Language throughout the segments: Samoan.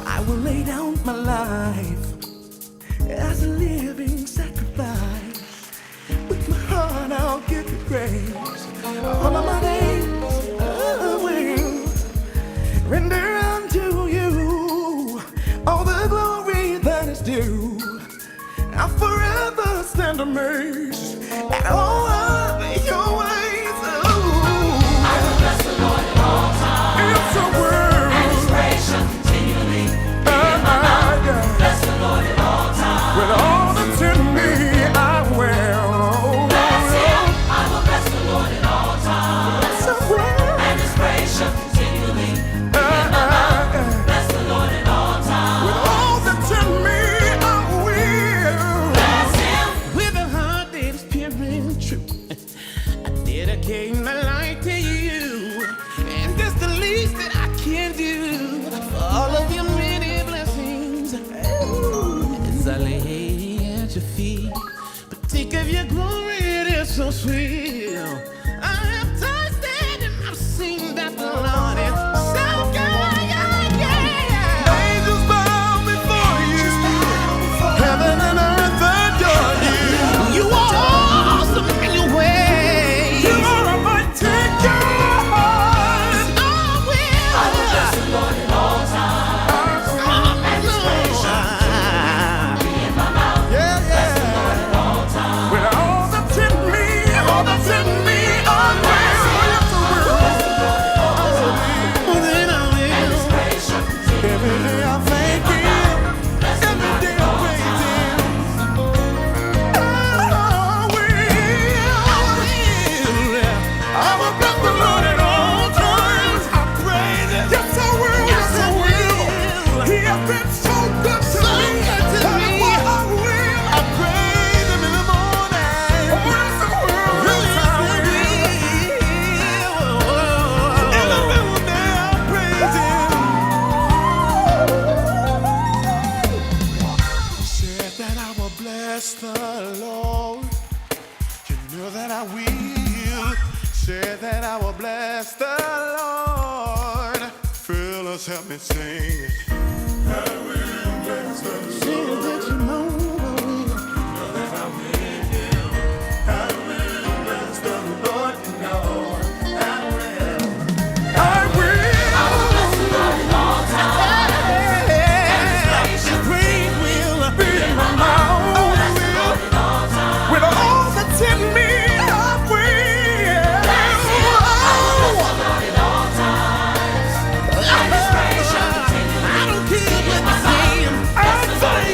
I will lay down my life as a living sacrifice. With my heart, I'll give you praise. All of my days, I will render unto you all the glory that is due. I'll forever stand amazed at all of your ways. Oh, I will bless the Lord at all times. It's a word. And His praise shall continually be in my mouth. Yeah. Bless the Lord at all times. With all that's in me, I will. Bless Him. I will bless the Lord at all times. Yes, I will. And His praise shall continually be in my mouth. Bless the Lord at all times. With all that's in me, I will. Bless Him. With a heart that is pure and true, I dedicate my life to you. And that's the least that I can do for all of your many blessings. As I lay at your feet, partake of your glory, it is so sweet. I have tasted and I've seen that the Lord is so good. Yeah, yeah. Angels bow before you. Heaven and earth adore you. You are awesome in your ways. You are a mighty God. I will. I will bless the Lord at all times. And His praise shall continually be in my mouth. Yeah, yeah. With all that's in me, all that's in me, I will. Yes, I will. Bless the Lord at all times. Well, then I And will. His praise shall continually Every day I thank Him. Bless the Every Lord day at I all praise times. Him. I will. I will bless the Lord at all times. I praise Him. Yes, I will. Yes, I will. He has been so good to So me. good to That is me. why I will. I praise Him in the morning. Oh, yes, I will. Yes, I will. In the noonday, I praise Him. Said that I will bless the Lord. You know that I will. Said that I will bless the Lord. Fellas, help me sing it. I will bless the Lord. Say that you know I will. I will bless the Lord. You know I will. I will. I will bless the Lord at all times. And His praise shall Praise will Be in my mouth. Bless the Lord at all times. With all that's in me, I will. Bless Him. I will bless the Lord at all times. And His praise shall continually I don't care be in what my they say. mouth. Bless the Lord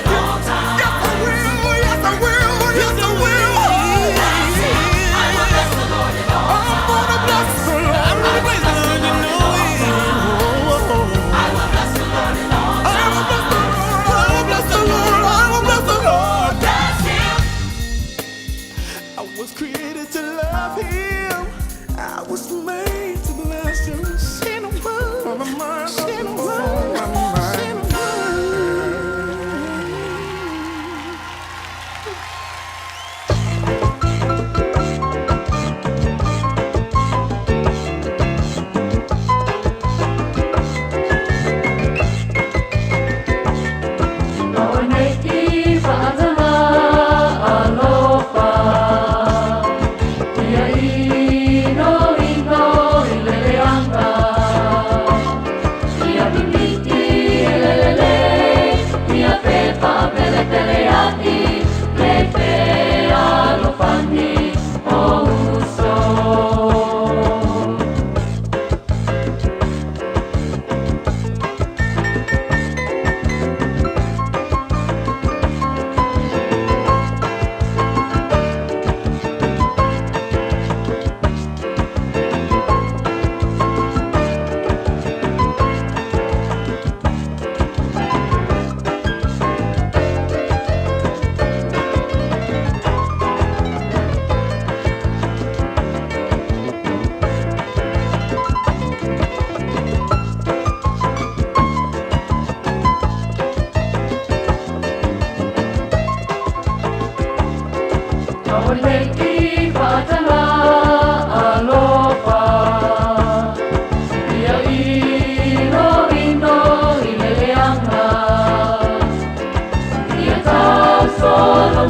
I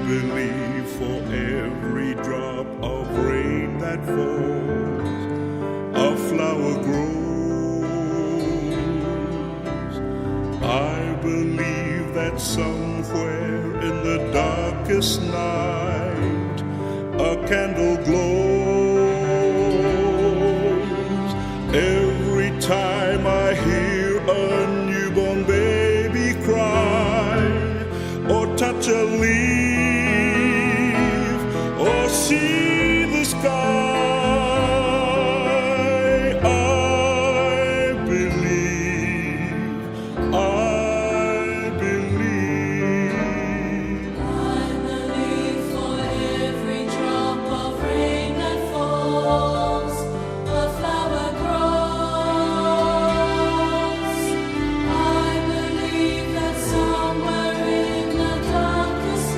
believe for every drop of rain that falls, a flower grows. I believe that somewhere in the darkest night, a candle glows. Every time I hear a newborn baby cry, or touch a leaf, or see the sky, I believe, I believe. I believe for every drop of rain that falls, a flower grows. I believe that somewhere in the darkest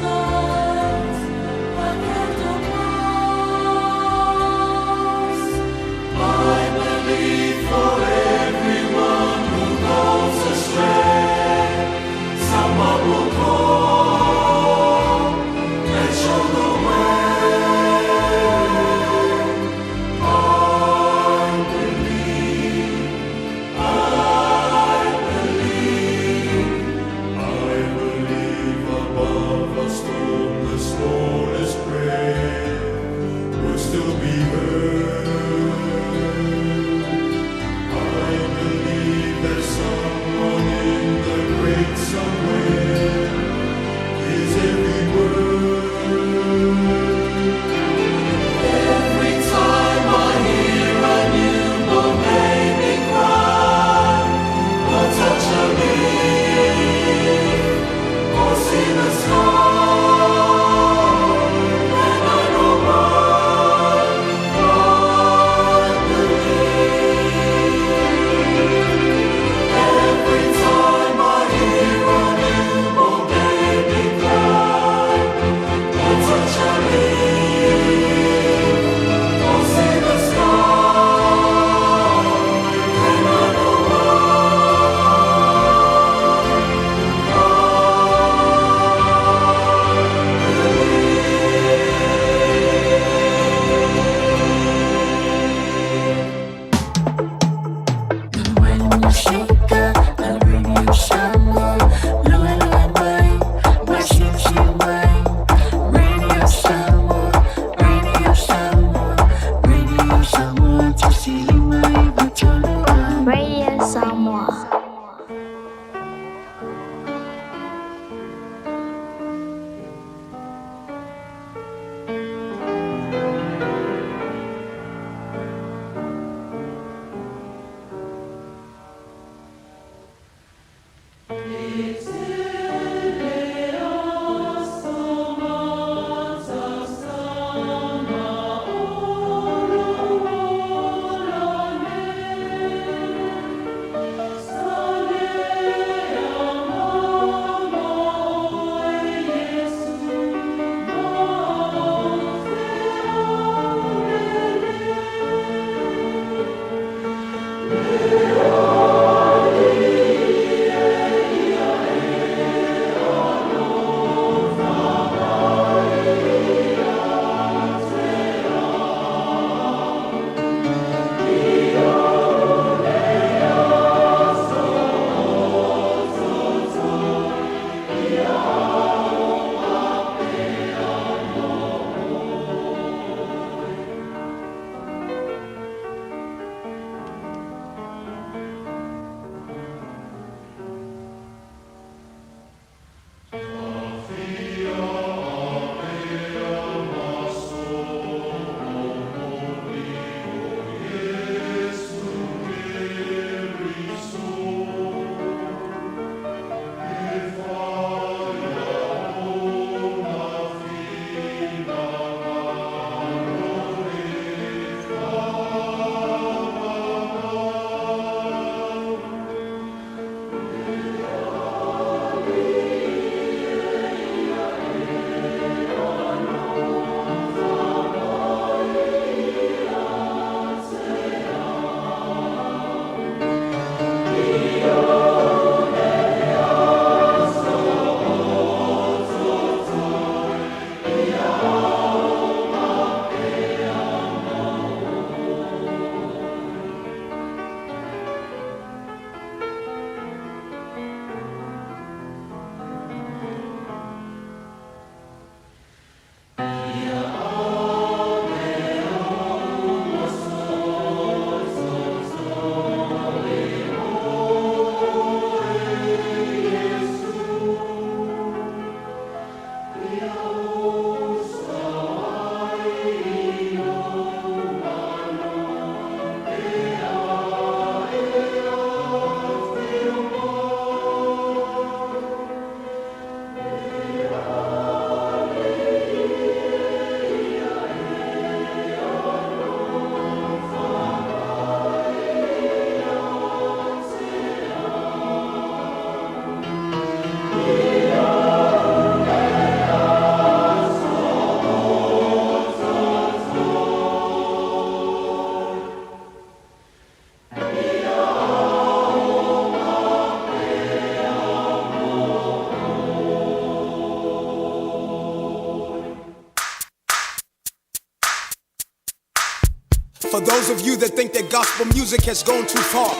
For those of you that think that gospel music has gone too far,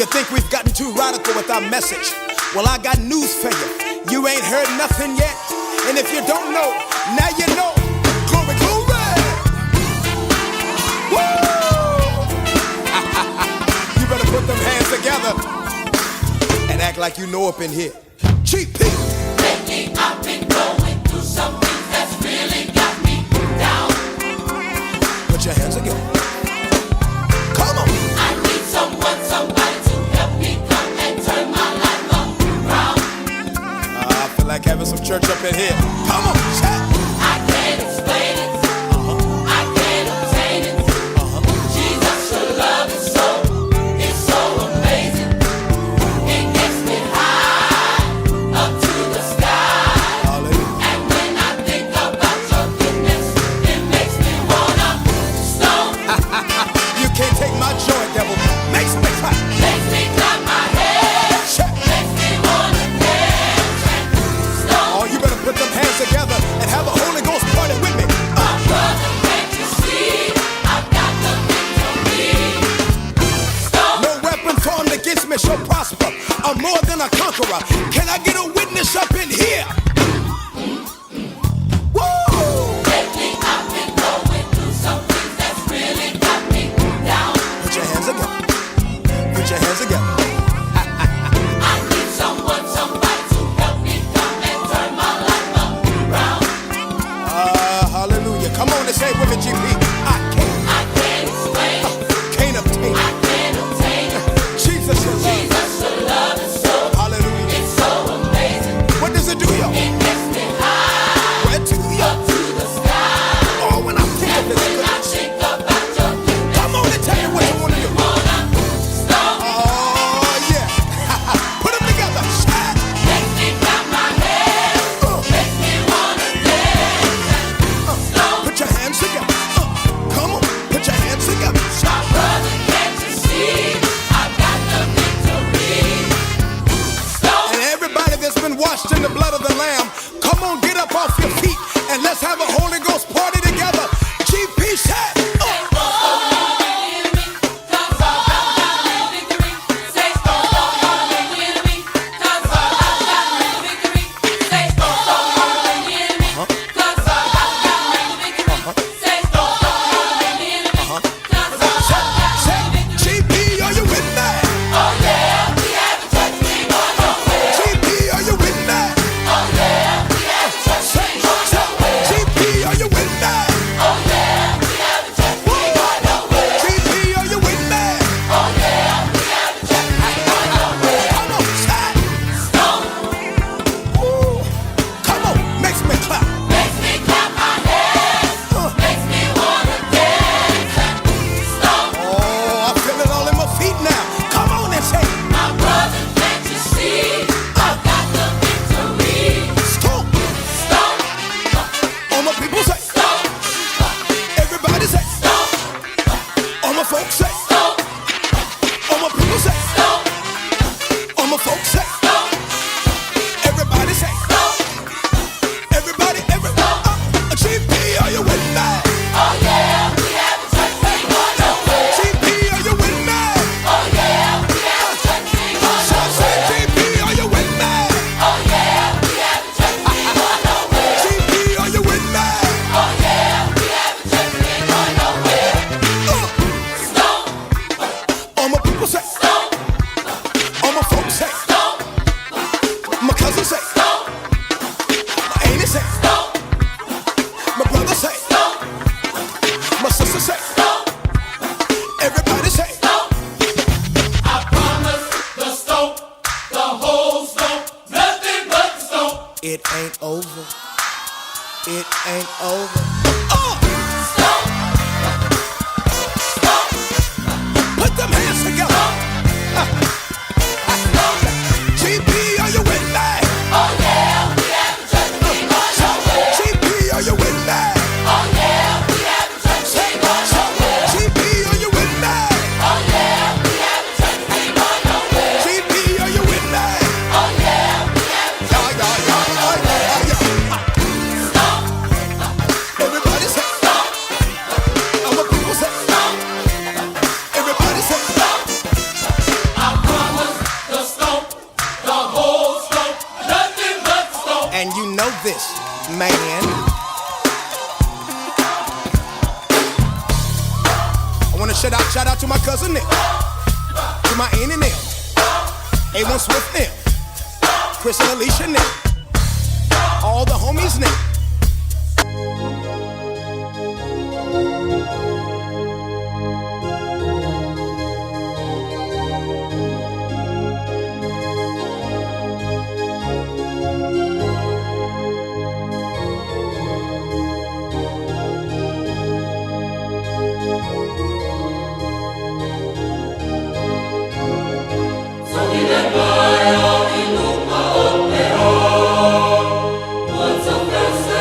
you think we've gotten too radical with our message. Well, I got news for you. You ain't heard nothing yet. And if you don't know, now you know. Glory, glory! Woo! You better put them hands together and act like you know up in here. Chief P. Lately I've been going through some things that's really got me down. Put your hands together. Come on. I need someone, somebody to help me come and turn my life around. I feel like having some church up in here. Come on, chat. I can't explain it. I can't obtain it. Jesus, your love is so, it's so amazing. It gets me high up to the sky. Hallelujah. And when I think about your goodness, it makes me wanna stomp. You can't take my joy, devil. Makes me clap. Makes me clap my hands. Check. Makes me wanna dance and stomp. Oh, you better put them hands together and have a Holy Ghost party with me. Brother, can't you see? I've got the victory. Stomp. No weapon formed against me shall prosper. I'm more than a conqueror. Can I get a witness up in here? Woo! Lately I've been going through some things that's really got me down. Put your hands together. Put your hands together. I need someone, somebody to help me come and turn my life around. Hallelujah. Come on and say it with me, GP. I can't, I can't explain it. can't obtain. I can't obtain it. Jesus, your love. Jesus, your love is so, Hallelujah. it's so amazing. What does it do, y'all? It gets me high Where to, y'all? up to the sky. Oh, when I think of And his when I goodness. think about your goodness, Come on and tell me what you want to do. wanna stomp. Oh, yeah. Put them together. Shout. Makes me clap my hands. Makes me wanna dance and stomp. Put your hands together. Come on. Put your hands together. Shout. Brother, can't you see? I've got the victory. Stomp. And everybody that's been washed in the blood of the Lamb, come on, get up off your feet and let's have a Holy Ghost party together. GP shout. Shout. GP, are you with me? GP, are you with me? GP, are you with me? GP, are you with me? Come on, shout. Ooh. Come on, makes me clap. Makes me clap my hands, makes me wanna dance and stomp. Oh, I feel it all in my feet now. Come on and say, My brother, can't you see? I've got the victory. stomp. Stomp, All my people say, stomp, everybody say, stomp, all my folks say, stomp, all my people say, stomp, all my folks say, stomp, everybody say, stomp. everybody, every GP, are you with me? Oh yeah, we have a church, we going nowhere. GP, are you with me? Oh yeah, we have a church, we going Say, say, GP, are you with me? Oh yeah, we have a church, we going nowhere. GP, are you with me? Oh yeah, we have a church, we going nowhere. Stomp, All my people say, stomp, all my folks say, stomp, my cousin say, stomp, my auntie say, stomp, my brother say, stomp, my sister say, stomp. everybody say. I promise the stomp, the whole stomp, nothing but the stomp. It ain't over. It ain't over. Stomp, stomp, Put them hands together. GP, are you with me? Oh yeah, we have a church, we going nowhere. GP, are you with me? Oh yeah, we have a church, we going nowhere. GP, are you with me? Oh yeah, we have a church, we going nowhere. GP, are you with me? Oh yeah, we have a church, Yeah, yeah, yeah, yeah, yeah, yeah. stomp, Everybody say, stomp, all my people say, stomp, And you know this, man. I wanna shout out to my cousin Nick, to my aunt and them, A1 Swift them, Chris and Alicia Nick, all the homies Nick. Ua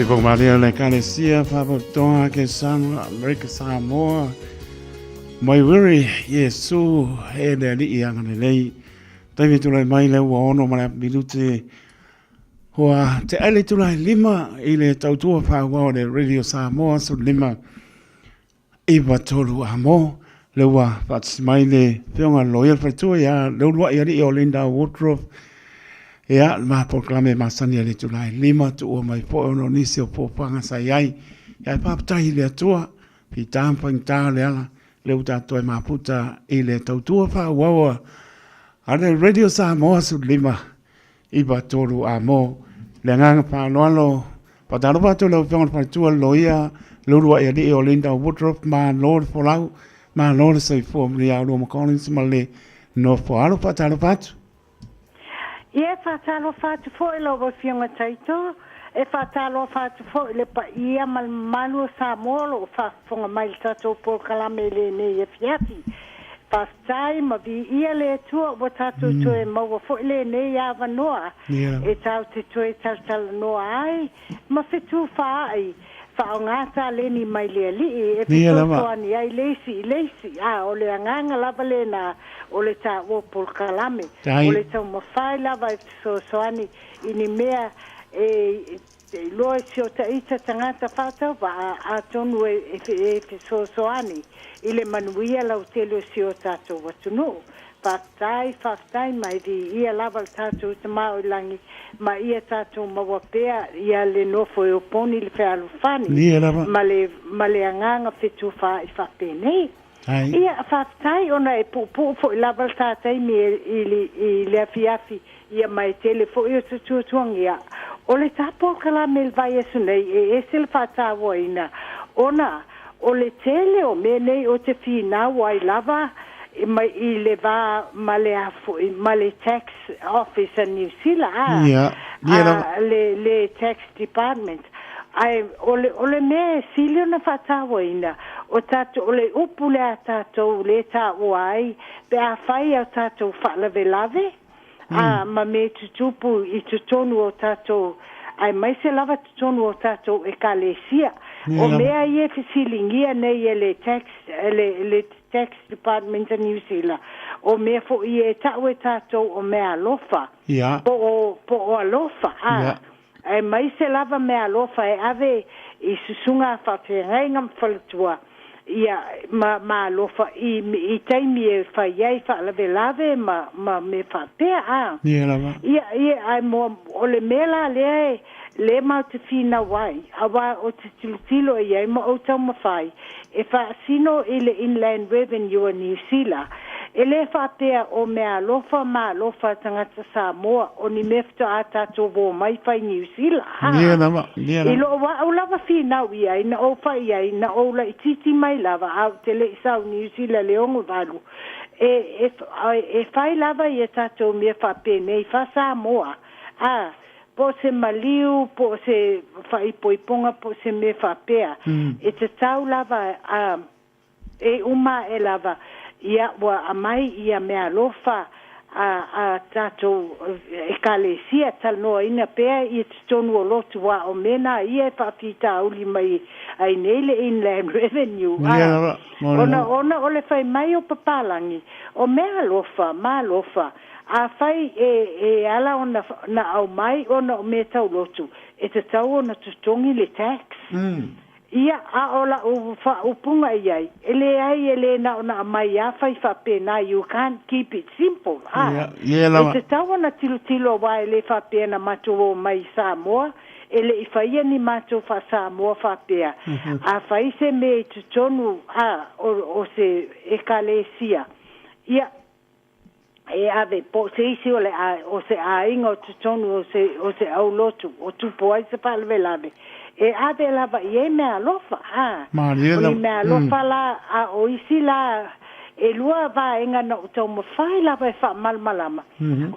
Se Pau Malia le Ekalesia Faalapotopotoga Keresano Amerika Samoa mai Wiri Iesu e le Alii Agalelei. Taimi tulai mai le ua ono ma le minute Ua te ai le itula e lima i le tautua faaauau a le Radio Samoa 15 9 3 a mo le ua faatasi mai le Afioga i le Loia le Faletua ia Leuluai Alii o Linda Woodruff ia le ma polokalame masani a le itula e lima tuua mai foi ona o nisi o fuafuaga sa i ai. Ia e faafetai i le Atua, fita ma faigata le ala le ua tatou toe mafuta i le tautua faaauau a le Radio Samoa 15 9 3 A Mo le agaga faaaloalo, faatalofa atu i lau Afioga i le Faletua le Loia Leuluai Alii o Linda Woodruff, malo le folau, malo le soifua manuia Aulua ma Collins ma le nofo alo, faatalofa atu. Ia, e faatalofa atu foi lau Afioga Taito, e faatalofa atu foi i le paia ma le mamalu o Samoa o lo o faafofoga mai i le tatou polokalame i lenei afiafi. Faafetai ma viia le Atua ua tatou toe maua foi lenei avanoa e tatou te toe talatalanoa ai ma fetufaai, faaaoga taleni mai le Alii e fesoasoani ai le isi i le isi. A o le agaga lava lena o le taua polokalame, o le taumafai lava e fesoasoani i ni mea e iloa e si o ta ita tagata faatauvaa, atonu e fesoasoani i le manuia lautele o si o tatou atunuu. Faafetai, faafetai mai viia lava le tatou Tama o i lagi ma ia tatou maua pea ia le nofo e oponi le fealofani ma le ma le agaga fetufaai faapenei. Ia, faafetai ona e puupuu foi lava le ta taimi i le afiafi ia ma e tele foi o tuatuagia. O le ta polokalame i le vaiaso nei e ese le faatauaina ona o le tele o mea nei o te finau ai lava mai i le va ma le a foi ma le tax office a Niu Sila a, a le, le tax department. Ae o le, o le mea e sili ona faatauaina, o tatou, o le upu lea a tatou lea e taua ai pe a fai a tatou faalavelave, a, ma mea tutupu i totonu o tatou, aemaise lava totonu o tatou Ekalesia. O mea ia e fesiligia nei e le tax, le, le Tax Department a Niu Sila, o mea foi ia e tau e tatou o meaalofa, po o, po o alofa, a, aemaise lava meaalofa e ave i susuga faafeagaiga ma faletua, ia, ma, ma alofa i, i taimi e fai ai faalavelave ma, ma mea faapea, a. Ia, ia, ae mo, o le mea la lea e, lea matou te finau ai, auā ou te tilotilo i ai ma ou taumafai e faasino i le Inland Revenue a Niu Sila, e le faapea o meaalofa ma alofa a tagata Samoa o ni mea faatoa tatou ō mai fai Niu Sila. Ha! I lou au lava finau i ai na ou fai i ai na ou laitiiti mai lava a ou te le i sau Niu Sila le 68, e, e, e fai lava ia tatou mea faapenei faa-Samoa, a, po o se maliu, po o se faaipoipoga, po o se mea faapea, e tatau lava a, e uma ae lava, ia, ua aumai ia meaalofa a, a tatou Ekalesia, talanoaina pea i totonu o lotu a o mea na ia e faafitauli mai ai nei le Inland Revenue, a, ona, ona o le fai mai o papalagi, o meaalofa ma alofa, Afai e e ala ona na aumai ona o mea tau lotu, e tatau ona totogi le tax. Ia, a o la'u faaupuga i ai, e leai e le na ona aumai a fai faapena, you can't keep it simple, a. E tatau ona tilotilo aua e le faapea na matou omai i Samoa, e le i faia ni matou faa-Samoa faapea, a fai se mea i totonu, a, o, o se Ekalesia, ia, e ave po o se isi o le o se aiga o totonu o se o se aulotu o tupu ai se faalavelave, e ave lava i ai meaalofa, a. Malie O lava. ni meaalofa la, a o isi la, e lua vaega na ou taumafai lava e faamalamalama,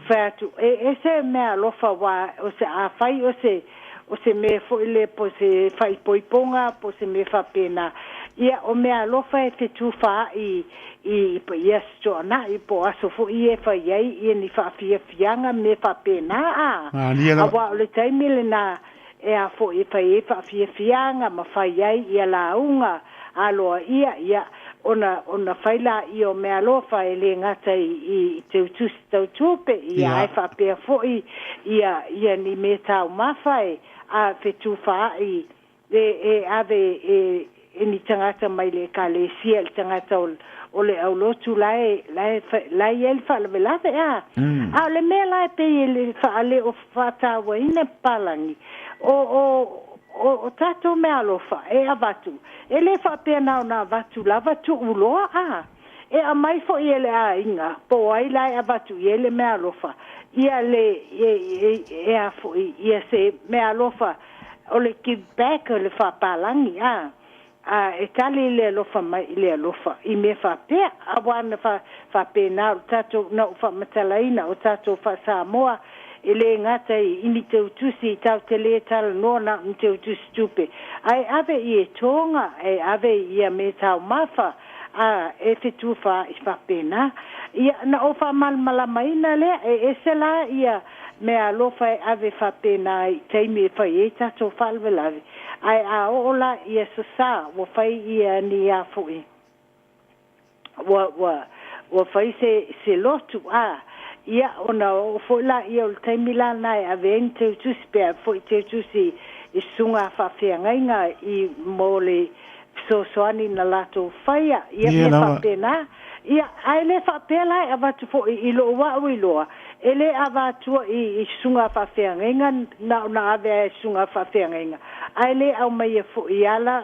fai atu, e ese meaalofa aua o se afai o se o se mea foi lea po o se faaipoipoga po o se mea faapena, ia o meaalofa e fetufaai i i Aso Toonai po o aso foi ia e fai ai ia ni faafiafiaga mea faapena a. Malie lava. Aua o le taimi lena e a foi e fai ai faafiafiaga ma fai ai ia lauga aloaia, ia ona ona fai laia o meaalofa e le gata i i teutusi tautupe, ia ae faapea foi ia ia ni mea taumafa e a fetufaai e e ave e e ni tagata mai le ekalesia i le tagata o o le aulotu la e la e la e i ai le faalavelave a. A o le mea la e pei e le faaleo faatauaina papalagi o o o o tatou meaalofa e avatu e le faapea na ona avatu lava tuu loa a. E aumai foi e le aiga po o ai la e avatu i ai le meaalofa ia le e e e a foi ia se meaalofa o le give back o le faapalagi a. A e tali le alofa mai i le alofa i mea faapea auā na fa faapena o le tatou na ou faamatalaina o tatou faa-Samoa e le gata i i ni teutusi tatou te le talanoa na o ni teutusi tupe ae ave i etoga e ave i ia mea taumafa a e fetufaai faapena. Ia na ou faamalamalamaina lea e ese la ia meaalofa e ave faapena i taimi e fai ai tatou faalavelave ae a oo la ia sasā ua fai ia ni a foi ua ua ua fai se se lotu a ia ona oo foi laia o le taimi la lena e ave ai ni teutusi pe ave foi teutusi i susuga a faafeagaiga i mo le fesoasoani na latou faia ia Ia mea lava. faapena. Ia, ae le faapea la e avatu foi i lou a'u iloa, e le avatua i i susuga a faafeagaiga na ona ave lava i susuga a faafeagaiga, ae le aumaia foi i ala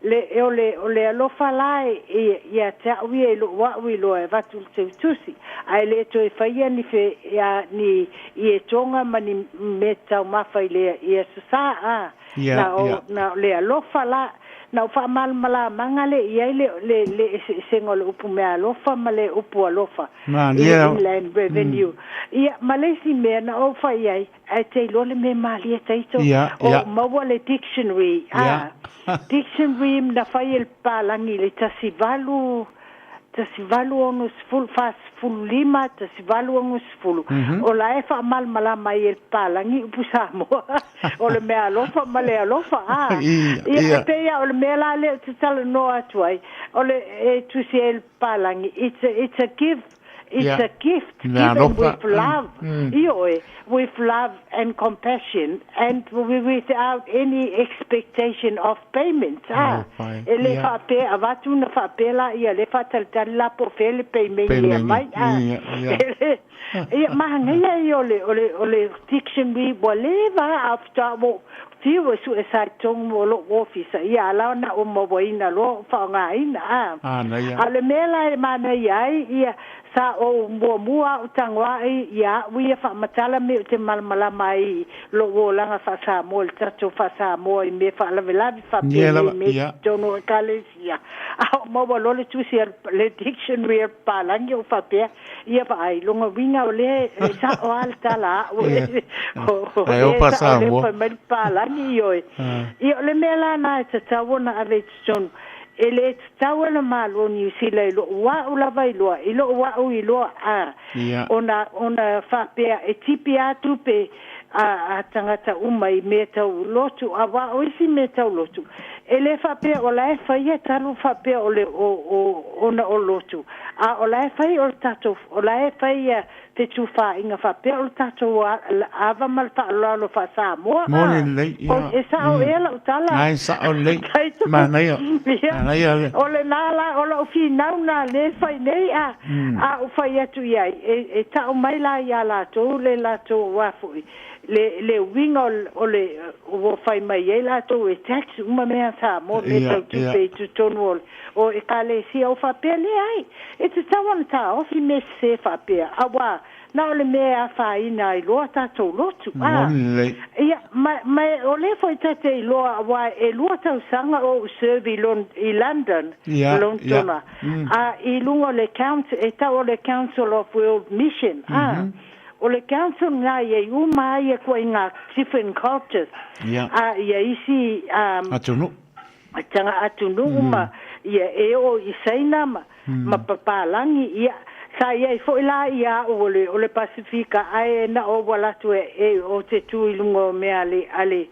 le o le o le alofa la e ia te a'u ia i lou a'u iloa e avatu i le teutusi, ae le toe faia ni fe ia ni ietoga ma ni mea taumafa i le i Aso Sa a Ia, na ia. o na o le alofa la na o faamalamalamaga le i ai le le le eseesega o le upu meaalofa ma le upu alofa i Malie le lava. Inland Revenue. Ia, ma le isi mea na ou fai ai, ae te iloa le mea malie taito, Ia, o ia. maua le dictionary, Ia. a, dictionary na fai e le papalagi i le 18 1860, 45, 1860. O la e faamalamalama ai e le papalagi upu Samoa, o le meaalofa ma le alofa, a. Ia, Ia, e ia. pei lava o le mea la lea ou te talanoa atu ai, o le e tusi ai e le papalagi, it's a, it's a give, it's Ia. a gift Mea given alofa. with love, ioe, with love and compassion and without any expectation of payment, a. Oh, fine. E le Ia. faapea avatu ona faapea laia le faatalitali la po o fea le payment e Payment. aumai, a. Ia, ia. E le, ia, manaia ia o le, o le, o le dictionary ua leva a faatoa ua fiu e sue sa i totonu o lou ofisa, ia a la ona ou mauaina loa ou faaaogaina, a. Manaia. A o le mea la e manaia ai, ia, sa ou muamua au tagoai ia a'u ia faamatala me ou te malamalama ai i lou olaga faa-Samoa i le tatou faa-Samoa i mea faalavelave Ia faapenei lava, mea i ia. totonu o Ekalesia. A ou maua loa le tusi a le dictionary a le papalagi ou faapea, ia vaai, lona uiga o lea e sa'o lava le tala a a'u Ia. o Ae lea opa e sa'o lea Samoa. fai mai le papalagi, ioe. Ia o le mea la lena e tatau ona ave i totonu E le tatau e le Malo o Niu Sila i lou a'u lava iloa, i lou a'u iloa a, Ia. ona, ona faapea e tipi a tupe a, a tagata uma i mea tau lotu, auā o isi mea tau lotu, e le faapea o la e faia talu faapea o le, o, o, ona o lotu, a o la e fai o le tatou, o la e faia fetufaaiga faapea o le tatou ava ma le faaaloalo faa-Samoa Moni a. lelei, O, ia. e sa'o ea lau tala? Ai sa'o lelei. Taito. Manaia. Ia. Manaia le. O lenā la, o lau finau nā lea e fai nei a, a ou fai atu i ai, e, e ta'u mai la iā latou le latou a foi, le, le uiga o, o le, ua fai mai ai latou e tax uma mea a Samoa, mea Ia, tau ia. tupe i totonu o le, o Ekalesia o faapea, leai, e tatau ona taofi mea sesē faapea, auā na o le mea e afaina ai loa tatou lotu, a. Moni lelei. Ia, ma, ma o lea foi ta te iloa, auā e lua tausaga o ou serve i, Lon, i London, Ia, ia. Lontona, a i luga o le council, e tau o le Council of World Mission, a. O le council lena ia i uma ai ituaiga different cultures, Ia. a ia isi, um, Atunuu. taga atunuu ma ia e oo i Saina ma, ma papalagi ia sa i ai foi la ia a'u o le o le Pasifika ae na ou alu atu e e ou te tu i luga o mea a le a le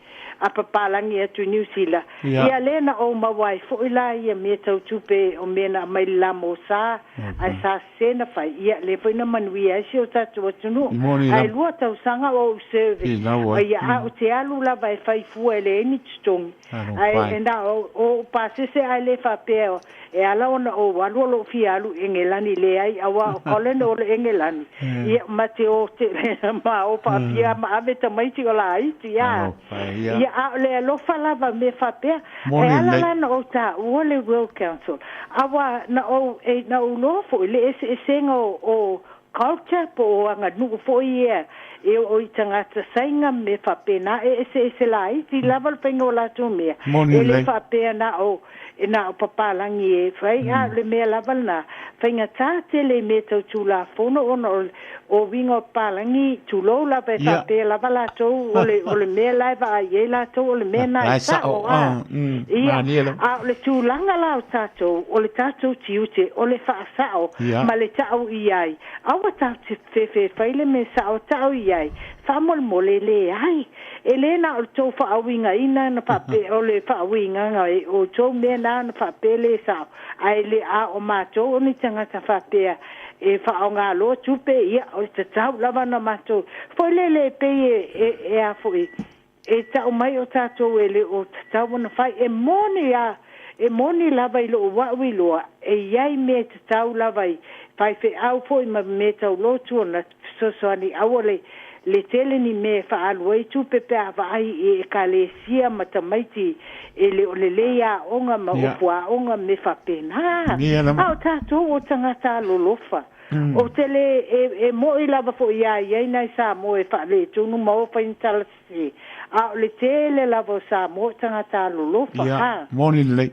a papalagi atu i Niu Sila. Ia lea na ou maua ai foi la ia mea tau tupe o mea na aumai le lamo sa, ae sa sese na fai. Ia lea foi na manuia ai si o tatou atunuu. Ae 2 tausaga o ou serve. Ia a ou te alu lava e fai fua e leai ni totogi. Ae na o ou pasese ae le faapea e ala ona ou alu o lou fia alu i Engelani, leai, auā o Colin o le Engelani. Ia ma te o te ma o faafia ma ave tamaiti o laiti a. Ia a o le alofa lava mea faapea. E ala la na ou taua le World Council. Auā na ou e na ou iloa foi le eseesega o culture po o aganuu foi ia e oo i tagata saiga ma mea faapena, e eseese laiti lava le faiga o latou mea. E le faapea na o e na o papalagi e fai, a o le mea lava lena, faigata tele i mea tau Tulafono ona o o uiga o papalagi, tulou lava, e faapea lava latou o le o le mea la e vaai i ai latou o le mea lena e sao, a. Ia, a o le tulaga la o tatou, o le tatou tiute o le faasao ma le ta'u i ai, aua tatou te fefe fai le mea sao ta'u i ai, faamolemole, leai. E le na o le tou faauigaina na faapea o le faauigaga e outou mea na na faapea le sao, ae le a o matou o ni tagata faapea e faaaoga loa tupe, ia, o le tatau lava ona matou foi lele e pei e a foi e ta'u mai o tatou e le o tatau ona fai. E moni a, e moni lava i lou a'u iloa e i ai mea e tatau lava i faifeau foi ma mea tau lotu ona fesoasoani, aua le tele ni mea e faaalu ai tupe pe a vaai i ekalesia ma tamaiti e le o lelei aoga ma upu aoga ma mea faapena. A o tatou o tagata alolofa. Ou te le e mo'i lava foi iā i ai nai Samoa e faaletonu ma o fai ni tala sese, a o le tele lava o Samoa o tagata alolofa. A.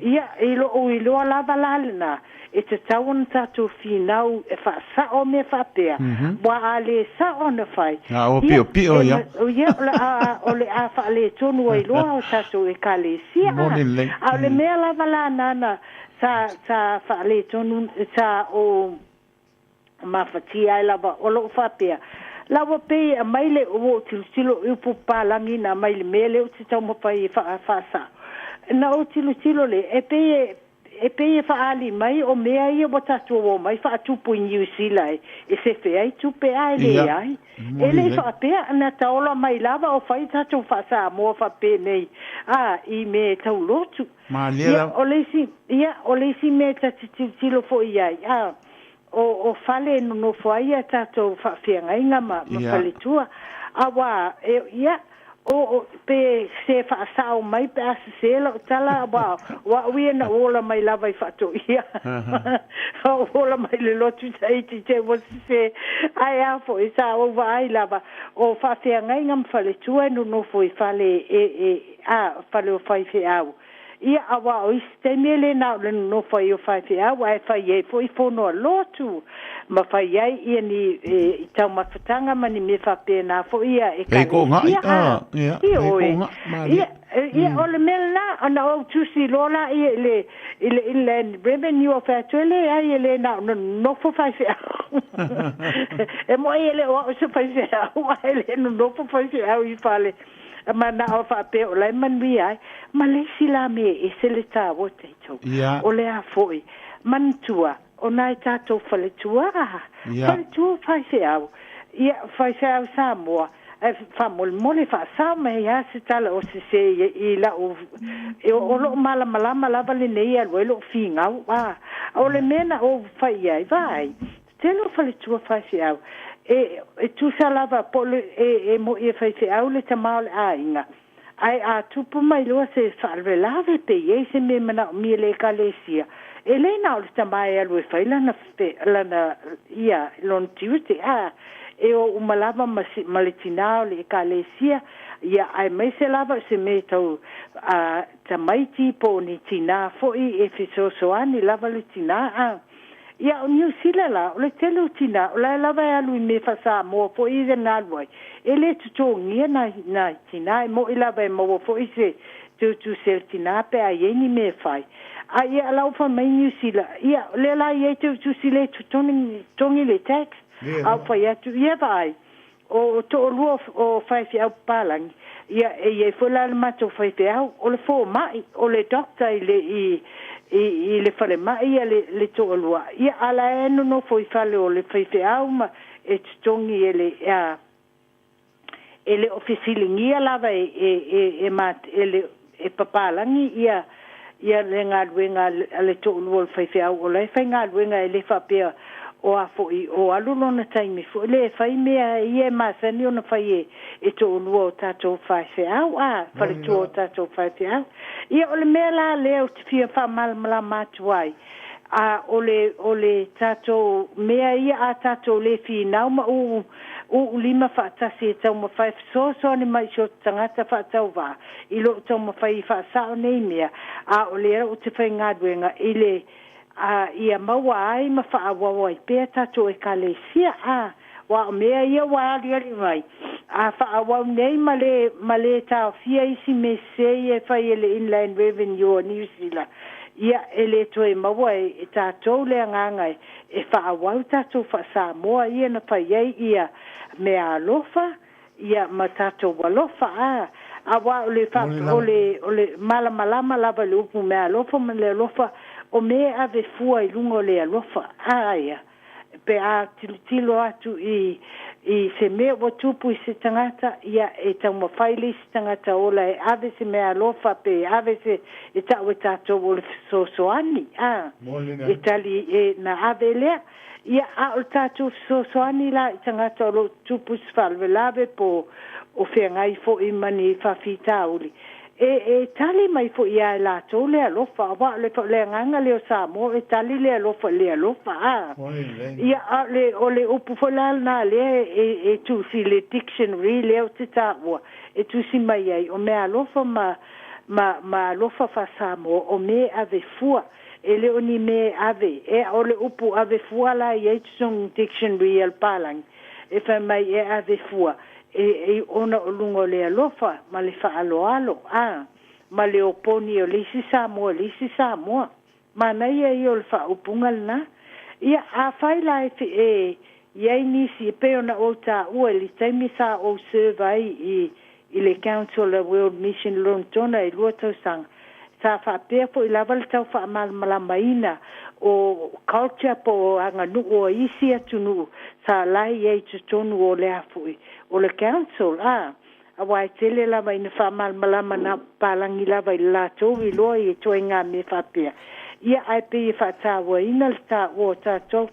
Ia, i lo'u iloa lava la lena, e tatau ona tatou finau e faasa'o mea faapea, ua a le sa'o ona fai, ia, e, ia, o le a faaletonu ai loa o tatou ekalesia. A o le mea lava la nana sa faaletonu sa o mafatia ai lava o loo faapea la ua pei e aumai le ua ou tilotilo i upu papalagi na aumai le mea lea ou te taumafai e faasao. Na ou tilotilo le e pei e faaali mai o mea ia ua tatou omai faatupu i Niu Sila e sefe ai tupe ae leai. E le faapea na taola mai lava o fai tatou faasamoa faapenei a i mea tau lotu. Ia, o le isi, ia, o le isi mea ta te tilotilo foi ai a o fale e nonofo ai ia tatou faafeagaiga ma faletua auā e, ia, o pe se faasao mai pe a sesē la'u tala ua ua a'u ia na ola mai lava i faatoia o ola mai le lotu Tahiti te ua sesē ae a fo'i sa ou vaai lava o faafeagaiga ma faletua e nonofo i fale e a fale o faifeau. Ia, auā o isi taimi e lē na o le nonofo ai o faifeau ae fai ai fo'i fono a lotu ma fai ai ia ni e, i taumafataga ma ni mea faapena fo'i ia ekalesia a. Ioe, ia, ia, o le mea lenā ona ou tusi loa laia i le Inland Revenue o fai atu e leai e lē na ona nonofo faifeau e mo'i e le o a'u se faifeau ae le nonofo faifeau i fale mana'o faapea o lae manuia ai ma le isi la mea ese le tāua tatou o le a fo'i manatua o nai tatou faletua a faletua faifeau, ia, faifeau Samoa e faamolemole faasao mai a se tala o sesē i la'u o lo'o malamalama lava lenei alu ai lo'u figau a o le mea na ou fai ai vaai tele o faletua faifeau e tusa lava po le e mo'i e faifeau le tamā o le aiga ae a tupu mai loa se faalavelave pe i ai se mea manaomia le ekalesia e lē na o le tamā e alu e fai lana ia lona tiute a e o uma lava ma le tinā o le ekalesia ia aemaise lava se mea tau a tamaiti po o ni tinā fo'i e fesoasoani lava le tinā a. Ia, o Niu Sila la, o le tele o tinā, o lae lava e alu i mea faasamoa fo'i i na alu ai. E lē totogia nai tinā e mo'i lava e maua fo'i se tutu se tinā pe a iai ni mea fai. A ia lau fai mai Niu Sila, ia, lea la iai teutusi le totogi le tax. A fai atu, ia vaai. O to'alua o faifeau papalagi, ia, e i ai foi la le matou faifeau, o le foma'i, o le doctor i le i i le falemai ia le le to'alua, ia, a o la e nonofo i fale o le faifeau ma e totogi e le a e le o fesiligia lava e e e e ma e le e papalagi ia ia le galuega a le to'alua o le faifeau o la e faigaluega e le faapea o a foi o alu lona taimi foi lea e fai mea ia e masani ona fai e e to'alua o tatou faifeau a faletua o tatou faifeau. Ia o le mea la lea ou te fia faamalamalama atu ai, a o le o le tatou mea ia a tatou le finau ma uu uu lima faatasi e taumafai e fesoasoani mai i so tagata faatauvaa i loo taumafai e faasao nei mea, a o lea ou te faigaluega i le a ia maua ai ma faaauau ai pea tatou ekalesia a aua o mea ia ua aliali mai a faaauau nei ma le ma le taofia isi mea sese ia e fai e le Inland Revenue o Niu Sila, ia e le toe maua e, e tatou le agaga e, e faaauau tatou faasamoa ia na fai ai ia mea alofa ia ma tatou alofa a aua o le fa, o le o le malamalama lava i le upu mea alofa ma le alofa o mea e ave fua i luga o le alofa a ia pe a tilotilo atu i i se mea ua tupu i se tagata, ia e taumafai le isi tagata ola e ave se mea alofa pe ave se e ta'u e tatou o le fesoasoani a e tali e na ave lea. Ia a o le tatou fesoasoani la i tagata o loo tupu se faalavelave po o feagai foi ma ni faafitauli, e e tali mai foi ia i latou le alofa, aua o le le agaga lea o Samoa e tali le alofa i le alofa a. Ia a le o le upu foi la lena lea e e tusi i le dictionary lea ou te taua e tusi mai ai o mea alofa ma ma ma alofa faa-Samoa o mea e ave fua e le o ni mea e ave e o le upu ave fua la e i ai totonu dictionary a le palagi e fai mai e ave fua e, e ona o luga o le alofa ma le faaaloalo a ma le oponi o le isi Samoa i le isi Samoa. Manaia ia o le faaupuga lena. Ia afai la e, e i ai nisi e pei ona ou taua i le taimi sa ou serve ai i i le Council of World Mission Lonetona e 2 tausaga, sa faapea foi lava le tau faamalamalamaina o culture po o aganuu o isi atunuu sa la i ai i totonu o le a foi o le council a aua e tele lava ina faamalamalama na papalagi lava i le latou iloa i ituaiga mea faapea. Ia ae pei e faatauaina le taua o tatou.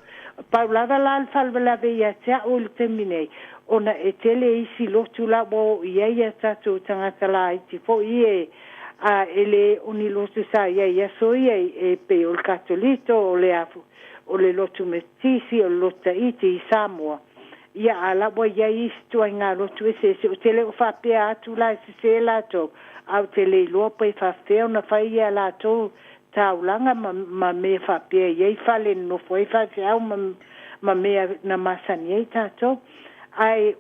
Pau lava la le faalavelave ia te a'u i le taimi nei, ona e tele isi lotu la ua oo i ai a tatou tagata laiti foi e a e le o ni lotu sa i ai i aso ia e pei o le Katoliko, o le afu o le lotu Metotisi, o le lotu Tahiti i Samoa. Ia a la ua i ai isi ituaiga lotu eseese, ou te le o faapea atu la e sesē latou, ae ou te le iloa pe faapefea ona fai ia latou taulaga ma ma mea faapea e i ai fale e nonofo ai faifeau ma ma mea na masani ai tatou. Ae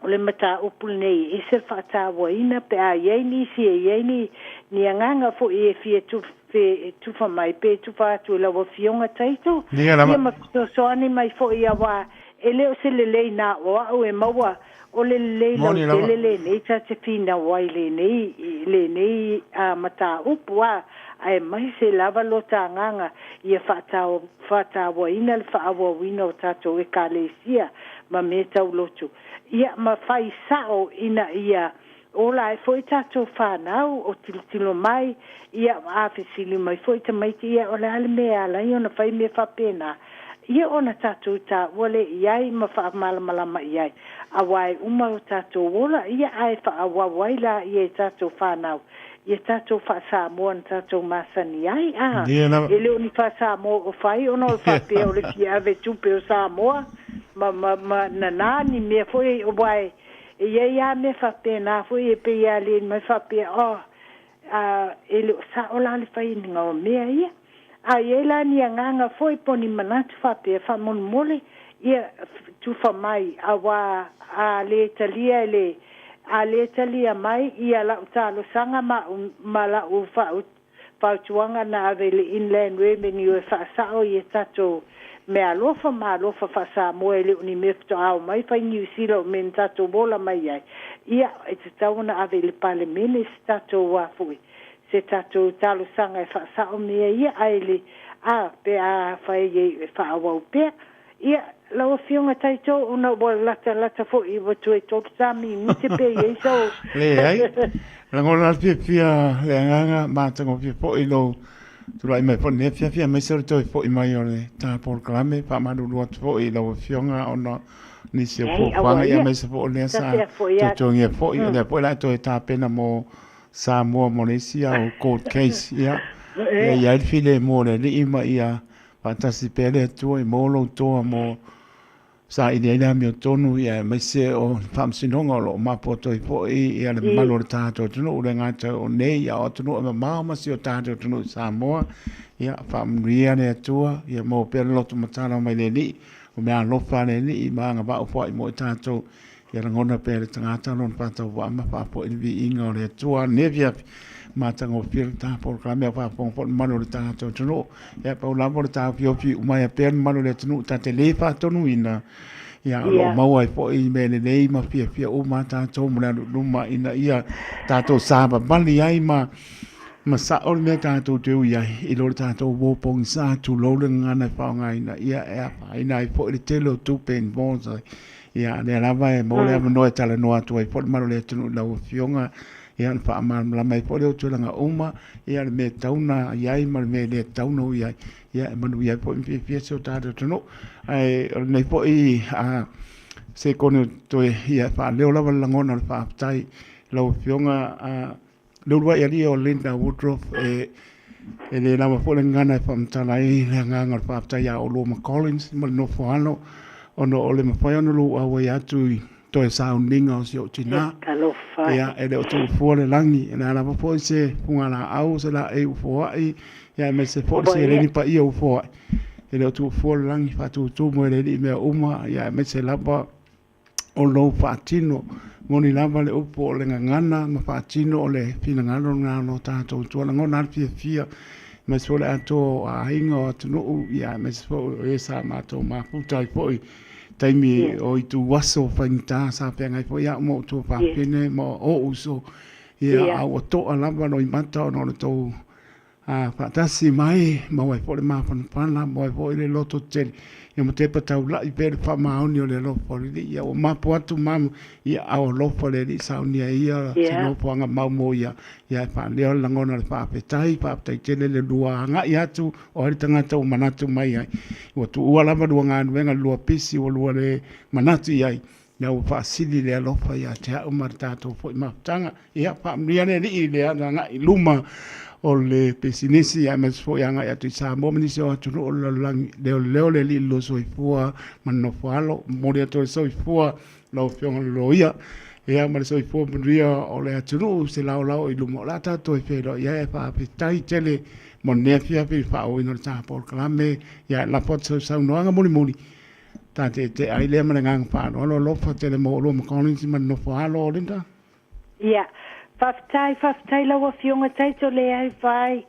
o le mataupu lenei e ese le faatauaina pe a i ai nisi e i ai ni ni agaga foi e fia tufe tufa mai pe tufa atu i lau Afioga Taito, ia ma fesoasoani mai foi auā e le o se lelei na o a'u e maua o le lelei lautele lenei ta te finau ai lenei lenei a mataupu a aemaise lava lo ta agaga ia faatauaina le faaauauina o tatou ekalesia ma mea tau lotu ia ma fai sa'o ina ia ola ai foi tatou fanau o tilotilo mai ia a fesili mai foi tamaiti ia o le a le mea e ala ai ona fai mea faapena ia ona tatou taua lea i ai ma faamalamalama i ai auā e uma o tatou ola ia ae faaauau ai laia i tatou fanau ia tatou faa-Samoa na tatou masani ai a e le o ni faa-Samoa o fai ona o le faapea o le fia ave tupe o Samoa ma ma ma nanā ni mea foi auā e e i ai lava mea faapena foi e pei e aliali mai faapea, oh, a e le o sa'o la le faiga o mea ia. A i ai la ni agaga foi po o ni manatu faapea faamolemole ia tufa mai, auā a lē talia e le a lē talia mai ia la'u talosaga ma ma la'u fautuaga na ave i le Inland Revenue e faasa'o ia tatou meaalofa ma alofa faa-Samoa, e le o ni mea faatoa omai fai Niu Sila, o mea na tatou ola mai ai. Ia, e tatau ona ave i le Palemene se tatou a foi se tatou talosaga e faasao mea ia, ae le a pe a fai e faaauau pea. Ia, lau Afioga Taito, ona ua latalata foi ua toe 3 minute pe i ai sau. Leai. Lagona le fiafia le agaga matagofie foi lou tulai mai foi lenei afiafi, aemaise o le toe foi mai o le ta polokalame. Faamalulu atu foi i lau Afioga ona nisi o fuafuaga, ia aemaise foi o lea sa totogia foi, o lea foi o le a toe tapena mo Samoa mo le isi au court case. Ia, ia i ai le filemu o le Alii ma ia faatasi pea le Atua i maua lou toa mo saili ai le amiotonu, ia aemaise o le faamasinoga o lo o mapu atu ai foi ia le mamalu o le tatou atunuu, le gata o nei a o atunuu e mamao ma si o tatou atunuu i Samoa. Ia faamanuia le Atua, ia maua pea le loto matala mai le Alii, o mea alofa a le Alii ma agavaa foai mo i tatou. Ia lagona pea e le tagata lona faatauvaa ma faafoi le viiga o le Atua. Lenei afiafi, matagofie le ta polokalame a o faafofoga foi le mamalu o le tatou atunuu. Ia pau lava o le taofiofi uma ai pea le mamalu o le atunuu ta te le faatonuina, ia o lo o maua ai foi mea lelei ma fiafia uma tatou mo le alu i luma ina ia tatou savavali ai ma ma sao le mea tatou te ui ai i lo le tatou uo pogisa, tulou le gagana e faaaogaina, ia e afaina ai foi le tele o tupe involved ai. Ia, lea lava e maua le avanoa e talanoa atu ai foi le mamalu o le atunuu i lau Afioga, ia ona faamalamalama ai foi lea o tulaga uma, ia le mea e tatau ona i ai ma le mea e le tatau ona i ai, ia e manuia ai foi ma fiafia si o tatou atunuu. Ae o lenei foi sekone toe ia faaleo lava le lagona o le faafetai i lau Afioga le uluai alii o Linda Woodruff, e le lava foi le gagana e faamatala ai le agaga o le faafetai ia oulua ma Collins ma le nofo alo, ona o le mafai ona lou auai atu i toe sauniga o si ou tina. Ia, e le o tuufua le lagi, e le a lava foi se fugalaau, se laei ua foai, ia aemaise foi le seleni paia ua foai. E le o tuufua le lagi, faatutu mai le Alii mea uma, ia aemaise lava o lou faatino. Moni lava le upu o le gagana ma faatino o le finagalo lena o lo tatou Atua. Lagona lava le fiafia aemaise foi o le atoa o aiga, o atunuu, ia aemaise foi o e sa matou mafuta ai foi i taimi o ituaso faigata sa feagai foi au ma ou tuafafine ma ou uso, ia a ua toa lava loimata ona o le tou A faatasi mai, maua ai foi le mafanafana, maua ai foi le loto tele, ia ma tepa taulai pea le faamaoni o le alofa o le Alii. Ia ua mapu atu ma ia ao alofa le Alii saunia e ia se nofoaga mau mo ia, ia e faaleo le lagona o le faafetai, faafetai tele le lua agai atu o ai le tagata ua manatu mai ai. Ua tuua lava lua galuega, lua pisi, ua lua le manatu i ai, ia ua faasili le alofa ia te au ma le tatou foi mafutaga. Ia, faamanuia le Alii i le agai i luma o le pisinisi, aemaise foi agai atu i Samoa ma nisi o atunuu o le lalolagi. Leoleo le Alii i lo soifua ma le nofo alo. Momoli atu ai le soifua lau Afioga i le Loia, ia ma le soifua manuia o le atunuu se laolao i luma o le a tatou toe feiloai ai. Ae faafetai tele mo lenei afiafi i le faaauauina o le ta polokalame. Ia, lafo atu sau saunoaga mulimuli ta teetea ai lea ma le agaga faaaloalo. Alofa tele mo oulua ma Collins ma le nofo alo o Linda. Ia, faafetai, faafetai lau Afioga Taito, leai fai.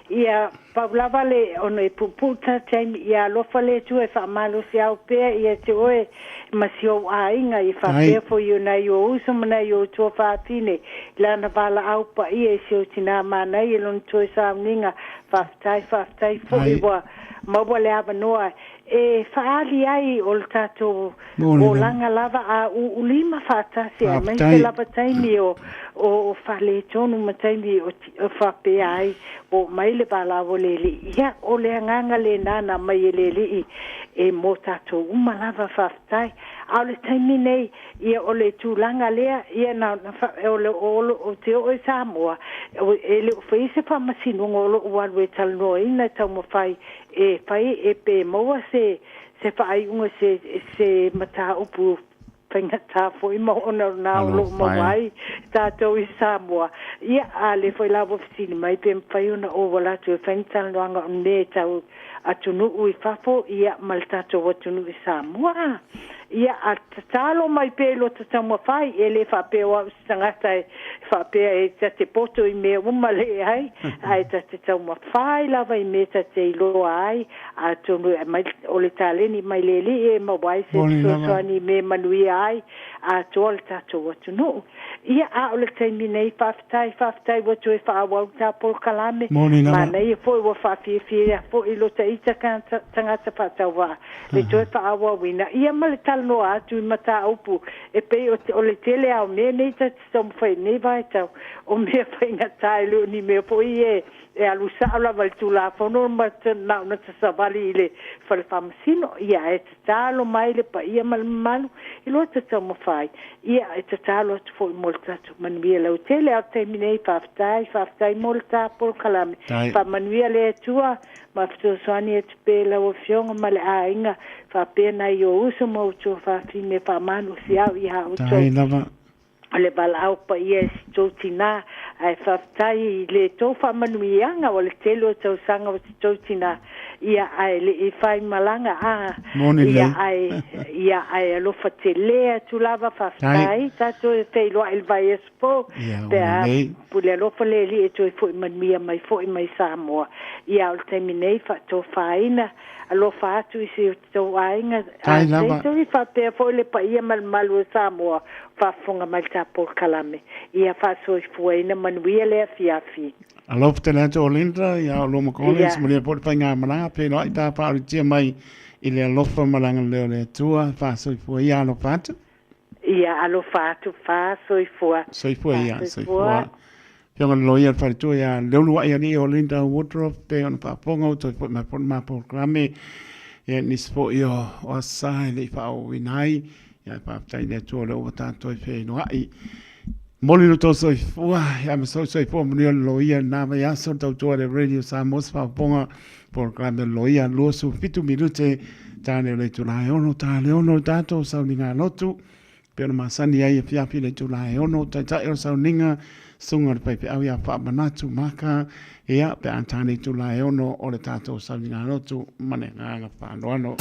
Ia, pau lava le ono e puupuu ta taimi, ia alofa le Atua e faamalosiau pea ia te oe ma si ou aiga, ia faapea foi i nai ou uso ma nai ou tuafafine, i lana valaau paia i si ou tinā manaia i lona toe sauniga. Faafetai, faafetai foi ua maua le avanoa e faaali ai o le tatou olaga lava a uulima faatasi, aemaise lava taimi o o faaletonu ma taimi o faapea ai ua oo mai le valaau a le Alii. Ia, o le agaga lena na aumai e le Alii e mo tatou uma lava, faafetai. A o le taimi nei, ia o le tulaga lea, ia na ona o le o te oo i Samoa, e le o faia se faamasinoga o lou alu e talanoaina e taumafai e fai e pe maua se se faaiuga se se mataupu faigata foi ma ona o lena o lo o maua ai tatou i Samoa. Ia, a lea foi la ua fesili mai pe mafai ona ou ala atu e fai ni talanoaga o mea tau atunuu i fafo, ia, ma le tatou atunuu i Samoa. Ia, a tatalo mai pea i lota taumafai, e le faapea o au se tagata e faapea e ta te poto i mea uma, leai, ae ta te taumafai lava i mea ta te iloa ai, atonu e aumai o le taleni mai le Alii e maua ai se fesoasoani i mea e manuia ai atoa le tatou atunuu. Ia, a o le taimi nei, faafetai, faafetai ua toe faaauau le ta polokalame. Manaia foi ua faafiafia foi lota ita tagata faatauvaa le toe faaauauina, ia ma le talanoa atu i mataupu e pei o le tele lava o mea nei ta te taumafai i lenei vaitau, o mea faigata e le o ni mea foi e e alu sao lava i le Tulafono ma na ona tasavali i le fale faamasino. Ia, ae tatalo mai le paia ma le mamalu i lo ta taumafai. Ia, e tatalo atu foi mo le tatou manuia lautele. A o le taimi nei, faafetai, faafetai mo le ta polokalame. Faamanuia le Atua ma fesoasoani atu pea i lau Afioga ma le aiga, faapea nai ou uso ma ou tuafafine faamalosiau ia outou. O le valaau paia e si tou tinā, ae faafetai i le tou faamanuiaga o le tele o tausaga o si tou tinā, ia ae le i fai malaga a, ia ae, ia ae alofa tele atu lava, faafetai, tatou e feiloai i le vaiaso fou, pe a pule alofa le Alii e toe foi manuia mai foi mai Samoa. Ia a o le taimi nei, faatofaina, alofa atu i si tou aiga, a seitui faapea foi le paia ma le mamalu o Samoa o faafofoga mai le ta polokalame. Ia faasoifuaina manuia le afiafi. Alofa tele atu o Linda ia o Loma Collins, manuia foi le faigamalaga, feiloai ta faaolitia mai i le alofa ma le agalelei o le Atua, faasoifua ia alofa atu. Ia alofa atu, faasoifua. Soifua ia, soifua. Afioga i le Loia o le Faletua ia Leuluai Alii o Linda Woodruff, pei ona faafofoga ua toe foi mai foi le ma polokalame. Ia nisi foi o asa e le i faaauauina ai. Ia e faafetai i le Atua o lea ua tatou feiloai. Momoli lo outou soifua, ia ma soifua manuia le loia i lena vaiaso, le tautua i le Radio Samoa, se faafofoga polokalame a le loia, 27 minute, tane o le itula e 6, ta le 6 le tatou sauniga lotu, pei ona masani ai afiafi i le itula e 6, taitai o le sauniga, susuga i le faifeau ia Faamanatu Maka, ia, pe a tane itula e 6 o le tatou sauniga lotu ma le agaga faaaloalo.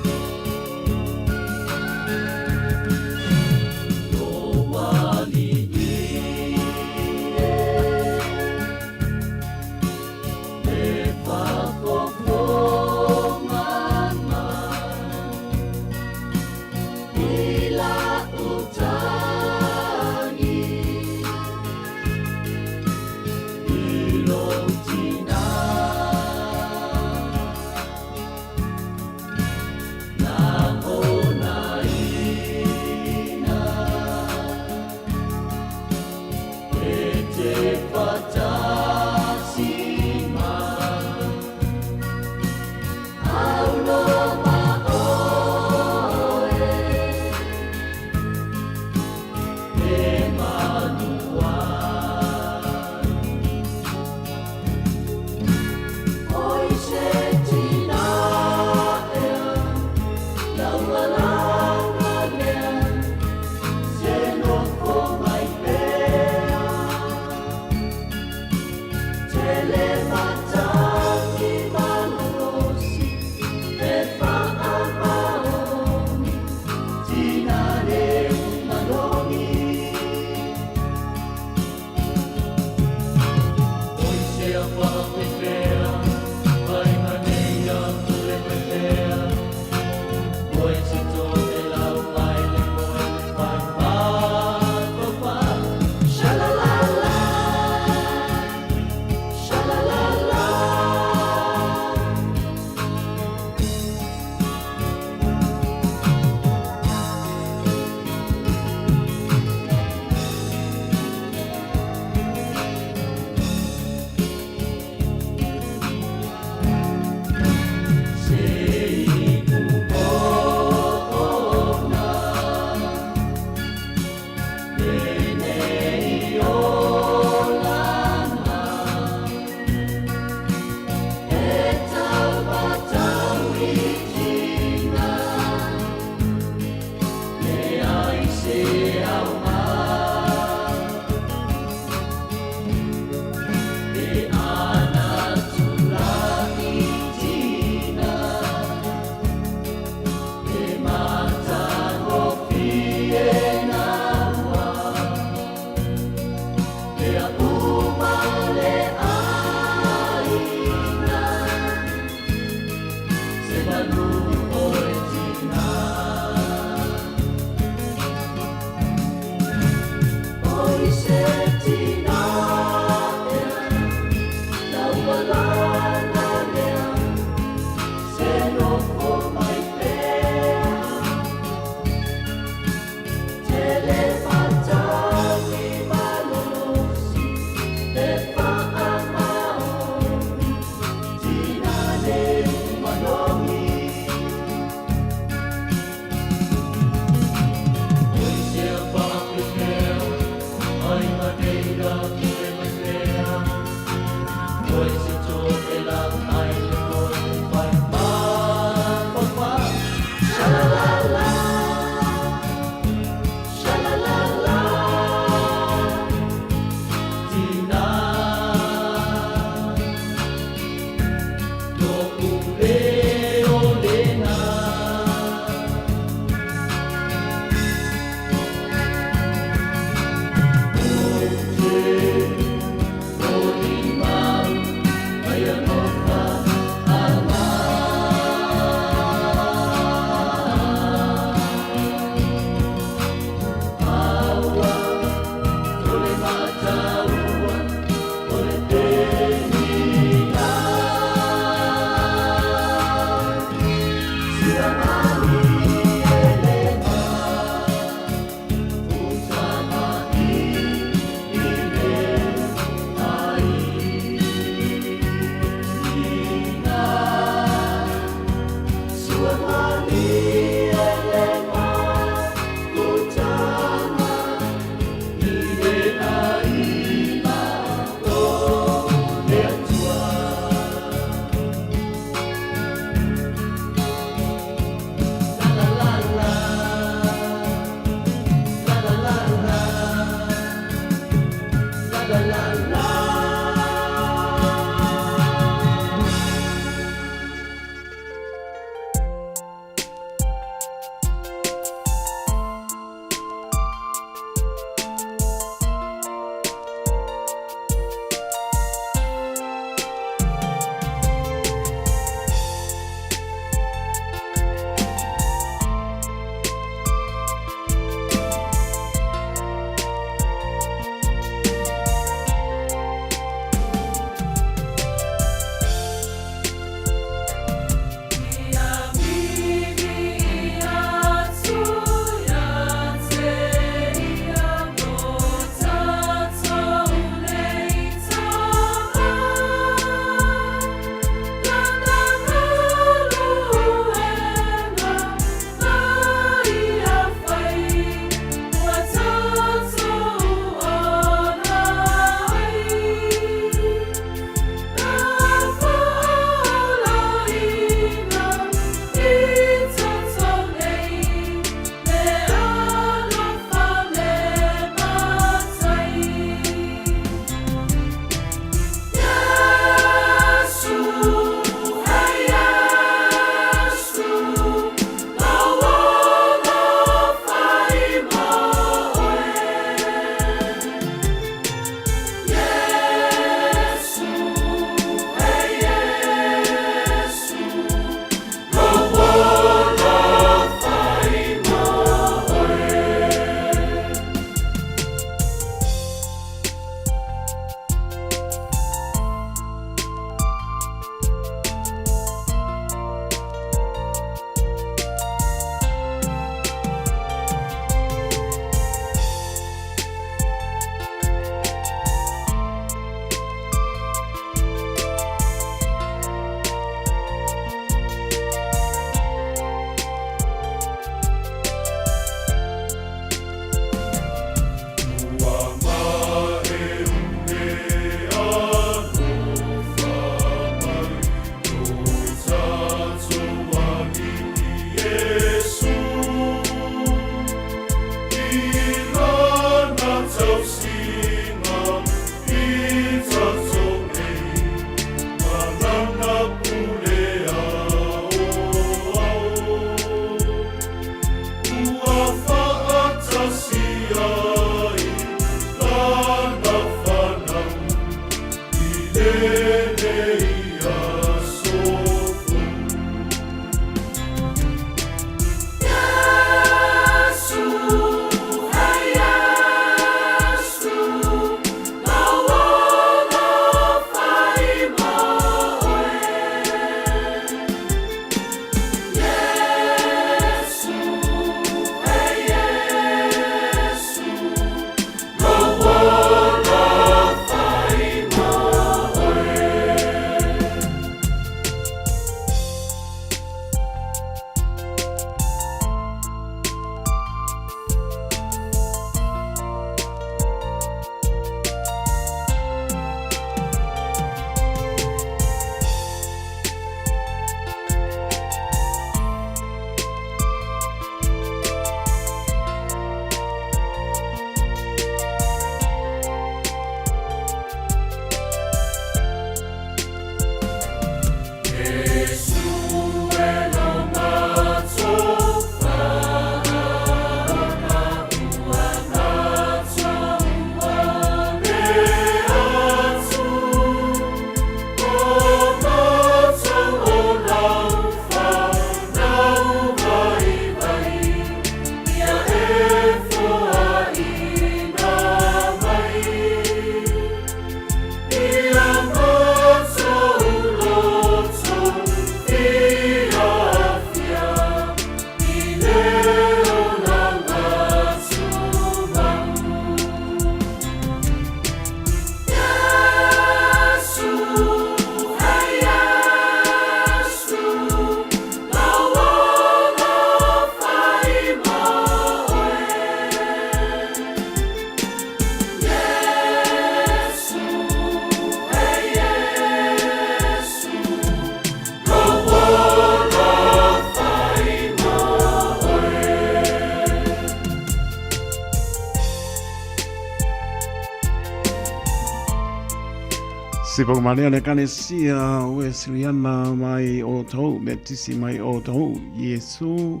Sipo Maria le Ekalesia Wesleyana mai o tou Metisi mai o tou Iesu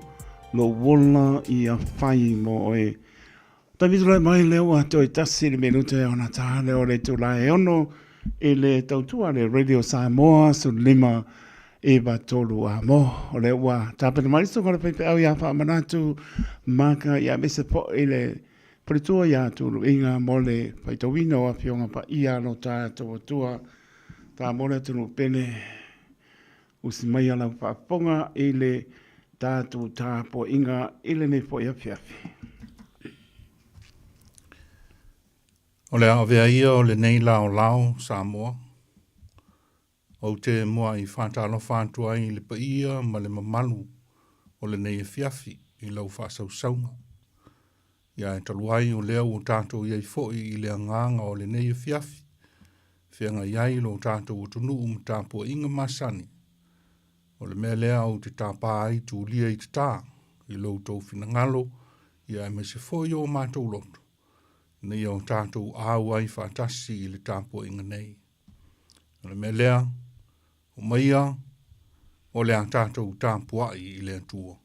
lo wola ia fai mo oe. Taimi tulai mai lea ua toe tasi le minute ona tā lea o le itula e ono i le tautua le Radio Samoa 15 9 3 a mo. O lea ua tapena mai le susuga o le faifeau ia Faamanatu Maka ia aemaise foi le faletua ia Tuluiga mo le faitauina o Afioga Paia lo tatou Atua. Tā mo le atunuu pele. Usi mai a lau faafofoga i le tatou tapuaiga i lenei foi afiafi. O le avea ia o lenei laolao Samoa, ou te muai faatalofa atu ai i le paia ma le mamalu o lenei afiafi i lau faasausauga. Ia e talu ai o lea ua tatou i ai foi i le agaga o lenei afiafi, feagai ai lo tatou atunuu ma tapuaiga masani. O le mea lea ou te tapa ai tulia i tatā i lo outou finagalo, ia aemaise foi o matou loto, ina ia o tatou au ai faatasi i le tapuaiga nei. O le mea lea, o maia o le a tatou tapuai i le Atua.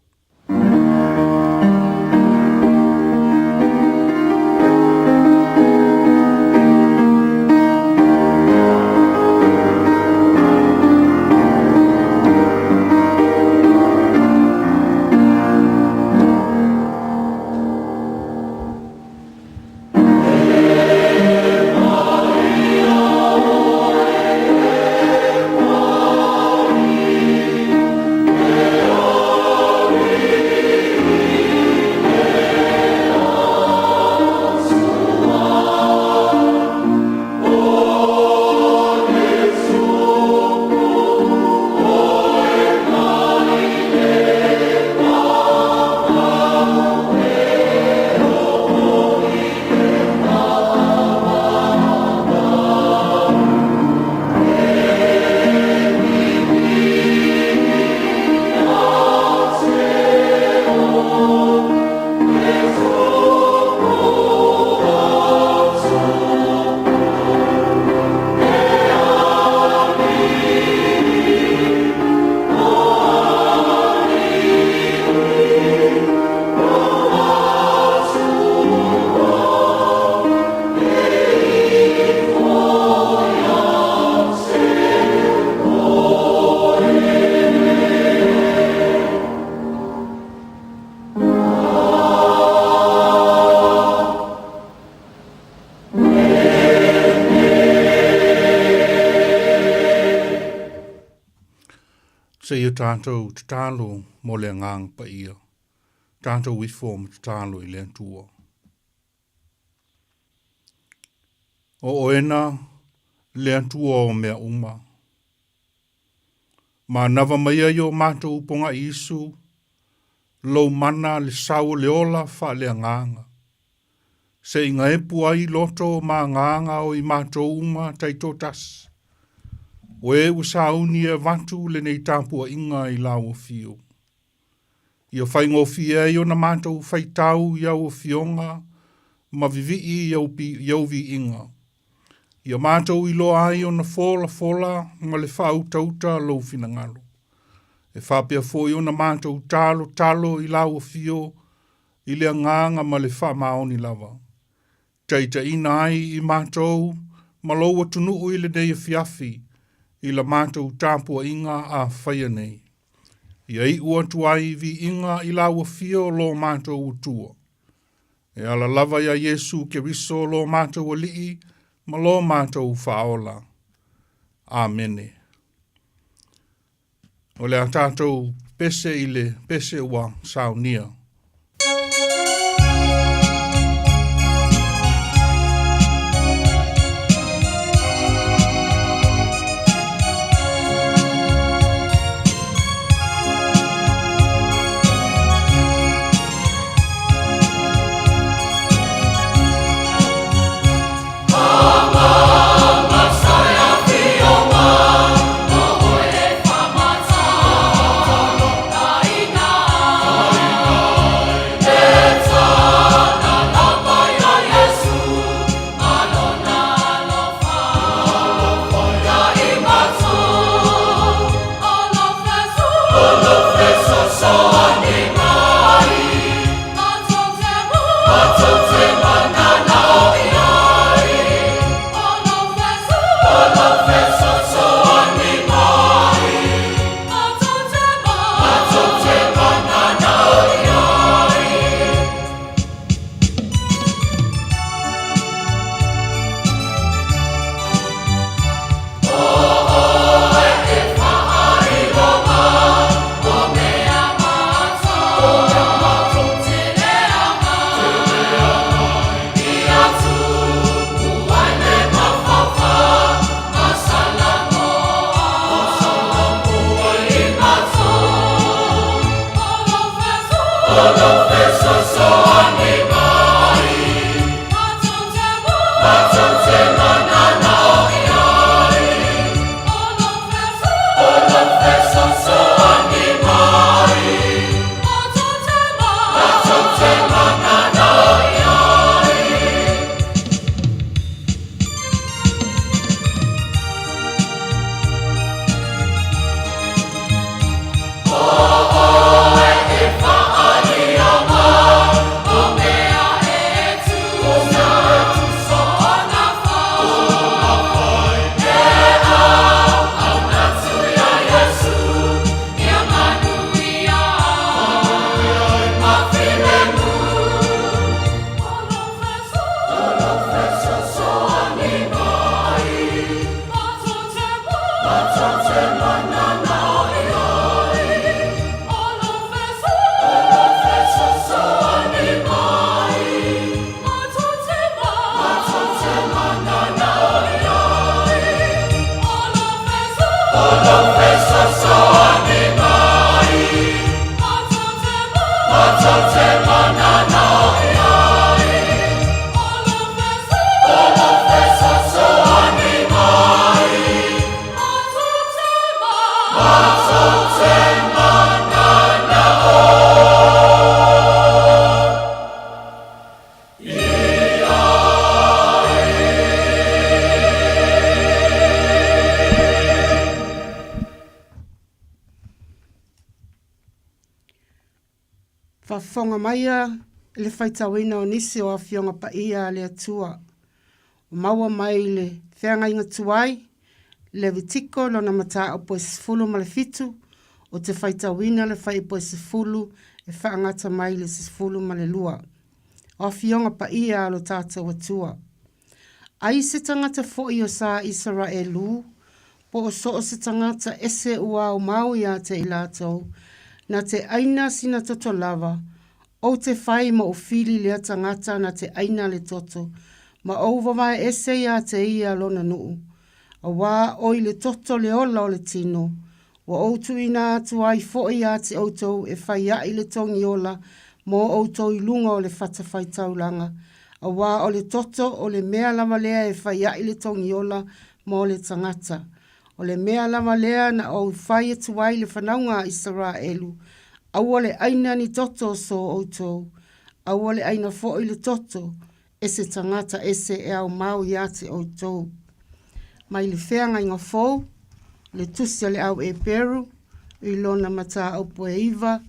Seia tatou tatalo mo le agaga paia. Tatou ifo ma tatalo i le Atua. O oena le Atua o mea uma. Manava mai ai o matou upogaʻi Isu, lou mana le sau o le ola faaleagaga. Seiga epu ai loto ma agaga o i matou uma taitoatasi. O e ua sauni e avatu lenei tapuaiga i lau afio. Ia faigofie ai ona matou faitau i au afioga ma vivii i au viiga. Ia matou iloa ai ona folafola ma le faautauta lou finagalo. E faapea foi ona matou talotalo i lau afio i le agaga ma le faamaoni lava. Taitaiina ai i matou ma lou atunuu i lenei afiafi i la matou tapuaiga a faia nei. Ia iu atu ai viiga i lau afio lo matou Atua. E ala lava iā Iesu Keriso lo matou Alii ma lo matou Faaola. Amene. O le a tatou pese i le pese ua saunia. Faafofoga maia i le faitauina o nisi o Afioga Paia a le Atua, ua maua mai i le feagaiga tuai, Levitiko lona mataupu e 17, ou te faitauina le fuaiupu e 10 e faagata mai i le 12. O Afioga Paia a lo tatou Atua. Ai se tagata foi o sa Isaraelu, po o so o se tagata ese ua aumau ia te i latou, na te ʻaina sina toto lava, ou te fai ma ou fili lea tagata na te ʻaina le toto, ma ou vavae ese iā te ia lona nuʻu. Auā oi le toto le ola o le tino, Ua ou tuuina atu ai foi iā te outou e fai aʻi le togi ola mō outou i luga o le fatafaitaulaga, auā o le toto o le mea lava lea e fai aʻi le togi ola mō le tagata. O le mea lava lea na ou fai atu ai le fanauga a Isaraelu, aua le ʻaina ni toto o so outou, aua le ʻaina foi le toto e se tagata ese e aumau iā te outou. Mai le feagaiga fou, le tusi a le au Eperu, i lona mataupu e iva,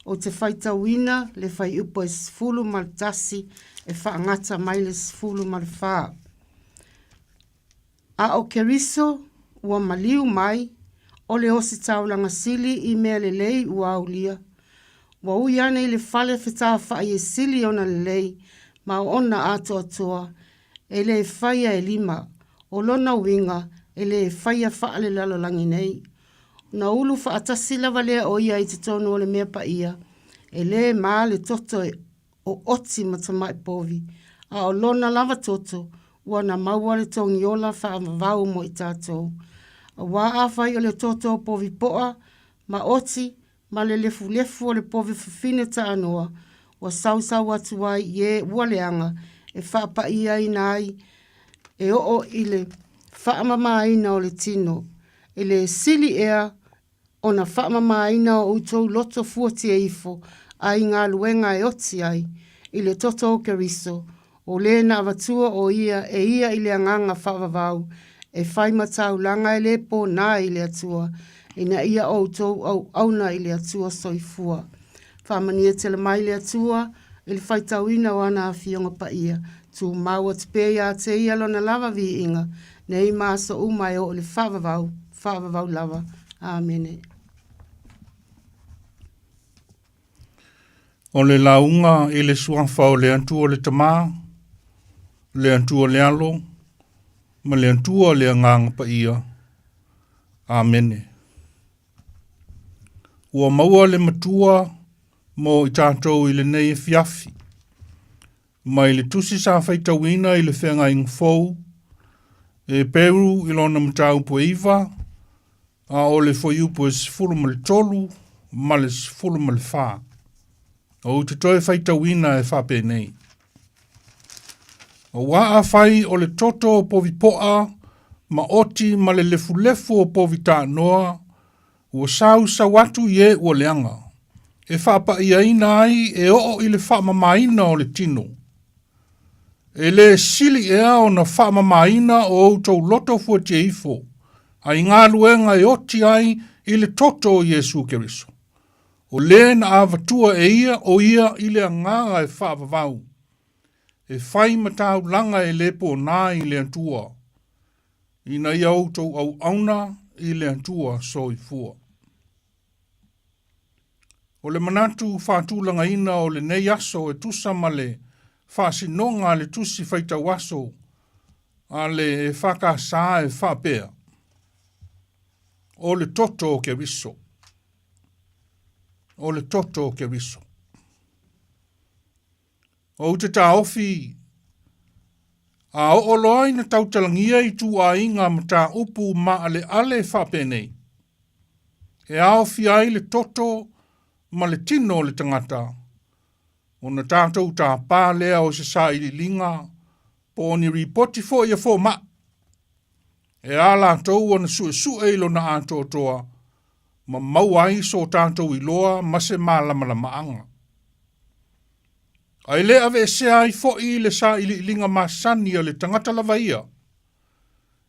ou te faitauina le fuaiupu e 11 e faagata mai le 14. A ʻo Keriso ua maliu mai, o le ositaulaga sili i mea lelei ua aulia. Ua ui ane i le fale fetafaʻi e sili ona lelei ma ona atoatoa, e lē faia e lima, ʻo lona uiga e lē faia faalelalolagi nei. Ona ulu faatasi lava lea o ia i totonu o le mea paia, e lē ma le toto e o oti ma tamai povi, a o lona lava toto, ua na maua le togi ola faavavau mo i tatou. Auā afai o le toto o povi poa, ma oti, ma le lefulefu o le povi fafine taanoa, ua sausau atu ai i e ua leaga e faapaʻiaina ai e oo i le faamamaina o le tino, e le sili ea ona faamamaina o outou loto fuatia ifo a i galuega e oti ai, i le toto o Keriso, o le na avatua o ia e ia i le agaga faavavau, e fai ma taulaga e le pōnā i le Atua, ina ia outou auauna i le Atua soifua. Faamanuia tele mai le Atua i le faitauina o ana Afioga Paia, tumau atu pea iā te ia lona lava viiga, nei ma aso uma e oo i le faavavau, faavavau lava. Amene. O le lauga i le suafa o le Atua le Tama, le Atua le Alo, ma le Atua le Agaga Paia. Amene. Ua maua le Matua mo i tatou i lenei afiafi, mai le tusi sa faitauina i le feagaiga fou, e Peru i lona mataupu e iva, a o le fuaiupu e 13 ma le 14. Ou te toe faitauina e faapenei. Auā afai o le toto o povi poa ma oti ma le lefulefu o povi taanoa, ua sausau atu i e ua leaga, e faapaʻiaina ai e oo i le faamamaina o le tino. E lē sili ea ona faamamaina o outou loto fuatia ifo, a i galuega e oti ai i le toto o Iesu Keriso. O le na avatua e ia o ia i le agaga e faavavau, e fai ma taulaga e le pōnā i le Atua, ina ia outou auauna i le Atua soifua. O le manatu faatulagaina o lenei aso e tusa ma le faasinoga a le Tusi Faitau Aso a le EFKS e faapea, O le toto o Keriso. O le toto o Keriso. Ou te taofi a oo loa ina tautalagia i tūāiga mataupu maaleale faapenei, e aofia ai le toto ma le tino o le tagata, Ona tatou tāpā lea o se sailiiliga po o ni ripoti foi a fomaʻi e a latou ona suesue i lona atoatoa ma maua ai so tatou iloa ma se malamalamaaga. Ae le aveesea ai foi le sailiiliga masani a le tagata lava ia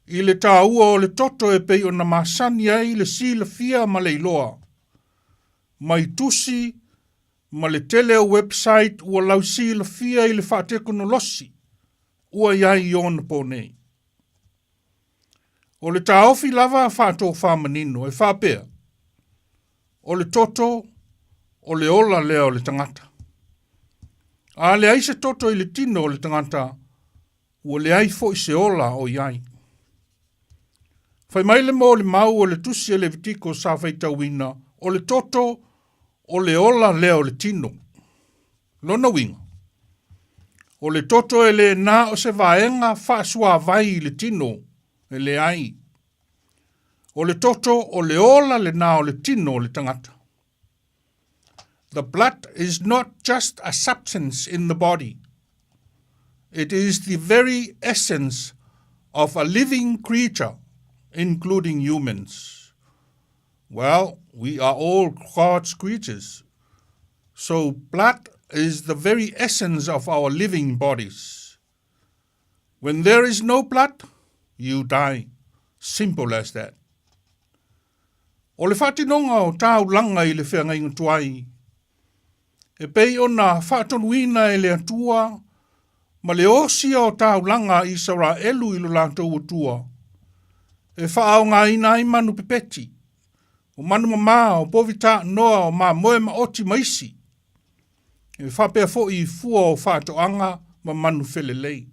i le taua o le toto e pei ona masani ai le silafia ma le iloa mai tusi ma le tele o website ua lausilafia i le faatekonolosi ua i ai i ona pō nei. O le taofi lava faatofamanino e faapea, o le toto o le ola lea o le tagata. A leai se toto i le tino o le tagata, ua leai foi se ola o i ai. Fai mai le molimau o le tusi a Levitiko sa faitauina, o le toto o le ola lea o le tino. Lona uiga, o le toto e le na o se vaega faasuavai i le tino, e leai. O le toto o le ola lena o le tino o le tagata. The blood is not just a substance in the body. It is the very essence of a living creature, including humans. Well, we are all God's creatures. So blood is the very essence of our living bodies. When there is no blood, you die. Simple as that. O le faatinoga o taulaga i le feagaiga tuai, e pei ona faatonuina e le Atua ma le osia o taulaga a Isaraelu i lo latou Atua, e faaaogaina ai manu pepeti, o manu mamā, o povi taanoa, o mamoe maoti ma isi, e faapea foi i fua o faatoaga ma manu felelei.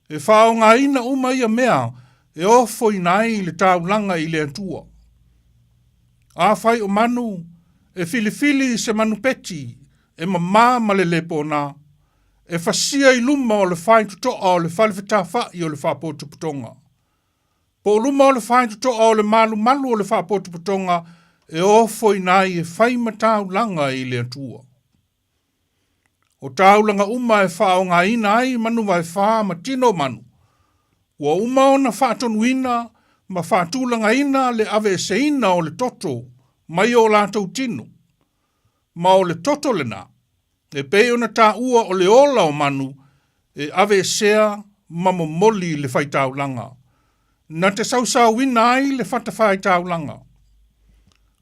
E faaaogaina uma ia mea e ofoina ai le taulaga i le Atua. Afai o manu, e filifili se manu peti e mamā ma le lē pona, e fasia i luma o le faitotoa o le fale fetafaʻi o le faapotopotoga, po o luma o le faitotoa o le malumalu o le faapotopotoga e ofoina ai e fai ma taulaga i le Atua. O taulaga uma e faaaogaina ai manu vaefā ma tino o manu, ua uma ona faatonuina ma faatulagaina le aveeseina o le toto mai o latou tino, ma o le toto lena, e pei ona taua o le ola o manu e aveesea ma momoli i le faitaulaga, na te sausauina ai le fatafaitaulaga.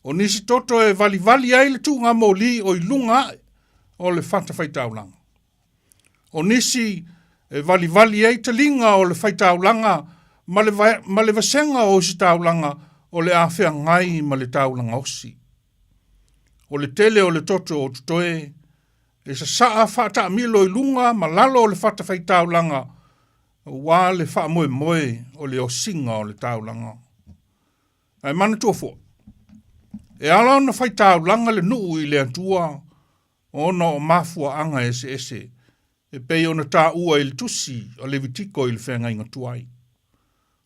O nisi toto e valivali ai le tuugamōlī o i luga aʻe o le fatafaitaulaga. O nisi e valivali ai taliga o le faitaulaga ma le, ma le vasega o ositaulaga o le a feagai ma le taulaga osi. O le tele o le toto o totoe e sasaa faataamilo i luga ma lalo o le fatafaitaulaga aua le faamoemoe o le osiga o le taulaga. Ae manatua foi, e ala ona faitaulaga le nuu i le Atua ona o mafuaaga eseese e pei ona taua i le tusi a Levitiko i le feagaiga tuai.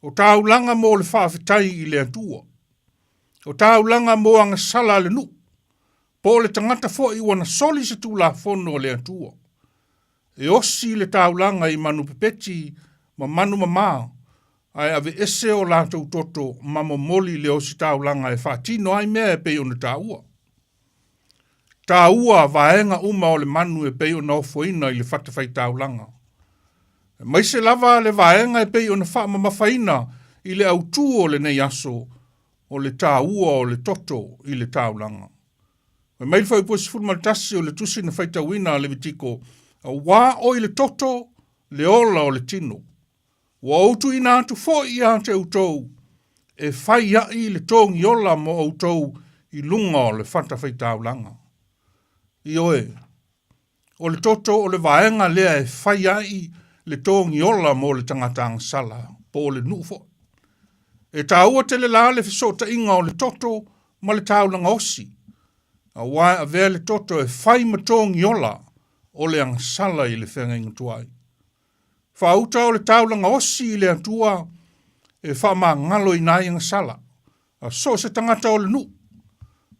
O taulaga mo le faafetai i le Atua. O taulaga mo agasala a le nuu, po o le tagata foi ua na soli se tulafono a le Atua. E osi le taulaga i manu pepeti ma manu mamā, ae aveese o latou toto ma momoli le ositaulaga e faatino ai mea e pei ona taua. Taua vaega uma o le manu e pei ona ofoina i le fatafaitaulaga. Aemaise lava le vaega e pei ona faamamafaina i le autū o lenei aso, o le taua o le toto i le taulaga. Fai mai le Fuaiupu 11 o le tusi na faitauina a Levitiko, Auā o i le toto le ola o le tino. Ua ou tuuina atu foi ia te outou, e fai ai le togiola mo outou i luga o le fatafaitaulaga. Ioe, o le toto o le vaega lea e fai ai le togiola mo le tagata agasala, po o le nuu foi. E taua tele la le fesootaiga o le toto ma le taulaga osi, auā e avea le toto e fai ma togiola o le agasala i le feagaiga tuai. Faauta o le taulaga osi i le Atua e faamagaloina ai agasala a so o se tagata o le nuu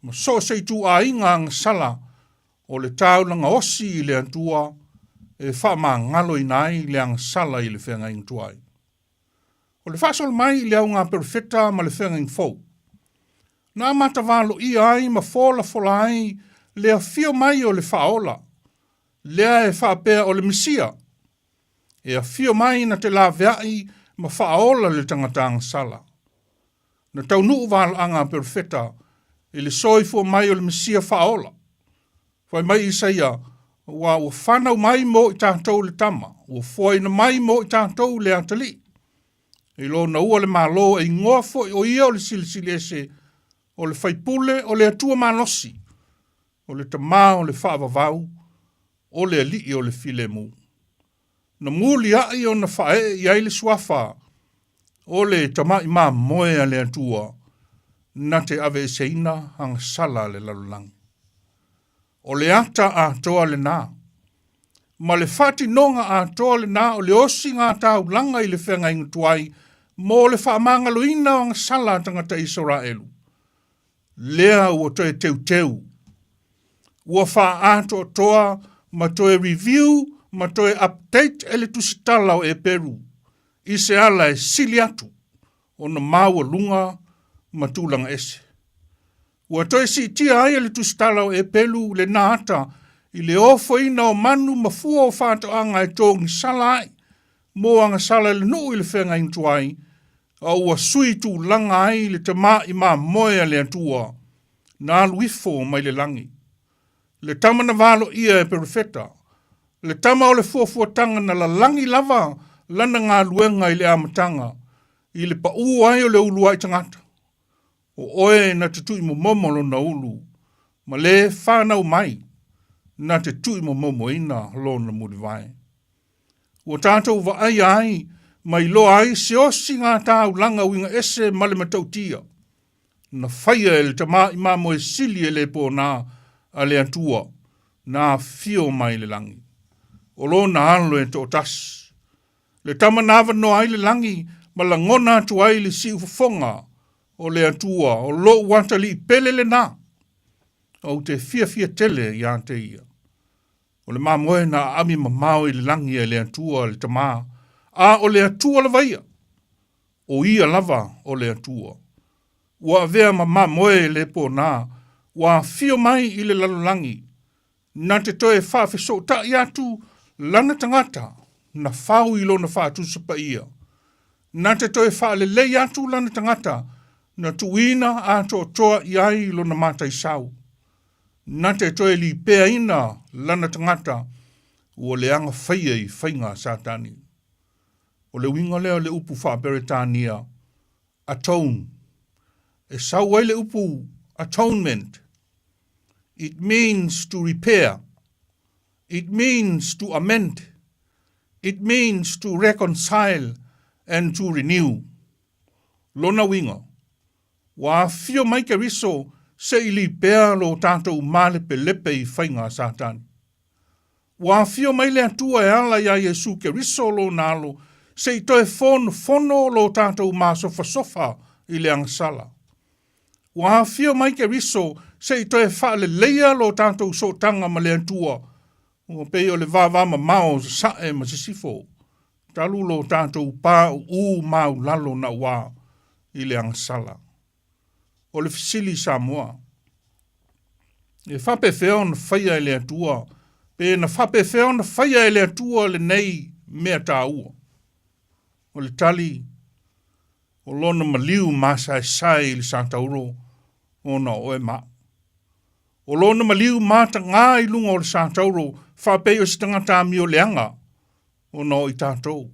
ma so o se ituaiga agasala. O le taulaga osi i le Atua e faamagaloina ai le agasala i le feagaiga tuai. O le faasolo mai i le auga perofeta ma le feagaiga fou. Na amata valoia ai ma folafola ai le afio mai o le Faaola, lea e faapea o le Mesia, e afio mai na te laveai ma faaola le tagata agasala. Na taunuu valoaga a perofeta i le soifua mai o le Mesia faaola. Fai mai Isaia, Ua ua fanau mai mo i tatou le tama, ua foaina mai mo i tatou le atalii. I lona ua le Malo e igoa foi o ia o le Silisili Ese, o le Faipule o le Atua Malosi, o le Tama o le Faavavau, o le Alii o le Filemu. Na muliai ona faaee i ai le suafa o le tamai mamoe a le Atua na te aveeseina agasala a le lalolagi. O le ata atoa lenā, ma le faatinoga atoa lenā o le osiga taulaga i le feagaiga tuai mo le faamagaloina o agasala a tagata Isaraelu. Lea ua toe teuteu, ua faaatoatoa ma toe review ma toe update e le tusitala o Eperu i se ala e sili atu ona maualuga ma tulaga ese. Ua toe siitia ai e le tusitala o Eperu lena ata i le ofoina o manu ma fua o faatoaga e togisala ai mo agasala i le nuu i le feagaiga tuai, a ua sui tulaga ai le tama'i mamoe a le Atua na alu ifo mai le lagi. Le tama na valoia e perofeta, le tama o le fuafuataga na lalagi lava lana galuega i le amataga, i le paʻū ai o le uluai tagata. O oe na te tuimomomo lona ulu, ma le fanau mai na te tuimomomoina lona mulivae. Ua tatou vaaia ai ma iloa ai se osiga taulaga uiga ese ma le matautia na faia e le Tama i mamoe sili e le pona a le Atua na afio mai le lagi. O lona alo e toatasi. Le tama na avanoa ai le lagi ma lagona atu ai le siufofoga o le Atua, o lou atalii pele lenā. Ou te fiafia tele iā te ia. O le mamoe na aami mamao i le lagi e le Atua le Tama, a o le Atua lava ia. O ia lava o le Atua. Ua avea ma mamoe le pona, ua afio mai i le lalolagi, na te toe faafesootai atu lana tagata na fau i lona faatusa paia, na te toe faalelei atu lana tagata na tuuina atoatoa i ai lona mataisau, na te toe lipeaina lana tagata ua leaga faia i faiga a Satani. O le uiga lea o le upu faa-Peretania atone. E sau ai le upu atonement. It means to repair. It means to amend. It means to reconcile and to renew. Lona uiga, ua afio mai Keriso se i lipea lo tatou malepelepe i faiga a Satani. Ua afio mai le Atua e ala iā Iesu Keriso lona alo se i toe fonofono lo tatou masofasofa i le agasala. Ua afio mai Keriso se i toe faaleleia lo tatou sootaga ma le Atua, ua pei o le vavamamao o Sasae ma Sisifo, talu lo tatou pauu maulalo nauā i le agasala. O le fesili i Samoa, e faapefea ona faia e le Atua, pe na faapefea ona faia e le Atua lenei mea taua? O le tali, o lona maliu masaesae i le satauro ona o oe ma au. O lona maliu matagā i luga o le satauro faapei o se tagata amio leaga ona o i tatou.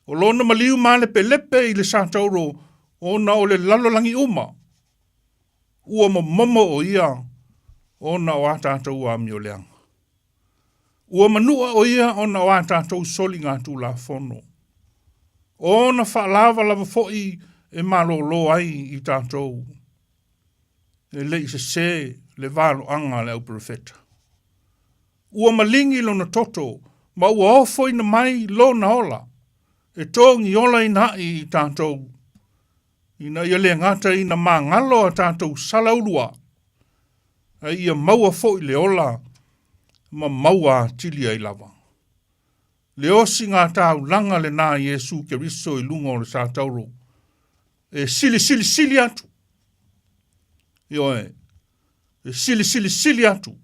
O lona maliu malepelepe i le satauro ona o le lalolagi uma. Ua momomo o ia ona o a tatou amio leaga. Ua manua o ia ona o a tatou soliga tulafono. O ona faalavalava foi e malōlō ai i tatou. E le i sesē le valoaga a le auperofeta. Ua maligi lona toto ma ua ofoina mai lona ola e togi olaina aʻi i tatou, ina ia le gata ina magalo a tatou sala ulua. a ia maua foi le ola ma maua atili ai lava. Le osiga taulaga lenā a Iesu Keriso i luga o le satauro e silisilisili atu. Ioe, e silisilisili atu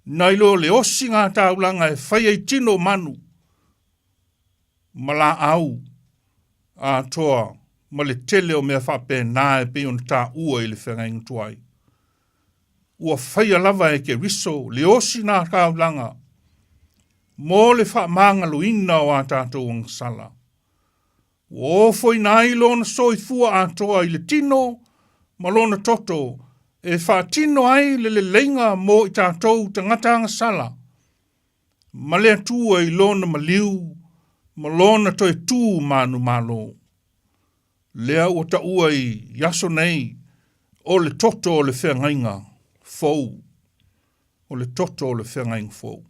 nai lo le osiga taulaga e faia i tino o manu ma laau atoa ma le tele o mea faapena e pei ona taua i le feagaiga tuai. Ua faia lava e Keriso le osiga taulaga mo le faamagaloina o a tatou agasala. Ua ofoina ai lona soifua atoa i le tino ma lona toto e faatino ai le leleiga mo i tatou tagata agasala ma le Atua i lona maliu ma lona toe tu manumalo. Lea ua taua i aso nei o le toto o le feagaiga fou, o le toto o le feagaiga fou.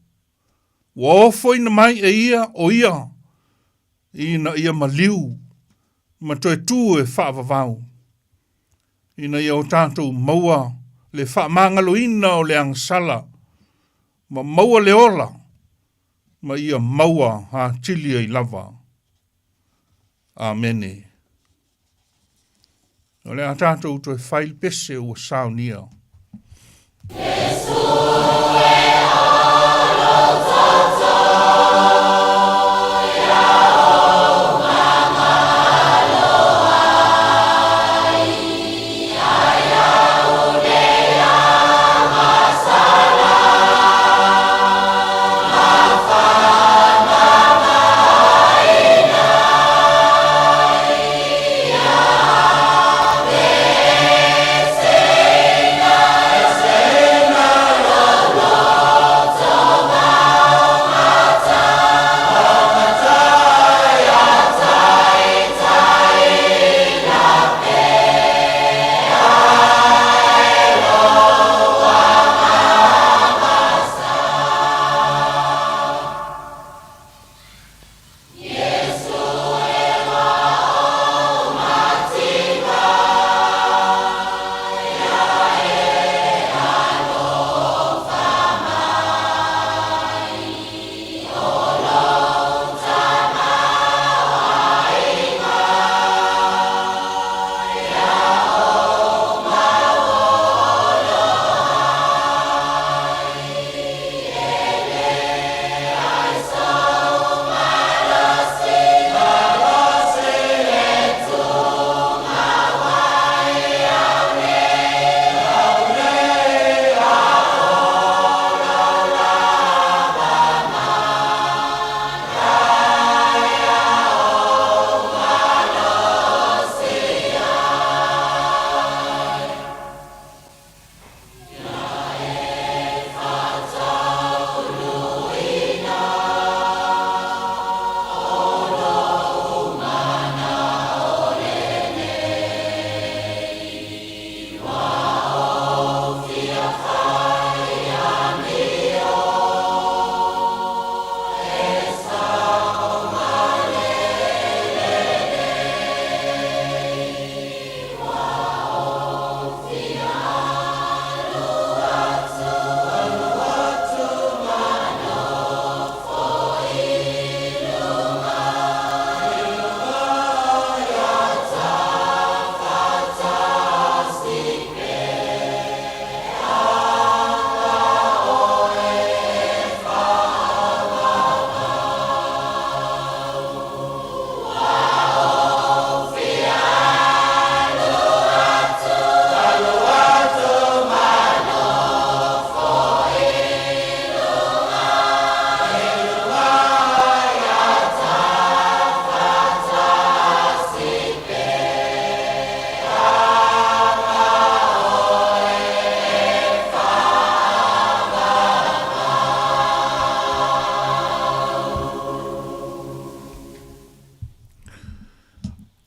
Ua ofoina mai e ia o ia ina ia maliu ma toe tu e faavavau, ina ia o tatou maua le faamagaloina o le agasala ma maua le ola ma ia maua atili ai lava. Amene. O le a tatou toe fai le pese ua saunia.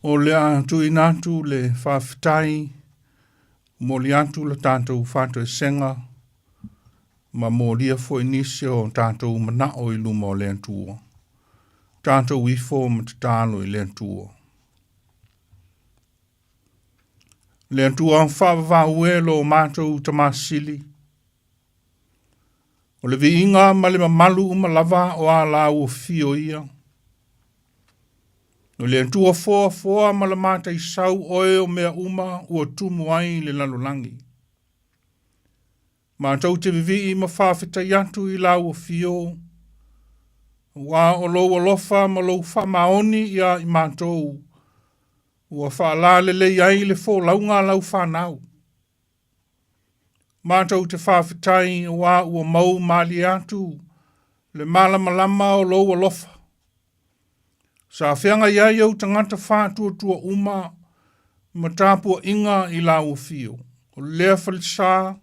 O le a tuuina atu le faafetai, momoli atu le tatou faatoesega ma molia foi nisi o tatou manao i luma o le Atua. Tatou ifo ma tatalo i le Atua. Le Atua faavavau e lo matou tamasili, O le viiga ma le mamalu uma lava o a lāua fio ia. O le Atua foafoa ma le mataisau oe o mea uma ua tumu ai le lalolagi. Matou te vivii ma faafetai atu i lāua fio, aua o lou alofa ma lou faamaoni iā i matou, ua faalalelei ai le folauga a lau fanau. Matou te faafetai aua ua mau malie atu le malamalama o lou alofa. Sa feagai ai ou tagata faatuatua uma ma tapuaiga i lāua fio, o lea falesa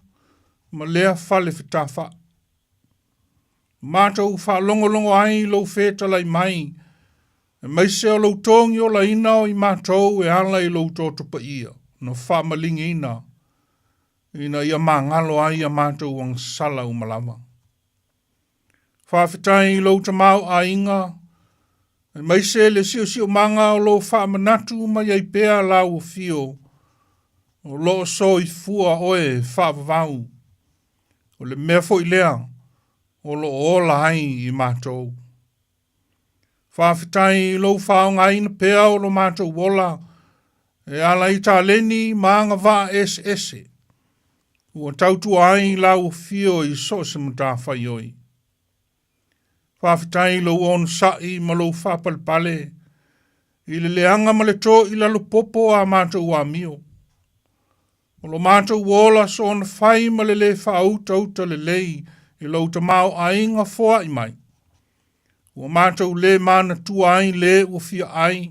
ma lea fale fetafa'i. Matou faalogologo ai i lou fetalai mai, aemaise o lou togiolaina o i matou e ala i lou toto paia na faamaligiina ina ia magalo ai a matou agasala uma lava. Faafetai i lou tamaoaiga, aemaise le siosiomaga o lou faamanatu mai ai pea lāua fio, o lo o soifua oe faavavau. O le mea foi lea o lo o ola ai i matou. Faafetai i lou faaaogaina pea o lo matou ola e ala i taleni ma agavaa eseese ua tautua ai lau afio i so o se matafaioi. Faafetai i lou onosai ma lou faapalepale i le leaga ma le to i lalo popo a matou amio. O lo matou ola soona fai ma le lē faautauta lelei i lou tamaoaiga foai mai. Ua matou lē manatua ai lē ua fia ai,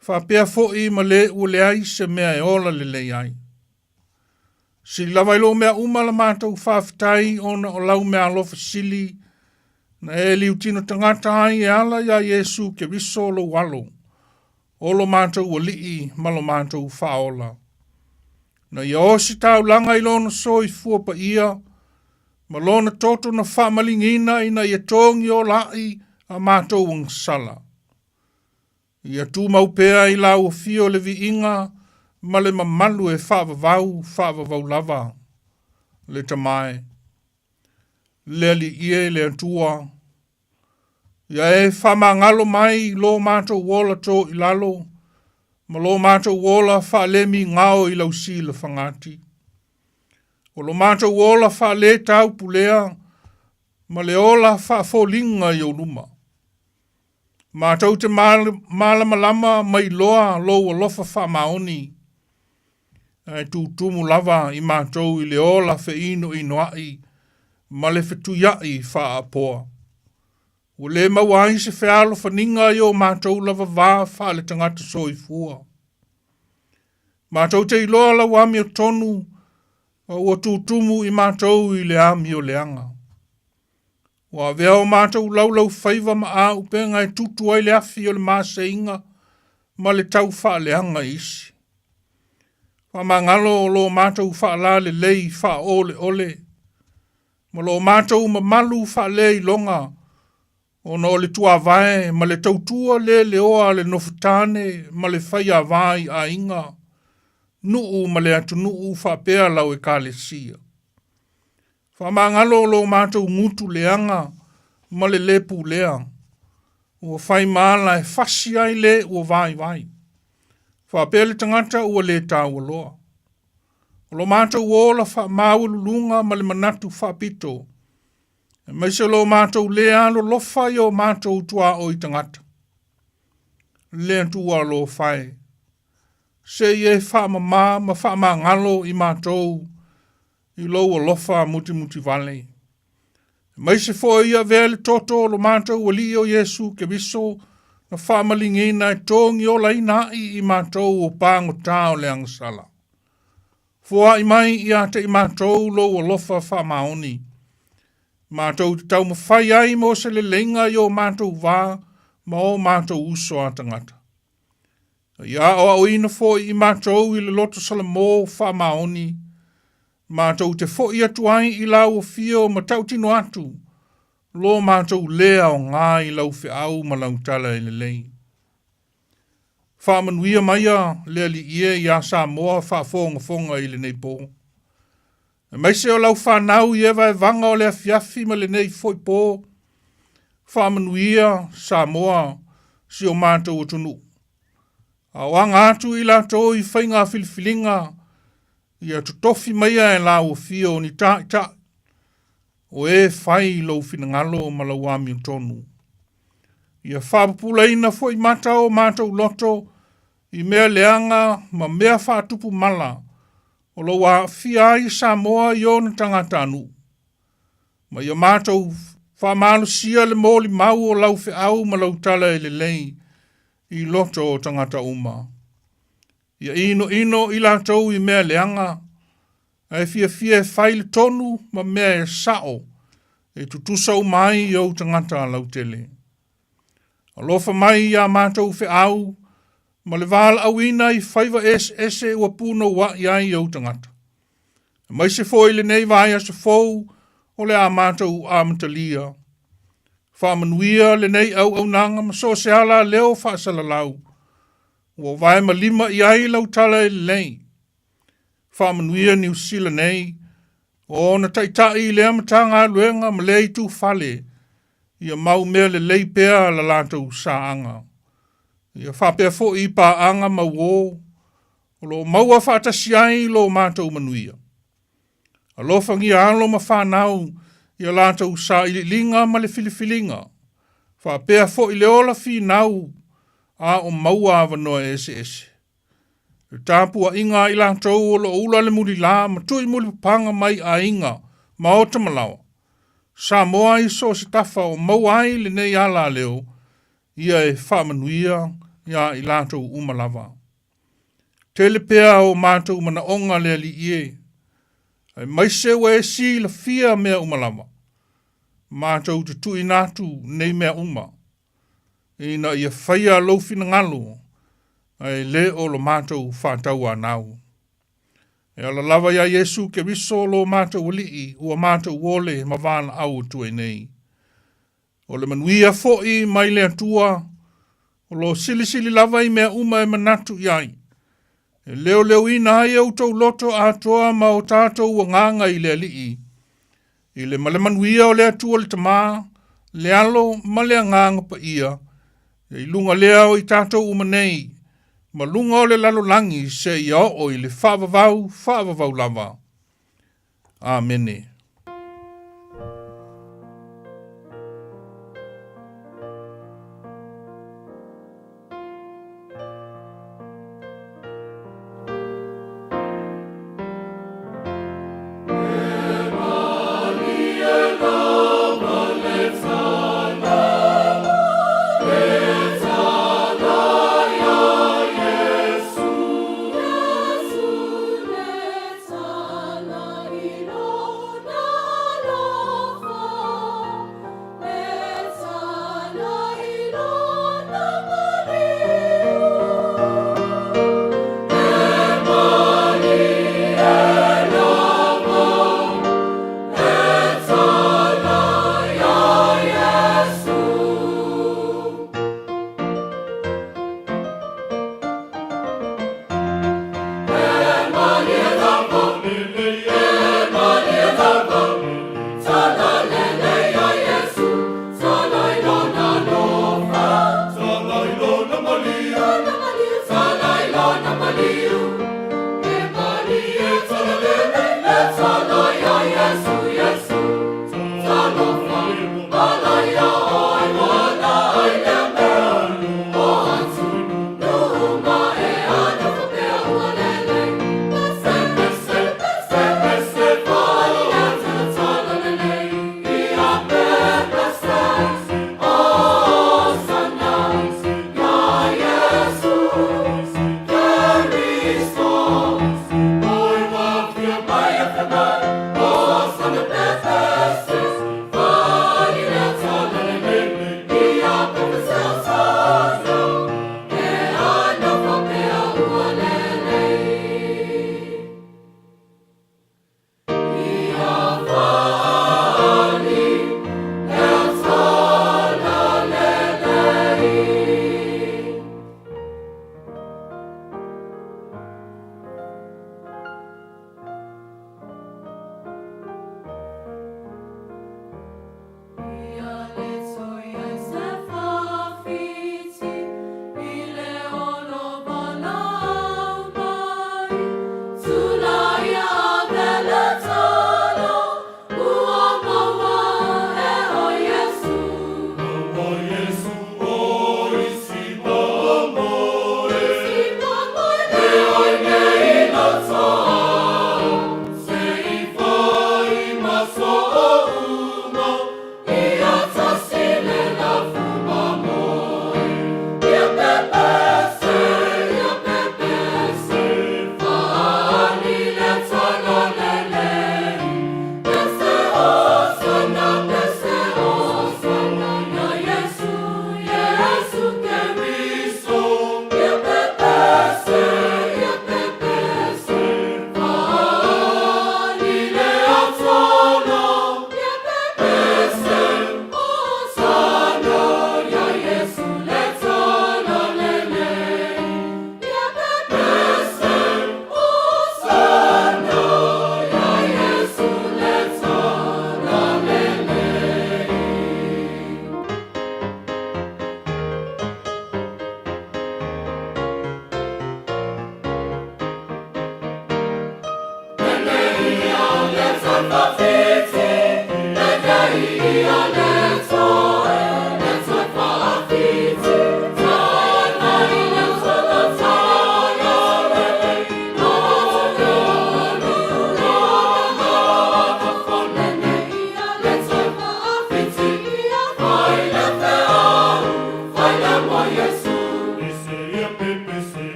faapea foi ma lē ua leai se mea e ola lelei ai. Sili lava i lou mea uma la matou faafetai ona o lau meaalofa sili na e liutino tagata ai e ala iā Iesu Keriso lou Alo, o lo matou Alii ma lo matou Faaola. Na ia ositaulaga i lona soifua paia ma lona toto na faamaligiina ina ia togi ola a'i a matou agasala. Ia tumau pea i lau afio le viiga ma le mamalu e faavavau faavavau lava. Le Tama e, le Alii e, le Atua, Ia e faamagalo mai i lo matou ola to i lalo, ma lo matou ola faalemigao i lau silafagati. O lo matou ola faaletaupulea ma le ola faafoliga i ou luma. Matou te malamalama ma iloa lou alofa faamaoni, ae tutumu lava i matou i le ola feinoinoa'i ma le fetuia'i faaapoa. Ua le maua ai se fealofaniga i o matou lava va faaletagata soifua. Matou te iloa lau amiotonu, a ua tutumu i matou i le amioleaga. Ua avea o matou laulaufaiva ma auupega e tutu ai le afi o le maseiga ma le taufaaleaga i isi. Faamagalo o lo matou faalalelei faaoleole ma lo matou mamalu faaleiloga ona o le tuavae ma le tautua le leoa a le nofotane ma le faiava i aiga, nuu ma le atunuu faapea lau Ekalesia. Faamagalo lo matou gutu leaga ma le lē pulea, ua fai ma ala e fasi ai lē ua vaivai, faapea le tagata ua lē taua loa. O lo matou ola faamaualuluga ma le manatu faapito, aemaise lo matou lē alolofa i o matou tuaoi tagata. Le Atua alofa e, se i e faamamā ma faamagalo i matou i lou alofa mutimutivale. Aemaise foi ia avea le toto o lo matou Alii o Iesu Keriso na faamaligiina e togiolaina a'i i matou o pagotā o le agasala. Foa'i mai ia te i matou lou alofa faamaoni. Matou te taumafai ai mo se leleiga i o matou va ma o matou uso a tagata. Ia aoaoina foi i matou i le loto salamo faamaoni, matou te foi atu ai i lau afio ma tautino atu lo matou lē aoga i lau feau ma lau tala e lelei. Faamanuia maia le Alii e iā Samoa faafogafoga i lenei pō. Aemaise o lau fanau i ia vaevaga o le afiafi ma lenei foi po, faamanuia Samoa si o matou atunuu. A o aga atu i latou i faiga filifiliga, ia totofi maia e lau afio ni taitai, o e fai i lou finagalo ma lau amiotonu. Ia faapupulaina foi mata o matou loto i mea leaga ma mea faatupu mala o lo o aafia ai Samoa i ona tagatanuu. Ma ia matou faamalosia le molimau o lau feau ma lau tala e lelei i loto o tagata uma. Ia inoino i latou i mea leaga, ae fiafia e fai le tonu ma mea e sao e tutusa uma ai i ou tagata lautele. Alofa mai iā matou feau ma le valaauina i faiva eseese ua punouaʻi ai ou tagata. Aemaise foi lenei vaiaso fou o le a matou amatalia. Faamanuia lenei auaunaga ma so o se ala leo faasalalau ua vae ma lima i ai lau tala e lelei. Faamanuia Niu Sila nei, o ona taitai i lea Matagaluega ma lea itufale, ia mau mea lelei pea la latou saaga. Ia faapea foi i paaga ma uō, o lo o maua faatasi ai lo matou manuia. Alofagia alo ma fanau i a latou sailiiliga ma le filifiliga, faapea foi le ola finau a o maua avanoa eseese. Le tapuaiga a i latou o lo o ula le mulilā ma tui mulipapaga mai aiga, maota ma laoa. Samoa i so o se tafa o maua ai lenei ala leo, ia e faamanuia iā i latou uma lava. Tele pea o matou manaoga le Alii e, aemaise ua e silafia mea uma lava. Matou te tuuina atu nei mea uma, ina ia faia lou finagalo, ae le o lo matou faatauanau. E ala lava iā Iesu Keriso lo matou Alii ua matou ole ma valaau atu ai nei. O le manuia foi mai le Atua, o lo silisili lava i mea uma e manatu i ai, e leoleoina ai outou loto atoa ma o tatou agaga i le Alii, i le ma le manuia o le Atua le Tama, le Alo ma le Agaga Paia, i luga lea o i tatou uma nei, ma luga o le lalolagi seia oo i le faavavau faavavau lava. Amene.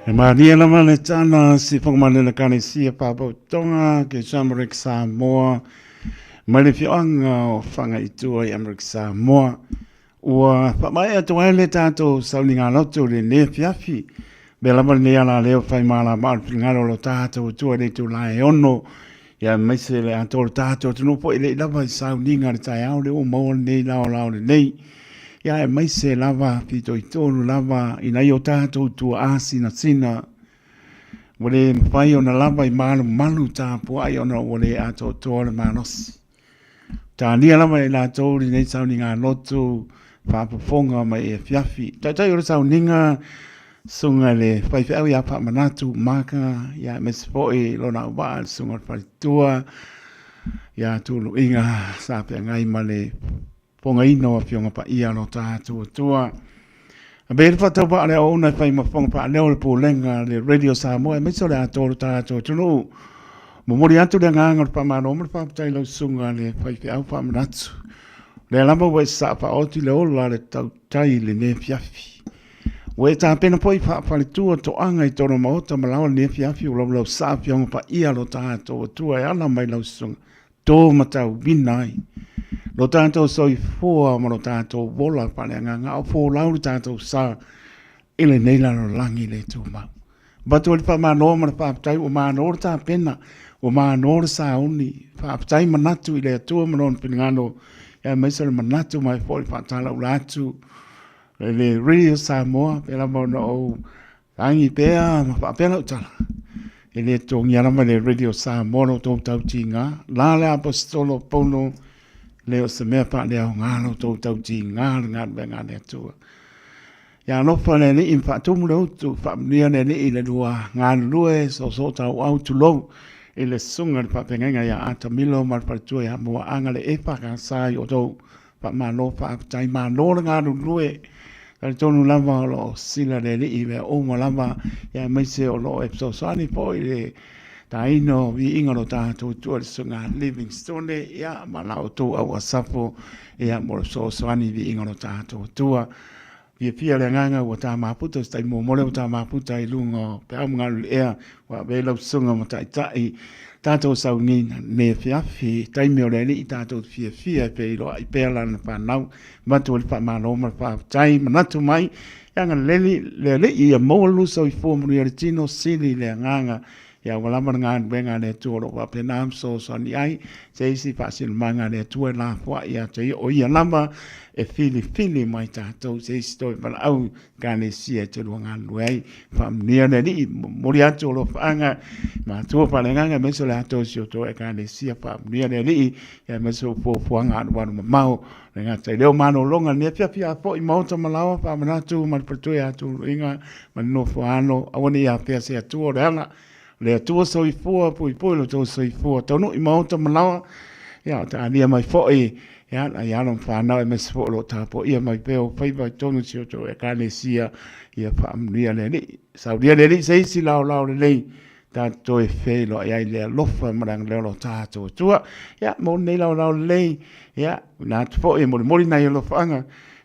E malie lava le tala si whakamanena Kalesia Pāpautonga ke Amerika Samoa mai le whioanga o Whangaitua i Amerika Samoa. Ua whamaea atu ai le tātou sauniga loto le ne fiafi. Mea lava lenei ala leo whai mālama o le whingaro lo tātou atua le tū lae ono. Ia maise le atoa le tātou atunuu po i le lava i sauniga le taeao le o maua lenei lao lao lenei. Ia e maise lava pito i tonu lava i nai o tātou tua asina sina. Ua le mawhai ona lava i malu malu tāpuai ona ua le atoatoa le malosi. Tānia lava e lātou lenei sauniga lotu faafofoga mai e afiafi. Taitai o le sauniga suga le faifeau ia Faamanatu Maka ia aemaise foi lona auvaa le suga o le faletua ia Tuluiga sa feagai ma le fogaina o Afioga Paia lo tatou Atua. A be le faatauvaa le auauna e fai ma fofoga faaleo le pulega le Radio Samoa aemaise o le atoa o lo tatou atunuu. Momoli atu le agaga o le faamalo ma le faafetai i lau susuga le faifeau faamanatu. O lea lava ua e sasaa faaoti le ola le tautai i lenei afiafi. Ua e tapena foi faafaletua toaga i tona maota ma laoa lenei afiafi o laulau saa afioga paia lo tatou Atua e ala mai lau susuga tō matauina ai lo tātou soifua ma lo tātou ola faaleagaga a o folau le tātou sa i lenei lalolagi le tumau. Avatu ai le faamalo ma le faafetai ua malo le tapena, ua malo le sauni, faafetai manatu i le Atua ma Lona finagalo, aemaise o le manatu mai foi le faatalaula atu i le Radio Samoa, pei lava ona ou Tangi pea ma faapea lau tala, e le totogia lava le Radio Samoa lo outou tautiga, la le Aposetolo o Paulo, le o se mea faaleaoga lo outou tautiga le galuega a le Atua. Ia alofa le Alii ma faatumu le utu, faamanuia le Alii i le lua galulue soosoo tauau tulou i le susuga i le faafeagaiga ia Atamilo ma le faletua ia Moaaga le EFKS i outou Faamalo faafetai, malo le galulue. Talitonu lava o lo o sila le Alii i mea uma lava, aemaise o lo o e fesoasoani foi i le taina o viiga o lo tatou Atua i le Susuga Livingstone, ia, ma la outou au asafo, ia, mo le fesoasoani i viiga o lo tatou Atua. Fiafia le agaga ua ta mafuta, o se taimi muamua lea ua ta mafuta i luga o peau ma galulue ua ave ai lau susuga ma taitai tatou sauniga nei afiafi, taimi o le Alii tatou te fiafia e feiloai pea lana fanau, avatu ai le faamalo ma le faafetai, manatu mai e agalelei le Alii ia maua le soifua manuia le tino, sili le agaga Ia ua lava le galuega a le Atua o lo o faapena ma fesoasoani ai se isi faasinomaga a le Atua e lafoai ia te ia, o ia lava e filifili mai tatou se isi toe valaau Ekalesia e te lua galulue ai. Faamanuia le Alii, momoli atu alofaaga matua faaleagaga aemaise o le atoa o si o outou Ekalesia. Faamanuia le Alii aemaise o fuafuaga alualu mamao le gata i leo malologa lenei afiafi a foi maota ma laoa faamanatu ma le faletua ia Tuluiga ma le nofo alo aua ne i afea se Atua o le ala le Atua soifua puipui lo outou soifua taunuu i maota ma laoa ia o taalia mai foi ia nai alo ma fanau aemaise foi o lo o tapuaia mai pea o faiva i totonu o si o outou Ekalesia ia faamanuia le Alii saulia le Alii se isi laolao lelei tatou toe feiloai ai le alofa ma le agalelei o lo tatou Atua. Ia, mo lenei laolao lelei, ia, ina atu foi e molimoli nai alofaaga,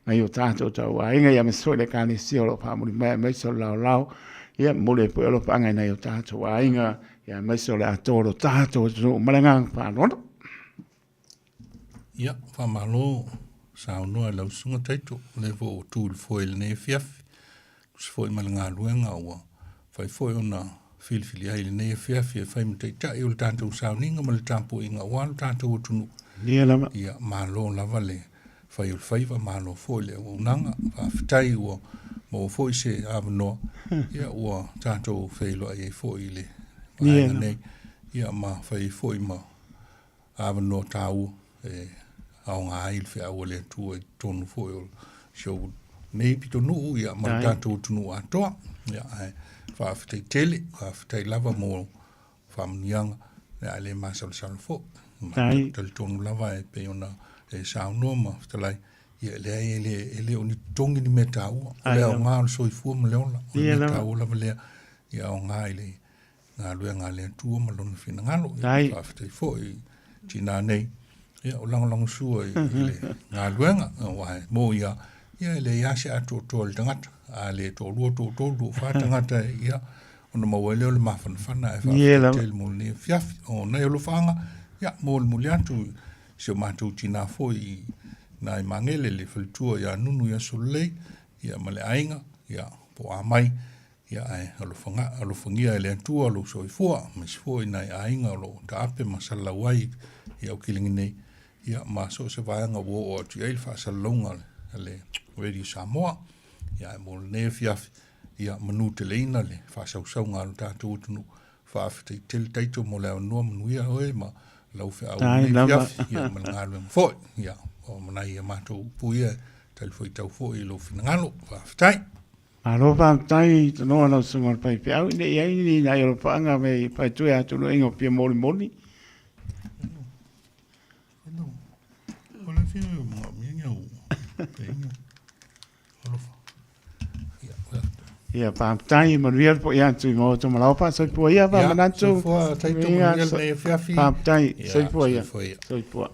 nai o tātou tauaiga, ia aemaise foi le Ekalesia o lo o faamuli mai aemaise o le laolao, ia momoli ai foi alofaaga i nai o tātou aiga, ia aemaise o le atoa o lo tātou atunuu ma le agaga faaaloalo. Ia, faamalo saunoa i lau susuga Taito, o lea foi ua tu i le foe i lenei afiafi. Tusa foi ma le galuega ua fai foi ona filifili ai i lenei afiafi e fai ma taitai o le tatou sauniga ma le tapuaiga aua lo tatou atunuu. Ia lava. Ia, malo lava le fai o le faiva, malo foi le auaunaga. Faafetai ua maua foi se avanoa, ia ua tatou feiloai ai foi i le vaega nei, ia ma fai ai foi ma avanoa taua e aoga ai le feau a le Atua i totonu foi o si ou nei pitonuu ia ma le tatou atunuu atoa. Ia, ae faafetai tele, faafetai lava mo faamanuiaga, ia ae le masalosalo foi. Faafetai. Talitonu lava e pei ona e saunoa ma fetalai, ia e leai e le, e le o ni totogi ni mea taua. O le aoga o le soifua ma le ola. O le mea taua lava lea, ia aoga i le galuega a le Atua ma lona finagalo. Dai. Faafetai foi i tinā nei, ia o lagolagosua i, i le galuega, aua e mō ia, ia e leai lava se atoatoa i le tagata. A le toalua, toatolu, toafa tagata, ia, ona maua ai lea o le mafanafana ae faafetai tele mo lenei afiafi. O nai alofaaga, ia, molimoli atu i si o matou tinā foi i nai Magele, le faletua ia Nunu ia Sololei, ia ma le aiga, ia, po o a mai, Ia ae alofaga, alofagia e le Atua lou soifua, aemaise foi nai aiga o lo o taape ma salalau ai i Aukilagi nei, ia ma so o se vaega ua oo atu i ai le faasalalauga a le Radio Samoa. Ia ae mo lenei afiafi, ia manuteleina le faasausauga a lo tatou atunuu. Faafetai tele Taito mo le avanoa, manuia oe ma lau feau i lenei afiafi, ia ma le galuega foi. Ia, o nai a matou upu ia e talifuaitau foi i lou finagalo. Faafetai. Malo faafetai i tanoa lau susuga o le faifeau ina i ai ni nai alofaaga me faitue atunuaiga o fia molimoli. Ia faafetai manuia le foi atu i maota ma lau faasoifua ia faamanatu. Soifua taito manuia lenei afiafi. Faafetai soifua ia. Soifua.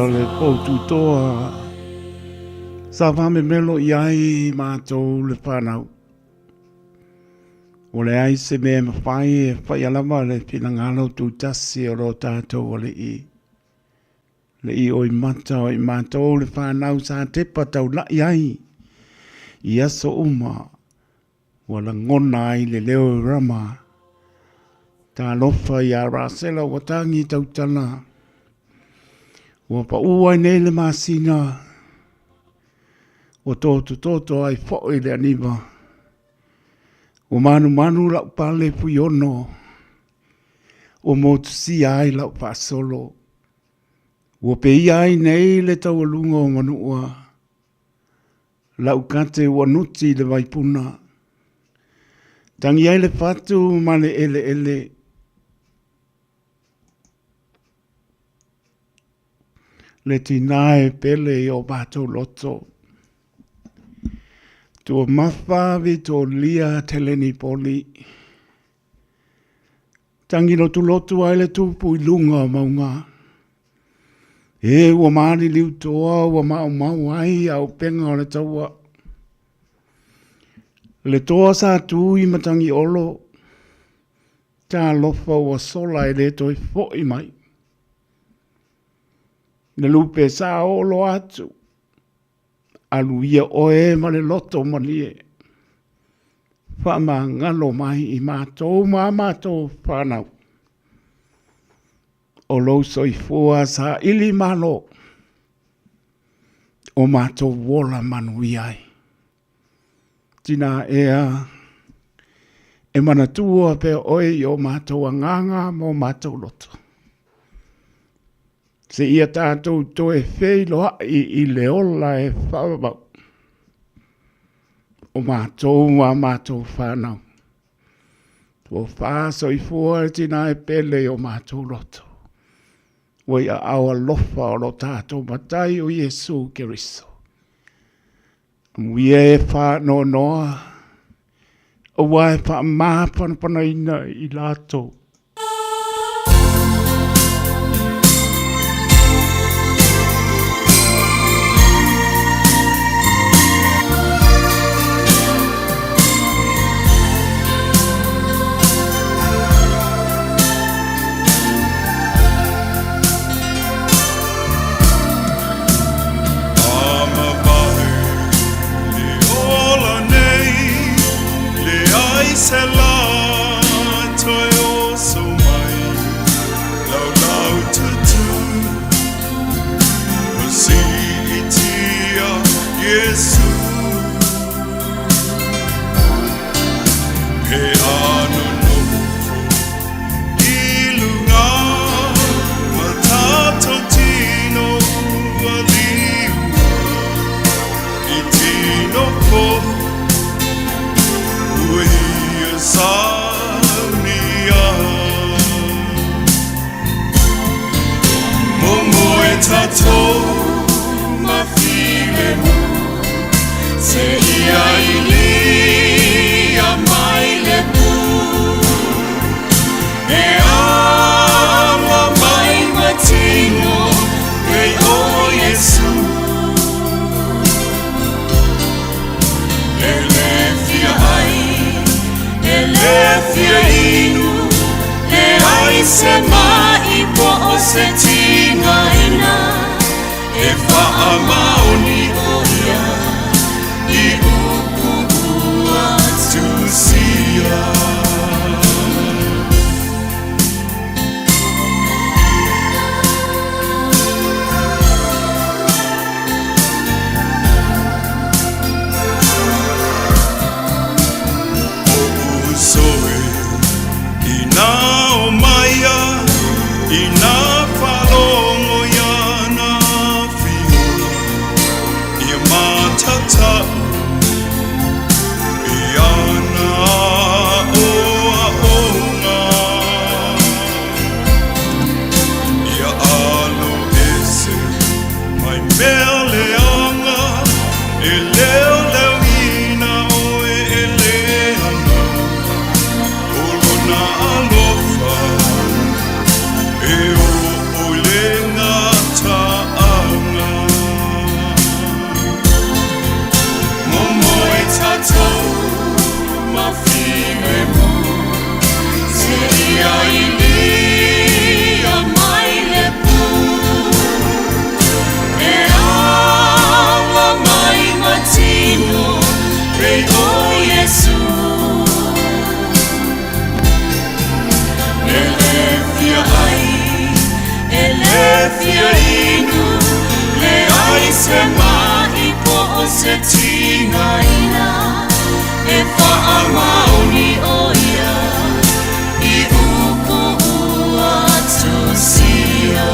o le poututoa sa faamemelo i ai matou le fanau. Ua leai se mea e mafai e faia lava le finagalo tutasi o lo tatou Alii. Le i oimata o i matou le fanau sa tepa taula'i ai i aso uma ua lagona ai le leo i Rama. Talofa iā Rasela ua tagi tautala. Ua paʻu ai nei le masina, ua totototo ai foi le aniva. Ua manumanu lau pale fuiono, ua motusia ai lau faasolo. Ua peia ai nei le taualuga o Manua, lau kate ua nuti i le vaipuna. Tangi ai le fatu ma le eleele. Le tinā e pele i o matou loto. Tuamafa Vitolia Telenipoli. Tangi lotulotu ai le tupu i luga o mauga. E ua maliliu toa ua maumau ai auupega o le taua. Le toa sa tu i Matagiolo, talofa ua sola e le toe foi mai. Le lupe sa oo loa atu, alu ia oe ma le loto malie. Faamagalo mai i matou ma a matou fanau. O lou soifua saili malo, o matou ola manuia ai. Tina ea, e manatua pea oe i o matou agaga ma o matou loto. Seia tatou toe feiloai i le ola e faavavau o matou ma a matou fanau. Tofa soifua le tina e pele i o matou loto. Ua i aao alofa o lo tatou Matai o Iesu Keriso. Amuia e faanoanoa, aua e faamapanapanaina i latou. se maʻi po o se tigaina, e faamaoni ʻo ia i upu ua tusia.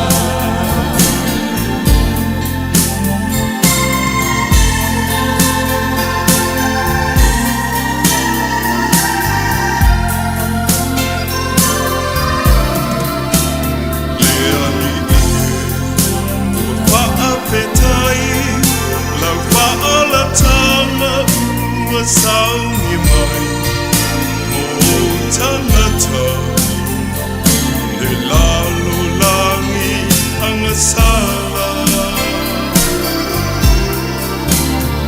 Le Alii e, ua faafetai lau faaolataga ua sauni mai mo ou tagata le lalolagi agasala.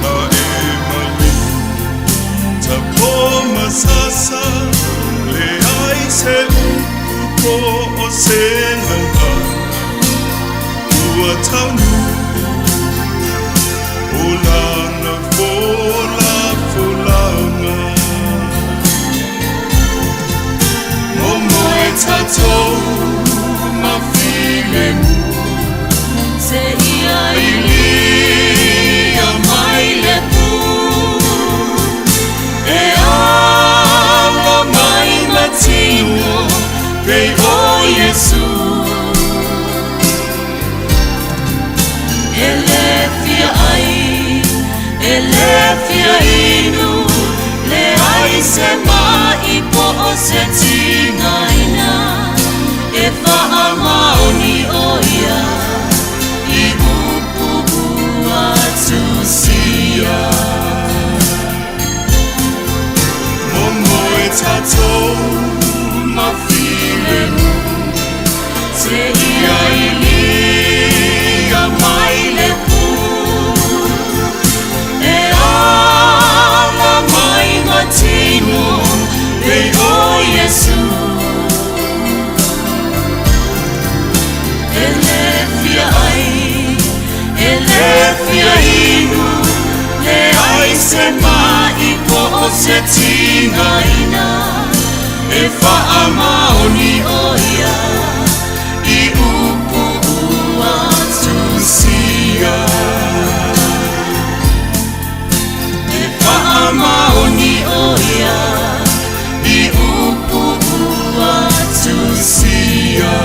Na e maliu ta po ma sasa, leai se upu po o se gagana ua taunuu o lana folafolaga. Momoe tatou ma filemu Seia ilia mai le pū, e ala mai ma tino pei o Iesu. E le fia ʻai, e le fia inu, leai se maʻi po o se tigaina, e faamaoni ʻo ia i upu ua tusia. Momoe tatou ma filemu Seia ilia mai le pū, e ala mai ma tino pei o Iesu. E le fia ʻai, e le fia inu, leai se maʻi po o se tigaina, e faamaoni ʻo ia i upu ua tusia. E faamaoni ʻo ia i upu ua tusia.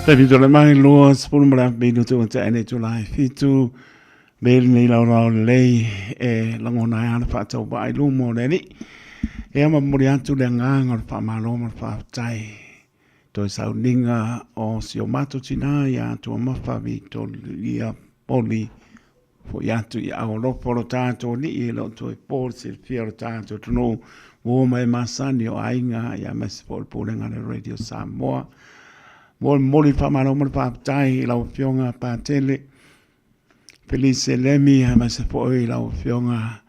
Taimi tole mai loa sepulu ma le afe minute ua tea nei itula e fitu me lenei laolao lelei e lagona ai lava le faatauvaa i luma o le Alii. Ia ma momoli atu le agaga o le faamalo ma le faafetai toe sauniga o si o matou tina ia Tuamafa Vitoria Poli foi atu i aao alofa o lo tatou Alii e le o toe po le silafia o lo tatou atunuu ua mai masani o aiga ia aemaise foi o le Pulega a le Radio Samoa. Momoli le faamalo ma le faafetai i lau Afioga Patele Felice Lemi aemaise foi i lau Afioga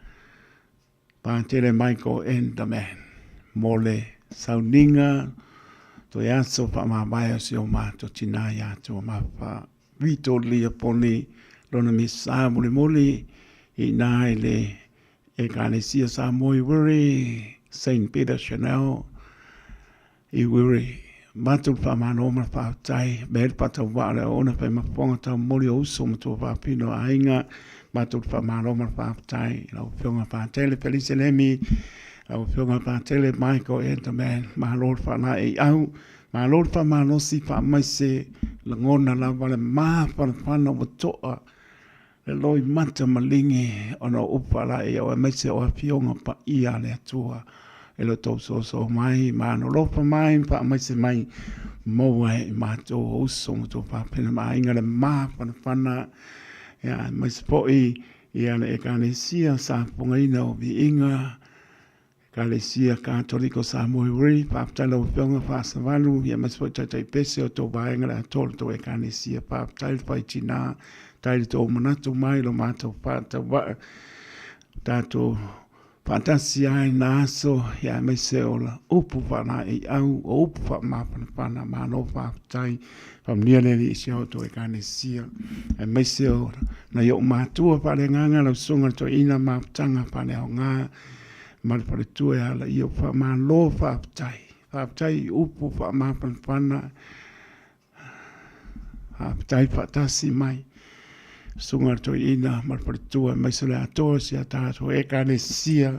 Patele Michael Enderman mo le sauniga toe aso faamavae o si o matou tina ia Tuamafa Vito Liaponi lona misa mulimuli i ina i le Ekalesia Samoa i Wiri, Saint Peter Chanel i Wiri. Matou le faamalo ma le faafetai, mea le faatauvaa o le auauna fai ma fofoga taumoli o uso ma tuafafine o aiga. Matou le faamalo ma le faafetai i lau Afioga Patele Felice Lemi, lau Afioga Patele Michael Enterman, malo le faalaeiau. Malo le faamalosi faamaise lagona lava le mafanafana ua toa le loimata maligi ona o upu faalaeiau aemaise o afioga paia a le Atua e lo tou soso mai ma alolofa mai ma faamaise mai maua e i matou o uso ma tou fapena ma aiga le mafanafana ia aemaise foi ia le Ekalesia sa fofogaina o viiga Ekalesia Katoliko Samoa i Wiri, faafetai lau Afioga Faasavalu, ia aemaise foi Taitai Pese o tou vaega le atoa o le tou Ekalesia. Faafetai le fai tina, faafetai le tou manatu mai lo matou faatauvaa, tatou. Faatasi ai na aso, ia aemaise o la upu faalaeiau, o upu faamafanafana, malo faafetai, faamanuia le Alii i si a outou Ekalesia, aemaise o nai ou matua faaleagaga, lau Susuga i le Toeaina Mafutaga Faaleaoga ma le faletua e ala i ou faamalo faafetai, faafetai i upu faamafanafana, Faafetai faatasi mai Susuga i le Toeaina ma le Faletua aemaise o le atoa o si a tatou Ekalesia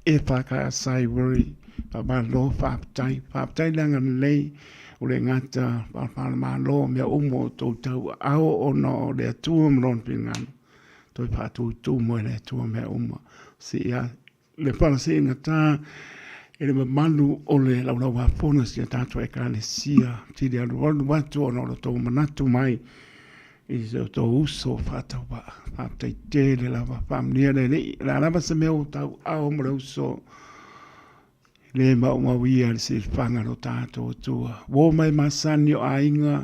EFKS Ivory. Faamalo faafetai. Faafetai le agalelei o le gata faale-Malo mea uma o outou tauaao ona o le Atua ma Lona finagalo. Toe faatutumu e le Atua mea uma. Seia le faaseegata e le mamalu o le Laulau-a-Fono a si a tatou Ekalesia, tili alualu atu ona o lo outou manatu mai i si o outou uso faatauvaa. Faafetai tele lava, faamanuia le Alii. O le a lava se mea ua tauau ma le uso, e le maumauia le silafaga a lo tatou Atua. Uo mai masani o aiga,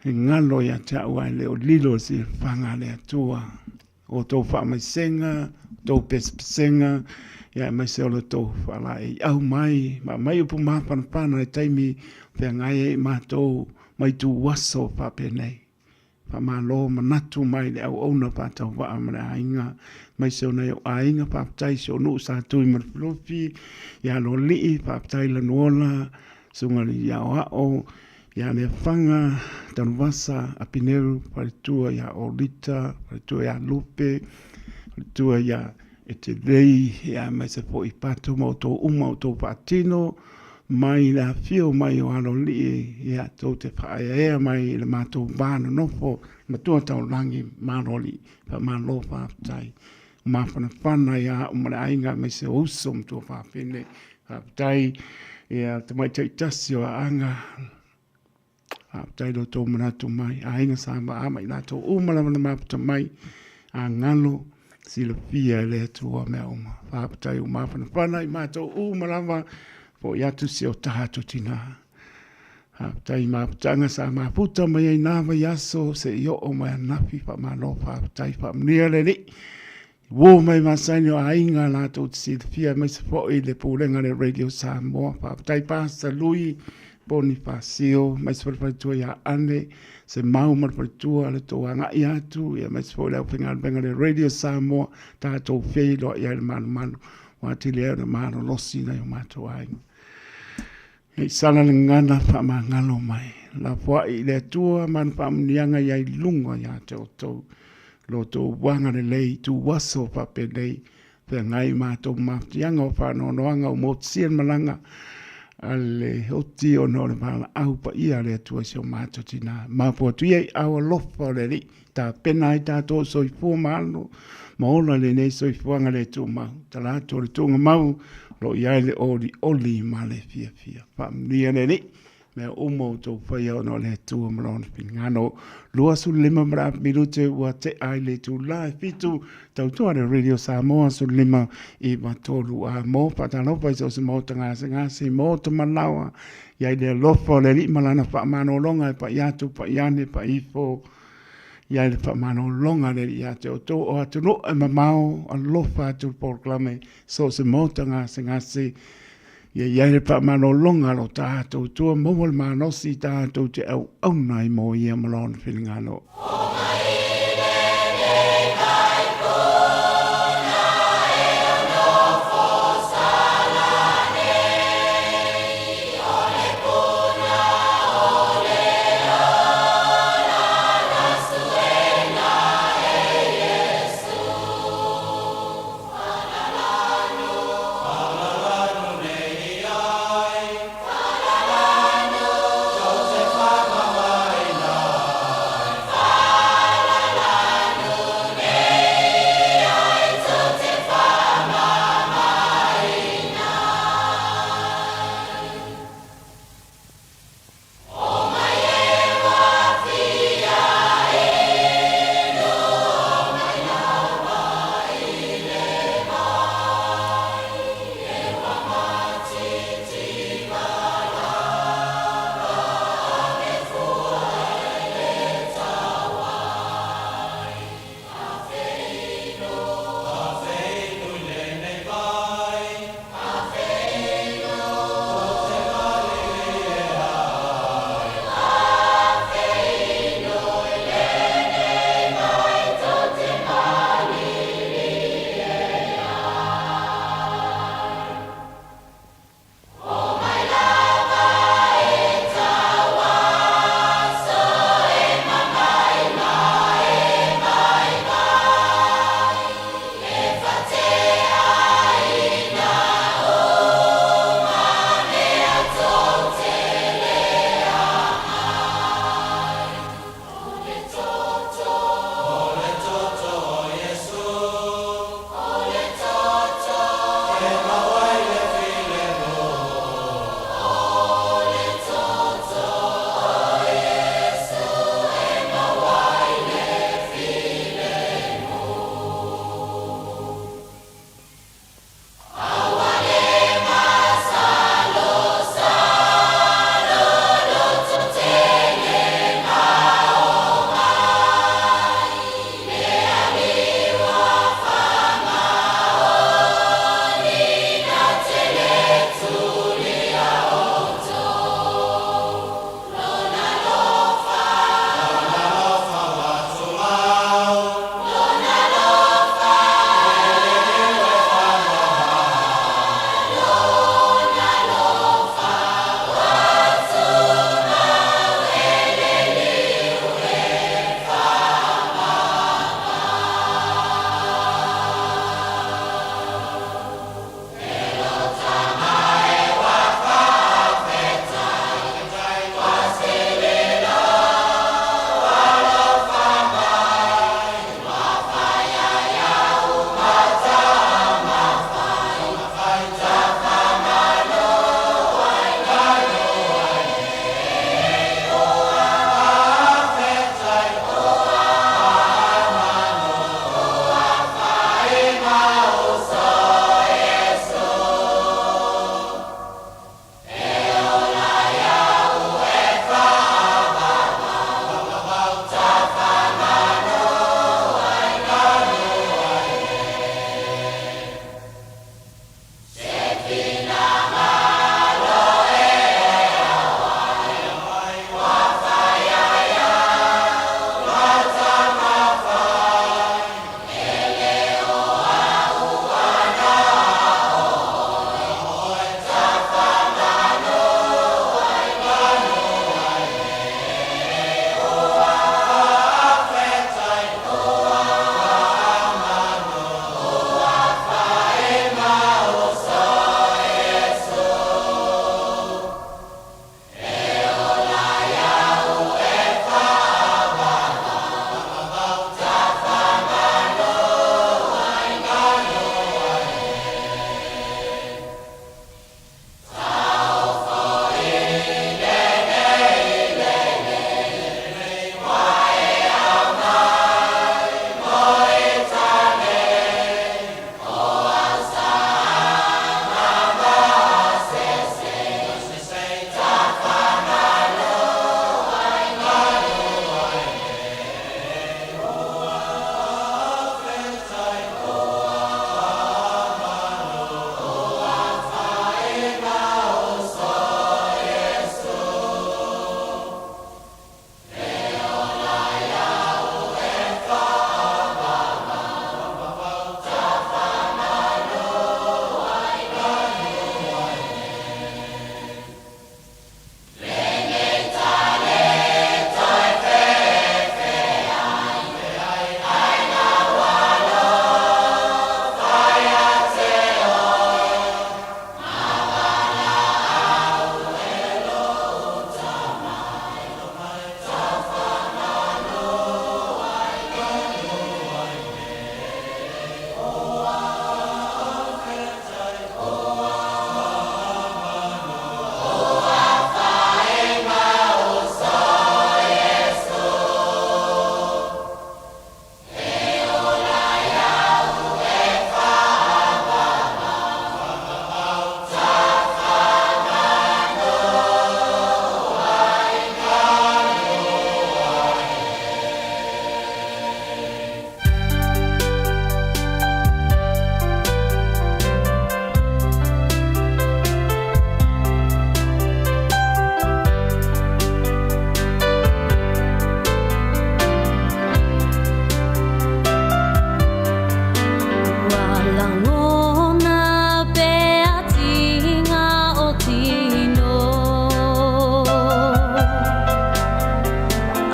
e galo ia te au ae le o lilo le silafaga a le Atua. O outou faamaisega, outou pesepesega, ia aemaise o lo outou faalaeiau mai, ma aumai upu mafanafana i taimi feagai ai matou ma ituaso faapenei. Faamalo manatu mai le auauna faatauvaa ma le aiga, aemaise o nai ou aiga, faafetai i si ou nuu sa Tuimalefulofi, ia Loalii, faafetai Lanuola, Susuga i le Aoao, ia Lefaga, Tanuvasa, Apineru, faletua ia Olita, faletua ia Lupe, faletua ia Etelei, ia aemaise foi Pato ma outou uma outou faatino mai le afio mai o Aloalii, ia tou te faaeaea mai i le matou va nonofo, Matua Taulagi ma Aloalii, faamalo faafetai. Mafanafana ia au ma le aiga aemaise o uso ma tuafafine. Faafetai ia tamaitai tasi o Aana. Faafetai lo outou manatu mai. Aiga sa maa ma i latou uma lava na mafuta mai. A galo silafia e le Atua mea uma. Faafetai ua mafanafana i matou uma lava. Foi atu si o tatou tinā. Faafetai i mafutaga sa mafuta mai ai nā vaiaso seia oo mai ananafi. Faamalo faafetai, faamanuia le Alii. Uo mai masani o aiga latou te silafia aemaise foi le pulega a le Radio Samoa. Faafetai Pastor Lui Ponifasio, aemaise foi le faletua ia Ane, Semau ma le faletua le tou agai atu, aemaise foi le aufaigaluega a le Radio Samoa, tatou feiloai ai i le malumalu ua atili ai ona malolosi nai o matou aiga. Nei sala le gagana faamagalo mai. Lafoai i le Atua ma ana faamanuiaga ia i luga ia te outou. Lo outou agalelei i tuaso faapenei, feagai matou mafatiaga o faanoanoaga o motusia le malaga a le oti ona o le valaau paia a le Atua i si o matou tina. Mafua atu ia i aao alofa o le Alii, tapena ai tatou soifua ma alo ma ola lenei soifuaga le tumau. Tala atu o le tuugamau o lo o i ai le olioli ma le fiafia. Faamanuia le Alii mea uma o outou faia ona o le Atua ma Lona finagalo. 25 ma le afa minute ua tea ai le itula e 7 tautua le Radio Samoa 15 9 3 a mo faatalofa i so o se maota gasegase maota malaoa i ai le alofa o le Alii ma Lana faamanologa e pai atu pai ane pai ifo i ai le faamalologa a le Alii ia te outou o atunuu e mamao, alofa atu le polokalame so o se maota gasegase ia i ai le faamalologa a lo tatou Atua maua le malosi tatou te auauna ai mo ia ma Lona finagalo.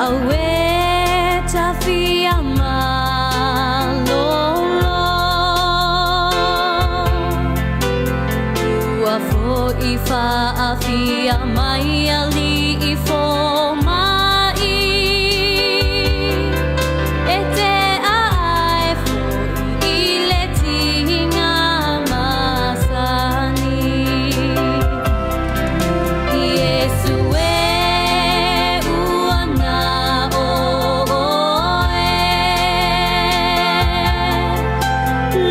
Auē tafia malolo. Ua fo'i fa'afia mai Alii foma'i, E te a'ae fo'i i le tiga masani. Iesu e, ua na o oe,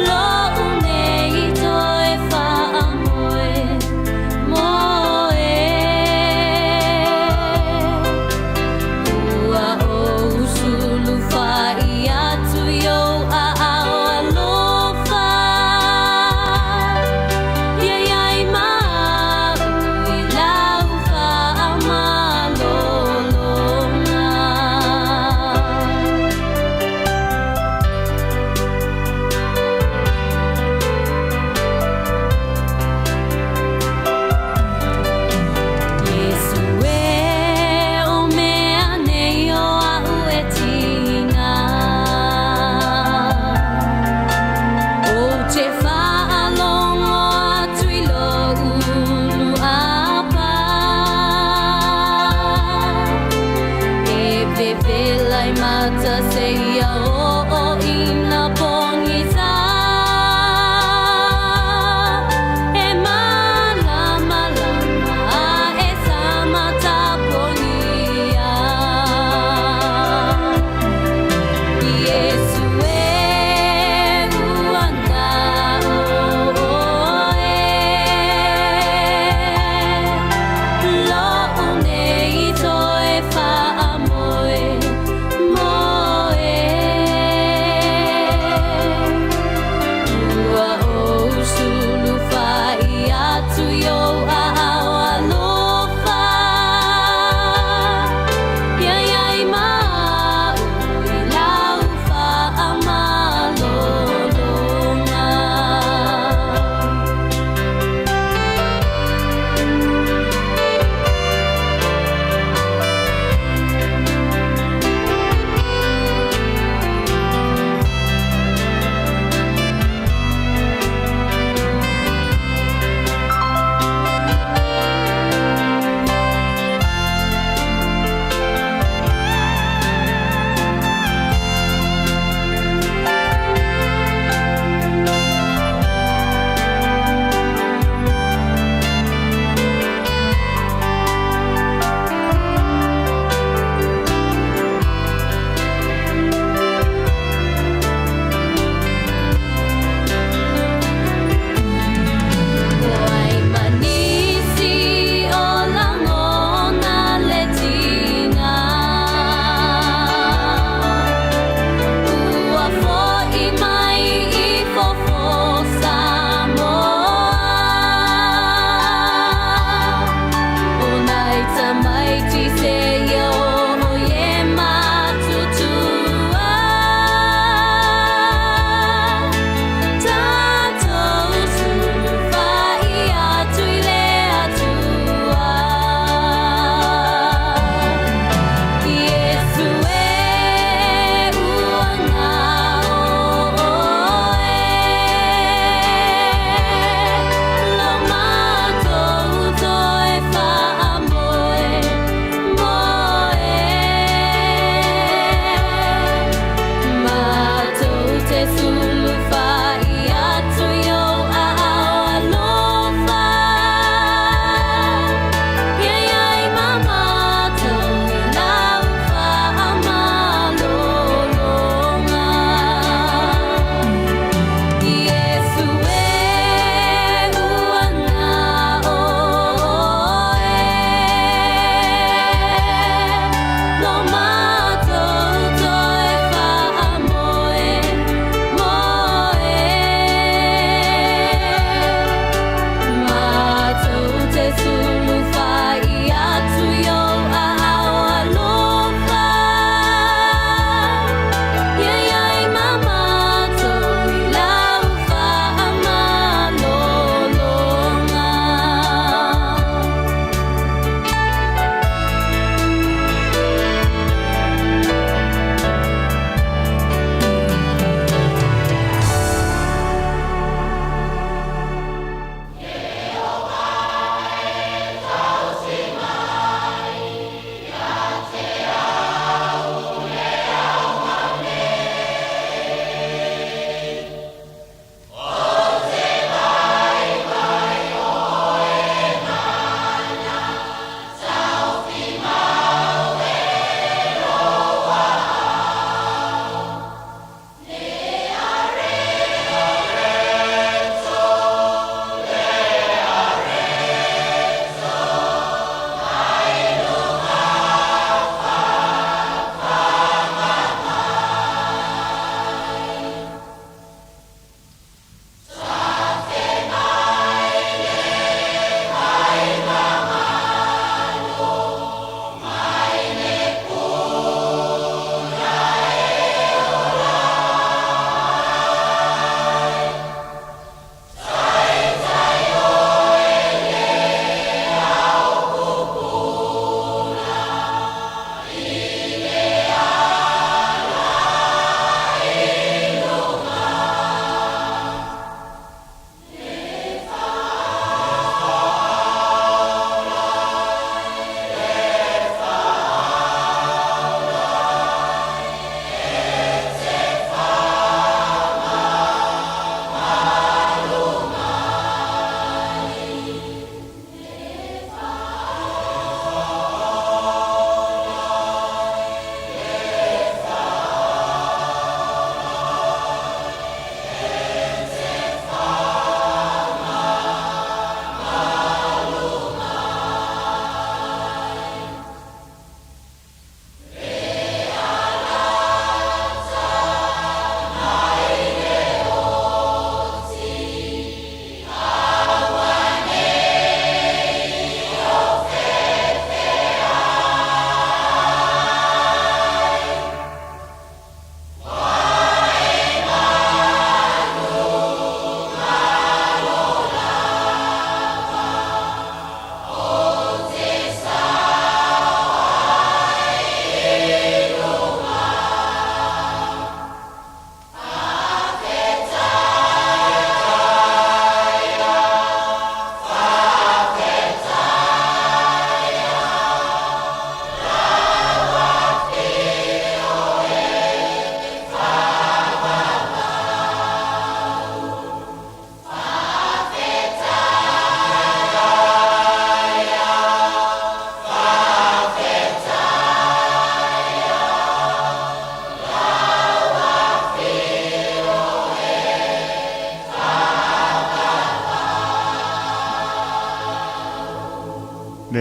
Lo'u nei toe fa'amoe moe. Ua ou sulufa'i atu i ou aao alofa, Ia i ai ma a'u i lau fa'amalologa. Iesu e, o mea nei o a'u e tiga, Ou te fa'alogo atu i lo'u lu'apa, E vevela i mata seia o'o ina pogisa, E malamalama a e sama tapogia. Iesu e, ua na o oe, Lo'u nei toe fa'amoe moe.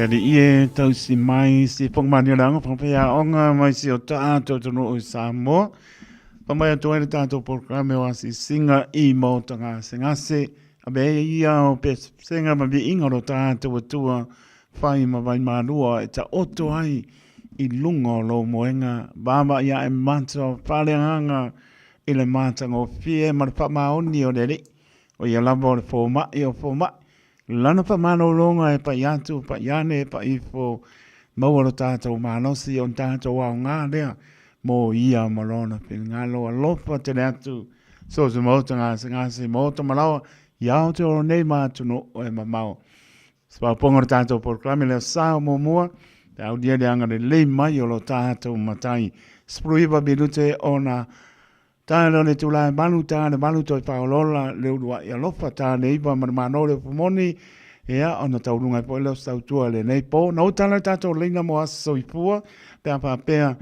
Alii e tausi mai si whakamani o le anga whakawhaiaonga mai si o tātou atunuu i Samoa. Whamai atu ai le tātou polokalame o Asisinga i Maota Gasegase. A me ia o pesenga ma viiga o lo tātou Atua whai ma vai malua e taoto ai i lunga o lou moenga. Vaavaai ae mata o faaleagaga i le matagofie ma le faamaoni o le Alii. O ia lava o le fomai o fomai. Lana faamalologa e pai atu, pai ane, pai ifo, maua lo tātou malosi o tātou aoga lea mo ia ma lona finagalo. Alofa tele atu so se maota gasegase, maota malaoa i Aotearoa nei ma atunuu e mamao. Se faaopoopoga o le tātou polokalame lea sa o muamua, pe aulia le agalelei mai o lo tātou Matai. 19 minute ona Ta lea o le itula e 8, ta le 8 toe faaoloola le uluai alofa, ta le 9 ma le malo le upu moni, ia, ona tauluga ai foi lea o se tautua i lenei po. Na ou tala i le tatou laina mo Aso Soifua, pe a faapea,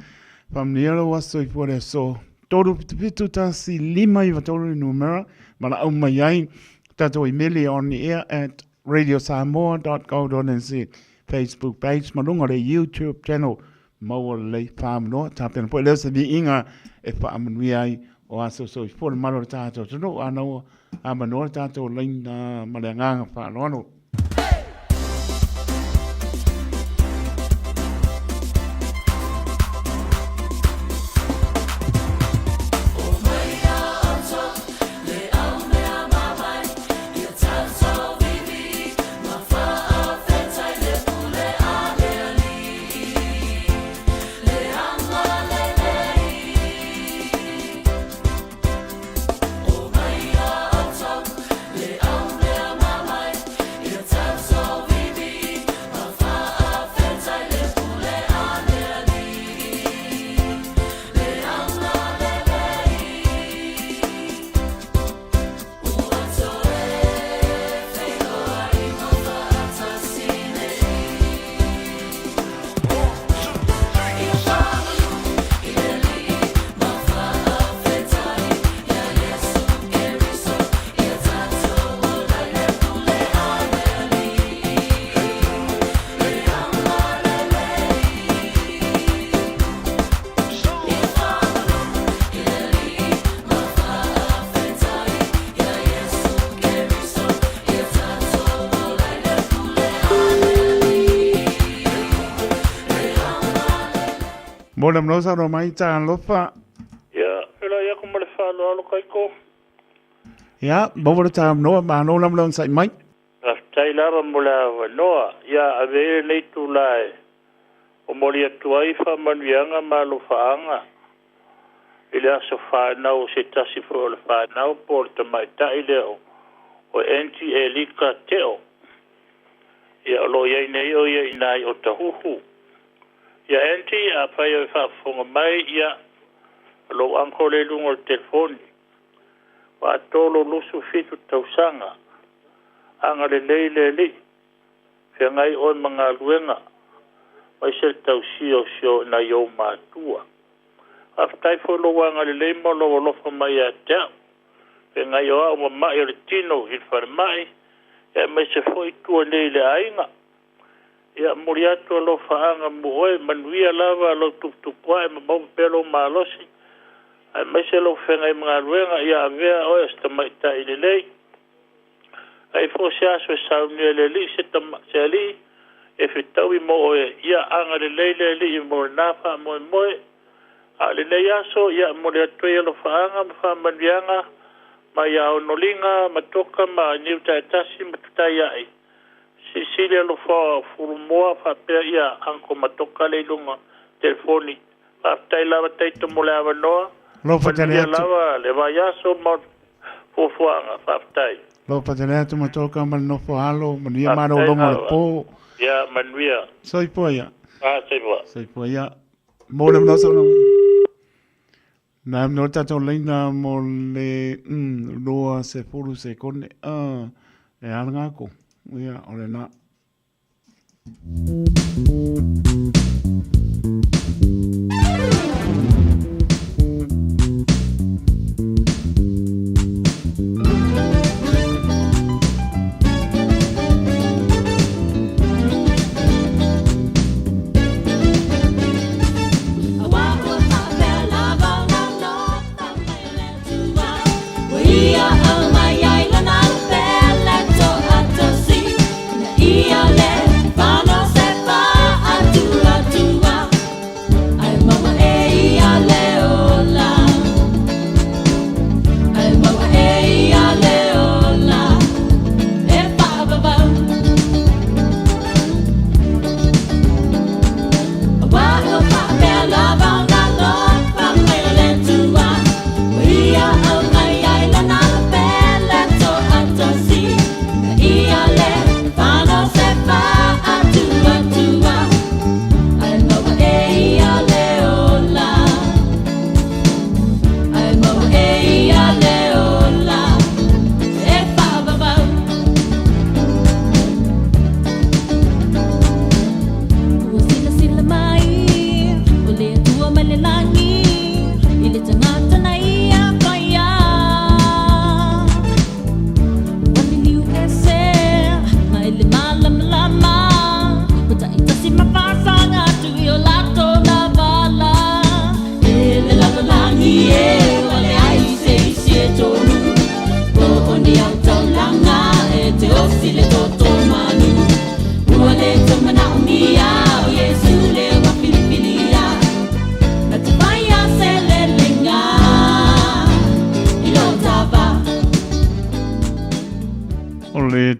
faamanuia lou aso soifua i le aso 3 7 1 5 9 3 le numera, valaau mai ai tatou imeli onair at radiosamoa.co.nz, Facebook page ma luga o le YouTube channel Maua lelei faamanoa, tapena foi lea o se viiga e faamanuia ai o aso soifua le mamalu o le tatou atunuu, a na ua avanoa le tatou laina ma le agaga faaaloalo. Mo le malosa ro mai talofa. Ia, felai aku ma le faaaloalo Kaiko. Ia, maua le taunoa, malo lava le onosai mai. Faafetai lava mo le avanoa. Ia, ave ia lenei itula e momoli atu ai faamanuiaga ma alofaaga i le aso fanau o se tasi foi o le fanau po o le tamaitai lea o Angie Elika Teo. Ia, o lo o i ai nei o ia i ina i Otahuhu. Ia Angie, afai o e faafofoga mai, ia, o lou uncle lea i luga o le telefoni. Ua atoa lou 27 tausaga. Agalelei le Alii, feagai oe ma galuega, aemaise le tausia o si o nai ou matua. Faafetai foi lou agalelei ma lou alofa mai ia te au. Feagai o au ma ma'i o le tino i le falemai, aemaise foi tua nei i le aiga. Ia, momoli atu alofaaga mo oe, manuia lava lou tuputupuae ma maua pea lou malosi, aemaise lou feagai ma galuega, ia avea oe o se tamaitai lelei. Ai foi se aso e saunia e le Alii se, tama, se alii e fetaui mo oe, ia agalelei le Alii mo lena faamoemoe. A o lenei aso, ia momoli atu ai alofaaga ma faamanuiaga mai ia Onoliga, Matoka ma Niutaetasi ma Tutaiai. Silisili alofa o Fulumoa faapea ia Uncle Matoka le i luga telefoni. Faafetai lava Taito mo le avanoa. Alofa tele Manuia atu. lava le vaiaso ma fuafuaga. Faafetai. Alofa tele atu Matoka ma le nofo alo. Manuia Faafetai malologa o le lava. po. Ia manuia. Soifua ia. Ah, soifua. Soifua ia. Mo le manoa saunoaga. Na no tatou laina mo le 20 sekone e alanga aku. Ia, o lena.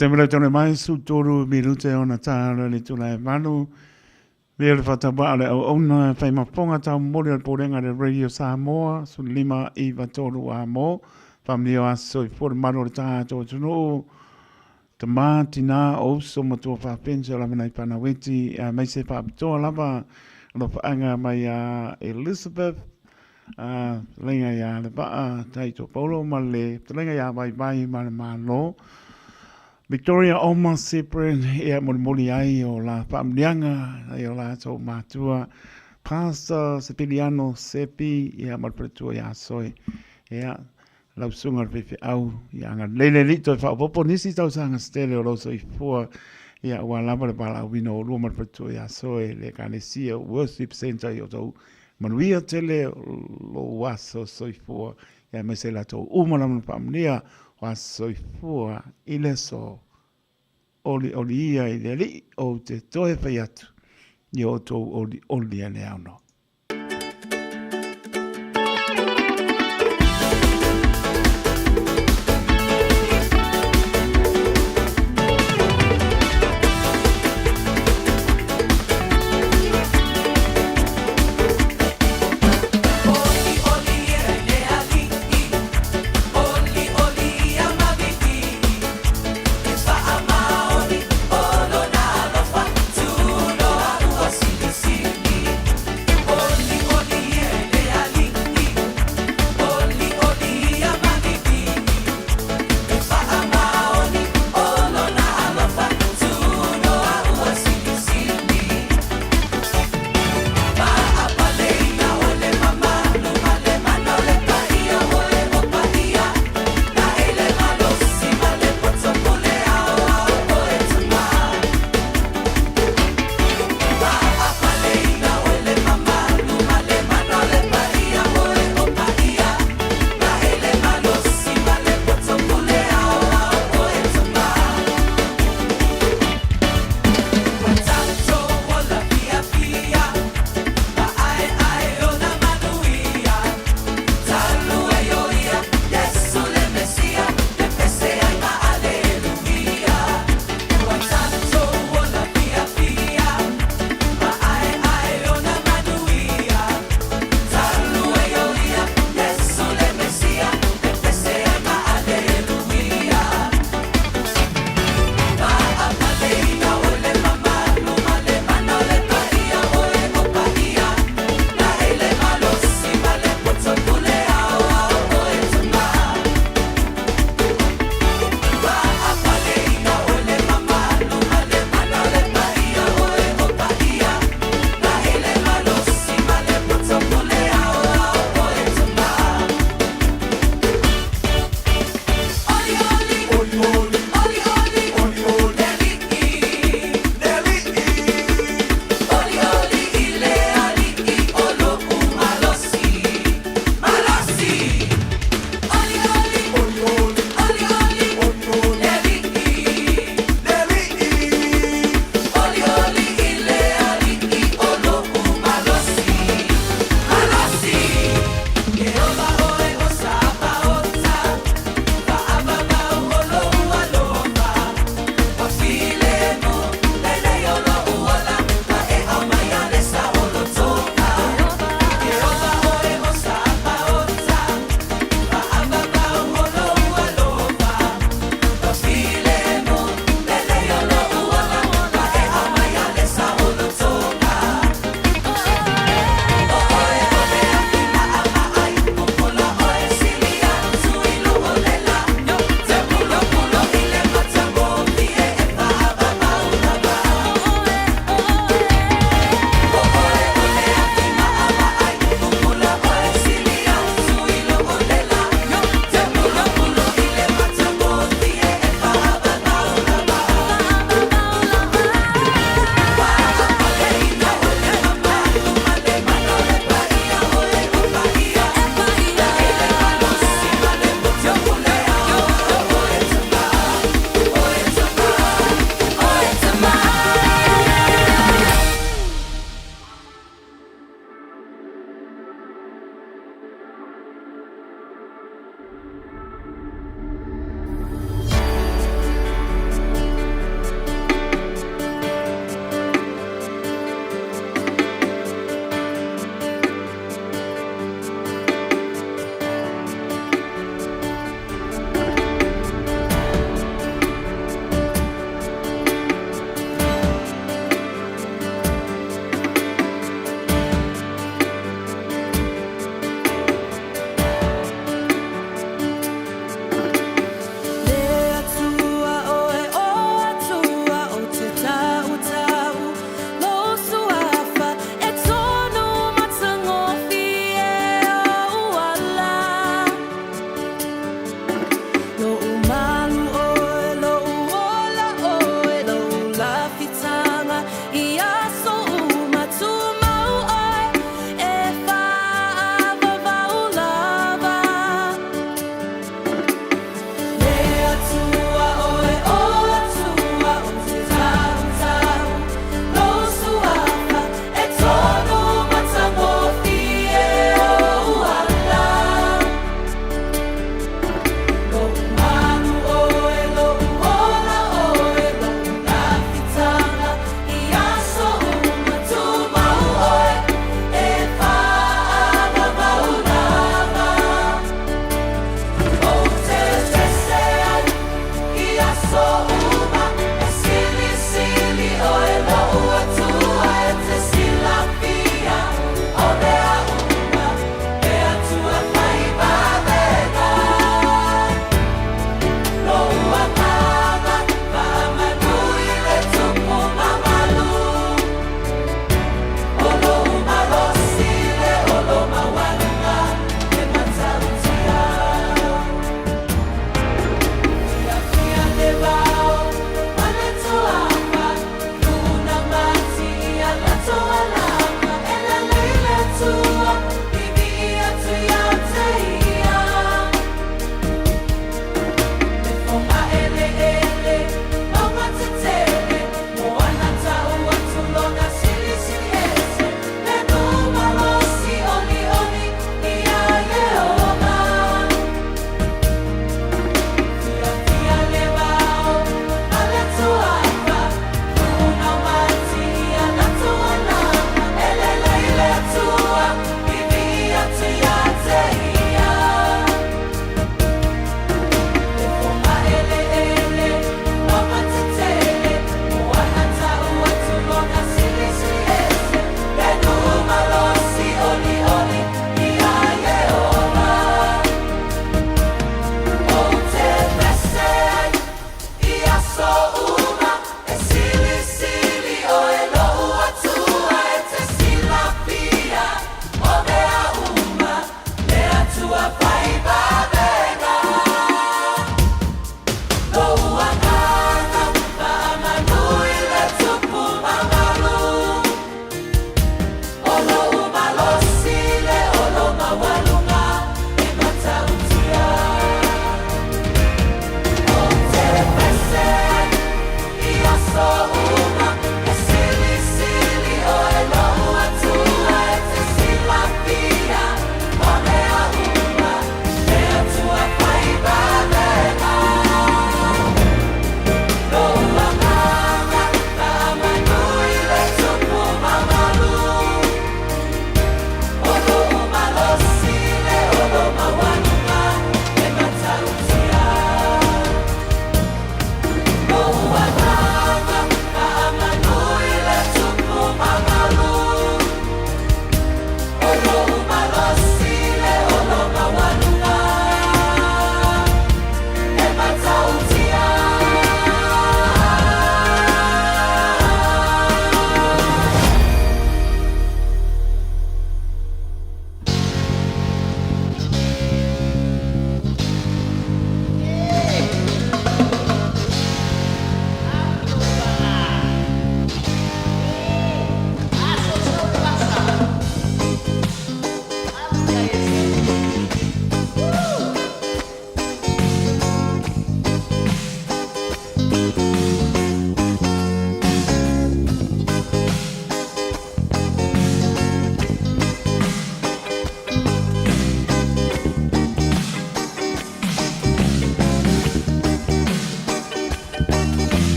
taimi lau taunai mai su tolu minute ona tālo le tula e malu. Me le whatawa le au auna whai maponga tau mori o le pōrenga le Radio Samoa, su lima i tolu a mo. Whamni o aso i fōre maru o le taha tō tunu. Tama, tina, o uso matua whawhense o lava nei whanaweti. Mei se whaapitoa lava lo whaanga mai a Elizabeth. Lenga ia le vaa Taito Paulo ma le lenga ia vai vai ma le malo. Victoria Oma Seprin ia molimoli ai o la whaamnianga ai o la tau mātua. Pastor Sepiliano Sepi ia ma le paletua ia soe. Ia lau sunga le fefe au ia anga lele li toi whaopopo nisi tau sanga stele o lau soifua ia ua lava le palauina o lua ma le paletua ia soe le Ekalesia Worship Center i o tau manuia tele lo aso soifua ia me se latou uma lava na faamanuia o aso soifua i le aso olioli ia i le Alii ou te toe fai atu i o outou olioli a le aono.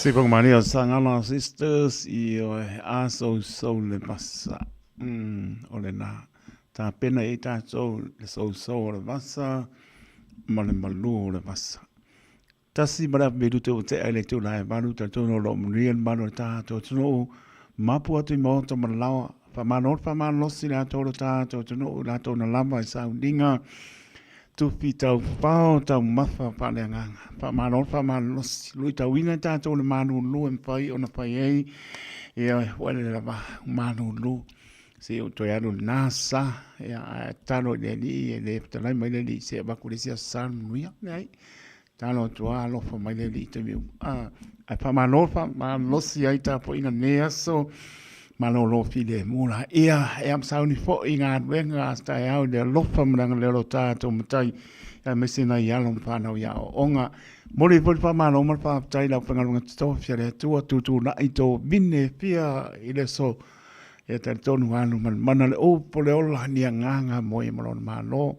Sipong Maria Sangala Sisters i o a sousou le vasa. O lena. Tapena i ai tatou le sousou o le vasa ma le malu o le vasa. Tasi ma le afu minute ua tea i le itula e valu, talitonu o lo o manuia le mamalu o le tatou atunuu, mapu atu i maota ma laoa, faamalo le faamalolosi i le atoa o le tatou atunuu i latou na lava i sauniga tufi taufao taumafa faaleagaga. Faamalo le faamalolosi, luitauina i tatou le malulu e mafai ona fai ai, ia ua ele lava malulu. Se i ou toe alu i lena sa, ia, ae tatalo i le Alii e le fetalai mai le Alii se i avatu le isi aso sa le manuia. Leai, tatalo atu lava alofa mai le Alii i taimi uma. Ah, ae faamalo faamalolosi ai tapuaiga lenei aso, malolo filemu la. Ia, e amsauni foi i galuega a taeao i le alofa ma le agalelei o lo tatou Matai, aemaise nai alo ma fanau i aoaoga. Momoli foi le faamalo ma le faafetai i le aufaigaluega totofi a le Atua, tuutuunai tovine e fia i le aso Ia talitonu alu ma le mana le upu le ola ni agaga mo ia ma lona Malo.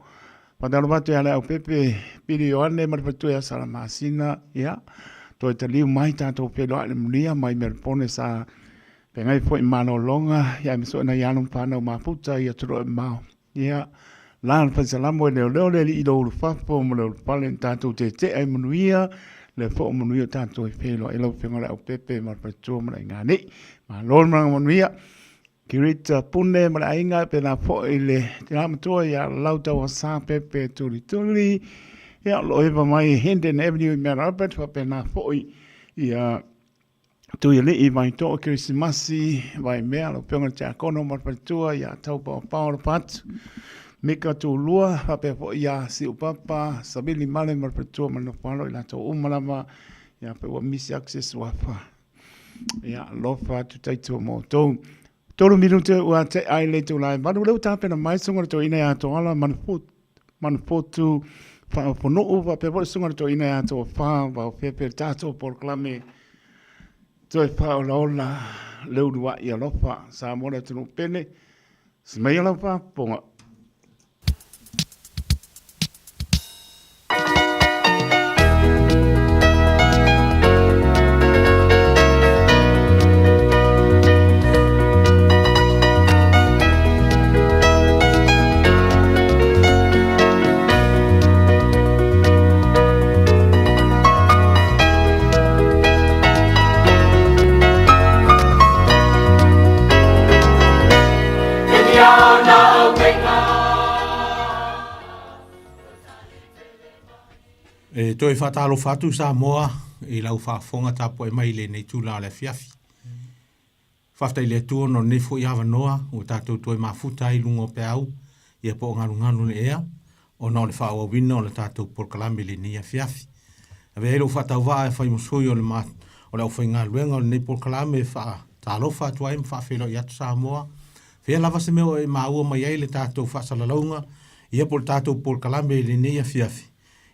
Faatalofa atu ia Leaupepe Pili Ioane ma le faletua ia Sala Masina, ia toe taliu mai tatou feiloai le manuia mai Melbourne sa feagai foi ma malologa ia aemaise foi nai alo ma fanau mafuta i atunuu e mamao. Ia la le faisalamo e leoleo le alii i lo ulufafo ma le ulufale na tatou tetea i manuia le foo manuia o tatou e feiloai lau Afioga Leaupepe ma le faletua ma le aiga nei. Malo le malaga manuia. Kirita Pune ma le aiga pēlā foi le tina matua ia Lautauasa Pepe Tulituli. Ia, o lo o eva mai Hendon Avenue i Mount Albert, faapena foi ia Tuialii Vaitoa Kerisimasi Vaimea, lau Afioga i le Tiakono ma le faletua ia Taupaopao Lopatu, Mika Tulua, faapea foi ia Siupapa Savili Male ma le faletua ma le nofoalo i latou uma lava, ia pe ua misi atu se suafa. Ia, alofa atu taitua mo outou. 3 minute ua tea i le itula e 8, lea ua tapena mai susuga i le toeaina ia Toala Manufotu Faafonuu, faapea foi le susuga i le toeaina ia Tofa Vaofefe, le tatou polokalame toe faaolaola le uluai alofa Samoa le atunuu pele. Simaia lau faafofoga. E toe faatalofa atu Samoa i lau faafofoga tapuai mai i lenei tula o le afiafi. Faafetai i le Atua ona o lenei foi avanoa ua tatou toe mafuta ai i luga o peau ia po o galugalu le ea ona o le faaauauina o le tatou polokalame i lenei afiafi. Avea ai lou faatauvaa e fai ma sui o le ma, o le aufaigaluega o lenei polokalame e faatalofa atu ai ma faafeiloai atu Samoa. Fea lava se mea o e maua mai ai le tatou faasalalauga ia po o le tatou polokalame i lenei afiafi,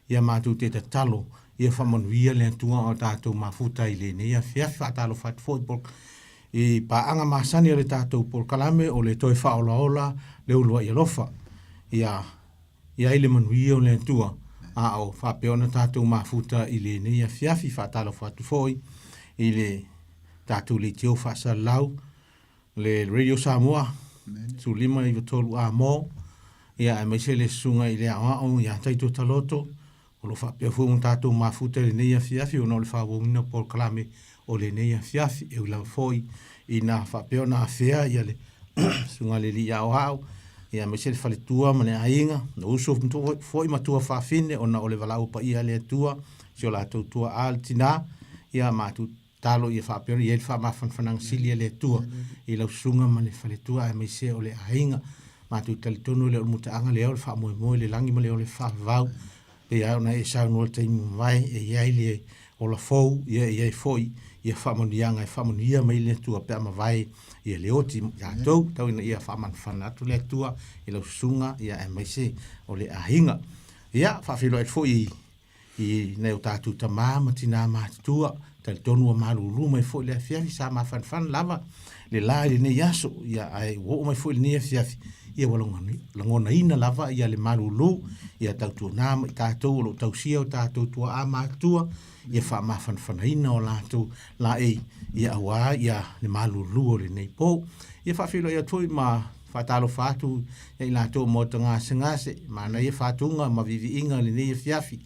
ia matou te tatalo ia faamanuia le Atua o tatou mafuta i lenei afiafi. Faatalofa atu foi po i paaga masani a le tatou polokalame o le toe faaolaola le uluai alofa. Ia i ai le manuia o le Atua a o faapea ona tatou mafuta i lenei afiafi. Faatalofa atu foi i le tatou leitio faasalalau le Radio Samoa 1593 Amo, ia aemaise le susuga i le aoao ia Taito Taloto, o lo o faapea foi ona tatou mafuta i lenei afiafi ona o le faaauauina o polokalame o lenei afiafi. E ui lava foi ina faapea ona afea ia le susuga i le alii aoao, ia aemaise le faletua ma le aiga, o uso foi ma tuafafine ona o le valaau paia a le Atua, si o latou tuaa le tina, ia matou Talo ia faapea ona i ai le faamafanafanaga sili a le Atua i lau susuga ma le faletua aemaise o le aiga. Matou talitonu e le o le mutaaga lea o le faamoemoe i le lagi ma le o le faavavau. Pei lava ona e saunoa i le taimi ua mavae, e i ai le ola fou, ia e i ai foi ia faamanuiaga e faamanuia mai le Atua pe a mavae ia le oti ia outou. Tau ina ia faamanafana atu le Atua i lau susuga ia aemaise o le aiga. Ia, faafeiloai atu foi i i nai o tatou tamā ma tinā matutua, talitonu ua malūlū mai foi le afiafi, sa mafanafana lava le la i lenei aso, ia ae ua oo mai foi lenei afiafi, ia ua lagonaina lava ia le malūlū, ia tautuana ma i tatou o lo o tausia o tatou tua'a matutua, Ia faamafanafanaina o latou laei, ia auā ia le malūlū o lenei pō. Ia faafeiloai atu foi ma faatalofa atu ia i latou o Maota Gasegase, manaia faatuga ma viiviiga lenei afiafi.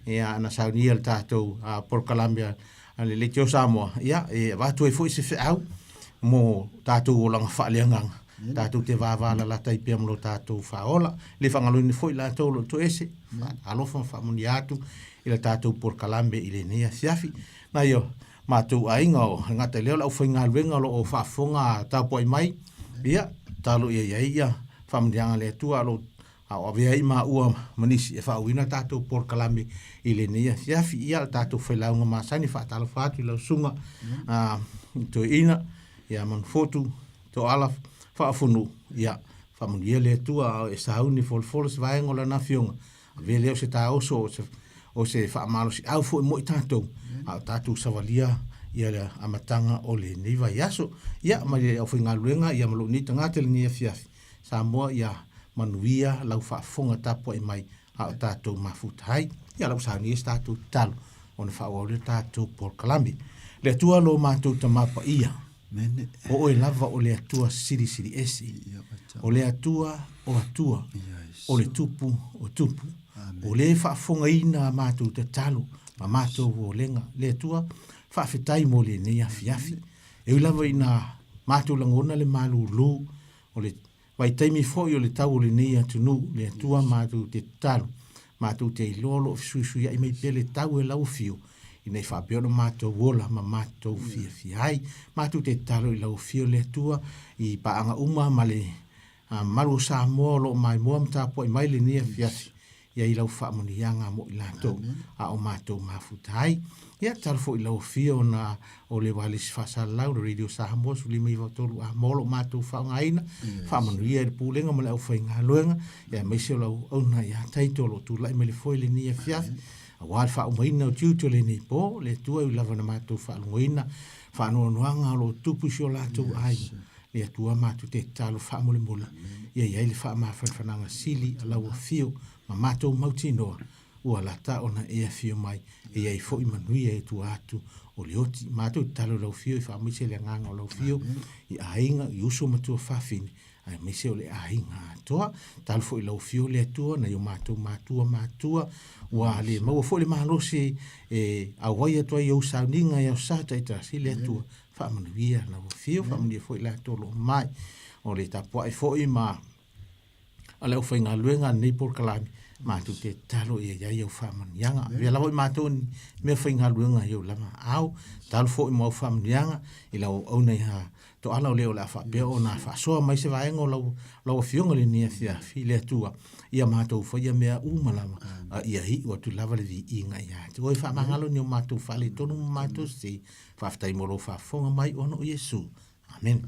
Ia na saunia le tatou polokalame a le Leitio Samoa, ia e avatu ai foi se feau mo tatou olaga faaleagaga, tatou te vavalalata ai pea ma lo tatou faaola. Le faagaloina foi latou o lo o toese, alofa ma faamanuia atu i le tatou polokalame i lenei afiafi. Nai o matou aiga o le gata i lea o le aufaigaluega o lo o faafofoga tapuai mai, ia, tatalo ia i ai ia faamanuiaga a le Atua o lo a o avea ai maua ma nisi e faauuina tatou polokalame i lenei afiafi. Ia, le tatou failauga masani, faatalofa atu i lau susuga Toeaina ia Manufotu Toala Faafunu, ia, faamanuia le Atua a o e sauni folafolo se vaega o Lana Afioga. Avea lea o se taoso o se, o se faamalosiau foi mo i tatou, a o tatou savalia ia le amataga o lenei vaiaso. Ia, ma le aufaigaluega ia ma lou nei tagata i lenei afiafi, Samoa ia manuia lau faafofoga tapuai mai a o tatou mafuta ai. Ia lau saunia se tatou tatalo ona faaauau lea tatou polokalame. Le Atua lo matou Tama Paia, o oe lava o le Atua silisili ese, o le Atua o Atua, o le Tupu o Tupu, o le faafofogaina a matou tatalo ma matou olega. Le Atua, faafetai mo lenei afiafi. E ui lava ina matou lagona le malūlū o le vaitaimi foi o le tau o lenei atunuu, le Atua matou te tatalo, matou te iloa o lo o fesuisuiaʻi mai pea le tau e lau afio, ina i faapea ona matou ola ma matou fiafia ai. Matou te tatalo i lau afio le Atua i paaga uma ma le mamalu o Samoa o lo o maimoa ma tapuai mai lenei afiafi, ia i lau faamanuiaga mo i latou a o matou mafuta ai. Ia, tatalo foi i lau afio ona o le ualesi faasalalau, le Radio Samoa 159 A mo lo matou faaaogaina, faamanuia i le Pulega ma le aufaigaluega, ia aemaise o lau auauna ia Taito o lo o tulai mai le foe i lenei afiafi, aua le faaumaina o tiute o lenei po, le Atua e ui lava ina matou faalogoina faanoanoaga o lo o tupu i si o latou aiga. Le Atua matou te tatalo faamolemole ia i ai le faamafanafanaga sili a lau afio ma matou mautinoa ua lata ona e afio mai e i ai foi manuia e tua atu o le oti. Matou tatalo i lau afio i faamaise le agaga o lau afio i aiga, i uso ma tuafafine aemaise o le aiga atoa. Tatalo foi i lau afio le Atua nai o matou matua matua ua le maua foi le malosi e auai atu ai i ou sauniga i aso Sa taitasi le Atua Faamanuia lau afio, faamanuia foi latou o lo o mai. O le tapuai foi ma a le aufaigaluega a lenei polokalame, matou te tatalo ia i ai au faamanuiaga. Avea lava i matou ni mea faigaluega i ou lava aao. Tatalo foi mo au faamanuiaga i lau auauna ia Toala o le o le a faapea ona faasoa mai se vaega o lau, lau afioga i lenei afiafi, le Atua, ia matou faia mea uma lava, a ia iu atu lava le viiga ia te oe. Faamagalo ni o matou faaletonu ma matou sese, Faafetai mo lou faafofoga mai ona o Iesu. Amene.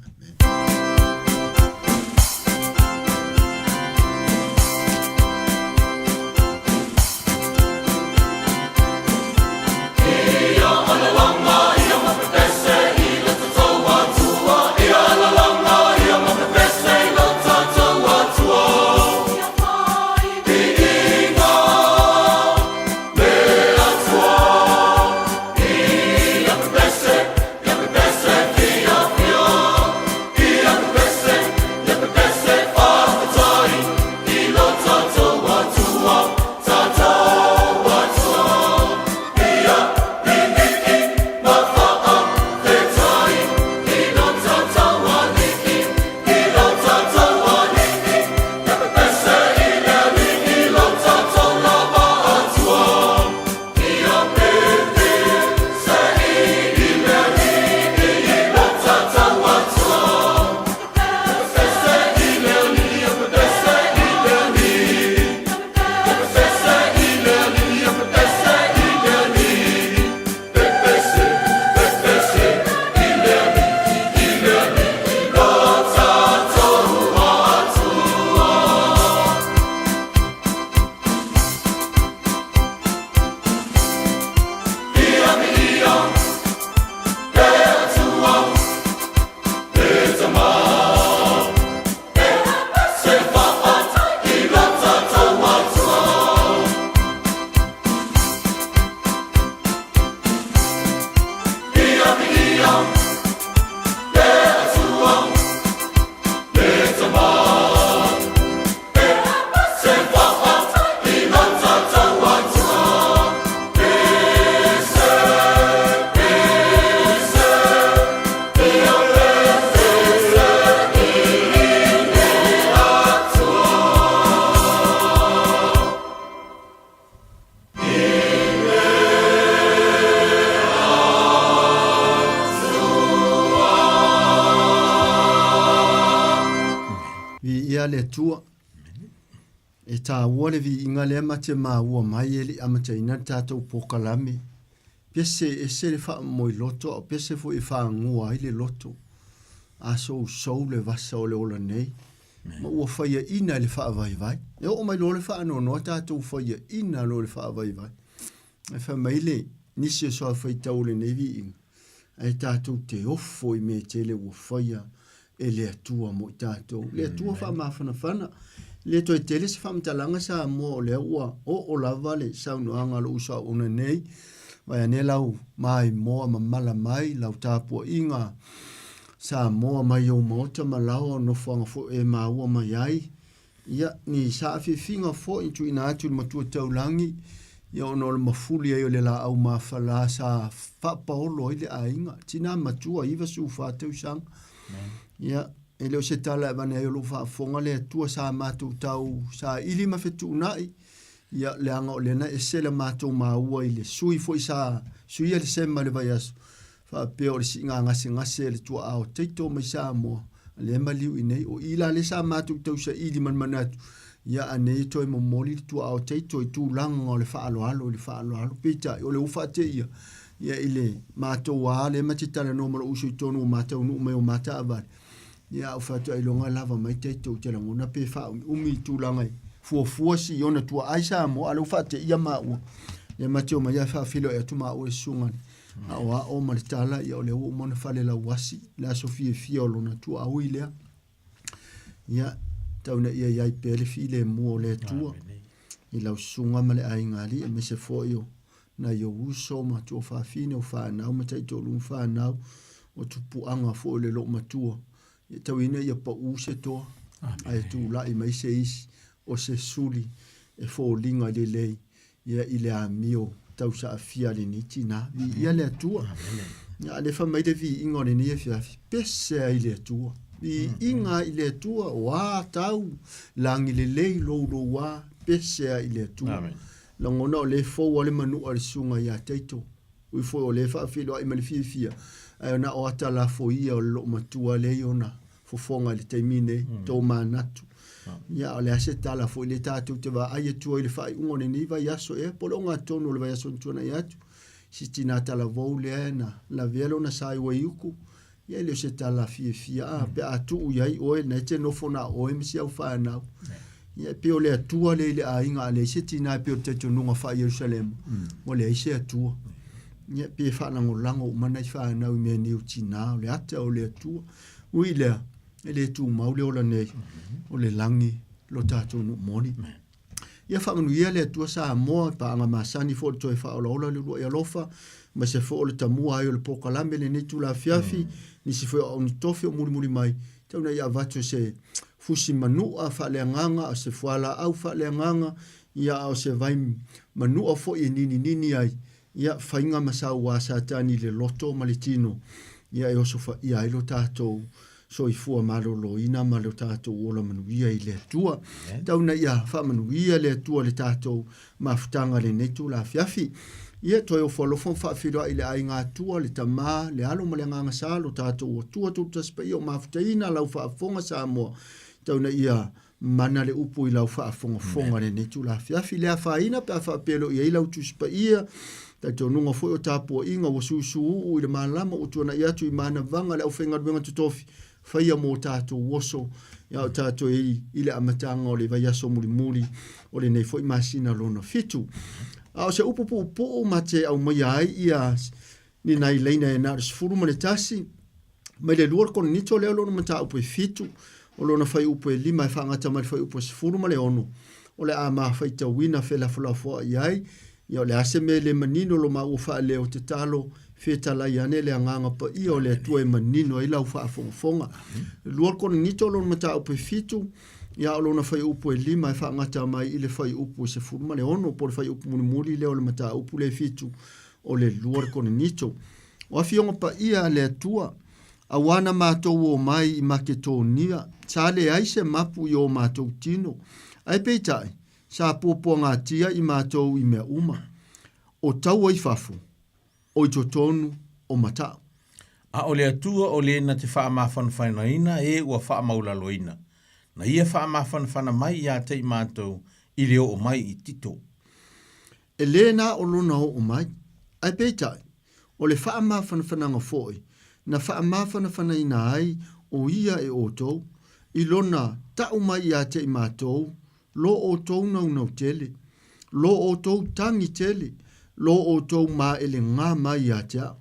Viia le Atua. E tāua le viiga lea ma te maua mai e le i amataina le tatou polokalame. Pese ese le faamomoe loto a o pese foi e fagua ai le loto. A sousou le vasa o le ola nei, ma ua faiaina e le faavaivai. E oo mai loa le faanoanoa tatou faiaina loa le faavaivai. Ae fai mai le nisi o soafaitau o lenei viiga, ae tatou te ofo i mea tele ua faia e le Atua mo i tatou. Le Atua faamafanafana. E le toe tele se faamatalaga Samoa o lea ua oo lava le saunoaga a lou uso auauna nei. Vaeane lau maimoa mamala mai lau tapuaiga Samoa mai ou maota ma laoa o nofoaga foi e maua mai ai. Ia, ni saafiafiga foi na tuuina atu i le Matua Taulagi, ia ona o le mafuli ai o le laau mafala sa faapaolo ai le aiga. Tina matua, 94 tausaga. Ia, e le o se tala e avane ai o lou faafofoga le Atua sa matou tau saili ma fetuunai, ia leaga o lea na ese le matou maua i le sui foi sa suia le sema i le vaiaso, faapea o le siiga gasegase a le tuaa o Taito mai Samoa, lea e maliu i inei. O i la lea sa matou tausaili ma le manatu, ia a nei e toe momoli le tuaa o Taito i tulaga o le faaaloalo i le faaaloalo. Peitai, o lea ua faateia, ia i le matou a lea ma te talanoa ma lou uso i totonu o ma taunuu mai o ma taavale, ia a ou fai atu ailoga e lava mai Taito ou te lagona pe faaumiumi i tulaga e fuafua si ona tuaa i Samoa, a o lea ua faateia maua. Lea ma te omai ae faafeiloai atu maua i le susuga i le aoao ma le tala, ia o lea ua uma ona falelauasi le aso fiafia o lona tuaoi lea. Ia, tau ina ia i ai pea le filemu o le Atua i lau susuga ma le aiga alii, aemaise foi o nai ou uso ma tuafafine o fanau ma taitoalua ma fanau, o tupuaga foi o le loomatua. Ia tau ina ia pau se toa, ae tulai mai se isi o se suli e foliga lelei ia i le amio tausaafia a lenei tinā. Viia le Atua. Ia, a lea fai mai le viiga o lenei afiafi, pese ai le Atua. Viiga i le Atua, o a tau, lagi lelei loulou a, pese ai le Atua. Amen. Lagona o lea e fou a le manua le susuga ia Taito. Ui foi o lea e faafeiloai ma le fiafia, ae na o ata lafoia o le loomatua lea i ona fofoga i le taimi nei, tō manatu. Ia, o le a se tala foi lea tatou te vaai atu ai i le faaiuga o lenei vaiaso ea, po o le ogatotonu o le vaiaso na tuanai atu, si tinā talavou lea na lavea lona sa i Waiuku, ia e le o se tala fiafia, a, pe a tuu i ai oe, na e te nofo na o oe ma si au whanau. Ia, e pei o le Atua lea i le aiga, a leai se tinā e pei o le talitonuga faa-Ierusalema, ua leai se Atua. Ia, e pei e faalagolago uma nai fanau i mea nei o tinā, o le ata o le Atua. Ui i lea, e le tumau le ola nei, o le lagi lo tatou nuu moni. Ia faamanuia le Atua Samoa i paaga masani foi o le toe faaolaola le uluai alofa, aemaise foi o le tamua ai o le polokalame lenei itula afiafi, nisi foi o auni tofi o mulimuli mai, tau ina ia avatu se fusi manua faaleagaga, o se fualaau faaleagaga, ia a o se vai manua foi e nininini ai, Ia, faiga ma sauā Satani i le loto ma le tino, ia e osofaia ai lo tatou soifua maloloina ma lo tatou ola manuia i le Atua. Tau ina ia faamanuia le Atua i le tatou mafutaga i lenei itula afiafi. Ia, toe ofo alofa ma faafeiloai i le aiga Atua, le Tama, le Alo ma le Agaga Sa, lo tatou Atua Tulutasi Paia o mafutaina lau faafofoga Samoa. Tau ina ia Mana le upu i lau faafogafoga lenei itula afiafi. Le afaina pe a faapea e le o i ai lau Tusi Paia, talitonuga foi o tapuaiga ua susuuu i le malama ua tuanai atu i manavaga le aufaigaluega totofi, faia mo tatou oso a o tatou i i le amataga o le vaiaso mulimuli o lenei foi masina lona fitu. A o se upu puupuu ma te aumaia ai ia ni nai laina e na o le 11, Mai le 2 o le Korinito lea o lona mataupu e 7, o lona fuaiupu e 5 e faagata mai le fuaiupu e 16, o le a ma faitauina felafolafoai ai, ia o le a se mea e le manino lo maua faaleo tatalo Fetalai ane le Agaga Paia o le Atua e manino ai lau faafogafoga. 2 Korinito lona mataupu e 7, ia o lona fuaiupu e 5 e faagata mai i le fuaiupu e 16, po o le fuaiupu mulimuli lea o le mataupu lea e 7 o le 2 Korinito. O Afioga Paia a le Atua, auā na matou omai i Maketonia, sa leai se mapu i o matou tino, ae peitai, sa puapuagatia i matou i mea uma. O taua i fafo, o i totonu o matau. A o le Atua o le na te faamafanafanaina e ua faamaulaloina, na ia faamafanafana mai ia te i matou i le oo mai i Tito. E lē na o lona oo mai, ae peitai, o le faamafanafanaga foi na faamafanafanaina ai o ia e outou, i lona ta'u mai ia te i matou lo outou naunau tele, lo outou tagi tele, lo outou maelegā mai ia te au.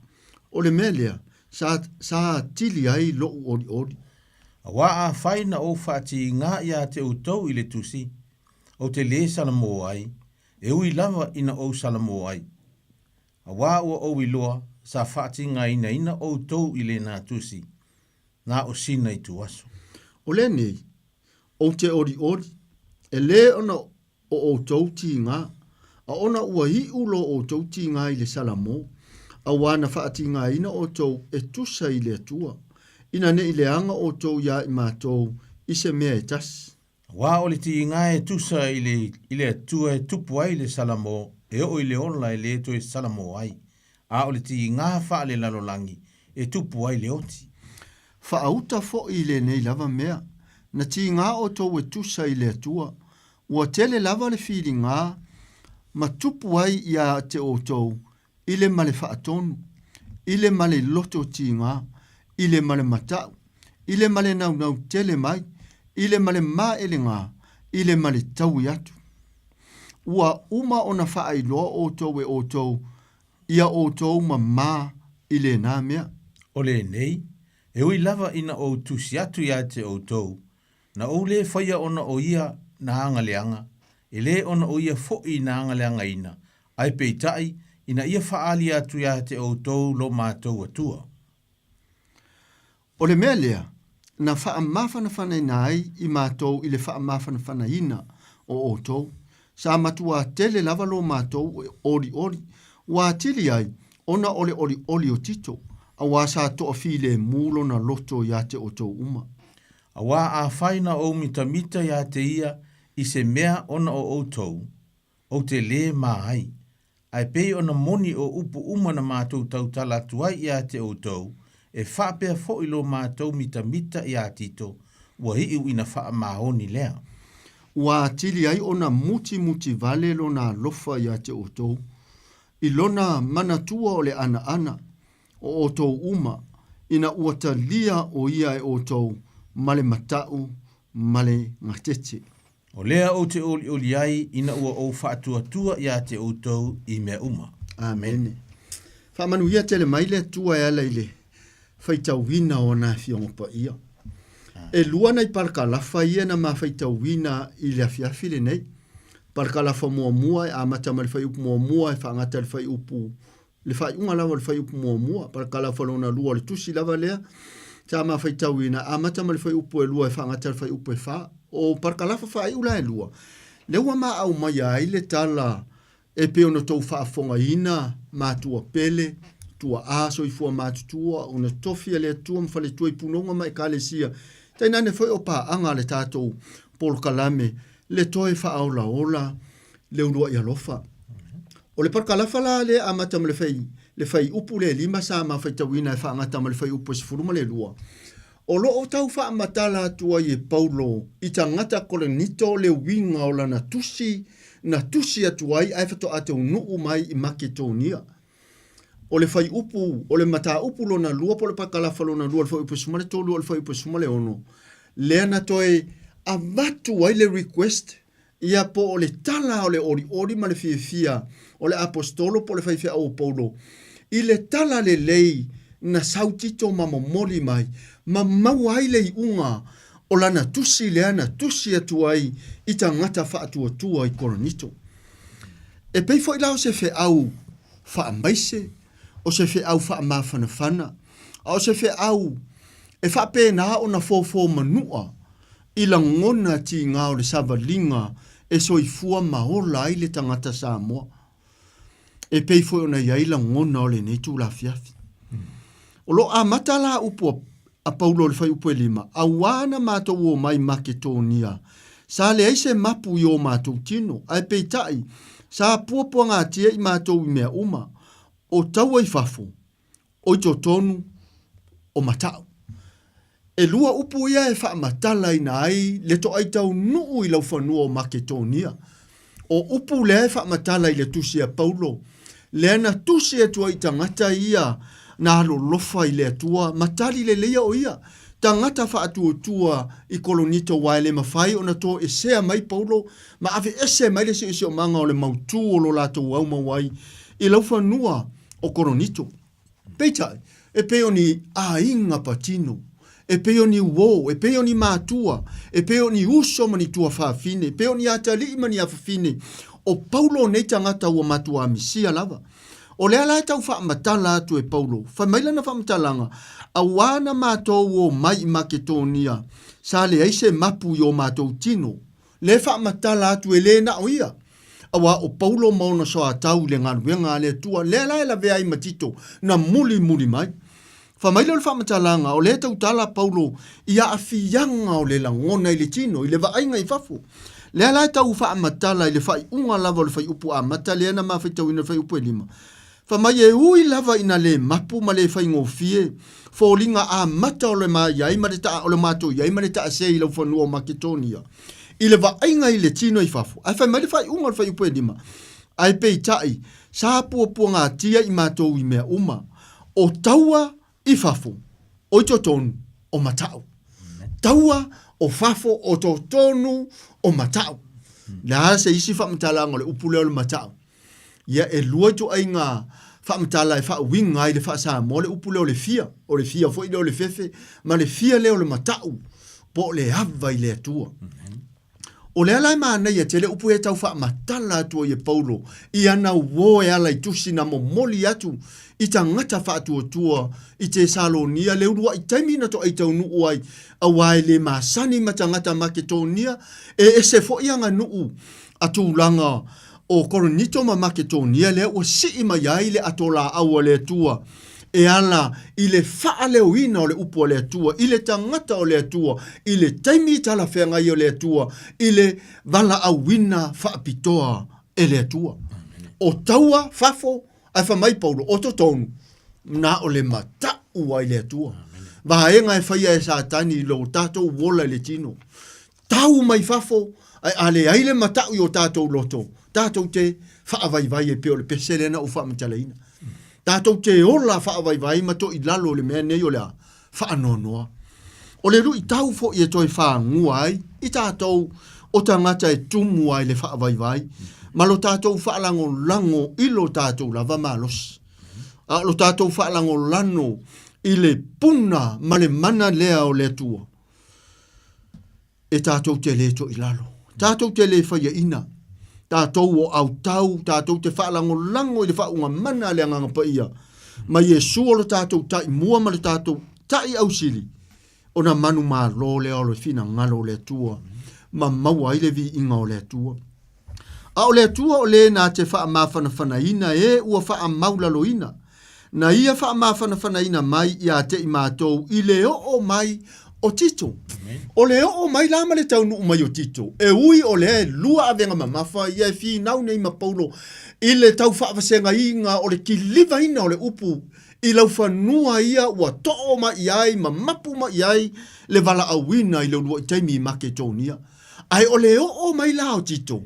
O le mea lea, sa, sa atili ai loʻu olioli. Auā afai na ou faatigā ia te outou i le tusi, ou te lē salamō ai, e ui lava ina ou salamō ai. Auā ua ou iloa sa faatigāinaina outou i lēnā tusi, na o sina ituaso. O lenei, Ou te olioli, e lē ona o outou tigā, a ona ua iʻu lo outou tigā i le Salamo, auā na faatigāina outou e tusa i le Atua, ina neʻi leaga outou iā i matou i se mea e tasi. Auā o le tigā e tusa i le, i le Atua e tupu ai le Salamo e oo i le ola e lē toe Salamo ai, a o le tigā faalelalolagi e tupu ai le oti. Faauta foi i lenei lava mea, na tigā outou e tusa i le Atua, ua tele lava le filigā ma tupu ai ia te outou i le male faatonu, i le male loto tigā, i le male matau, i le male naunau tele mai, i le male maelegā, i le male taui atu. Ua uma ona faailoa outou e outou ia outou mamā i lenā mea. O lenei, e ui lava ina ou tusi atu ia te outou, na ou lē faia ona o ia na agaleaga, e lē ona o ia foʻi na agaleagaina, ae peitai, ina ia faaali atu ia te outou lo matou Atua. O le mea lea na faamafanafanaina ai i matou i le faamafanafanaina o outou, sa matuā tele lava lo matou olioli, ua atili ai ona o le olioli o Tito, auā sa toafilemu lona loto iā te outou uma. Auā afai na ou mitamita iā te ia i se mea ona o outou, ou te lē mā ai, Ae pei ona moni o upu uma na matou tautala atu ai ia te outou, e faapea foi lo matou mitamita iā Tito, ua iu ina faamaoni lea. Ua atili ai ona mutimuti vale lona alofa ia te outou, i lona manatua o le anaana o outou uma, ina ua talia o ia e outou ma le matau ma le gatete. O lea ou te olioli ai ina ua ou faatuatua ia te outou i mea uma. Amene. Faamanuia tele mai le Atua e ala i le faitauina o ana Afioga Paia. E lua nai palakalafa ia na ma faitauina i le afiafi lenei. Palakalafa muamua e amata mai le fuaiupu muamua e faagata i le fuaiupu le faaiuga lava o le fuaiupu muamua, parakalafa lona lua o le tusi lava lea, sa ma faitauina, amata ma le fuaiupu e lua e faagata le fuaiupu e fa. O parakalafa faaiu la e lua, lea ua ma aumaia ai le tala e pei ona tou faafofogaina, matua pele, tuaa, soifua matutua, ona tofi a le Atua ma faletua i punoga ma ekalesia, tainane foi o paaga a le tatou polokalame, le toe faaolaola le uluai alofa. O le parakalafa la lea amata ma le fai, le faiupu le lima sa ma faitauina e faagata ma le faiupu e 12. O lo o tau faamatala atu ai e Paulo i tagata Korinito le uiga o lana tusi na tusi atu ai ae faatoa taunuu mai i Maketonia. O le faiupu, o le mataupu lona lua po o le parakalafa lona lua o le fuaiupu e 13 o le fuaiupu e 16, lea na toe avatu ai le request Ia po o le tala o le olioli ma le fiafia o le Aposetolo po o le faifeau o Paulo i le tala lelei na sau Tito ma momoli mai ma maua ai le iuga o lana tusi lea na tusi atu ai i tagata faatuatua i Korinito. E pei foi la o se feau faamaise. O se feau faamafanafana, a o se feau e faapena ona fofo manua i lagona tiga o le savaliga e soifua ma ola ai le tagata Samoa. E pei foi ona i ai lagona o lenei itula afiafi. O lo o amata la upu a Paulo i le fuaiupu e 5, Auā na matou omai i Maketonia, sa leai se mapu i o matou tino, ae peitai, sa puapuagatia i matou i mea uma, o taua i fafo, o i totonu o matau. E lua upu ia e faamatalaina ai le toai taunuu i laufanua o Maketonia. O upu lea e faamatala i le tusi a Paulo, lea na tusi atu ai i tagata ia na alolofa i le Atua ma tali leleia o ia, tagata faatuatua i Kolonito aua e le mafai ona toesea mai Paulo ma aveese mai le siosiomaga o le mautū o lo latou aumau ai i laufanua o Koronito. Peitai, e pei o ni aiga patino, e pei o ni uō, e pei o ni matua, e pei o ni uso ma ni tuafafine, e pei o ni atalii ma ni afafine, o Paulo nei tagata ua matuā misia lava. O lea la e tau faamatala atu e Paulo, fai mai lana faamatalaga, Auā na matou omai i Maketonia, sa leai se mapu i o matou tino, Le faamatala atu e le na o ia, auā o Paulo ma ona soatau i le galuega a le Atua, lea la e lavea ai ma Tito, na mulimuli mai. Fai mai lea o le faamatalaga, o lea e tautala Paulo i aafiaga o le lagona i le tino, i le vaaiga i fafo. Lea la e tau faamatala i le faaiuga lava o le fuaiupu amata lea na mafaitauina i le fuaiupu e 5. Fai mai e ui lava ina le mapu ma le faigofie foliga amata o le ma i ai ma le taa o le matou i ai ma le taasē i laufanua o Maketonia i le vaaiga i le tino i fafo. Ae fai mai le faaiuga o le fuaiupu e 5, Ae peitai, sa puapuagatia i matou i mea uma, o taua i fafo, o i totonu o matau. Taua o fafo o totonu o matau. Le a se isi faamatalaga o le upu lea o le matau? Ia, e lua ituaiga faamatala e faauiga ai le faa-Samoa le upu lea o le fia, o le fia foi lea o le fefe, ma le fia lea o le matau, po o le ava i le Atua. O lea la e manaia tele upu ia e tau faamatala atu ai e Paulo i ana uō e ala i tusi na momoli atu i tagata faatuatua i Tesalonia le uluai taimi na toai taunuu ai, auā e le masani ma tagata Maketonia, e ese foi aganuu a tulaga o Korinito ma Maketonia lea ua sii mai ai le ato laau a le Atua e ala i le faaleoina o le upu a le Atua i le tagata o le Atua i le taimi talafeagai o le Atua i le valaauina faapitoa e le Atua. O taua fafo ae fai mai Paulo, o totonu, na o le matau ai le Atua. Vaega e faia e Satani i lo tatou ola i le tino. Tau mai fafo, ae a leai le matau i o tatou loto, tatou te faavaivai e pei o le pese lea na ou faamatalaina. Tatou te ola faavaivai ma toilalo i le mea nei o le a? Faanoanoa. O le luitau foi e toe fagua ai i tatou o tagata e tumu ai le faavaivai ma lo tatou faalagolago i lo tatou lava malosi. A o lo tatou faalagolano i le puna ma le mana lea o le Atua, e tatou te lē toilalo, tatou te lē faiaina, tatou o autau, tatou te faalagolago i le faauuga mana a le Agaga Paia, ma Iesu o lo tatou Taimua ma le tatou Tai Ausili, ona manumalo lea o le finagalo o le Atua, ma maua ai le viiga o le Atua. A o le Atua o lē na te faamafanafanaina e ua faamaulaloina, na ia faamafanafanaina mai iā te i matou i le oo mai o Tito. O le oo mai la ma le taunuu mai o Tito, e ui o lea e lua avega mamafa ia e finau nei ma Paulo i le tau faavasegaiga o le kilivaina o le upu i laufanua ia ua too mai i ai ma mapu mai i ai le valaauina i le uluai taimi i Maketonia. Ae o le oo mai la o Tito,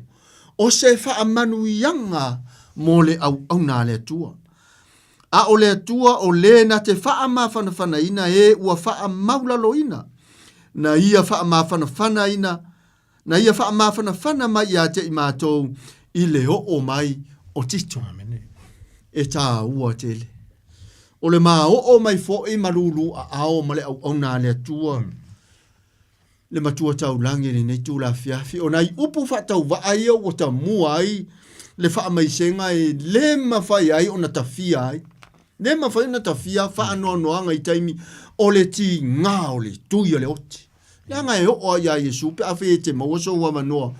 o se faamanuiaga mo le auauna a le Atua. A o le Atua o lē na te faamafanafanaina e ua faamaulaloina, na ia faamafanafanaina, na ia faamafanafana mai iā te i matou i le oo mai o Tito. E tāua tele. O le maoo mai foi ma lūlū aao ma le auauna a le Atua. Le Matua Taulagi i lenei itula afiafi. O nai upu faatauvaa ia ua tamua ai le faamaisega e le mafai ai ona tafia ai. Le mafai ona tafia faanoanoaga i taimi o le tiga o le tui o le oti. Leaga e oo lava ia Iesu pe afai e te maua sou avanoa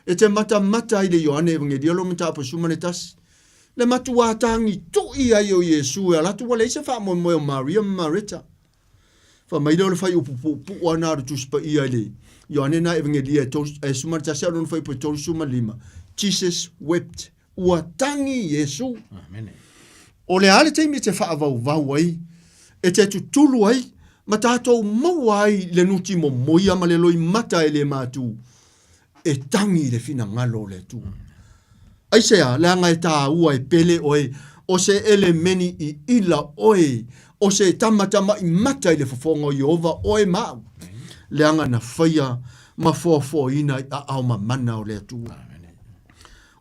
e te matamata ai i le Ioane Evagelia lona mataupu e 11. Le matuā tagi tui ai o Iesu e ala atu ua leai se faamoemoe o Maria ma Mareta. Fai mai lea o le fuaiupu puupuu lava na o le Tusi Paia i le Ioane na Evagelia e 11 a o lona fuaiupu e 35, Jesus wept. Ua tagi Iesu. O le a le taimi e te faavauvau ai, e te tutulu ai, ma tatou maua ai le nuti momoia ma le loimata e le matu, e tagi i le finagalo o le Atua. Aisea, leaga e taua e pele oe, o se elemeni i ila oe, o se tamatamai mata i le fofoga o Ieova oe ma au, leaga na faia ma foafoaina i aao mamana o le Atua.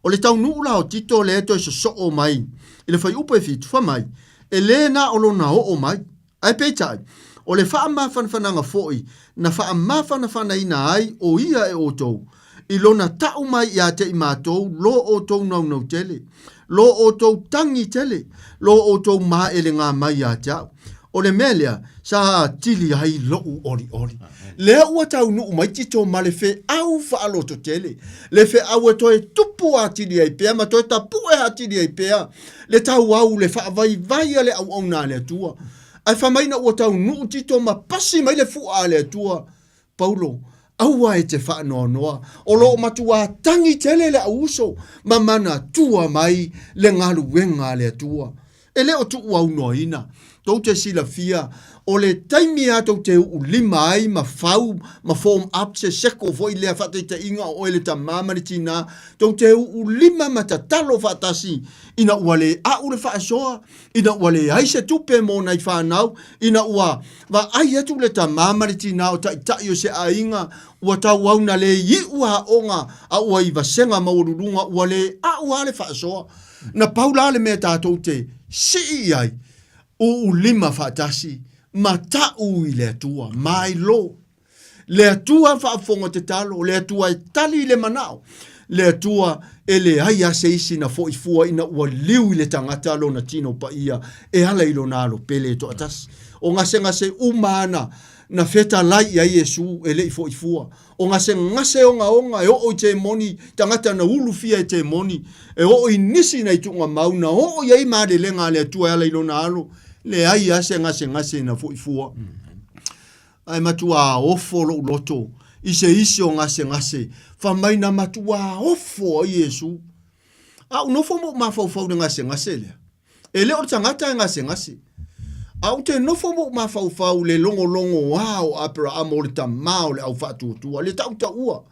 O le taunuu la o Tito lea e toe sosoo mai i le fuaiupu e fitu, fai mai, e lē na o lona oo mai, ae peitai, o le faamafanafanaga foi na faamafanafanaina ai o ia e outou, i lona ta'u mai ia te i matou lo outou naunau tele, lo outou tagi tele, lo outou maelegā mai ia te a'u. O le mea lea sa atili ai loʻu olioli. Lea ua taunuu mai Tito ma le feau faalototele, le feau e toe tupu atili ai pea ma toe tapue atili ai pea le tauau, le faavaivai a le auauna a le Atua. Ae fai mai ina ua taunuu Tito ma pasi mai le fua a le Atua, Paulo, aua e te faanoanoa, o lo o matuā tagi tele le au uso ma manatua mai le galuega a le Atua. E le o tuuaunoaina. Tou te silafia, o le taimi a tou te uu lima ai ma fau ma form up se circle foi lea faataitaiga o oe le tamā ma le tinā, tou te uu lima ma tatalo faatasi ina ua le a'u le faasoa, ina ua leai se tupe mo nai fanau, ina ua vaai atu le tamā ma le tinā o taitai o se aiga, ua tauau na le iu aoga a ua i vasega maualuluga ua le a'u lava le faasoa. Na pau la le mea tatou te sii i ai, uulima faatasi ma ta'u i le Atua, my Lord. Le Atua faafofoga tatalo, le Atua e tali i le manao, le Atua e leai a se isi na fo'i fua ina ua liu i le tagata lona tino paia e ala i lona alo pele e toatasi. O gasegase uma ana na fetalai i ai Iesu e le i fo'i fua. O gasegase ogaoga e oo i temoni, tagata na ulufia e temoni, e oo i nisi na i tuugamau na oo i ai malelega a le Atua e ala i lona alo, leai a se gasegase na fo'i fua. Ae matuā ofo loʻu loto i se isi o gasegase, fai mai na matuā ofo ai Iesu. A ou nofo ma ou mafaufau i le gasegase lea, e le o le tagata e gasegase. A ou te nofo ma ou mafaufau i le logologoā o Aperaamo o le tamā o le au faatuatua, le tautaua.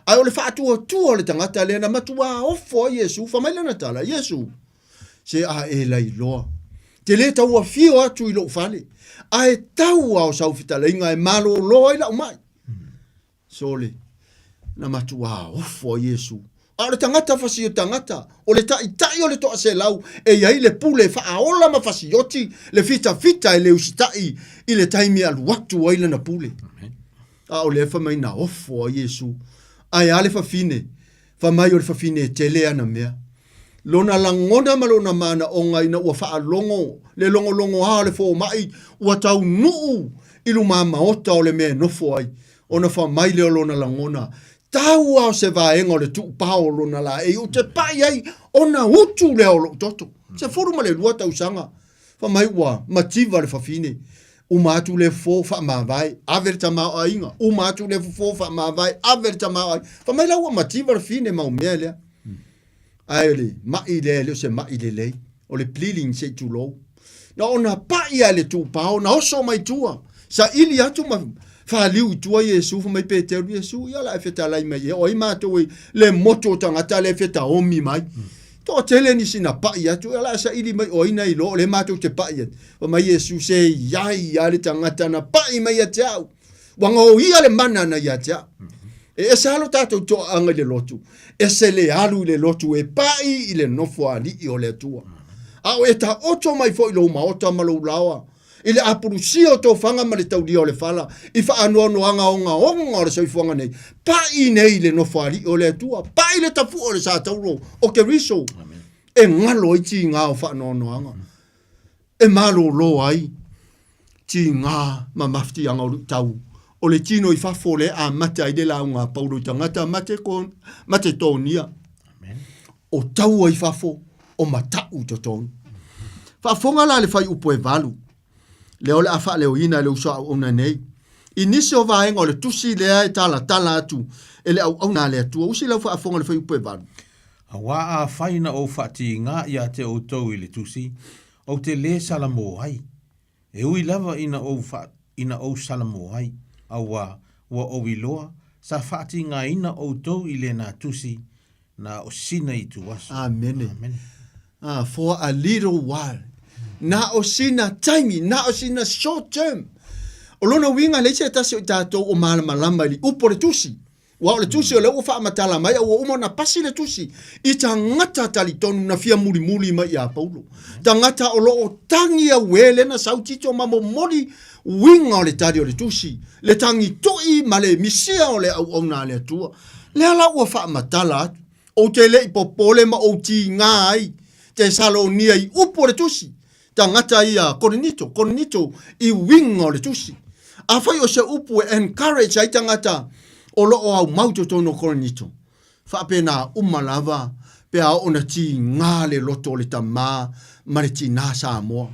Ae o le faatuatua o le tagata lea na matuā ofo ai Iesu, fai mai lana tala, Iesu, Se a e lailoa. Te lē tau afio atu i lou fale, ae tau a o sau fetalaiga e malōlō ai la'u ma'i. Sole, na matuā ofo a Iesu. A o le tagata fasio tagata, o le ta'ita'i o le toaselau e i ai le pule faaola ma fasioti le fitafita e le usita'i i le taimi e alu atu ai lana pule. A o lea fai mai na ofo a Iesu. Ae a le fafine? Fai mai o le fafine e tele ana mea. Lona lagona ma lona manaoga ina ua faalogo le logologoa o le fomai ua taunuu i lumamaota o le mea e nofo ai, ona fai mai lea o lona lagona, Tau a o se vaega o le tuupao o lona laei ou te pai ai ona utu lea o lou toto. 12 tausaga Fai mai ua mativa le fafine, uma atu le fofo faamavae, ave le tamaoaiga, uma atu le fofo faamavae, ave le tamaoaiga. Fai mai la ua mativa le fine mau mea lea. Ae o le ma'i lea e le o se ma'i lelei, o le bleeding se i tulou. Na ona pa'i lava i le tuupao, na oso mai tua, saili atu ma faliu i tua Iesu, fai mai Peteru, Iesu, ia o le a e fetalai mai ea, o ai matou e le motu o tagata lea e fetaomi mai. Toatele nisi na paʻi atu, o le a saili mai o ai na iloa o lea matou te paʻi atu. Fai mai Iesu, se iai a le tagata na paʻi mai ia te au. Ua gaoia le mana na ia te au. E ese lava lo tatou toaaga i le lotu, ese le alu i le lotu e paʻi i le nofo alii o le Atua. A o e taoto mai foi lou maota ma lou laoa, i le apulusia o tofaga ma le taulia o le fala, i faanoanoaga ogaoga o le soifuaga nei, paʻi nei i le nofoalii o le Atua, paʻi le tafuʻo o le satauro o Keriso, e galo ai tiga o faanoanoaga. e malōlō ai tigā ma mafatiaga o luʻitau o le tino i fafo lea e amata ai le lauga a Paulo i tagata Matetonia. O taua i fafo, o mataʻu i totonu. Faafofoga la le fuaiupu e valu, lea o le a faaleoina e le uso auauna nei, i nisi o vaega o le tusi lea e talatala atu e le auauna a le Atua. Usi lau faafofoga i le fuaiupu e valu. Auā afai na ou faatigā ia te outou i le tusi, ou te lē salamo ai. E ui lava ina ou fa, ina ou salamo ai, auā, ua ou iloa, sa faatigāina outou i lēnā tusi, na o sina ituaso. Amene. Amene. Ah, for a little while. Na o sina taimi, na o sina short term. O lona uiga, leai se tasi o i tatou o malamalama i le upu o le tusi. Aua o le tusi o lea ua faamatala mai a ua uma ona pasi le tusi i tagata talitonu na fia mulimuli mai ia Paulo. Tagata o lo o tagi auē lea na sau Tito ma momoli uiga o le tali o le tusi, le tagi toʻi ma le misia o le auauna a le Atua. Lea la ua faamatala atu, ou te le i popole ma ou tigā ai Tesalonia i upu o le tusi, Tagata ia Korinito, Korinito i uiga o le tusi. Afai o se upu e encourage ai tagata o lo o aumau i totonu o Korinito, faapena uma lava pe a oo ina tiga le loto o le tama ma le tina Samoa.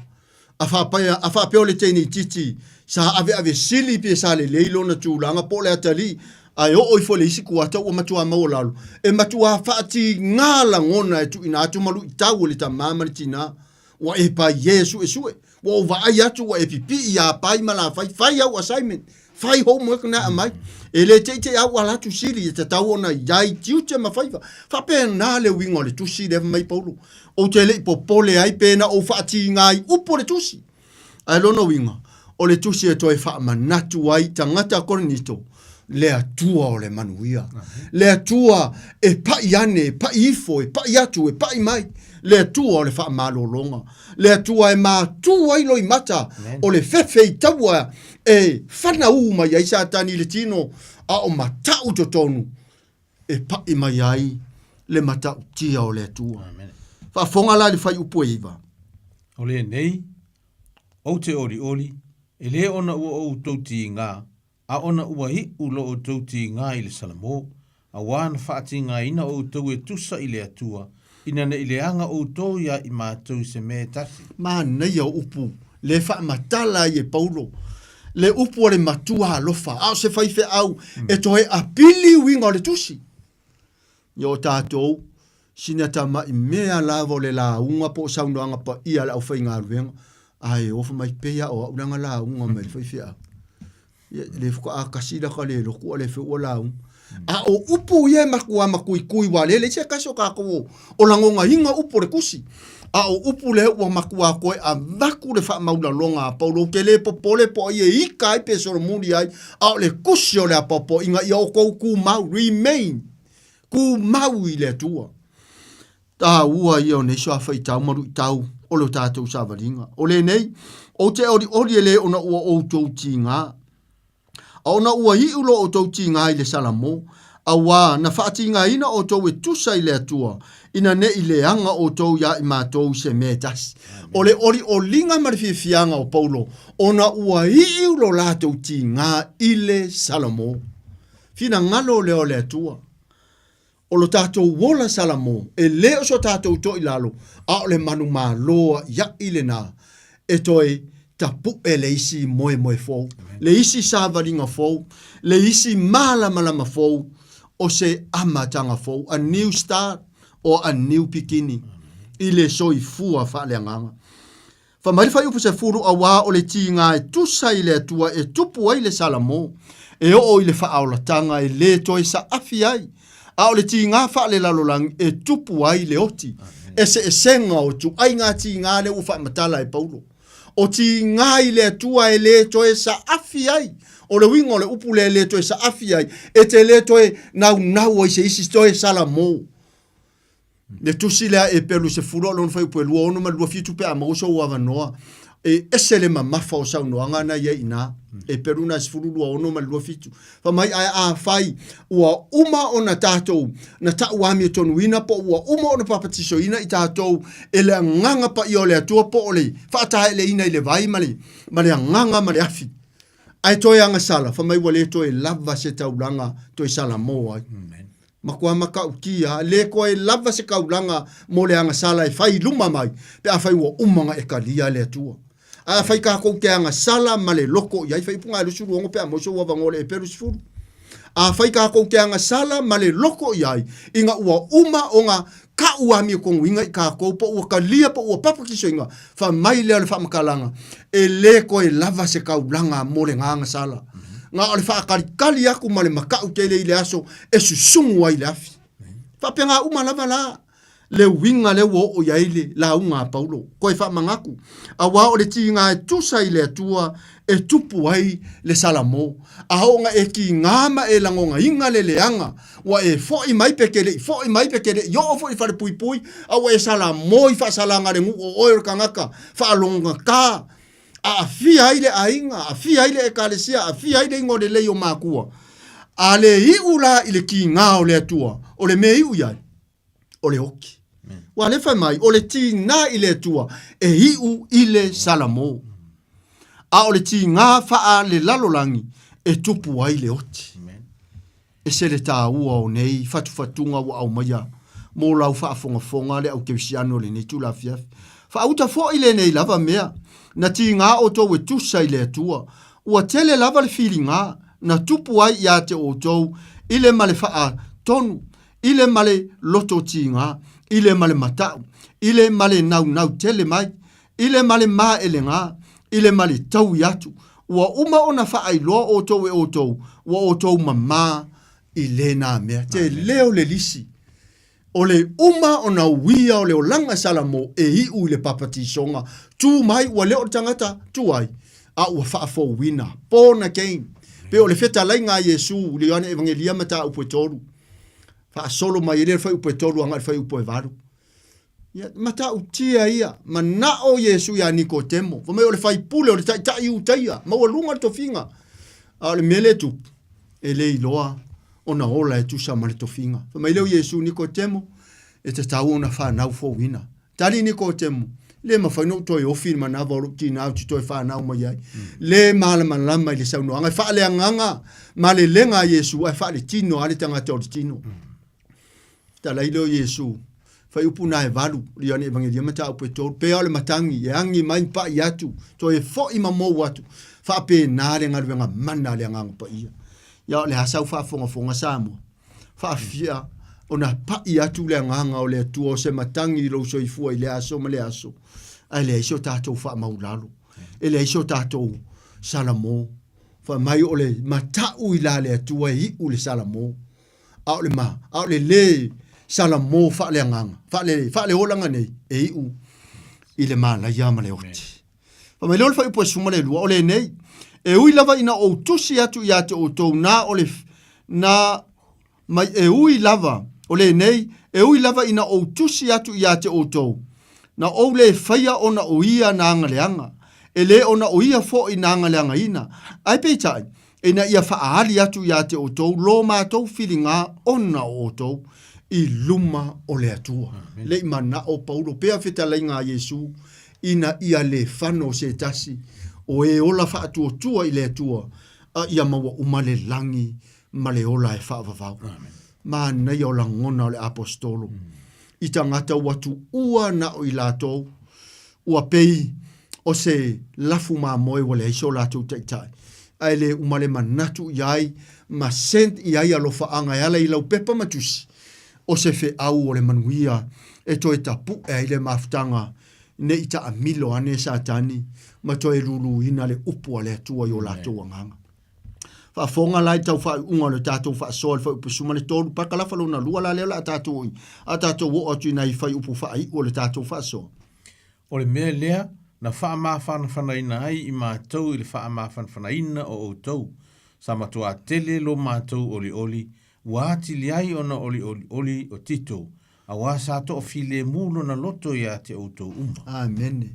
A faapea, a faapea o le teine itiiti sa aveave sili pe sa lelei lona tulaga po o le atalii ae oo ifo i le isi kuata ua matua maualalo, e matua faatiga lagona e tuuina atu ma luitau e le tama ma le tina. Ua e paie e suesue, ua ou vaai atu ua e pipii iā Pai ma Lafai, fai au assignment, fai homework na aumai. E le teitei au ala atu sili e tatau ona iai tiute ma faiva. Faapena le uiga o le tusi lea fai mai Paulo. Ou te le i popole ai pe na ou faatiga ai upu o le tusi. Ae lona uiga, o le tusi e toe faamanatu ai tagata Korinito, le Atua o le manuia, le Atua e paʻi ane, e paʻi ifo, e paʻi atu, e paʻi mai, le Atua o le faamalologa, le Atua e matū ai loimata o le fefe i taua e fanaū mai ai Satani i le tino, a o mataʻu totonu e paʻi mai ai le matautia o le Atua. Faafofoga la i le fuaiupu e iva. O lenei, ou te olioli, e lē ona ua outou tigā, a ona ua iʻu lo outou tigā i le Salamo, auā na faatigāina outou e tusa i le Atua, ina ne i leaga outou iā i matou i se mea e tasi. Manaia o upu le faamatala ai e Paulo le upu a le matua alofa, a o se faifeau e toe apili uiga o le tusi. Ia o tatou, sina tamaʻi mea lava o le lauga po o saunoaga paia a le aufaigaluega, ae ofa mai pei a o au leaga lauga mai le faifeau. Ia, le faatoa kasi la ka le lotu a le feua lauga. A o upu ia e matua makuikui ua lele se kasi o kākou o lagogaina upu o le tusi. A o upu lea ua matua koe avatu le faamaulaloga a Paulo, ou te le popole po o ai e ika ai pe solomuli ai, a o le tusi o le apoapoaiga ia outou tumau, remain, tumau i le Atua. Taua ia o nei suafaitau ma luitau o lo tatou savaliga. O lenei, ou te olioli e lē ona ua outou tigā, a ona ua iʻu lo outou tigā i le Salamo, auā na faatigāina outou e tusa i le Atua, ina ne i leaga outou iā i matou i se mea e tasi. O le olioliga ma le fiafiaga o Paulo, ona ua iʻu lo latou tigā i le Salamo. Finagalo lea o le Atua. O lo tatou ola Salamo, e lē o so tatou toʻilalo, a o le manumalo aʻiaʻi lenā e toe tapuʻe le isi moemoe fou, le isi savaliga fou, le isi malamalama fou o se amataga fou, a new start or a new beginning i le soifua faaleagaga. Fai mai le fuaiupu sefulu, Auā o le tigā e tusa i le Atua e tupu ai le Salamo, e oo i le faaolataga e lē toe saafi ai, a o le tigā faalelalolagi e tupu ai le oti. Eseesega o ituaiga tigā lea ua faamatala e Paulo. O tigā i le Atua e lē toe saafi ai. O le uiga o le upu lea e lē toe saafi ai, e te lē toe naunau ai se isi toe Salamo. Le tusi lea Epelu sefulu a o lona fuaiupu e 26 ma le 27 pe a maua sou avanoa. E ese le mamafa o saunoaga na i ai i ina, e pelu na 26 ma le 27. Fai mai, ae afai ua uma ona tatou na ta'u amiotonuina po ua uma ona papatisoina i tatou e le Agaga Paia o le Atua po o le faataeleina i le vai ma le, ma le Agaga ma le afi, ae toe agasala, fai mai ua le toe lava se taulaga toe salamo ai. Matua matautia, le toe lava se taulaga mo le agasala e fai i luma mai, pe afai ua uma ona e talia le Atua. Ae afai tatou te agasala ma le loto i ai, faaiupu na 26 pe a maua sou avanoa o le Eperu 10. Afai tatou te agasala ma le loto i ai, ina ua uma ona ta'u amiotonuina i tatou, po ua talia po ua papatisoina, fai mai lea o le faamatalaga, e le toe lava se taulaga mo le agasala. Na o le faatalitali atu ma le mata'u tele i le aso e susugu ai le afi. Faapena uma lava la le uiga lea ua oo i ai le lauga a Paulo. Toe faamanatu, auā o le tiga e tusa i le Atua e tupu ai le Salamo. A oo ina e tiga ma e lagonaina le leaga, ua e fo'i mai pe te le i fo'i mai pe te le i oo foi i le falepuipui, a ua e salamo i faasalaga a le nuu o oe o le tagata faalogogata, aafia ai le aiga, aafia ai le ekalesia, aafia ai le igoa lelei o makua. A le iu la i le tiga o le Atua, o le mea e iu i ai, o le oti. Ua le fai mai, o le tiga i le Atua e iu i le Salamo. A o le tiga faalelalolagi e tupu ai le oti. Ese le tāua o nei fatufatuga ua aumaia mo lau faafogafoga le au kerisiano i lenei itula afiafi. Faauta foi lenei lava mea, na tiga outou e tusa i le Atua. Ua tele lava le filiga na tupu ai ia te outou i le ma le faatonu, i le ma le loto tiga, i le ma le mata'u, i le ma le naunau tele mai, i le ma le maelega, i le ma le taui atu. Ua uma ona faailoa outou e outou, ua outou mamā i lena mea. Tele o le lisi o le uma ona uia o le olaga Salamo e iu i le papatisoga, tu mai ua le o le tagata tuai, a ua faafouina, born again. Pei o le fetalaiga a Iesu i le Ioane Evagelia mataupu e tolu, faasolo mai ai le fuaiupu e tolu agai i le fuaiupu e valu. Ia, matautia ia, manao Iesu ia Nikotemo, fai mai o le faipule, o le taitai Iutaia, maualuga le tofiga. A o le mea lea e tupu, e le iloa ona ola e tusa ma le tofiga. Fai mai lea o Iesu, Nikotemo, e tatau ona fanau fouina. Tali Nikotemo, le mafai ona ou toe ofi i le manava o lou tinā ou te toe fanau mai ai. Le malamalama i le saunoaga, e faaleagaga ma le lega a Iesu, ae faaletino lava le tagata o le tino. Talai lea o Iesu, faiupu na e valu, Ioane Evangelia mataupu e tolu, pea o le matagi, e agi mai ma pa'i atu, toe fo'i ma mou atu, faapena le galuega mana a le Agaga Paia. Ia o le a sau faafogafoga Samoa? Faafia ona pa'i atu le Agaga o le Atua o se matagi i lou soifua i lea aso ma lea aso, ae leai so tatou faamaulalo, e leai so tatou salamo. Fai mai o le mata'u i la le Atua e iu le salamo. A o le ma, a o le lē salamo faaleagaga, faale, faaleolaga nei, e iu i le malaia ma le oti. Fai mai lea o le fuaiupu e 12, o lenei, e ui lava ina ou tusi atu ia te outou na o le, na mai e ui lava, o lenei, e ui lava ina ou tusi atu ia te outou, na ou lē faia ona o ia na agaleaga, e lē ona o ia foi na agaleagaina, ae peitai, ina ia faaali atu ia te outou lo matou filiga ona o outou i luma o le Atua. Le i manao Paulo pea fetalaiga a Iesu ina ia le fano se tasi o e ola faatuatua i le Atua, a ia maua uma le lagi ma le ola e faavavau. Manaia o lagona o le Aposetolo i tagata ua tuua na o i latou ua pei o se lafu mamoe ua leai so latou taitai, ae le uma le manatu i ai ma send i ai alofaaga e ala i lau pepa ma tusi, o se feau o le manuia e toe tapu'e ai le mafutaga ne i taamilo ane Satani ma toe luluina le upu a le Atua i o latou agaga. Faafofoga la i tau faaiuga o le tatou faasoa i le fuaiupu 13, pakalafa lona lua la lea o le a tatou a tatou oo atu i nai fuaiupu faaiu o le tatou faasoa. O le mea lea na faamafanafanaina ai i matou i le faamafanafanaina o outou, sa matuā tele lo matou olioli, ua atili ai ona oliolioli o Tito, auā sa toafilemu lona loto iā te outou uma. Amene.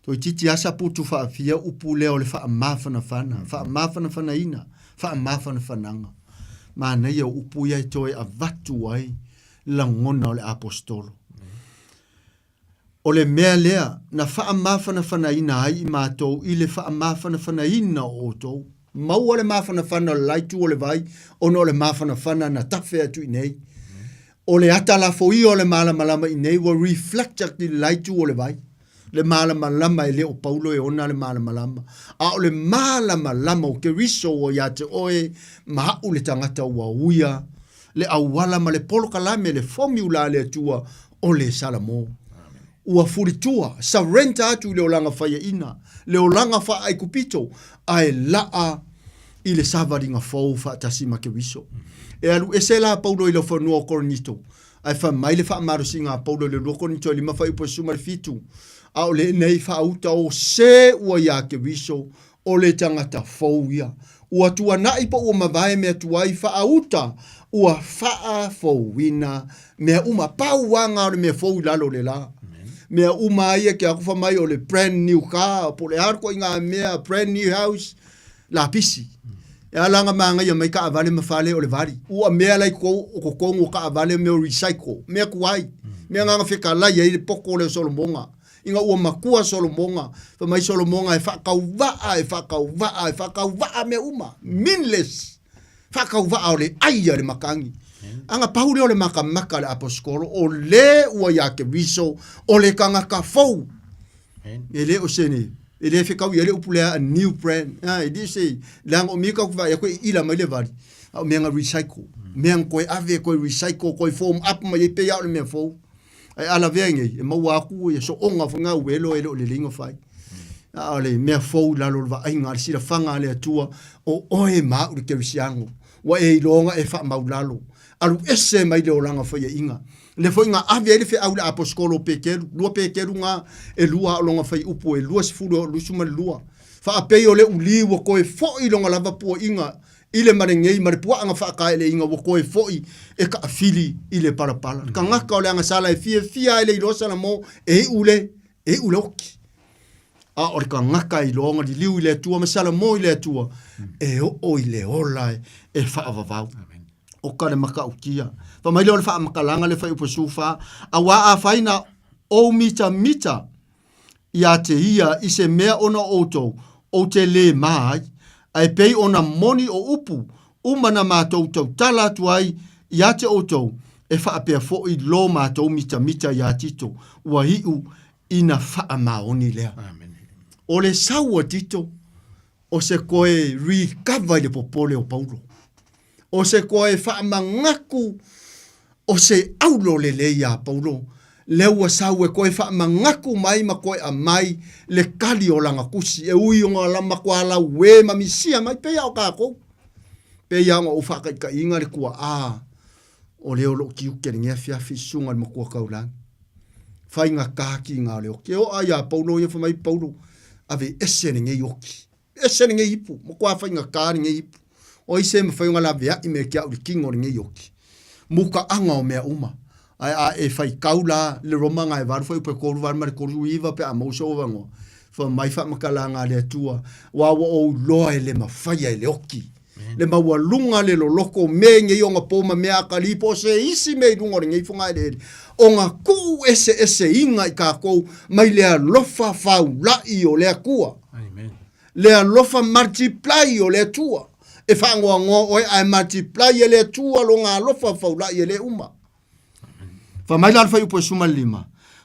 Toeitiiti lava sa putu faafia upu lea o le faamafanafana, faamafanafanaina, faamafanafanaga. Manaia o upu ia e toe avatu ai lagona o le Aposetolo. O le mea lea na faamafanafanaina ai i matou i le faamafanafanaina o outou. Maua le mafanafana o le la itu o le vai ona o le mafanafana na tafe atu i nei. O le ata lafoia o le malamalama i nei ua reflect atu i le la itu o le vai. Le malamalama e le o Paulo e ona le malamalama, a o le malamalama o Keriso ua ia te oe ma aʻu le tagata ua uia le auala ma le polokalame le formula a le Atua o le Salamo. Ua fulitua, surrender atu i le olaga faiaina, le olaga faa-Aikupito, ae laa i le savaliga fou faatasi ma Keriso. E alu ese la Paulo i laufanua o Korinito, ae fai mai le faamalosiga a Paulo i le 2 Korinito e 5 fuaiupu e 17, A o lenei faauta o se ua iā Keriso, o le tagata fou ia. Ua tuanai po ua mavae mea tuai faauta, ua faafouina mea uma. Pau lava o le mea fou i lalo o le la. Mea uma a ia ke aku fai mai o le brand new car, po o le a le ituaiga mea, brand new house, lapisi. E ala ona magaia mai taavale ma fale o le vali. Ua mea la i totonu o taavale mea o recycle, mea tuai, mea na ona fetalai ai le poto lea o Solomoga. Ina ua matua Solomoga, fai mai Solomoga e faatauvaa, e faatauvaa, e faatauvaa mea uma, meaningless. Faatauvaa o le ai a le matagi. Aga pau lea o le makamaka a le aposetolo, o le ua iā Keriso, o le tagata fou. E le o se ni, e le fetau i ai le upu lea a new brand. A, e le se, leaga o mea tatou te vaai atu e iila mai le vali, a o mea na recycle. Mea na toe ave, toe recycle, toe form up mai ai pei lava o le mea fou. Ae a lavea nei, e maua atu ia soonga foi na uelo e le o lelei ona fai. A o le mea fou i lalo o le vaaiga a le silafaga a le Atua, o oe ma au le kerisiano, ua e iloa ona e faamaulalo, alu ese mai le olaga faiaina. Lea foi na ave ai le feau i le aposetolo o Peteru, 2 Peteru na e lua a o lona fuaiupu e 20 e oo i le 22. Faapei o le uli ua toe foi lona lava puaina i le malegei ma le puaaga faataeleina ua toe foi e taafili i le palapala. Le tagata o le agasala e fiafia ai le iloa Salamo e iu le, e iu le oki. A o le tagata e iloa ona liliu i le Atua ma Salamo i le Atua, e oo i le ola e faavavau. O ka le matautia. Fai mai lea o le faamatalaga le fuaiupu 14, auā afai na ou mitamita ia te ia i se mea ona o outou, ou te lē mā ai. Ae pei ona moni o upu uma na matou tautala atu ai ia te outou, e faapea foi lo matou mitamita iā Tito, ua iu ina faamaoni lea. O le sau a Tito, o se toe recover i le popole o Paulo. O se toe faamanatu o se aulo lelei iā Paulo, lea ua sau e toe faamanatu mai ma toe aumai le tali o lana tusi, e ui ona matua lauē ma misia mai, pei lava o tatou, pei lava ona ou faataitaiina le tuaa o lea o loo tiute i lenei afiafi i susuga i le Matua Taulagi. Faigata tiga o le oti. E oo lava ia Paulo ia, fai mai Paulo, ave ese lenei oti. Ese lenei ipu, matua faigata lenei ipu. O ai se mafai ona laveai mai ia te au i le tino o lenei oti. Mutaaga o mea uma. Ae a e faitau la le Roma na e 8 fuaiupu e 38 ma le 39 pe a maua sou avanoa, fai mai faamatalaga a le Atua, aua ua ou iloa e le mafaia e le oti le maualuga le loloto o mea i nei ona po ma mea atalii po o se isi mea i luga o lenei fogaeleele, ona tuu eseeseina i tatou mai le alofa faulai o le Atua. Le alofa multiply o le Atua. E faanoanoa oe ae multiply e le Atua lona alofa faulai e le uma. Fai mai la le fuaiupu e 15,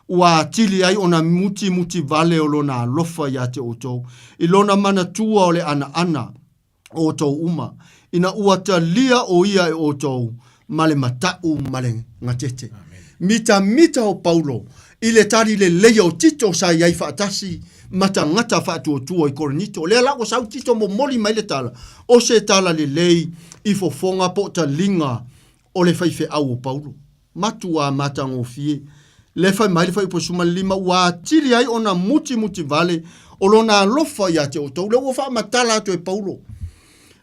ua atili ai ona mutimuti vale o lona alofa ia te outou, i lona manatua o le anaana o outou uma, ina ua talia o ia e outou ma le mataʻu ma le gatete. Mitamita o Paulo i le tali leleia o Tito sa i ai faatasi ma tagata faatuatua i Korinito. Lea la ua sau Tito momoli mai le tala, o se tala lelei i fofoga po o taliga o le faifeau o Paulo. Matuā matagofie. Le fai mai le fuaiupu e 15, ua atili ai ona mutimuti vale o lona alofa ia te outou. Lea ua faamatala atu e Paulo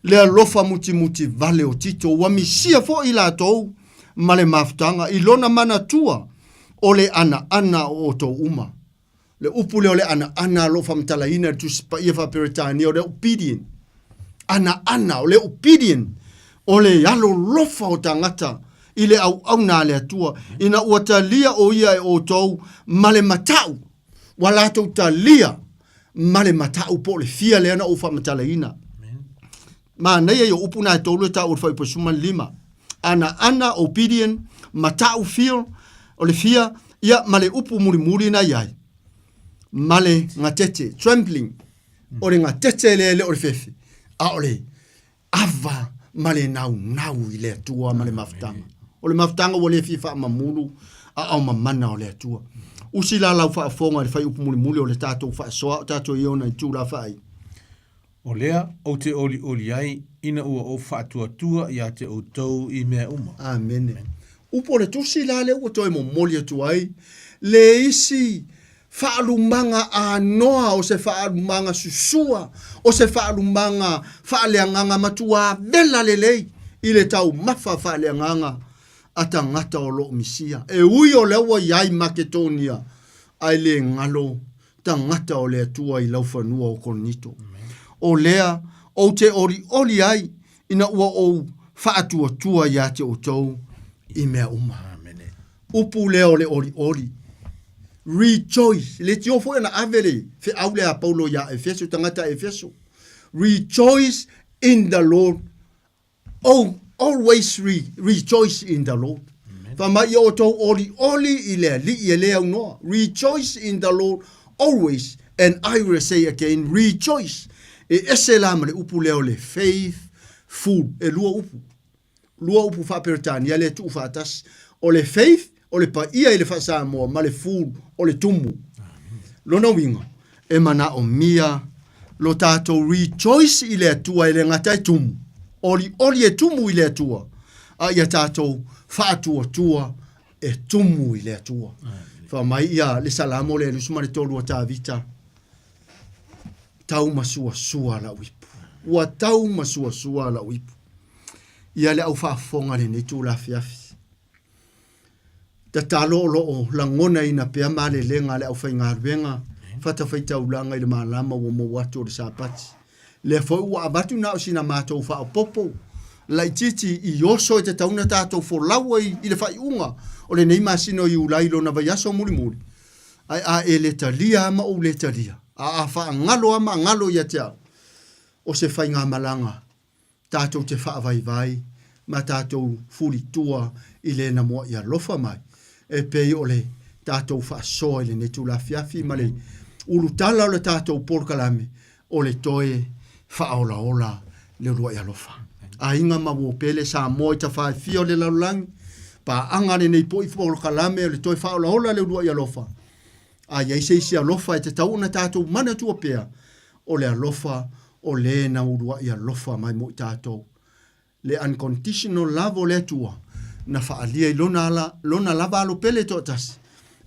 le alofa mutimuti vale o Tito, ua misia foi i latou ma le mafutaga i lona manatua o le anaana o outou uma. Le upu lea o le anaana o lo o faamatalaina i le Tusi Paia faa-Peretania o le obedient. Anaana, o le obedient, o le alolofa o tagata i le auauna a le Atua, ina ua talia o ia e outou ma le matau, ua latou talia ma le matau po o le fia lea na ou faamatalaina. Manaia ia o upu na e tolu e taua i le fuaiupu 15. Anaana, obedient, matau, feel, o le fia, ia ma le upu mulimuli na i ai, ma le gatete, trembling, o le gatete lea e le o le fefe, a o le ava ma le naunau i le Atua ma le mafutaga. O le mafutaga ua le fia faamamulu aao mamana o le Atua. Usi la lau faafofoga i le fuaiupu mulimuli o le tatou faasoa o tatou i ona itula faai. O lea ou te olioli ai ina ua ou faatuatua ia te outou i mea uma. Amene. Upu o le Tusi la lea ua toe momoli atu ai le isi faalumaga anoa o se faalumaga susua, o se faalumaga faaleagaga matuā vela lelei i le taumafa faaleagaga a tagata o lo o misia. E ui o lea ua i ai Maketonia, ae le galo tagata o le Atua i laufanua o Korinito. O lea ou te olioli ai ina ua ou faatuatua ia te outou i mea uma. Amene. Upu lea o le olioli. Rejoice. Le tio foi ona ave le feau lea a Paulo ia Efeso, tagata Efeso. Rejoice in the Lord. Oh, always re, rejoice in the Lord. Fa mai ia outou olioli i le Alii e le aunoa. Rejoice in the Lord always, and I will say again, rejoice. E ese la ma le upu lea o le faithful. E lua upu. Lua upu faa-Peretania lea e tuufaatasi. O le faith, o le paia i le faa-Samoa, ma le fool, o le tumu. Lona uiga, e manaomia lo tatou rejoice i le Atua e le gata e tumu, olioli e tumu i le Atua, a ia tatou faatuatua e tumu i le Atua. Fai mai ia le Salamo lea 23 a Tavita, tau masuasua lau ipu. Ua tau masuasua lau ipu. Ia le au faafofoga lenei itula afiafi. Tatalo o lo o lagonaina pea malelega a le aufaigaluega fatafaitaulaga i le malama ua mou atu o le Sapati. Lea foi ua avatu na o sina matou faaopoopo laitiiti i oso e tatau ona tatou folau ai i le faaiuga o lenei masina o Iulai i lona vaiaso mulimuli. Ae a e le talia lava ma ou le talia, a a faagalo lava ma galo ia te au, o se faigamalaga tatou te faavaivai ma tatou fulitua i le na muaʻi alofa mai, e pei o le tatou faasoa i lenei itula afiafi ma le ulutala o le tatou polokalame o le toe faaolaola le uluaʻi alofa. Aiga ma uo pele Samoa i tafaefia o le lalolagi, paaga lenei poʻi polokalame o le toe faaolaola le uluaʻi alofa. A i ai se isi alofa e tatau ona tatou manatua pea, o le alofa o le na uluaʻi alofa mai mo i tatou. Le unconditional love o le Atua na faaalia i lona ala, lona lava alo pele toatasi,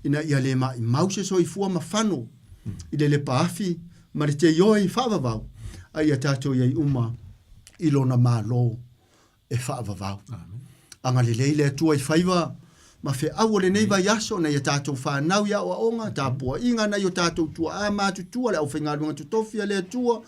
ina ia le maʻimau se soifua mafano i le lepa afi ma le teioe faavavau, a ia tatou i ai uma i lona Malo e faavavau. Agalelei le Atua i faiva ma feau o lenei vaiaso nai a tatou fanau i aoaoga, tapuaiga nai o tatou tuaa matutua, le aufaigaluega totofi a le Atua,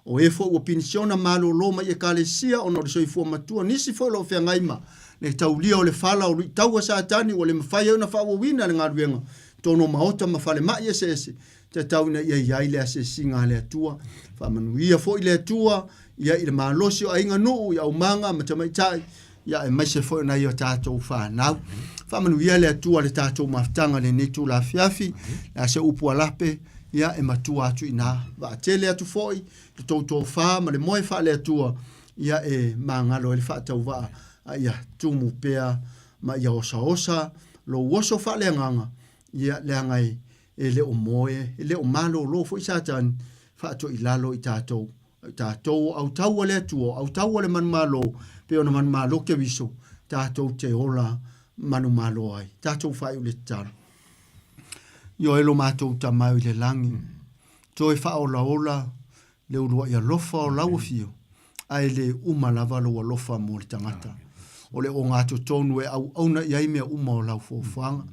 o e foi ua penisiona malolo mai Ekalesia ona o le soifua matua, nisi foi o lo o feagai ma le taulia o le fala o luitau a Satani ua le mafai ai ona faaauauina le galuega i totonu o maota ma falemai eseese, tatau ina ia i ai le asiasiga a le Atua. Faamanuia foi le Atua ia i le malosi o aiga nuu, i aumaga ma tamaitai, ia aemaise foi o nai o tatou fanau. Faamanuia le Atua le tatou mafutaga i lenei itula afiafi, le a se upu a lape, ia e matua atu i ina. Vaatele atu foi le tou tofa ma le moe faale-Atua, ia e magalo ai le faatauvaa, a ia tumu pea ma ia osaosa lou oso faaleagaga, ia leaga e e le o moe, e le o malolo foi Satani, faatoilalo i tatou. O tatou o autau a le Atua, o autau a le manumalo, pei ona manumalo Keriso, tatou te ola manumalo ai. Tatou faaiu le tatalo. Ioe lo matou Tama i le lagi, toe faaolaola le uluai alofa o lau afio, ae le uma lava lou alofa mo le tagata. O le ogatotonu e auauna i ai mea uma o lau foafoaga.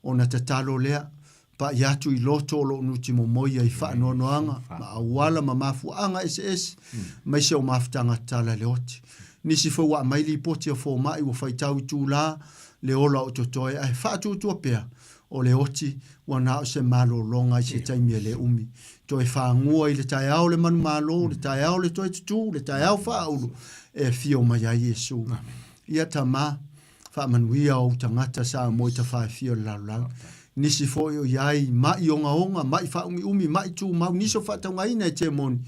Ona tatalo lea, Pa'i atu i loto o lo o nutimomoi ai faanoanoaga ma auala ma mafuaaga eseese, aemaise o mafutaga tatala le oti. Nisi foi ua aumai lipoti a fomai ua faitau itulā le ola o totoe ae faatuatua pea o le oti ua na o se malologa i se taimi e le umi. Toe fagua i le taeao le manumalo, le taeao le toe tutū, le taeao faaulu e afio mai ai Iesu. Ia Tama, Faamanuia ou tagata Samoa i tafaefia o le lalolagi. Nisi foi o i ai ma'i ogaoga, ma'i faaumiumi, ma'i tumau, nisi o faataugaina e temoni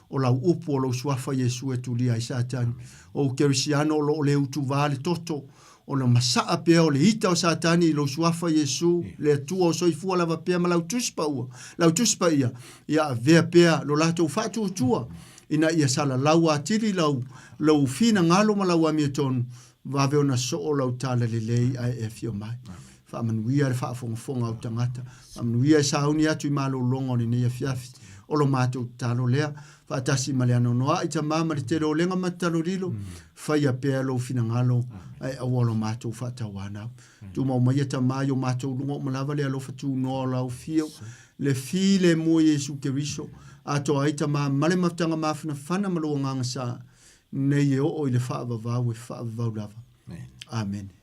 o lau upu o lou suafa Iesu e tulia ai Satani. O ou kerisiano o lo o le utuvā le toto, ona masaa pea o le ita o Satani i lou suafa Iesu, le Atua o soifua lava pea ma lau Tusi Paua, lau Tusi Paia, ia avea pea lo latou faatuatua ina ia salalau atili lau, lou finagalo ma lau amiotonu Vave ona soo lau tala lelei ae e afio mai. Faamanuia le faafogafoga a ou tagata. Faamanuia e sauni atu i malologa o lenei afiafi. O lo matou tatalo lea, faatasi ma le anoanoai Tama ma le tele o lega ma talolilo, faia pea lou finagalo ae aua lo matou faatauanau. Tumau maia Tama i o matou luga uma lava le alofa tunoa o lau afio, le filemu o Iesu Keriso, atoa ai Tama ma le mafutaga mafanafana ma lou agaga sa, nei e oo i le faavavau e faavavau lava. Amene.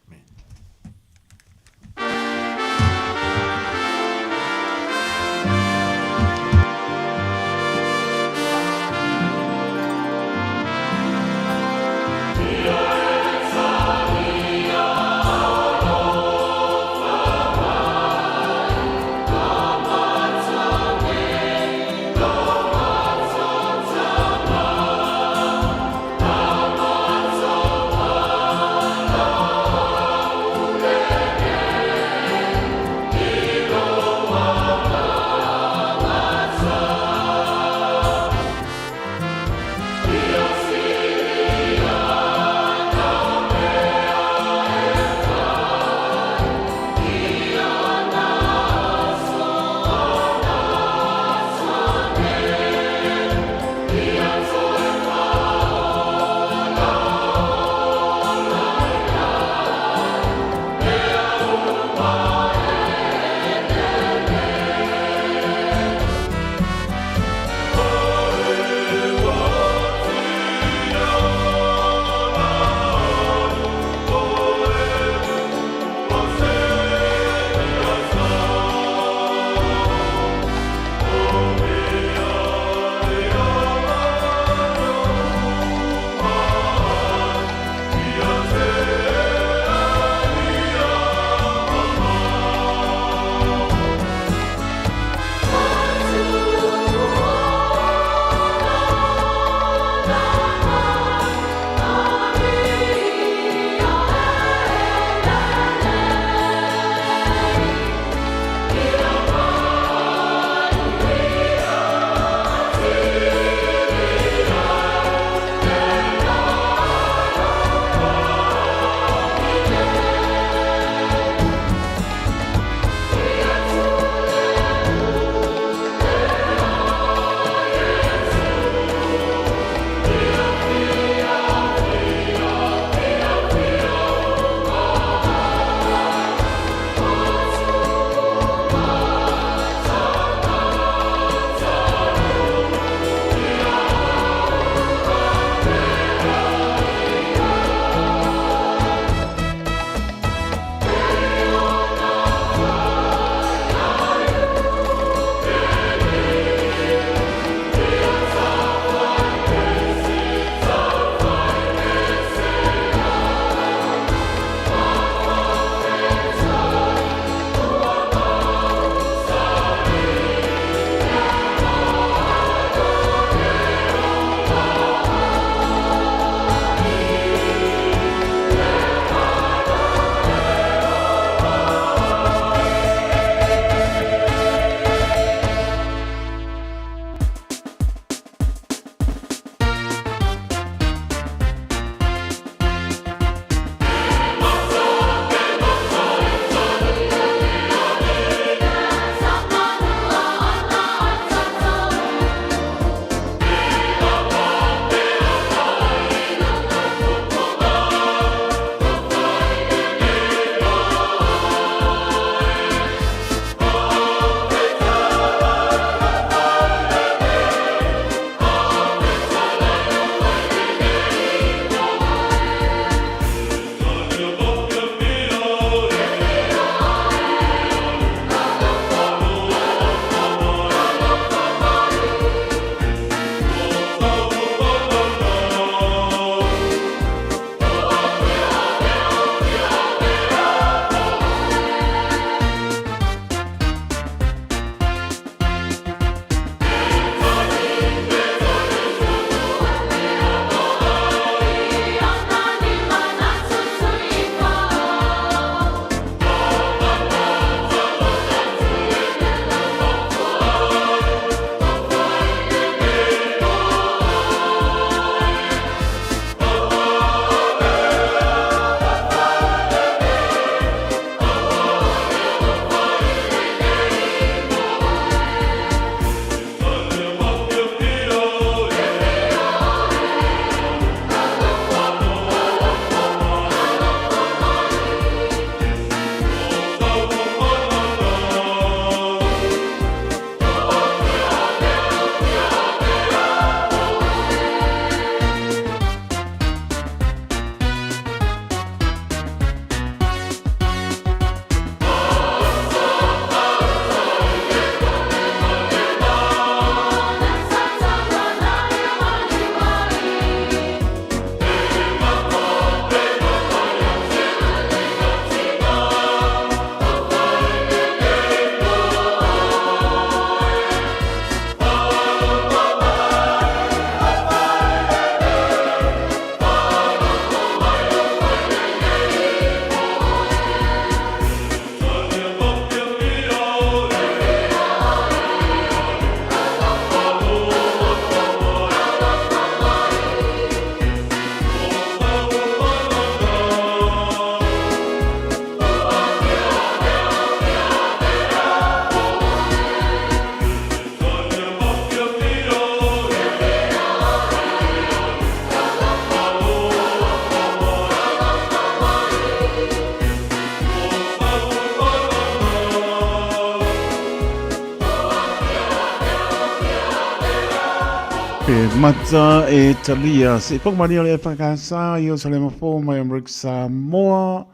Pe mata e talia se i maria le whakasa i o Salema fō mai o Rick Samoa.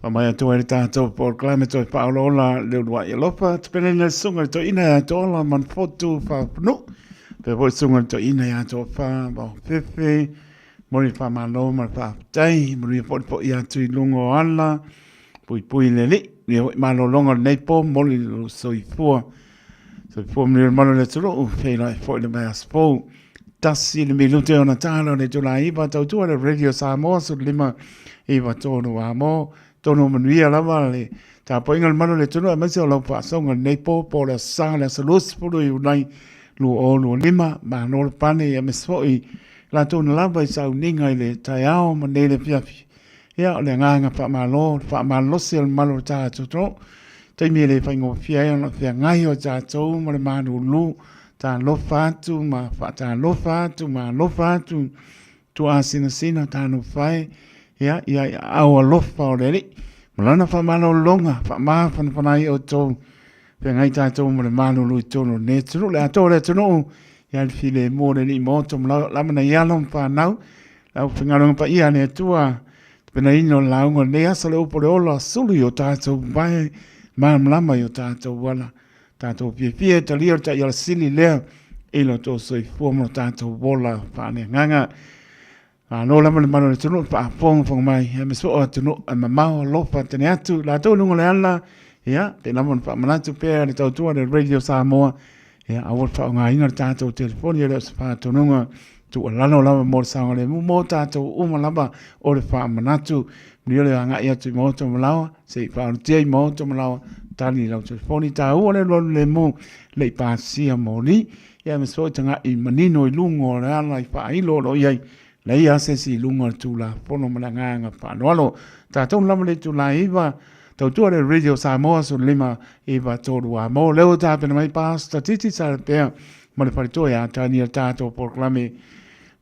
Fa mai atu ai le tātou polokalame toi whaolaola le uluai alofa. Te pene nei sunga le toi ina ia tōla man fotu whapunu. Pe foi sunga le toi ina ia tō wha wao fefe. Mori whamalo ma le whaapetai. Mori foi po ia tui lungo ala. Pui pui le li. Ni hoi malolonga le nei po moli lo soifua. Soifua manuia le malu o le atunuu, feiloai foi le vaiaso fou. 1 le minute ona tala o le itula 9, tautua le Radio Samoa 15 9 3 a mo, tonu manuia lava le tapuaiga o le malu o le atunuu aemaise o lau faasoga i lenei po, po o le Aso Sa, le aso 20 Iunai 2025, malo le pane aemaise foi latou na lava i sauniga i le taeao ma nei le afiafi. Ia, o le agaga faamalo, le faamalolosi o le mamalu o le tatou atunuu, taimi e le faigofie ai ona feagai o tatou ma le malulu, talofa atu ma faatalofa atu ma alofa atu, tuasinasina talofa e, ia, ia i aao alofa o le Alii, ma lana faamalologa, faamafanafana ai outou, feagai tatou ma le malulu i totonu o lenei atunuu, le atoa o le atunuu, ia le filemu o le Alii ma oto ma lava nai alo ma fanau, Le aufaigaluega paia a le Atua, tapenaina o le lauga o lenei aso, le upu o le ola, sulu i o tatou vae, malamalama i o tatou ala. Tatou fiafia e talia le taiala sili lea i lo outou soifua ma lo tatou ola faaleagaga. Malo lava le malu o le atunuu i le faafogafoga mai, aemaise foi o atunuu e mamao alofa tene atu, latou i luga o le ala, ia, pei lava ona faamanatu pea le tautua a le Radio Samoa, Ia, aua le faaaogaina le tatou telefoni, e le o se faatonuga tuualalo lava mo le saogalemu mo tatou uma lava o le faamanatu. Manuia le agai atu i maota ma laoa, se i faaolotia i maota ma laoa, tali i lau telefoni, taua le alualu lemu, le i pasia moli. Ia, aemaise foi tagai manino i luga o le ala i faailo o lo o i ai, leai lava se isi i luga o le Tulafono ma le agaga faaaloalo. Tatou lava le itula 9, tautua le Radio Samoa 15 9 3 a mo leo tapena mai Pastor Titi Sarapea ma le faletoa ia Tania tatou polokalame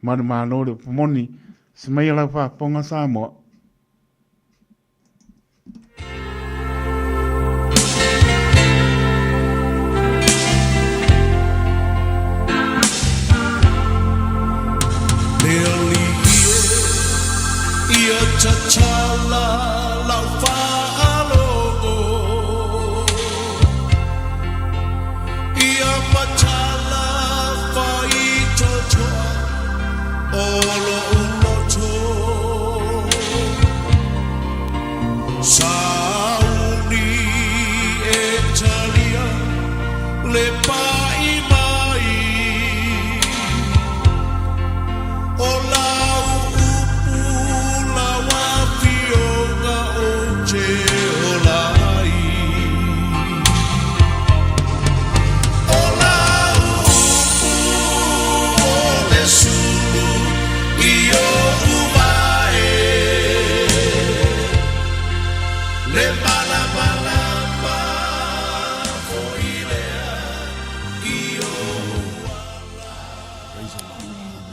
manumalo le upu moni. Se mai lau faafofoga Samoa. Le alii e ia tatala lau faalogo Ia matala faitotoa o lo'u loto Sauni e talia le pai mai O lau upu lau afioga ou te ola ai O lau upu o le sulu i oʻu vae Le malamalama foi lea i oʻu ala Praise the Lord. Amen.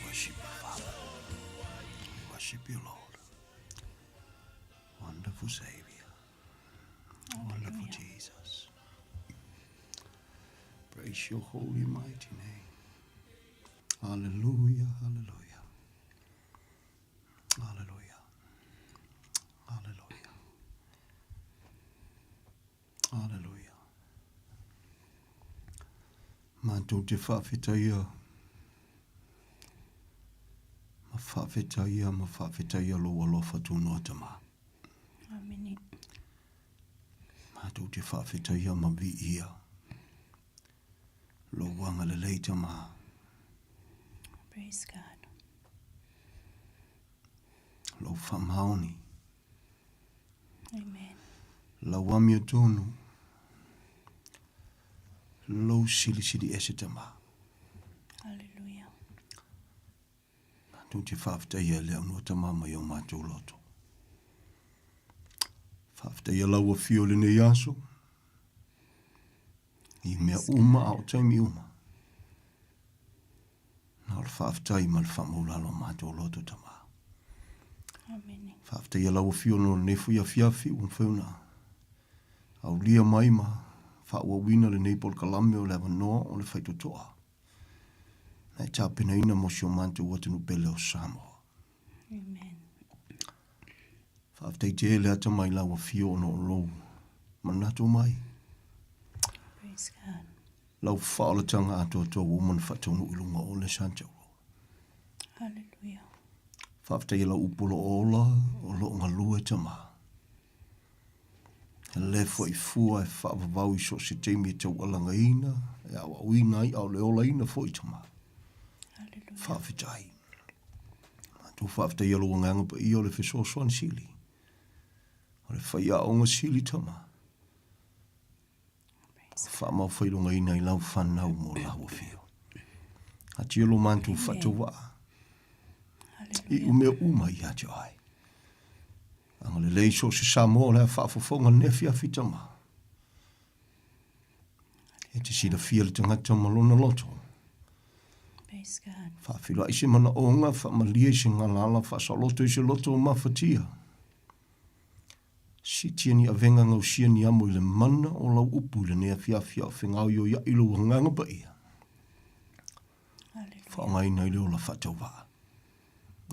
Worship you, Father. We worship you, Lord. Wonderful Savior. Wonderful Jesus. Praise your holy mighty name. Hallelujah, hallelujah. Hallelujah. Hallelujah. Hallelujah. Mātou te whaawhetaia, ma whaawhetaia, ma whaawhetaia lou alofa tūnoa tama. Amene. Mātou te whaawhetaia ma viia. Lou agalelei tama. Praise God. Lou whaamaoni. Amen. Lau amio tonu. Lou silisili ese tama. Hallelujah. Mātou te whaafetaia le au noa tama mai o mātou loto. Whaafetaia lau awhio le nei aso. I mea uma a o taimi uma. Na o le faafetai ma le faamaulalo o matou loto tama. Amene. Faafetai ia lau afio no lenei foi afiafi ua mafai ona aulia mai ma. Faaauauina lenei polokalame o le avanoa o le faitotoa na e tapenaina mo si o matou atunuu pele o Samoa. Amen. Faafetai tele ata mai lau afio ona o lou manatu mai. Praise God. Lau faaolataga atoatoa ua uma ona faataunuu i luga o le Santauro. Hallelujah. Faafetai i lau upu o lo o ola, o lo o galue tama. E le foi fua e faavavau i so o se taimi e taualagaina, e aoaoina ai, a o le olaina foi tama. Faafetai. Matou faafetaia lou Agaga Paia o le fesoasoani sili, o le faiaoga sili tama. Faamaofailogaina i lau fanau mo lau afio. Atia lo matou faatauvaa. I u mea uma ia te oe. Agalelei so o se Samoa o le a faafofoga lenei afiafi tama. E te silafia le tagata ma lona loto. Faafiloai se manaoga, faamalie i se galala, faasaoloto i se loto o mafatia. Siitia ni avega gausia ni amo i le mana o lau upu i lenei afiafi a o fegaoioiai lou Agaga Paia. Faaaogaina i le ola faatauvaa.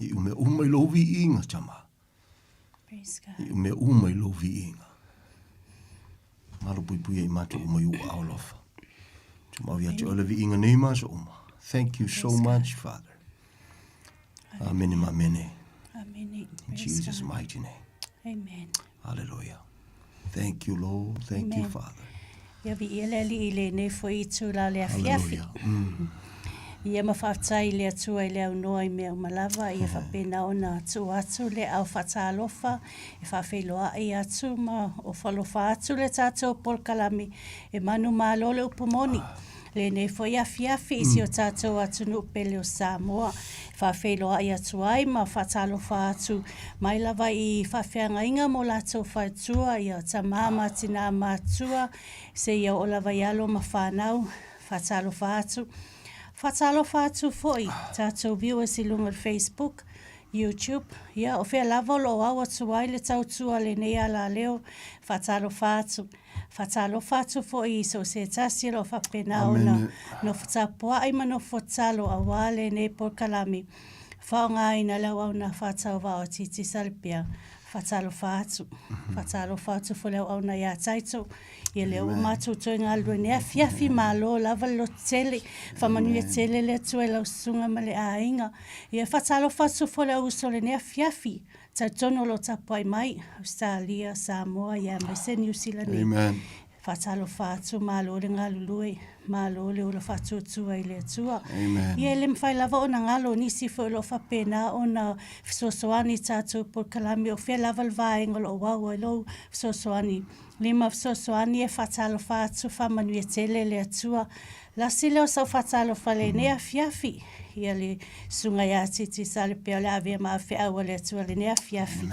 Iu mea uma i lou viiga, tama. Iu mea uma i lou viiga. Malupuipuia i matou uma i ou aao alofa. Tumau ia te oe le viiga nei ma aso uma. Thank you so much, Father. Amene ma amene. Amene. In Jesus' mighty name. Amen. Hallelujah. Thank you, Lord. Thank you, Amen. Father. Ia viia le Alii i lenei foi itula o le afiafi. Hallelujah. Mm. Ia ma faafetai i le Atua i le aunoa i mea uma lava, ia faapena ona tuu atu le ao faatalofa e faafeiloai atu ma ofo-alofa atu le tatou polokalame e manumalo le upu moni. Lenei foi afiafi i si o tatou atunuu pele o Samoa, e faafeiloai atu ai ma faatalofa atu mai lava i faafeagaiga mo latou faletua, ia tama ma tinā matutua, seia oo lava i alo ma fanau, faatalofa atu. Faatalofa atu foi tatou viewers i luga o le Facebook, YouTube, ia o fea lava o lo o au atu ai le tautua a lenei alaleo, faatalofa atu. Faatalofa atu foi i so o se tasi o lo o faapena ona nofo tapuai ma nofo tatalo aua lenei polokalame faaaogaina le auauna faatauvaa o TT Salepea. Faatalofa atu. Faatalofa atu foi le auauna ia Taito. Ia lea ua matou toe galulue nei afiafi, malo lava le lototele. Faamanuia tele le Atua i lau susuga ma le aiga. Ia faatalofa atu foi le au uso i lenei afiafi. Talitonu o lo o tapuai mai, Ausetalia, Samoa, ia aemaise Niu Sila nei. Amen. Faatalofa atu, malo le galulue, malo le ola faatuatua i le Atua. Amen. Ia e le mafai lava ona galo nisi foi o lo o faapena ona fesoasoani i tatou polokalame, o fea lava le vaega o lo o au ai lou fesoasoani. Lima fesoasoani e faatalofa atu, faamanuia tele le Atua. Lasi lea o sau faatalofa lenei afiafi, ia le Susuga ia Titi Salepea o le avea ma feau a le Atua lenei afiafi.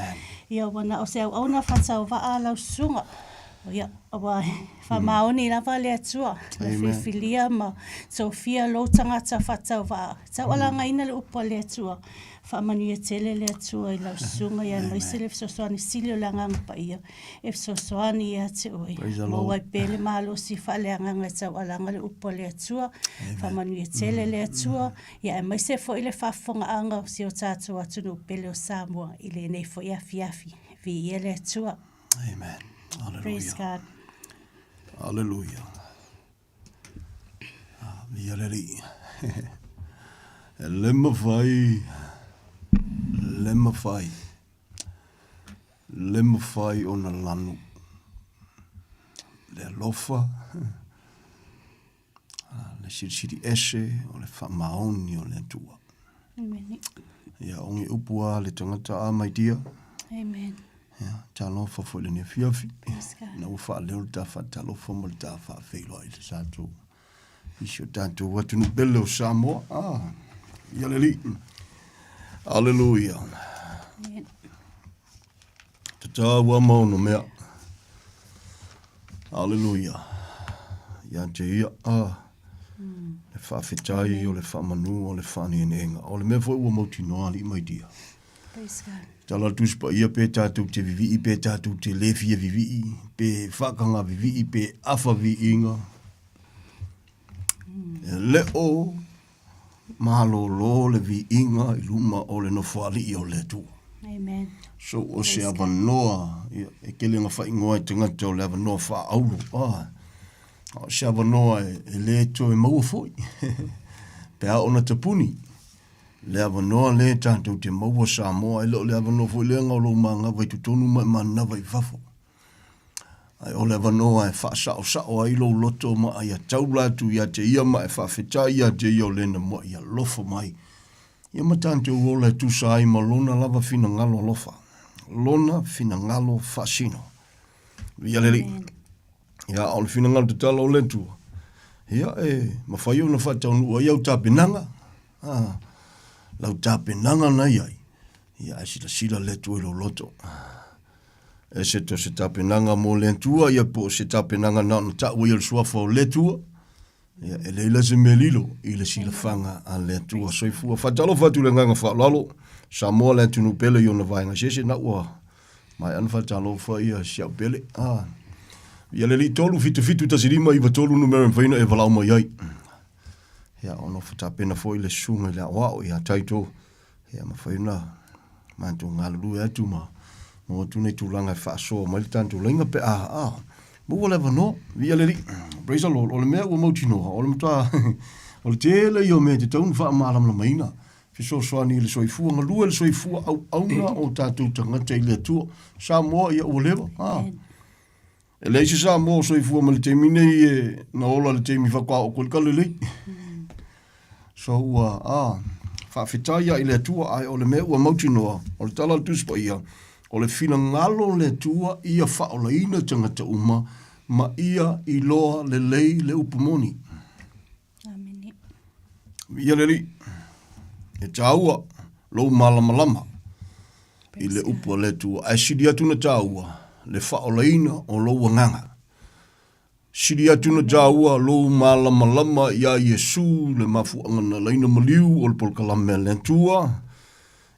Ia ua na o se auauna faatauvaa lau susuga. Ia, ua faamaoni lava le Atua, na filifilia ma tofia lou tagata faatauvaa. Taualagaina le upu a le Atua, faamanuia tele le Atua i lau susuga, ia aemaise le fesoasoani sili o le Agaga Paia e fesoasoani ia te oe. Maua ai pea le malosi faaleagaga e taualaga le upu a le Atua. Faamanuia tele le Atua, ia aemaise foi le faafofogaaga o si o tatou atunuu pele o Samoa i lenei foi afiafi. Viia le Atua. Amen. Hallelujah. Praise God. Hallelujah. Ah, viia le Alii. E le mafai, le mafai. Le mafai ona lanu le alofa, le silisili ese o le faamaoni o le Atua. Amen. Ia, o ngi upu a le tagata a my dear. Amen. Ia, talofa foi lenei afiafi. Na ua faaleo le ta faatalofa ma le ta faafeiloai i le tatou i si o tatou atunuu pele o Samoa. Ah, ia le Alii. Aleluia. Tatau a ma ono mea. Aleluia. Ia te ia. Ah. Le faafetai o le faamanu o le faaneeneega. O le mea foi ua mautinoa alii mai dia. Praise God. Tala le Tusi Paia pe tātou te vivii, pe tātou te le fia vivii, pe whakanga vivii, pe awha viinga. E le o malōlō le viiga i luma o le Nofoalii o le Atua. Amen. So o se avanoa, ia, e tele nga whaingoa e tangata o le avanoa whaauro. Ah, o se avanoa e, e le toe maua foi. Pe a ona tapuni, le avanoa le tātou te maua Samoa, e le o le avanoa foi lea nga o lou mangawa i totonu ma e manava i fafo. Ae o le avanoa e faasaosao ai lou loto ma ia taula atu ia te ia ma e faafetai ia te ia o lena moa ia alofa mai. Ia ma tatou ola e tusa ai ma lona lava finagalo alofa, lona finagalo faasino. Viia le Alii. Ia, o le finagalo tatalo o le Atua, ia e mafai ona faataunuu ai au tapenaga, ah, lau tapenaga na i ai, ia ae silasila le Atua i lou loto. E se to se tapenaga mo le Atua, ia po o se tapenaga na ona taua ia o le suafa o le Atua, ia e leai la se mea lilo i le silafaga a le Atua. Soifua. Faatalofa atu i le agaga faaaloalo, Samoa le atunuu pele i ona vaega eseese, na ua maea ona faatalofa ia si au pele. Ah. Ia le alii 3 7 7 1 5 9 3 numera e mafai ona e valaau mai ai. Ia ona fatapena foi le susuga i le aoao ia Taito Ia mafai ona matou galulue atu ma maua atu nei tulaga e faasoa mai le tatou laina pe a a maua le avanoa. Viia le Alii. Praise the Lord. O le mea ua mautinoa, o le matua o le tele ia o mea e tatau ona faamalamalamaina, fesoasoani i le soifua, galue le soifua auauna o tatou tagata i le Atua. Samoa, ia ua leva. A. E leai se Samoa o soifua mai le taimi nei e na ola le taimi faatoa oo atu ai le talalelei. So ua, a, faafetai lava i le Atua, ae o le mea ua mautinoa, o le tala a le Tusi Paia, o le finagalo o le Atua ia faaolaina tagata uma ma ia iloa lelei le upu moni. Amene. Viia le Alii. E tāua lou malamalama i le upu a le Atua, ae sili atu na tāua le faaolaina o lou agaga. Sili atu na tāua lou malamalama iā Iesu le mafuaaga na laina maliu o le polokalame a le Atua,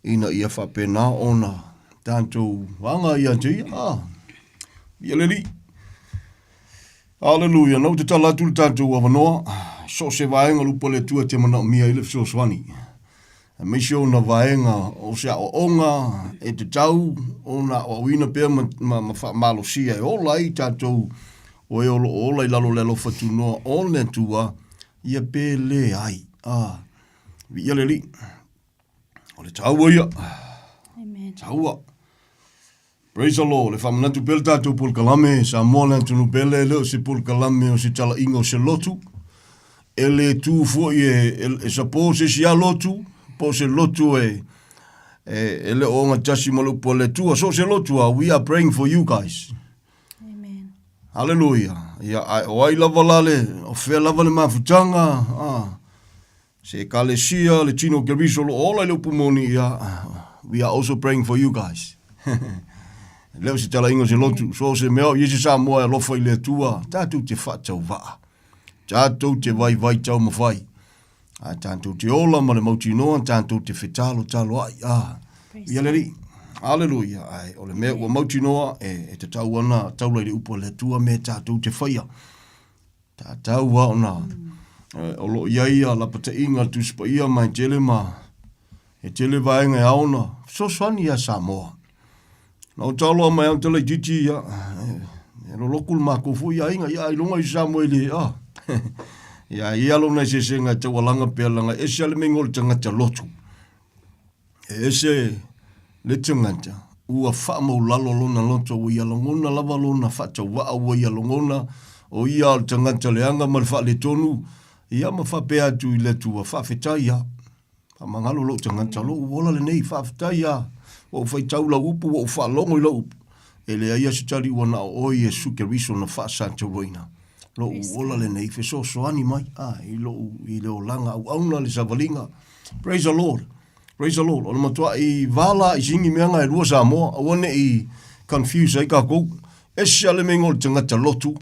ina ia faapena ona tatou aga ia te ia. Ah, viia le Alii. Aleluia, na ou tatala atu le tatou avanoa, so o se vaega o le upu a le Atua e te manaomia ai le fesoasoani. Aemaise ona vaega o se aoaoga e tatau ona aoaoina pea ma, ma, ma faamalosia e ola ai tatou o e o lo o ola i lalo o le alofa tunoa o le Atua, ia pe leai. Ah, viia le Alii. O le taua ia. Amen. Taua. Praise the Lord. E faamanatu pea le tatou polokalame, Samoa le atunuu pele, e le o se polokalame o se talaiga o se lotu. E le tu foi e, e, e support se isi a lotu, po o se lotu e, e, e le o ogatasi ma le upu a le Atua. So o se lotu a, we are praying for you guys. Amen. Hallelujah. Ia, ai, o ai lava la le, o fea lava le mafutaga, ah, Se ekalesia, le tino o Keriso o lo o ola i le upu moni, ia, we are also praying for you guys. E le o se talaiga o se lotu, so o se mea o Iesu Samoa e alofa i le Atua, tatou te faatauvaa, tatou te vaivai taumafai, a tatou te ola ma le mautinoa, tatou te fetalotaloai, ah, ia le Alii. Aleluia, ai, o le mea ua mautinoa e, e tatau ana taula i le upu a le Atua me tatou te whaia. Tatau lava ona o lo o i ai ia lapataiga a le Tusi Paia ma e tele ma e tele vaega e ao ona fesoasoani ia Samoa. Na ou taloa mai au tala itiiti ia, e loloku le makou foi aiga, ia ailoga i Samoa i le, ah, ia ia lona eseesega e taualaga pea laga e ese lava le meiga o le tagata lotu. E ese le tagata ua faamaulalo lona loto, ua ia lagona lava lona faatauvaa, ua ia lagona o ia o le tagata leaga ma le faaletonu, ia ma faapea atu i le Atua, Faafetai lava. Faamagalo lou tagata, lou ola lenei, faafetai lava. Ua ou faitau lau upu, ua ou faalogo i lau upu. E leai lava se tali ua na o oe Iesu Keriso na faasatauaina. Lou ola lenei, fesoasoani mai, a, i lou, i le olaga auauna, le savaliga. Praise the Lord. Praise the Lord. O le matua'i vala i sini mea nga e lua Samoa, aua ne i confuse ai kākou. Ese a le meiga o le tagata lotu,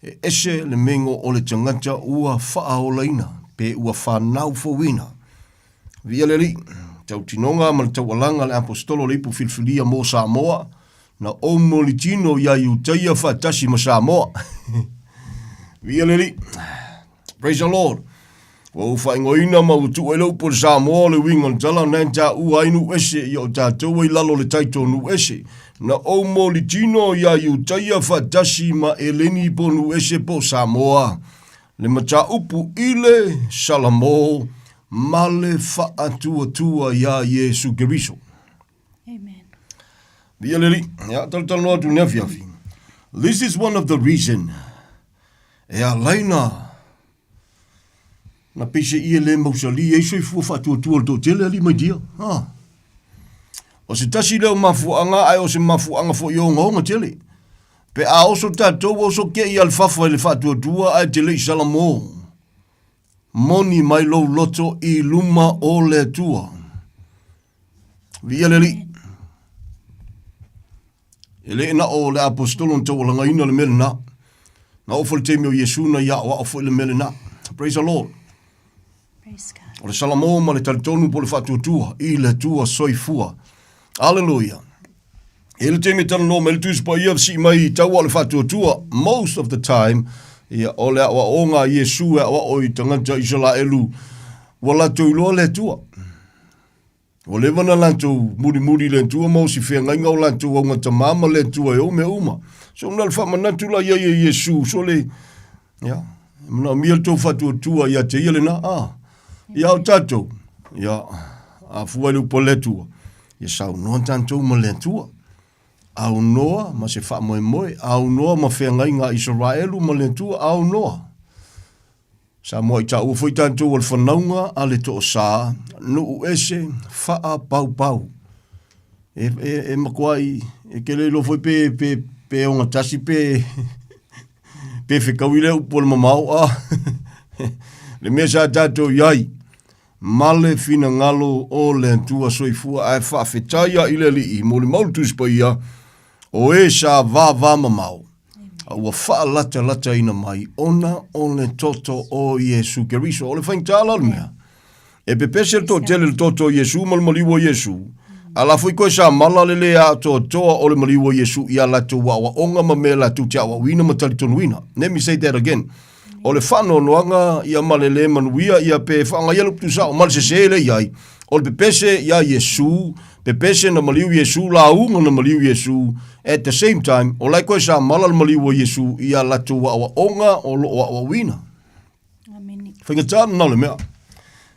e ese le meiga o le tagata ua faaolaina, pe ua whanau fouina. Viia le Alii. tautinoga ma le taualaga a le Aposetolo o le Ipu Filifilia mo Samoa, na ou molitino iā Iutaia faatasi ma Samoa. Viia le Alii. Praise the Lord. Ua ou faaigoaina ma ua tuu ai le upu o le Samoa o le uiga o le tala na e taua ai nuu ese ia o tatou ai lalo o le title nuu ese. Na ou molitino iā Iutaia faatasi ma Eleni po nuu ese po Samoa. Le mataupu i le Salamo ma le faatuatua iā Iesu Keriso. Amen. Viia le Alii. Ia, talatalanoa atu i le afiafi. This is one of the reason e alaina na peiseai e le mausali ai soifua faatuatua o le toatele alii ma dia. Ha. O se tasi lea o mafuaaga ae o se mafuaaga foi e ogaoga tele. Pe a oso tatou oso kei a le fafa i le faatuatua ae te le i salamo. Moni mai lou loto i luma o le Atua. Viia le Alii. E le na o le aposetolo na taualagaina le mea lena. Na oo foi le taimi o Iesu na ia aoao foi le mea lena. Praise the Lord. Praise God. O le Salamo ma le talitonu po le faatuatua i le Atua soifua. Hallelujah. E le taimi e talanoa mai le Tusi Paia sii mai i taua o le faatuatua. Most of the time, ia, o le aoaoga a Iesu e aoao i tagata Isalaelu, ua latou iloa le Atua. Ua leva na latou mulimuli i le Atua ma o si feagaiga o latou augatama ma le Atua e ou mea uma. So na le faamanatu la iai e Iesu, so le, ia, e manaomia le tou faatuatua ia te ia lena, a, ia o tatou, ia, a fua i le upu a le Atua, ia saunoa tatou ma le Atua. Aunoa ma se faamoemoe, aunoa ma feagaiga a Isaraelu ma le Atua, aunoa. Sa muaitaua foi tatou o le fanauga a le toosā, nuu ese, faapaupau. E, e, e matuai, e ke le iloa foi pe, pe, pe ogatasi pe, pe fekaui lea upu o le mamao, a. Le mea sa tatou i ai, ma le finagalo o le Atua soifua ae faafetai i le Alii, molimau le Tusi Paia, o e sa vavamamao. A ua faalatalataina mai ona o le toto o Iesu Keriso. O le faigata la o le mea, e pepese le toatele i le toto o Iesu ma le maliu o Iesu, a la foi koe sa mala le le atoatoa o le maliu o Iesu i a latou aoaoga ma mea latou te aoaoina ma talitonuina. Let me say that again. O le faanoanoaga ia ma le le manuia ia pe faagaia le upu tuusao ma le sese lea i ai, o le pepese iā Iesu, pepese na maliu Iesu, lauga na maliu Iesu, at the same time, o la e koe sa mala le maliu o Iesu i a latou aoaoga o lo o aoaoina. Amene. Faigata lena o le mea.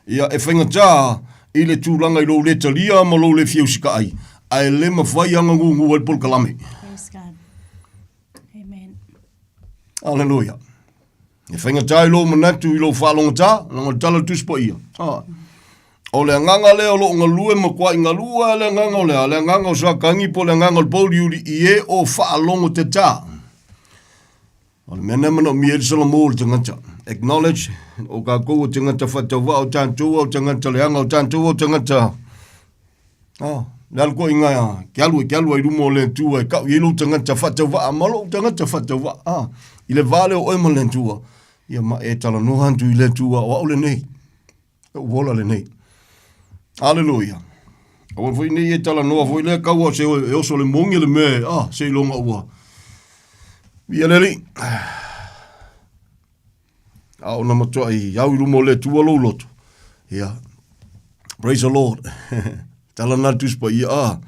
Ia, e faigata i le tulaga i lou le talia ma lou le fia usitaai, ae le mafai lava ona gugu ai le polokalame. Praise God. Amen. Aleluia. E faigata i lou manatu i lou faalogotā, leaga o le tala o le Tusi Paia. Ah. O le agaga lea o loo galue ma kuai galue le agaga o le a, le agaga o Satani po o le agaga o le pouliuli i e o faalogotetā. O le mea lena e manaomia ai le Salamo o le tagata. Acknowledge, o kākou o tagata faatauvaa, o tatou o tagata leaga, o tatou o tagata Ah, le alu koe i ngā, ke alu e ke alu ai luma o le Atua e kau i ai lou tagata faatauvaa ma lou tagata faatauvaa. Ah, i le vā lea o oe ma le Atua, ia ma e talanoa atu i le Atua, o au lenei, lou ola lenei. Aleluia. Aua foi nei e talanoa foi lea kaua se e oso le mogi le mea, ah, seiloga ua. Ia le Alii. A o na matuai au i luma o le Atua lou loto. Ia. Praise the Lord. Tala na Tusi Paia. Ah.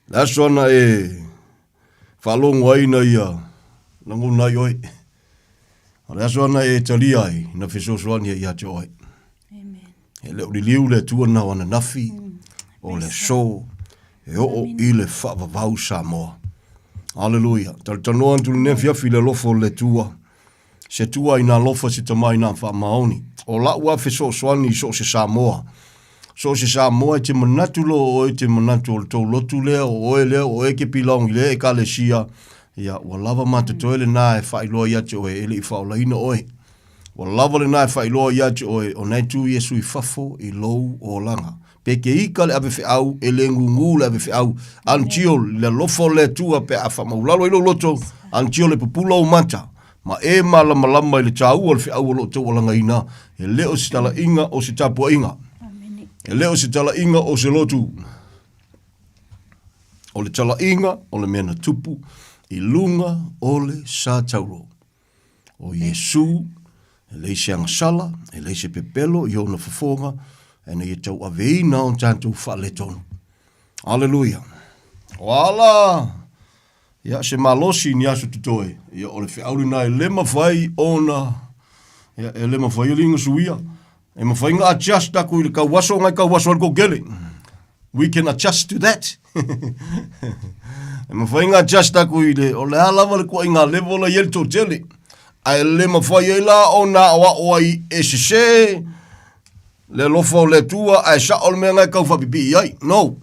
Le aso ana e faalogo ai na ia lagona ai oe. O le aso ana e talia ai na fesoasoani ai ia te oe. Amen. E le o liliu le Atua na o ananafi, o le aso, e oo i le faavavau Samoa. Aleluia. Talatalanoa atu lenei afiafi i le alofa o le Atua. Se Atua i nā alofa, se Tama i nā faamaoni. O la'u a fesoasoani i so o se Samoa. So o se Samoa e te manatu loa o oe te manatu o le tou lotu lea, o oe lea, o oe ke belong i lea ekalesia, ia, ua lava ma totoe lena e faailoa ia te oe e le i faaolaina oe. Ua lava lena e faailoa ia te oe o na e tu Iesu i fafo i lou olaga. Pe ke ika le avefeau, e le gugu le avefeau, until le alofa o le Atua pe a faamaulalo ai lou loto, until e pupula ou mata. Ma e malamalama i le tāua o le feau o lo o taualagaina, e le o se talaiga o se tapuaiga. E le o se talaiga o se lotu. O le talaiga o le mea na tupu i luga o le sa tauro. O Iesu, e leai se agasala, e leai se pepelo i ona fofoga, ina ia tauaveina o tatou faaletonu. Aleluia. O a la, ia, se malosi ni aso totoe, ia, o le feau lena e le mafai ona, ia, e le mafai e liga suia. E mafai na adjust aku i le kauaso ngai kauaso ai le kokele. We can adjust to that. e mafai na adjust aku i le, o le a lava le kuaiga level la i ai le toatele. Ae le mafai ai la ona aoao ai e sese le alofa o le Atua ae sao le mea na e tau faapipii ai. No.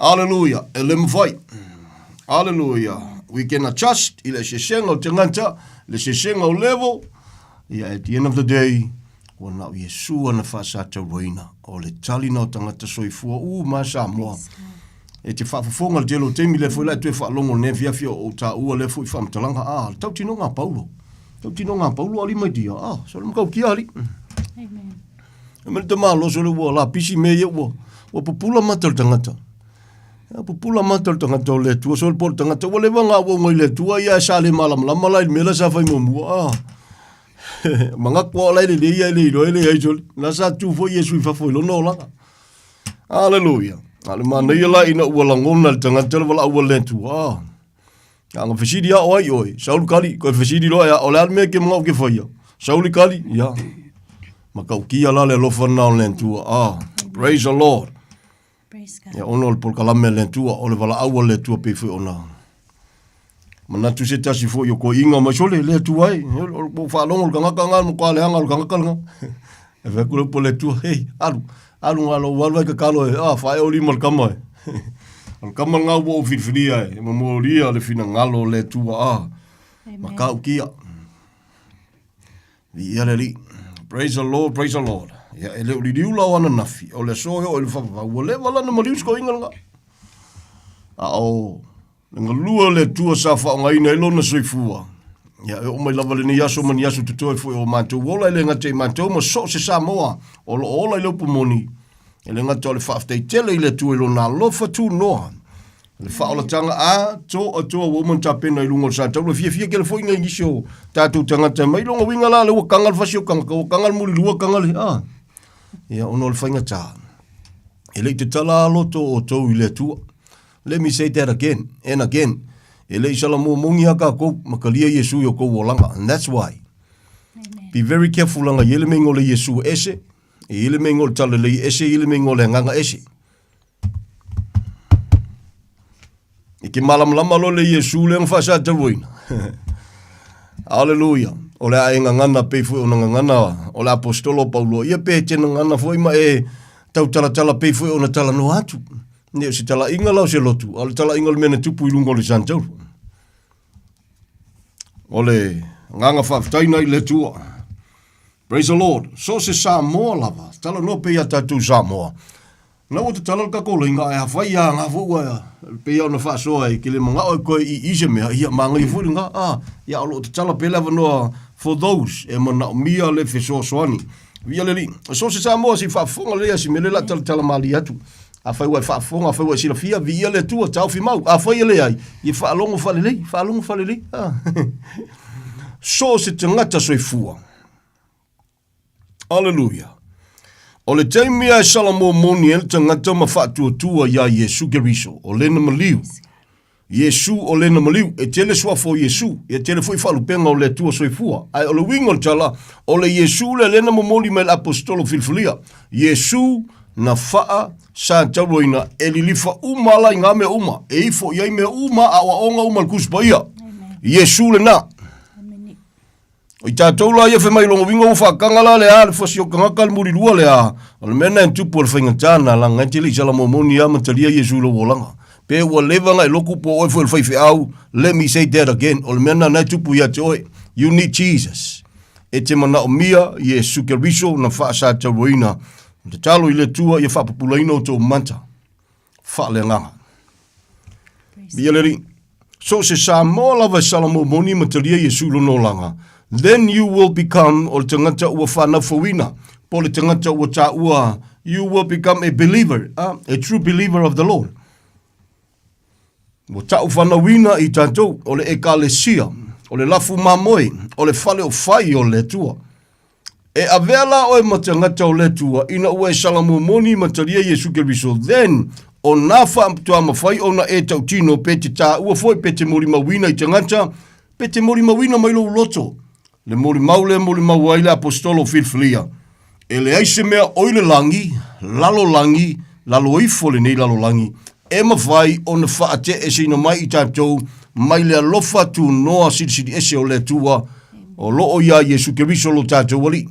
Aleluia, e le mafai. Aleluia. We can adjust i le eseesega o tagata, le eseesega o level. Ia, at the end of the day, ua na o Iesu ana faasatauaina o le talina o tagata soifua u ma Samoa. E te faafofoga le tele o taimi lea foi la e toe faalogo lenei afiafi o ou taua lea foi faamatalaga. Ah, le tautinoga a Paulo. Tautinoga a Paulo ali mai dia. Ah, so le matautia ali. Amen. E mea le tamaloso le ua lapisi mea ia ua, ua pupula mata o le tagata. Ia pupula mata o le tagata o le Atua, so le po o le tagata, ua leva ona auauna i le Atua, ia e sa le malamalama la i le mea la sa fai muamua. Ah. Manatu o la e lelei ia e le iloa e leai soli. La sa tu foi Iesu i fafo i lona olaga. Aleluia. A le manaia la ina ua lagona le tagata le valaau a le Atua. Ah. A na fesili a o ai oe, Saulu kali, koe fesili loa ia, o le a le mea ke manao ke faia. Saulu kali, ia. Matautia la le alofa lena o le Atua. Ah, praise the Lord. Praise God. Ia, ona o le polokalame a le Atua, o le valaau a le Atua pei foi ona manatu se tasi foi o toeaiina mai sole le Atua e. O le faalogo le tagata lena, matua leaga le tagata lena. E fai atu le upu a le Atua, hei, alu, alu na lou alu ai tatalo e, ah, faaeo lima le tama e. O le tama lena ua ou filifilia e, e momolia le finagalo o le Atua, ah, matautia. Viia le Alii. Praise the Lord, praise the Lord. Ia, e le o liliu la o ananafi, o le aso e oo i le faavavau, ua leva la ona maliu si toeaina lena. A o le galue o le Atua sa faaaogaina ai lona soifua, ia, e oo mai lava lenei aso ma ni aso totoe foi o matou ola, e le gata i matou ma so o se Samoa o lo o ola i le upu moni, e le gata o le faafetai tele i le Atua i lona alofa tunoa, Le faaolataga a to atoa ua uma ona tapena i luga o le sataula. E fiafia tele foi nai nisi o tatou tagata mai lona uiga la lea ua taga le fasi o tagata, ua taga le mulilua, taga le a. Ia ona o le faigata. E le i tatala lava loto o outou i le Atua. Let me say that again and again. E le i salamua moni lava tatou ma talia Iesu i o tou olaga. And that's why. Be very careful leaga e i ai le meiga o le Iesu ese, e i ai le meiga o le Talalelei ese, e i ai le meiga o le Agaga ese. E te malamalama loa le Iesu lea na faasataluaina. Aleluia. O le a e gagana pei foi ona gagana o le apostolo o Paulo. Ia pe te gagana foi ma e tautalatala pei foi ona talanoa atu. Ne o se talaiga la o se lotu, a o le talaiga o le mea na tupu i luga o le santaulu. O le agaga faafetai na i le Atua. Praise the Lord. So se Samoa lava, talanoa pei ia tatou Samoa. Na ua tatala le tatou laina ae afai a ngā foi ua pei ona faasoa e ke le manao e koe i i se mea, ia māngaia foi lena, a, ia o lo o tatala pea le avanoa for those e manaomia le fesoasoani. Viia le Alii. So se Samoa se i faafofoga lelei a si mea lea o le a talatala malie atu. Afai ua e faafofoga, afai ua e silafia, viia le Atua, taofi mau. Afai e leai, ia faalogo faalelei, faalogo faalelei. A. So se tagata soifua. Aleluia. O le taimi a e salamua moni ai le tagata ma faatuatua iā Iesu Keriso, o lena maliu. Iesu o lena maliu, e tele suafa o Iesu, e tele foi faalupega o le Atua soifua. Ae o le uiga o le tala, o le Iesu lea lena momoli mai le Aposetolo filifilia. Iesu na faa sa tauloina e lilifa uma ala i ngā mea uma, e ifo i ai mea uma a aoaoga uma le Tusi Paia. Iesu lena. O i tatou la ia fai mai lona uiga ua faataga la le a le fasi o tagata le mulilua le a. O le mea lena e tupu o le faigata na laga e te le i sala momoni a ma talia Iesu i lou olaga. Pe ua leva na e lotu po o oe foi o le faifeau, let me say that again, o le mea lena na e tupu ia te oe. You need Jesus. E te manaomia Iesu Keriso na faasatauaina. Tatalo i le Atua ia faapupulaina outou mata. Faaleagaga. Viia le Alii. So se Samoa lava e salamo moni ma talia Iesu i lona olaga, then you will become o le tagata ua whanau po le tagata ua tāua, you will become a believer, a true believer of the Lord. Ua ta'u fanauina i tatou, o le Ekalesia, o le lafu mamoe, o le fale o fai o le Atua. E avea la oe ma tagata o le Atua, ina ua e salamomoni ma talia Iesu Keriso, then, o nā faatoa mawhai ona e tautino pe te tāua foi pe te molimauina i tagata, pe te molimauina mai lou loto. Le molimau lea molimau ai le aposetolo o filifilia, E leai se mea oi le lagi, lalolagi, lalo ifo lenei lalolagi, e mafai ona faateeseina mai i tatou mai le alofa tunoa silisili ese o le Atua o loo iā Iesu Keriso lo tatou Alii.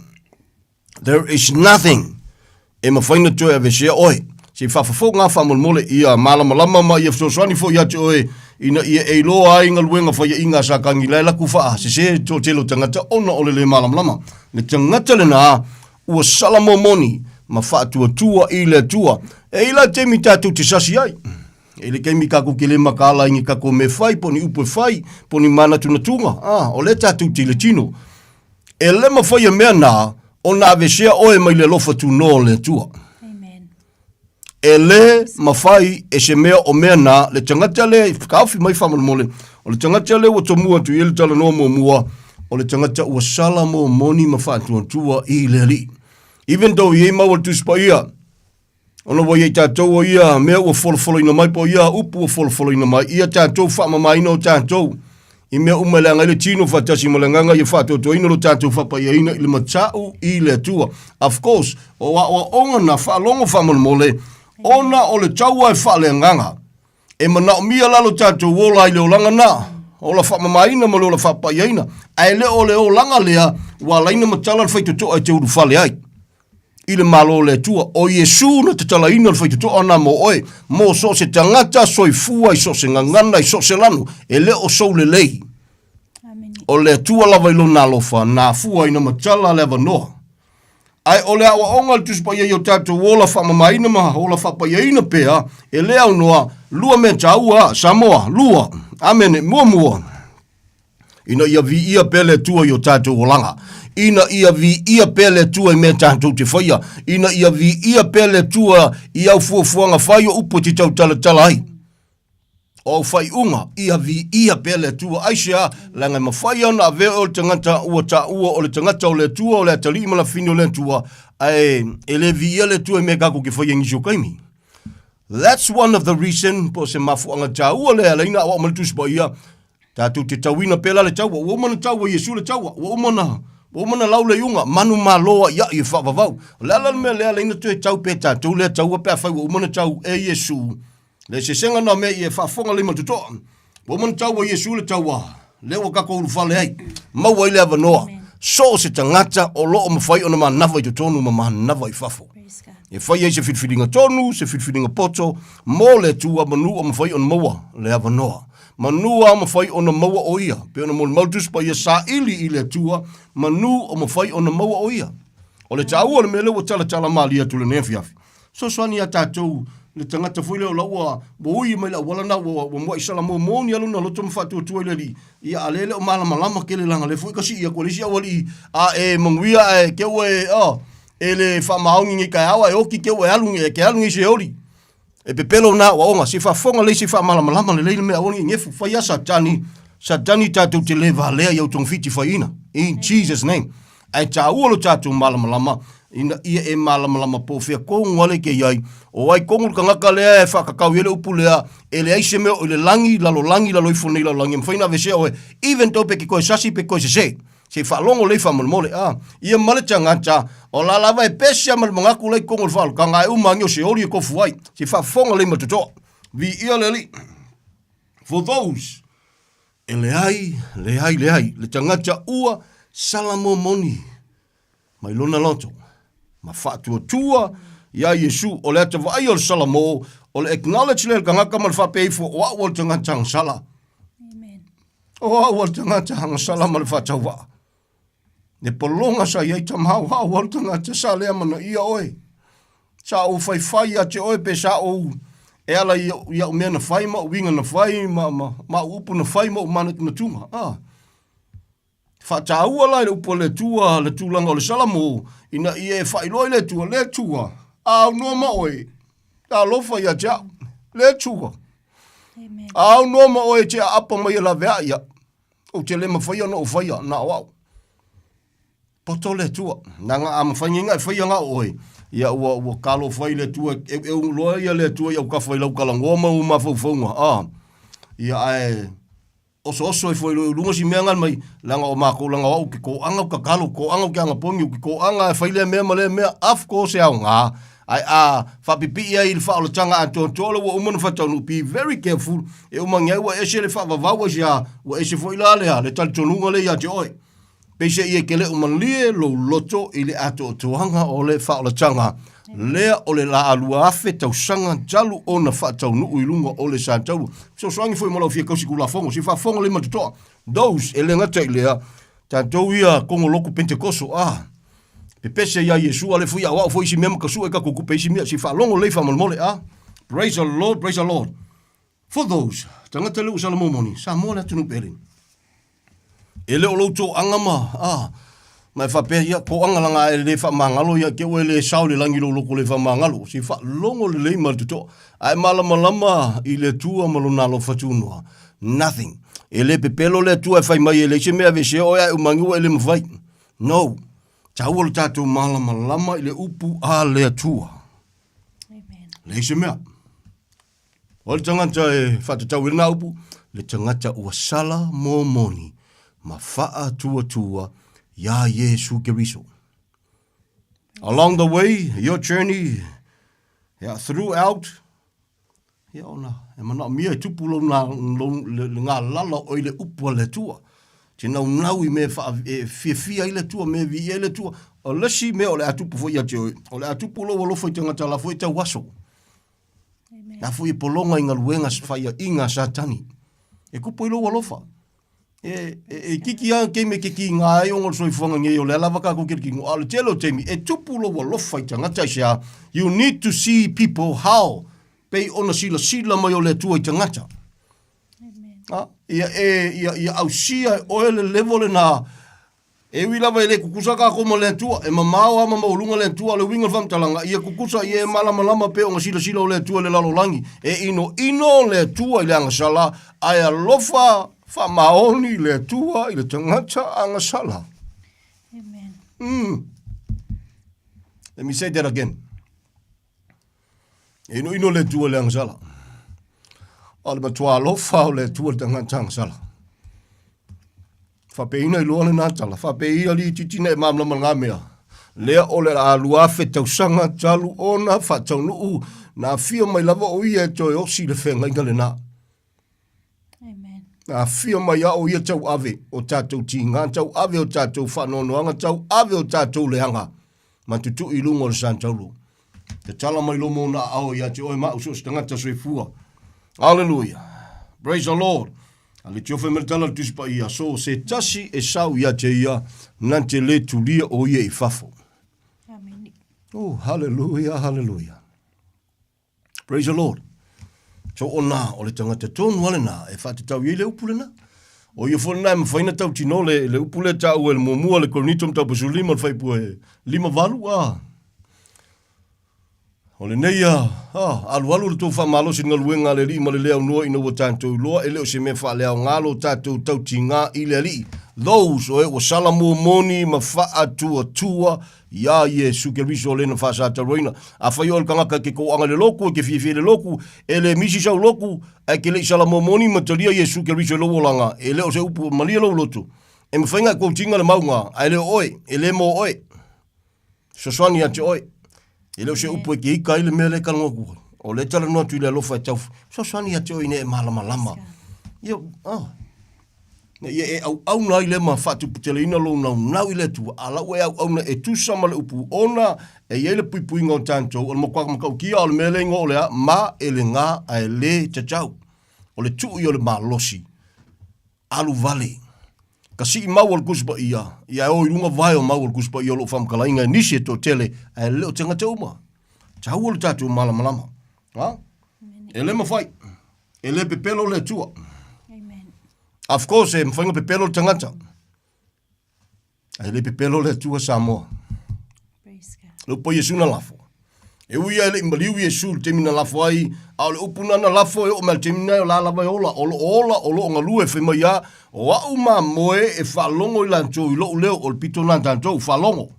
There is nothing e mafai ona toe aveesea oe. Se i faafofoga faamolemole ia malamalama ma ia fesoasoani foi ia te oe ina ia e iloa ai galuega faiaʻiga a Satani la e laku faasese toatele o tagata ona o le lē malamalama. Le tagata lenā ua salamomoni ma faatuatua i le Atua. E i la taimi tatou te sasi ai. E i le taimi kakou te lē makaala i ni kakou mea e fai, po o ni upu e fai, po o ni manatunatuga, a, o lea tatou te i le tino. E le mafai e mea nā ona aveesea oe mai le alofa tunoa o le Atua. E le mafai e se mea o mea nā, le tagata lea i whakaofi mai faamolemole, o le tagata lea ua tomua atu i le talanoa muamua, o le tagata ua sala momoni ma faatuatua i le Alii. Even though i ai mau o le Tusi Paia, Ona ua i ai tatou o ia mea ua folofoloina mai po o ia upu ua folofoloina mai, ia tatou faamamaina o tatou i mea uma e leaga ai le tino faatasi ma le agaga ia faatoatoaina lo tatou faapaiaina i le mata'u i le Atua. Of course, o aoaoga na faalogo faamolemole ona o le taua e faaleagaga. E manaomia la lo tatou ola i le olaga na, ola faamamaina ma le ola faapaiaina, ae le o le olaga lea ua alaina matala le faitotoa e te ulufale ai. i le Malo o le Atua. O Iesu na tatalaina le faitotoa na mo oe, mo so o se tagata soifua i so o se gagana i so o se lanu, e le o sou lelei. O le Atua lava i lona alofa, na afua ina matala le avanoa. Ae o le aoaoga a le Tusi Paia i o tatou ola faamamaina ma ola faapaiaina pea, e le aunoa, lua mea taua, Samoa, lua. Amene. Muamua, Ina ia viia pea le Atua i o tatou olaga. Ina ia viia pea le Atua i mea tatou te faia. Ina ia viia pea le Atua i au fuafuaga fai o upu e te tautalatala ai. O au faaiuga, ia viia pea le Atua. Aisea? Leaga e mafai ona avea oe o le tagata ua taua o le tagata o le Atua, o le atalii ma lafine o le Atua, ae e le viia le Atua i mea tatou te faia i nisi o taimi. That's one of the reason, po o se mafuaaga taua lea e ala ai ona aoao mai le Tusi Paia, Tatou te tauina pēlā le taua, ua uma ona taua Iesu le taua, ua uma ona, ua uma ona lau le iuga, manumalo aʻiaʻi e faavavau. O le ala le mea lea alaina toe tau pea tatou lea taua pe afai ua uma ona tau e Iesu le eseesega na o mea ia e faafofoga lelei ma le totoa. Ua uma ona taua Iesu le taua, lea ua tatou ulufale ai, maua ai le avanoa. So o se tagata o lo o mafai ona manava i totonu ma manava i fafo. E fai ai se filifiliga tonu, se filifiliga poto, mo le Atua manu o mafai ona maua le avanoa. Manu a mafai ona maua o ia. Pei ona molimau le Tusi Paia, saili i le Atua, manu o mafai ona maua o ia. O le taua o le mea lea ua talatala malie atu lenei afiafi. Fesoasoani iā tatou le tagata foi lea o la ua ua ui mai le auala na ua ua muai salamomo ni alu na loto ma faatuatua i le alii. Ia a lea e le o malamalama tele leaga lea foi ka sii atu e le isi aualii a e manuia ae te ua e oh, e le faamaoni nei taeao ae oti te ua e alu e te alu nei se oli. E pepelo nā aoaoga, se i faafofoga lelei, se i faamalamalama lelei le mea aua ne i nefu. Fai a Satani, Satani tatou te le valea i au togafiti faiina. In Jesus name. Ae taua lo tatou malamalama, ina ia e malamalama po o fea kogu ale ke iai. O ai kogu le tagata lea e whakakau i ai le upu lea, e leai se mea o i le lagi, lalolagi, lalo ifo nei lalolagi, e mafai ona aveesea oe, even though pe ke koe sasi, pe koe sese. Se i faalogo lelei faamolemole, a. Ia ma le tagata, o la lava e pese a ma le manatu la i totonu o le faaolataga, ae uma agi o se oli e tofu ai. Se i faafofoga lelei ma le totoa. Viia le Alii. For those, e leai, leai, leai, le tagata ua salamomoni mai lona loto, ma faatuatua iā Iesu, o le ata vaai o le salamo, o le acknowledge lea e le tagata ma le faapea ifo, o au o le tagata agasala. O au a le tagata agasala ma le faatauvaa. Le pologa sa i ai tama o au a le tagata sa lea manaia oe. Sa ou faifai ia te oe pe sa ou. E ala i au mea na fai ma au uiga na fai ma, ma, ma au upu na fai ma ou manatunatuga. Ah. Faataua la i le upu a le Atua le tulaga o le Salamo, ina ia e faailoa i le Atua, le Atua, a aunoa ma oe, talofa ia te au, le Atua. A aunoa ma oe e te aapa mai e laveai ia, ou te le mafaia ona ou faia, na o au. Poto le Atua, leaga a mafai nei ona e faia na o oe, ia ua, ua talofa ai le Atua, eueu loa ia le Atua i autafa i lau talanoa ma ou mafaufauga, a, ia ae, Osooso ifo i luga si mea ngan mai, leaga o makou leaga o au ke koaga o tatalo, koaga o ke agapogi, o ke koaga e fai lea mea ma lea mea, of course e aoga, ae a faapipii ai i le faaolataga atoatoa lea ua uma ona faataunuu, be very careful, e uma ane ai ua ese le faavavau aisea, ua ese foi la lea le talitonuga lea ia te oe. Peiseai e te le o malie lou loto i le atoatoaga o le faaolataga lea o le la 2000 tausaga talu ona faataunuu i luga o le Sataua. Fesoasoani foi mo lau fia tausi Tulafono, se faafofoga lelei ma totoa. Those, e le gata i lea, tatou ia kogo loku Pentekoso, ah, pepese ia Iesu, ale foi aoao foi isi mea ma tasue tatou tupe isi mea, se faalogo lelei faamolemole, ah. Praise the Lord, praise the Lord. For those, tagata lea ua sala momoni, Samoa le atunuu pele. E le o lou toaga ma, ah, ma e faapea ia, toaga laga e le faamagalo ia te oe le sao i le lagi lou loko le faamagalo. Se faalogo lelei ma le totoa. A e malamalama i le Atua ma lona alofa tunoa. Nothing. E le pepelo le Atua e fai mai e leai se mea aveesea oe ae umagi ua e le mafai. No. Taua lo tatou malamalama i le upu a le Atua. Amen. Leai se mea. O le tagata e faatatau i lena upu, le tagata ua sala momoni ma faatuatua iā Iesu Keriso. Along the way, your journey, yeah, throughout, ia ona, e manaomia e tupu lou, na, lou, le, le galala o i le upu a le Atua. Te naunau i mea wha, e fiafia ai le Atua, mea viia ai le Atua. O le isi mea o le a tupu foi ia te oe, o le a tupu lou alofa i tagata la foi e tau aso. La foi e pologa i galuega faiaʻiga a Satani. E kupu i lou alofa. E, e, e kiki a keime ke ki ngā ai o ngol soifuaga nei o le alava ka kukiri ki ngō. A le tele o teimi, e tupu lou alofa i tagata i se a. You need to see people how pei ona silasila mai o le Atua i tagata. A, ia e, ia, ia ausia e oe le level lena E ui lava e le kukusa kākou ma le Atua, e mamao a ma maualuga le Atua, o le uiga o le faamatalaga, ia kukusa ia e malamalama pea ona silasila o le Atua i le lalolagi. E inoino le Atua i le agasala, ae alofa faamaoni le Atua i le tagata agasala. Amen. Mm. Let me say that again. E inoino le Atua i le agasala. A o le matua alofa o le Atua i le tagata agasala. Faapeina i loa lena tala, faapeia li itiiti na e malamalama ngā mea. Lea o le a 2000 tausaga talu ona faataunuu na afio mai lava o ia e toe osi le feagaiga lena. Amen. Na afio mai a o ia tauave o tātou tīngā, tauave o tātou whaanoanoanga, tauave o tātou leaga. Ma tutui i lunga o le Santaulo. Tatala mai lomo na ao ia te oe ma au so se tagata soifua. Hallelujah. Praise the Lord. A le tiofe me le tala le Tusi Paia, so se tasi e sau ia te ia, na te le tulia o ia i fafo. Amen. Oh, hallelujah, hallelujah. Praise the Lord. So o nā, o le tangata tonu ale nā, e whaatatau i le upu lena. O ia foi lena e mawhai na tau tino le, le upu le tāu e le muamua le Korinito mataupu 15 le faipua e 58, a. O lenei a, a, alualu le tou faamalosi i le galuega a le Alii ma le le aunoa ina ua tatou iloa e le o se mea faaleaoga lo tatou tautigā i le Alii. Those o e ua sala momoni ma faatuatua iā Iesu Keriso lena faasataroina. Afai oe o le tagata e ke kōaga i le loku, e ke fiafia i le loku, e le misi sau loku, ae ke le i sala momoni ma talia Iesu Keriso i lou olaga, e le o se upu malie lou loto. E mafai ona e quote-ina le mauga, ae le o oe, e le mō oe. Fesoasoani ia te oe. E le o se upu e ke ika ai le mea lea e talanoa atu ai. O lea e talanoa atu i le alofa e tau fesoasoani ia te oe ina e malamalama. Ia, ah. Ina ia e auauna ai lea ma faatuputeleina lou naunau i le Atua, a la ua e auauna e tusa ma le upu ona e i ai le puipuiga o tatou, o le matua matautia o le mea lea e igoa o le a, ma e le gā ae le tatau. O le tuu ia o le malosi. Alu vale. Ka sii mau o le Tusi Paia, ia e o i luga vae o mau o le Tusi Paia o loo faamatalaina e nisi e toatele, ae le o tagata uma. Taua lo tatou malamalama. Ha? E le mafai. E le pepelo le Atua. Of course, e mafai ona pepelo le tagata. Ae le pepelo le Atua Samoa. Le upu a Iesu na lafo. E ui ia e le i maliu Iesu i le taimi na lafo ai, a o le upu na na lafo e oo mai le taimi na o la lava e ola. O lo o ola, o lo o galue, fai mai a, o au mamoe e faalogo i latou i lou leo, o le pito na tatou, faalogo.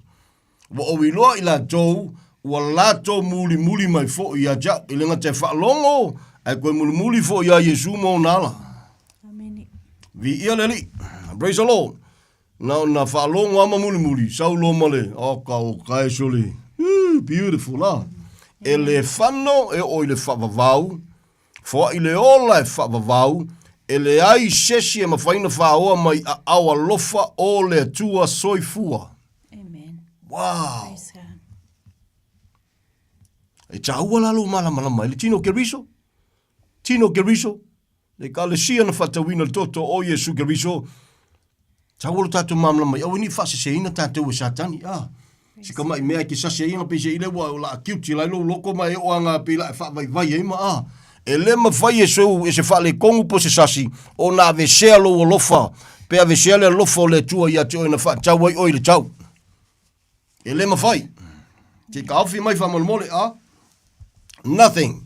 Ua ou iloa i latou, ua latou mulimuli mai foi ia te au. E le gata e faalogo, ae toe mulimuli foi ia Iesu ma ona ala. Viia le Alii. Praise the Lord. Na ona faalogo lava ma mulimuli, sau loa ma le, oka o kae sole. Beautiful, ah. E le fano e oo i le faavavau, foai le ola e faavavau, e leai sesi e mafai ona faaoa mai aao alofa o le Atua soifua. Amen. Wow. Praise God. E taua la lou malamalama i le tino o Keriso. Tino o Keriso. Le ekalesia na faatauina le toto o Iesu Keriso. Taua lo tatou malamalama i aua ne i faaseseina tatou e Satani. Ah. Si ka mai mea ke sasi ai pe se ile ua o la acute lai lou loko ma e o anga pe la e faavaivai ai ma ah. E le mafai e sou e se faaletonu po o se sasi ona avesea lou alofa pe avesea le alofa o le Atua ia te oe na faatau ai oe i le tau. E le mafai. Te taofi mai faamolemole, a? Nothing.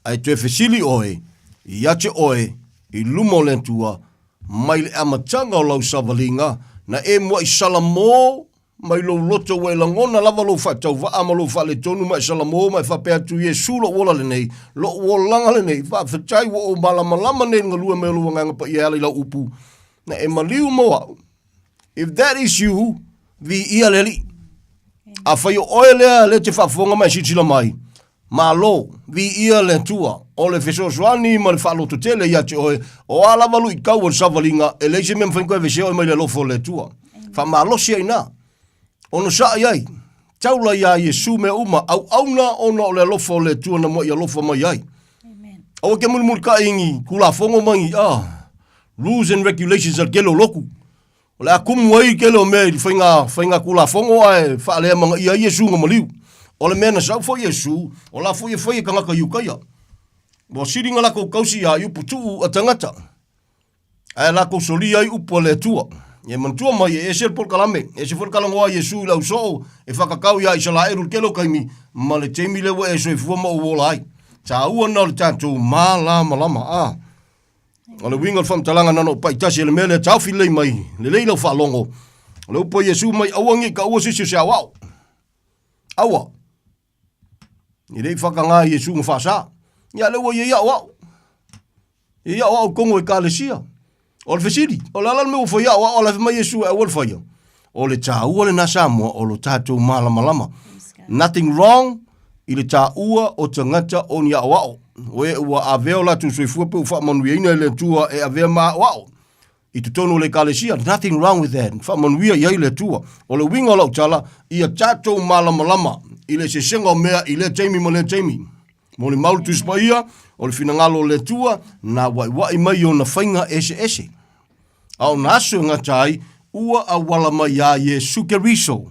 Ae toe fesili oe ia te oe i luma o le Atua mai le amataga o lau savaliga, na e muaʻi salamo mai lou loto ua e lagona lava lou faatauvaa ma lou faaletonu ma e salamo ma e faapea atu, Iesu lou ola lenei, lou olaga lenei, faafetai ua ou malamalama nei i le galue mai o lou Agaga Paia e ala i lau upu, na e maliu mo au. If that is you, viia le Alii. Afai o oe lea lea te faafofoga ma e silasila mai, Malo, viia le Atua, o le fesoasoani ma le faalototele ia te oe, o a lava luitau o le savaliga, e leai se mea mafai ona toe aveesea oe mai le alofa o le Atua. Faamalosi ai ina. Onosai ai. Taula iā Iesu mea uma, auauna ona o le alofa o le Atua na muaʻi alofa mai ai. Aua ke mulimulitai i ni Tulafono ma ni, ah, rules and regulations a le tele o lotu. O le a kumu ai tele o mea i le faiga, faiga Tulafono ae faaleamanaia ai Iesu na maliu. O le mea na sau foi Iesu, o la foi e fai e tagata Iutaia. Ua sili na latou tausi ia i upu tuu a tagata, ae latou solia ai upu a le Atua. Ia manatua mai, e ese le polokalame, e ese foi le talanoa a Iesu i le ausoo e whakakau iā Isalaelu i le tele o taimi, ma le taimi lea ua e soifua ma ou ola ai. Taua na o le tatou malamalama, a. O le uiga o le faamatalaga na ona ou pai tasi e le mea lea, taofi lelei mai, lelei lau faalogo. O le upu a Iesu mai, aua ne i taua se isi o se aoao. Aua. E le i whakangā Iesu na whaasa. Ia le ua ia ia aoao. Ia ia aoao tonu e ekalesia. O le fesili, o le a la le mea ua fai aoao a la e fai mai Iesu e aua le faia. O le taua lena Samoa o lo tatou malamalama. Nothing wrong i le taua o tagata o ni aoao. O e ua avea o latou soifua pe ua faamanuiaina e le Atua e avea ma aoao i totonu o le Ekalesia. Nothing wrong with that. Faamanuia i ai le Atua. O le uiga o lau tala, ia tatou malamalama i le eseesega o mea i lea taimi ma lea taimi. Molimau le Tusi Paia, o le finagalo o le Atua, na waiwai mai i ona faiga eseese. A o na aso e gata ai, ua auala mai iā Iesu Keriso.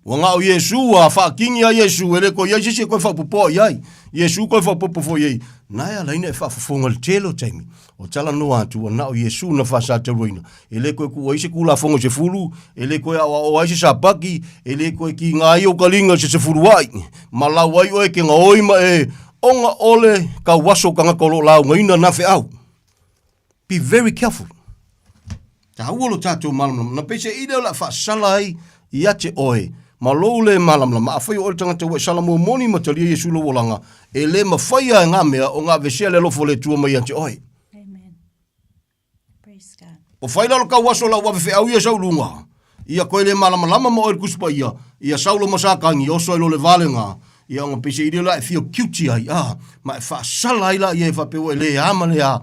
Ua na o Iesu, ua faakini a Iesu, e le toe i ai se isi e toe faaopoopoa i ai. Iesu toe faaopoopo foi i ai. Na e ala ai ona e faafofoga i le tele o taimi, o talanoa atu, ua na o Iesu na faasataluaina. E le toe tuu ai se Tulafono se fulu, e le toe aoaoa ai se Sapati, e le toe kiga ai ou taliga i se sefuluai, ma lau ai oe e te gaoi ma e ona o le tauaso o tagata o lo o laugaina na feau. Be very careful. Taua lo tatou malamalama. Na peiseai lea o le a faasala ai ia te oe ma lou le malamalama. Afai o oe le tagata ua e sala momoni ma talia Iesu lou olaga, e le mafai a e ngā mea o ngā vesea le alofa o le Atua mai ia te oe. Amen. Praise God. O whai la lo kau aso la ua feau ia sau lunga. Ia koe le malamalama ma oe le kusi paia. Ia Saulo ma Sakangi, oso ai lo le vale ngā. Ia onga peiseai lea la e feel guilty ai, ah, ma e faasala ai la ia e faapea ua e le a ma le a.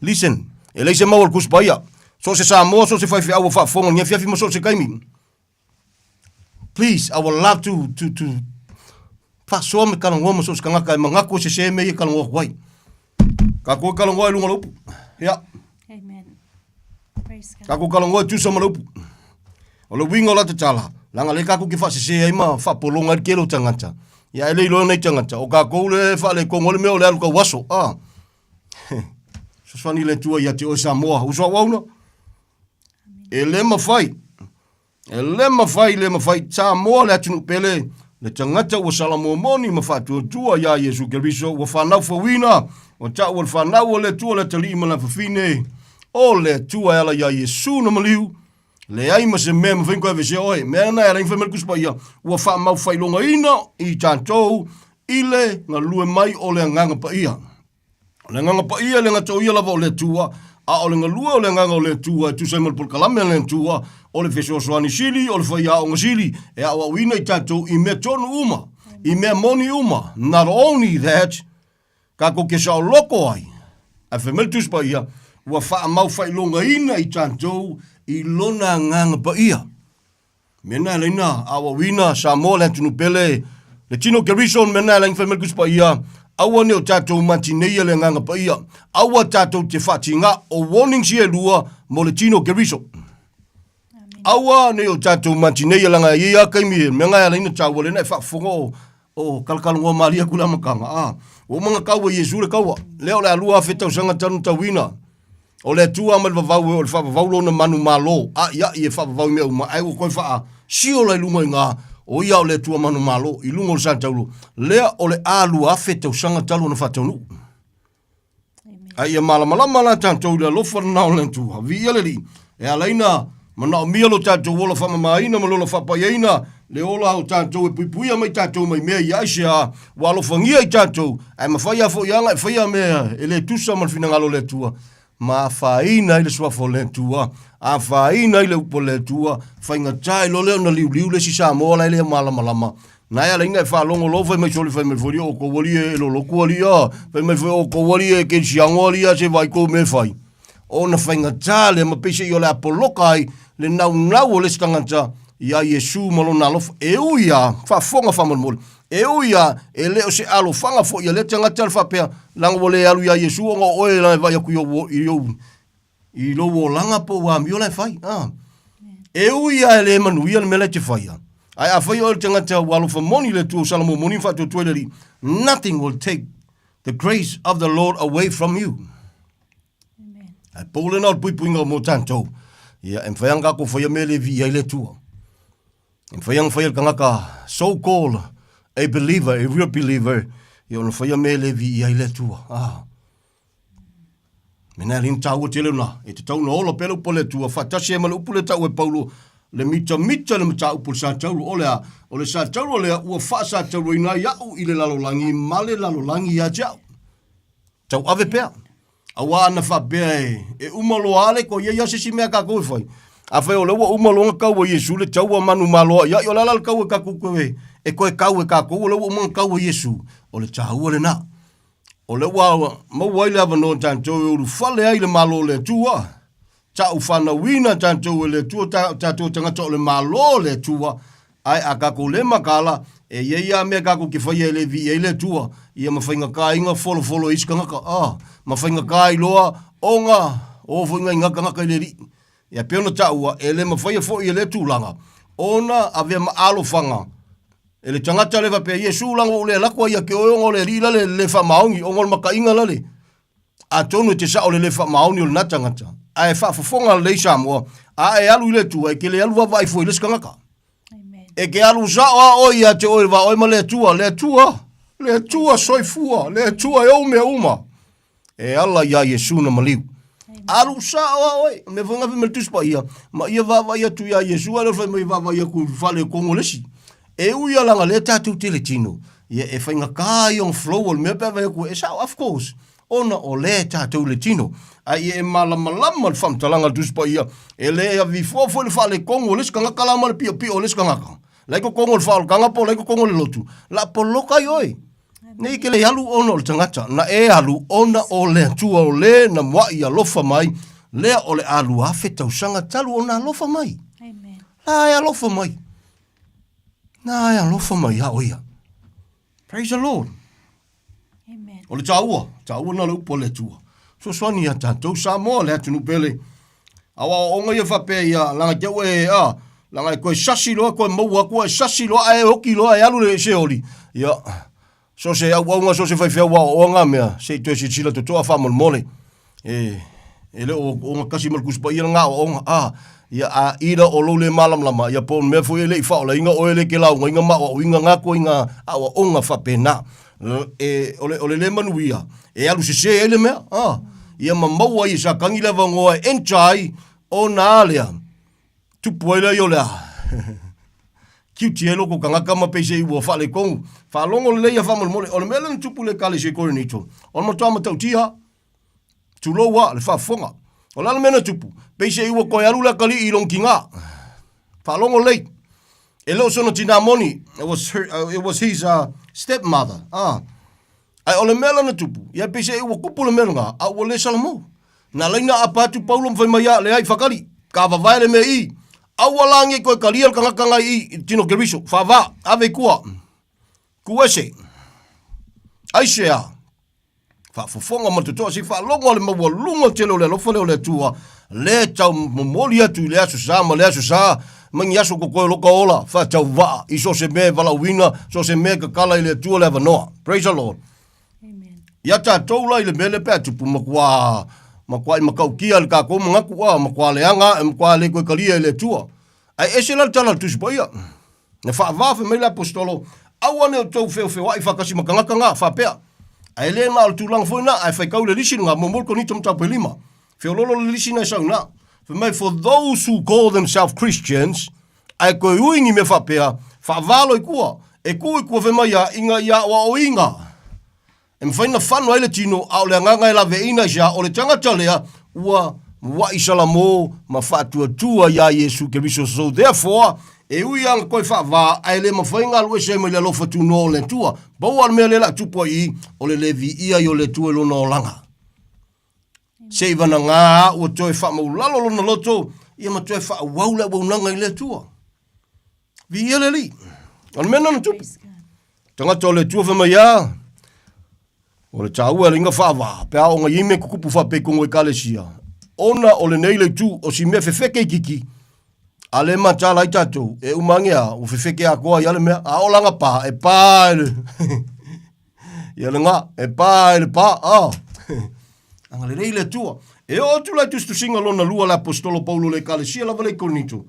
Listen, e leai se mau o le Tusi Paia. So o se Samoa, so o se faifeau ua faafofoga i lenei afiafi ma so o se taimi. Please, I would love to, to, to faasoa ma talanoa ma so o se tagata e manatu e sese mea ia e talanoa atu ai. Tatou e talanoa i luga o le upu. Ia. Amen. Praise God. Tatou talanoa e tusa ma le upu. O le uiga o la tatala, leaga lea tatou te faasese ai ma faapologa ai le tele o tagata. Ia, e le iloa nei tagata, o kākou le faaletonu ai le mea o le alu tauaso, a. Fesoasoani le Atua ia te oe Samoa, uso auauna. E le mafai, e le mafai, le mafai, Samoa le atunuu pele, le tagata ua salamomoni ma faatuatua iā Iesu Keriso, ua fanau fouina, ua taua le fanau a le Atua le atalii ma lana fafine, o le Atua e ala iā Iesu na maliu, leai ma se mea e mafai ona toe aveesea oe. Mea na e ala ai ona fai mai le Tusi Paia, ua faamaufailogaina i tatou i le galue mai o le Agaga Paia. O le Agaga Paia e le gata o ia lava o le Atua, a o le galue o le Agaga o le Atua e tusa ai ma le polokalame a le Atua, o le fesoasoani sili, o le faiaoga sili, e aoaoina i tatou i mea tonu uma, i mea moni uma, not only that, tatou te saoloko ai, ae fai mai le Tusi Paia, ua faamaufailogaina i tatou i Lona Agaga Paia. Mea na e laina aoaoina Samoa le atunuu pele, le tino Kerison, mea na e laina fai mai le Tusi Paia, aua ne o tatou matineia le Agaga Paia, aua tatou te faatigā, o warnings ia e lua mo le tino Kerison. Aua ne o tatou matineia leaga e i ai lava taimi e mea na e alaina taua lea na e faafofoga o o kalakalanoa malie atu le amataga a ua uma ona tau e Iesu le taua lea o le a 2000 tausaga talu ona tauina o le Atua mai le vavau e o le faavavau lona manumalo a'ia'i e faavavau i mea uma ae ua toe faasiola i luga i ina o ia o le Atua manumalo i luga o le sa taulo lea o le a 2000 tausaga talu ona faataunuu. A ia malamalama la tatou i le alofa lena o le Atua. Viia le Alii, e ala ai na manaomia lo tatou ola faamamaina ma le ola faapaiaina, le ola o tatou e puipuia mai tatou mai mea ia aisea ua alofagia i tatou, ae mafai lava foi aga e faia mea e le tusa ma le finagalo o le Atua, ma afaina ai le suafa o le Atua, afaina ai le upu a le Atua, faigata ai loa lea ona liuliu le isi Samoa la e le malamalama. Na e ala ina e faalogo loa fai mai sole fai mai foi o kou alii e lolotu alii a, fai mai foi o kou alii e kerisiano alii a se vaai kou mea e fai. Ona faigata lea ma peiseai o le a poloka ai le naunau o le isi tagata iā Iesu ma lona alofa. E ui lava, faafofoga faamolemole, e ui lava e le o se alofaga foi a lea tagata le faapea, leaga ua le alu iā Iesu ona o oe la e vaai atu i ou, i ou, i lou olaga po o amio la e fai. A. E ui lava e le manuia le mea la e te faia, ae afai oe o le tagata ua alofa moni i le Atua, ua salamo moni ma faatuatua i le Alii, nothing will take the grace of the Lord away from you. Ae pou lena o le puipuiga mo tatou. Ia, e mafai lava ona tatou faia mea e le viia ai le Atua. E mafai lava ona faia le tagata so called a believer, a real believer, ia ona faia mea e le viia ai le Atua. Ah. Mena e alii taua tele ona, e tatau ona ola pea le upu a le Atua, faatasi ai ma le upu lea e tau e Paulo, le mitamita le mataupu o le sa taulo, o le a? O le sa taulo lea ua faasatauloina ai au i le lalolagi ma le lalolagi ia te au. Tauave pea. Aua ana faapea e, e uma loa lava le koia ia se isi mea a tatou e fai. Afai o lea ua uma loa ona tau e Iesu le taua manumalo ai, o le a la le tau e tatou toe, e toe tau e tatou o lea ua uma ona tau e Iesu. O le taua lena. O lea ua maua ai le avanoa tatou e ulufale ai i le Malo o le Atua. Tau fanauina tatou e le Atua, tatou tagata o le Malo o le Atua, ae a tatou le mataala, e i ai lava mea tatou te faia e le viia ai le Atua, ia ma faigata ai ona folofolo e isi tagata, a, ma faigata ai loa ona o foi nai na tagata i le Alii. Ia pei ona taua, e le mafaia foi e lea tulaga ona avea ma alofaga e le tagata lea faapea, Iesu, leaga ua ou le alu atu ai ia te oe ona o le Alii la le le faamaoni, ona o le makaina la le Atonu e te sao le le faamaoni o lena tagata, ae faafofoga lelei Samoa, a e alu i le Atua, e te le alu vaavaai fua i le isi tagata. E te alu sao a oe ia te oe le va oe ma le Atua, le Atua, le Atua soifua, le Atua e ou mea uma. E ala iā Iesu na maliu. Alu sao a oe, mea foi na fai mai le Tusi Paia, ma ia vaavaai atu iā Iesu, ae le fai mai vaavaai atu i le fale o Kongo le isi. E ui a leaga lea tatou te le tino, ia e faigata ia ona flow o le mea pe a vaai atu e sao, of course, ona o lea tatou le tino. Ae ia e malamalama le faamatalaga a le Tusi Paia, e le avifoa foi le faaletonu o le isi tagata la ma le piopio o le isi tagata. La i totonu o le faaolataga po o la i totonu o le lotu, la poloka ai oe. Nei e te le alu ona o le tagata, na e alu ona o le Atua o le na mua'i alofa mai, lea o le a 2000 tausaga talu ona alofa mai. La e alofa mai. Na e alofa mai ia o ia. Praise the Lord. Amen. O le taua, taua na le upu a le Atua. Fesoasoani ia tatou Samoa le atunuu pele. Aoaoga ia faapea ia, laga te au e, a, Leaga e toe sasi loa toe maua atu e sasi loa ae oti loa e alu le seoli. Ia, so o se auauna, so o se faifeau aoaoa na mea, se i toe silasila totoa faamolemole. E, e le o ogatasi ma le Tusi Paia lena aoaoga. A, ia, a ila o lou le malamalama, ia po o le mea foi e le i faaolaina oe le e te laugaina ma aoaoina na ituaiga aoaoga faapena. E, o le, o le le manuia, e alu sese ai le mea, a, ia ma maua ai e Satani le avanoa e enter ai ona a lea, Tupu ai lea o le a? Tiuti ai loko tagata ma pei ua faaletonu. Faalogo lelei ia faamolemole. O le mea lea na tupu i le Ekalesia i Korinito, o le matua matautia, tulou a, le faafofoga. O le a le mea na tupu? Pei ua toe alu le atalii i lona tina. Faalogo lelei. E le o sona tina moni. It was, her, it was his stepmother. Ah. Ae o le mea la na tupu, ia peiseai ua kupu le mea lena, a ua le salamo. Na laina apa atu Paulo ma fai mai ia, Leai, fakali, ka vavae le mea i. Aua la nei toe kalia le tagata ngai i, i tino Keriso, faava, ave i tua. Tu ese. Aisea? Faafofoga ma totoa se i faalogo a le maualuga tele o le alofa lea o le Atua, le tau momoli atu i le aso sa ma le aso sa, ma ni aso totoe o loka ola, faatauvaa i so o se mea e valaauina, so o se mea e tatala i le Atua le avanoa. Praise the Lord. Amen. Ia tatou la i le mea lea pe a tupu, matua, matuai matautia le tatou manatu, a, matua leaga, matua le toe talia i le Atua. Ae ese la le tala a le Tusi Paia. Na faavā fai mai le Aposetolo, Aua ne outou feofeoaʻi faatasi ma tagata na, faapea, Ae le na o le tulaga foi na, ae faitau le lisi lena, muamua le Korinito mataupu e lima. Feololo le lisi na e sau ina. Fai mai, For those who call themselves Christians, ae toe ui ni mea faapea, faavā loa i tua, e tu i tua fai mai ia, ina ia aoaoina. E mafai ona fano ai le tino, a o le agaga e laveaiina i se a, o le tagata lea ua muaʻi salamo ma faatuatua iā Iesu Keriso. So therefore, e ui lava ona toe faavā, ae le mafai ona alu ese ai mai le alofa tunoa o le Atua. Pau lava le mea lea o le a tupu ai i i, o le le viia ai o le Atua i lona olaga. Se i vanagā ua toe faamaulalo lona loto, ia ma toe faaauau le auaunaga i le Atua. Viia le Alii. O le mea lena na tupu. Tagata o le Atua fai mai a, o le taua e le inga faavā, pe a o ngai ime kukupu faapei kongo ekalesia. Ona o lenei le itu, o si mea fefeke i kiki, a le matala ai tatou, e uma ange a, ua fefeke atoa ai a le mea, a o langa pā, e pā e le, ia le ngā, e pā e le pā, a. Agalelei le Atua. E oo atu la i tusitusiga lona lua le Aposetolo Paulo le ekalesia lava le i Korinito.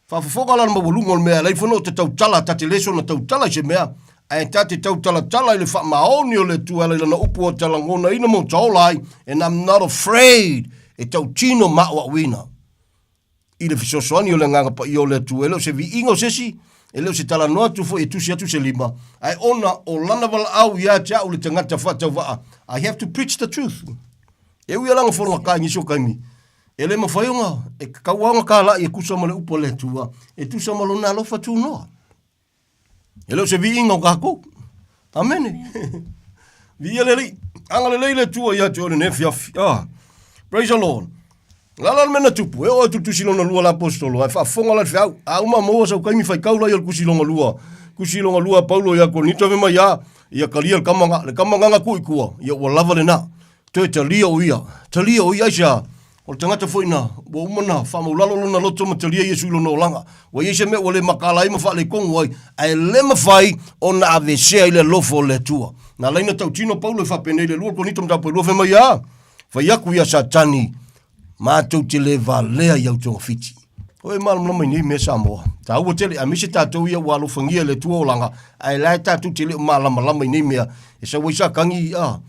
Faafofoga la le maualuga o le mea e alai fono o te tautala, ta te le soona tautala i se mea, ae ta te tautalatala i le faamaoni o le Atua e ala i lana upu o ta lagonaina ma o ta ola ai, and I'm not afraid e tautino ma aoaoina i le fesoasoani o le Agaga Paia o le Atua. E le o se viiga o se isi, e le o se talanoa atu foi e tusi atu se lima, ae ona o lana valaau ia te au le tagata faatauvaa, I have to preach the truth. E ui ala na fono a kai nisi o kaimi, E le mafai ona, e tatau lava ona tālaʻi e tusa ma le upu a le Atua, e tusa ma Lona alofa tunoa. E le o se viiga o kākou. Amene. Viia le Alii. Agalelei le Atua ia te oe lenei afiafi. Ah. Praise the Lord. La la le mea na tupu, e oo atu le tusi lona lua la apostolo, ae faafofoga la le feau. A uma maua sau taimi faitau la ia le tusi lona lua. Tusi lona lua a Paulo ia Korinito fai mai a, ia talia le kama nga, le kama nga na tuu i tua, ia ua lava lena. Toe talia o ia. Talia o ia aisea? O le tagata foi na, ua uma na faamaulalo lona loto ma talia Iesu i lona olaga. Ua i ai se mea ua le makaala ai ma faaletonu ai, ae le mafai ona avesea i le alofa o le Atua. Na ala ai na tautino Paulo e faapenei i le lua Korinito mataupu e lua fai mai a, Fai aku ia Satani, matou te le valea i au togafiti. O e malamalama i nei mea Samoa. Taua tele, aemaise tatou ia ua alofagia e le Atua olaga, ae la e tatou te le o malamalama i nei mea, e sau ai Satani, a,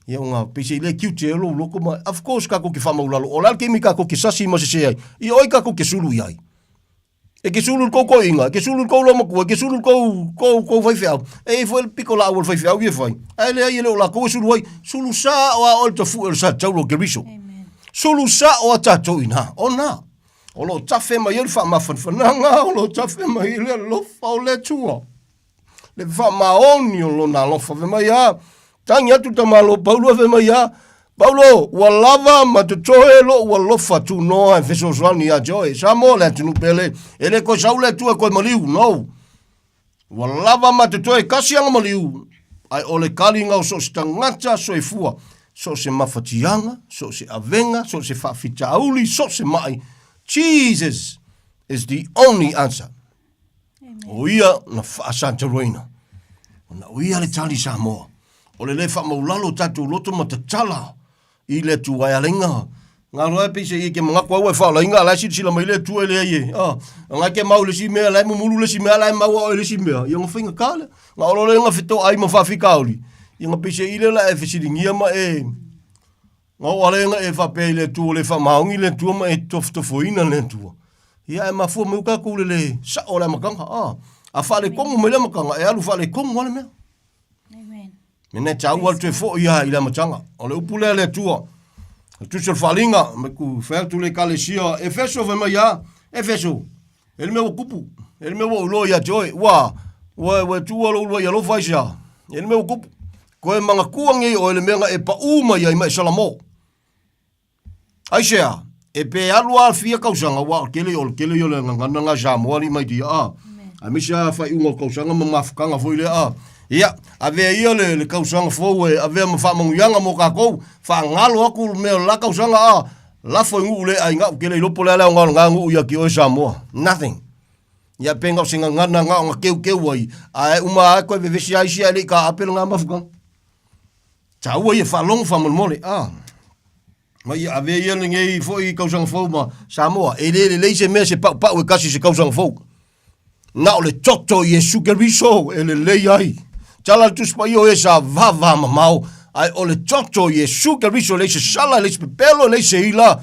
Ia ona peiseai lea cute e lou loko ma of course kakou ke faamaulalo o le a le taimi kakou ke sasi ma sese ai ia oi kakou ke sulu i ai e ke sulu i le kou toeaina e ke sulu i le kou loomatua e ke sulu i le kou kou kou faifeau e i ai foi le pitolaau a le faifeau ia e fai ae leai e le o lakou e sulu ai sulu sao a oe le tafue o le satauro o Keriso sulu sao a tatou ina ona o lo o tafe mai ai le faamafanafanaga o lo o tafe mai ai le alofa o le Atua. Le faamaoni o lona alofa. Fai mai a, tagi atu tamalo Paulo fai mai a, Paulo, ua lava ma totoe lou alofa tunoa e fesoasoani ia te oe. Samoa le atunuu pele, e le koe sau le Atua e koe maliu, no. Ua lava ma totoe kasi ana maliu, ae o le kaliga o so o se tagata soifua, so o se mafatiaga, so o se avega, so o se faafitauli, so o se mai. Jesus! is the only answer. O ia na faasataroina. Ona o ia le tali Samoa. O le le faamaulalo o tatou loto ma tatala i le Atua e alainga. Ngā roa e peise i ke mangaku au e whaolainga, ala e silasila mai le Atua e lea i e. Ah, nga ke mau le si mea, la e mumulu le si mea, la e maua oe le si mea. Ia nga whainga kā lea. Nga olo le nga whito ai ma whawhikauri. Ia nga peise i le la e whesilingia ma e... Nga o ale nga e whapea i le Atua, le whamaongi le Atua ma e tofotofoina le Atua. Ia e mafua mai uka kule le sa o le amakanga. Ah, a whale kongu mai le amakanga, e alu whale kongu ale mea. Amen. Mena e tāua atu e fo ia i le amatanga. O le upu lea le Atua. O tusi o le whalinga, me ku whai atu le kalesia, Efeso whai mai a, Efeso, e le mea ua kupu, e le mea ua uloa ia te oe, ua, ua, ua tua lo ulua i alofa ai sea, e le mea ua kupu. Koe mangakua ngei oe le mea nga e pa u mai ai ma e salamo. Aisea, e pe alu a fia kausaga, ua o le tele, o le tele ia o le gagana nga Samoa alii mai tia, a. Aemaise a faaiuga o kausaga ma mafutaga foi lea, a. Ia, avea ia le, le kausaga fou e avea ma faamanuiaga mo kakou, faagalo aku le mea o le la kausaga, a, lafo i nuu le aiga, ou te le iloa po o le a le aoga o lena nuu ia te oe Samoa. Nothing. Ia pe na o se gagana na o na keukeu ai, ae uma lava toe vevesi lava isi ae le i taape lena mafutaga. Taua ia faalogo faamolemole, a. Ma ia avea ia lenei foi kausaga fou ma Samoa. E le lelei se mea se paupau e kasi se kausaga fou. Na o le toto i Iesu Keriso e lelei ai. Tala le Tusi Paia o e sa vava mamao, ae o le toto i Iesu Keriso e leai se sala, e leai se pepelo, e leai se ila,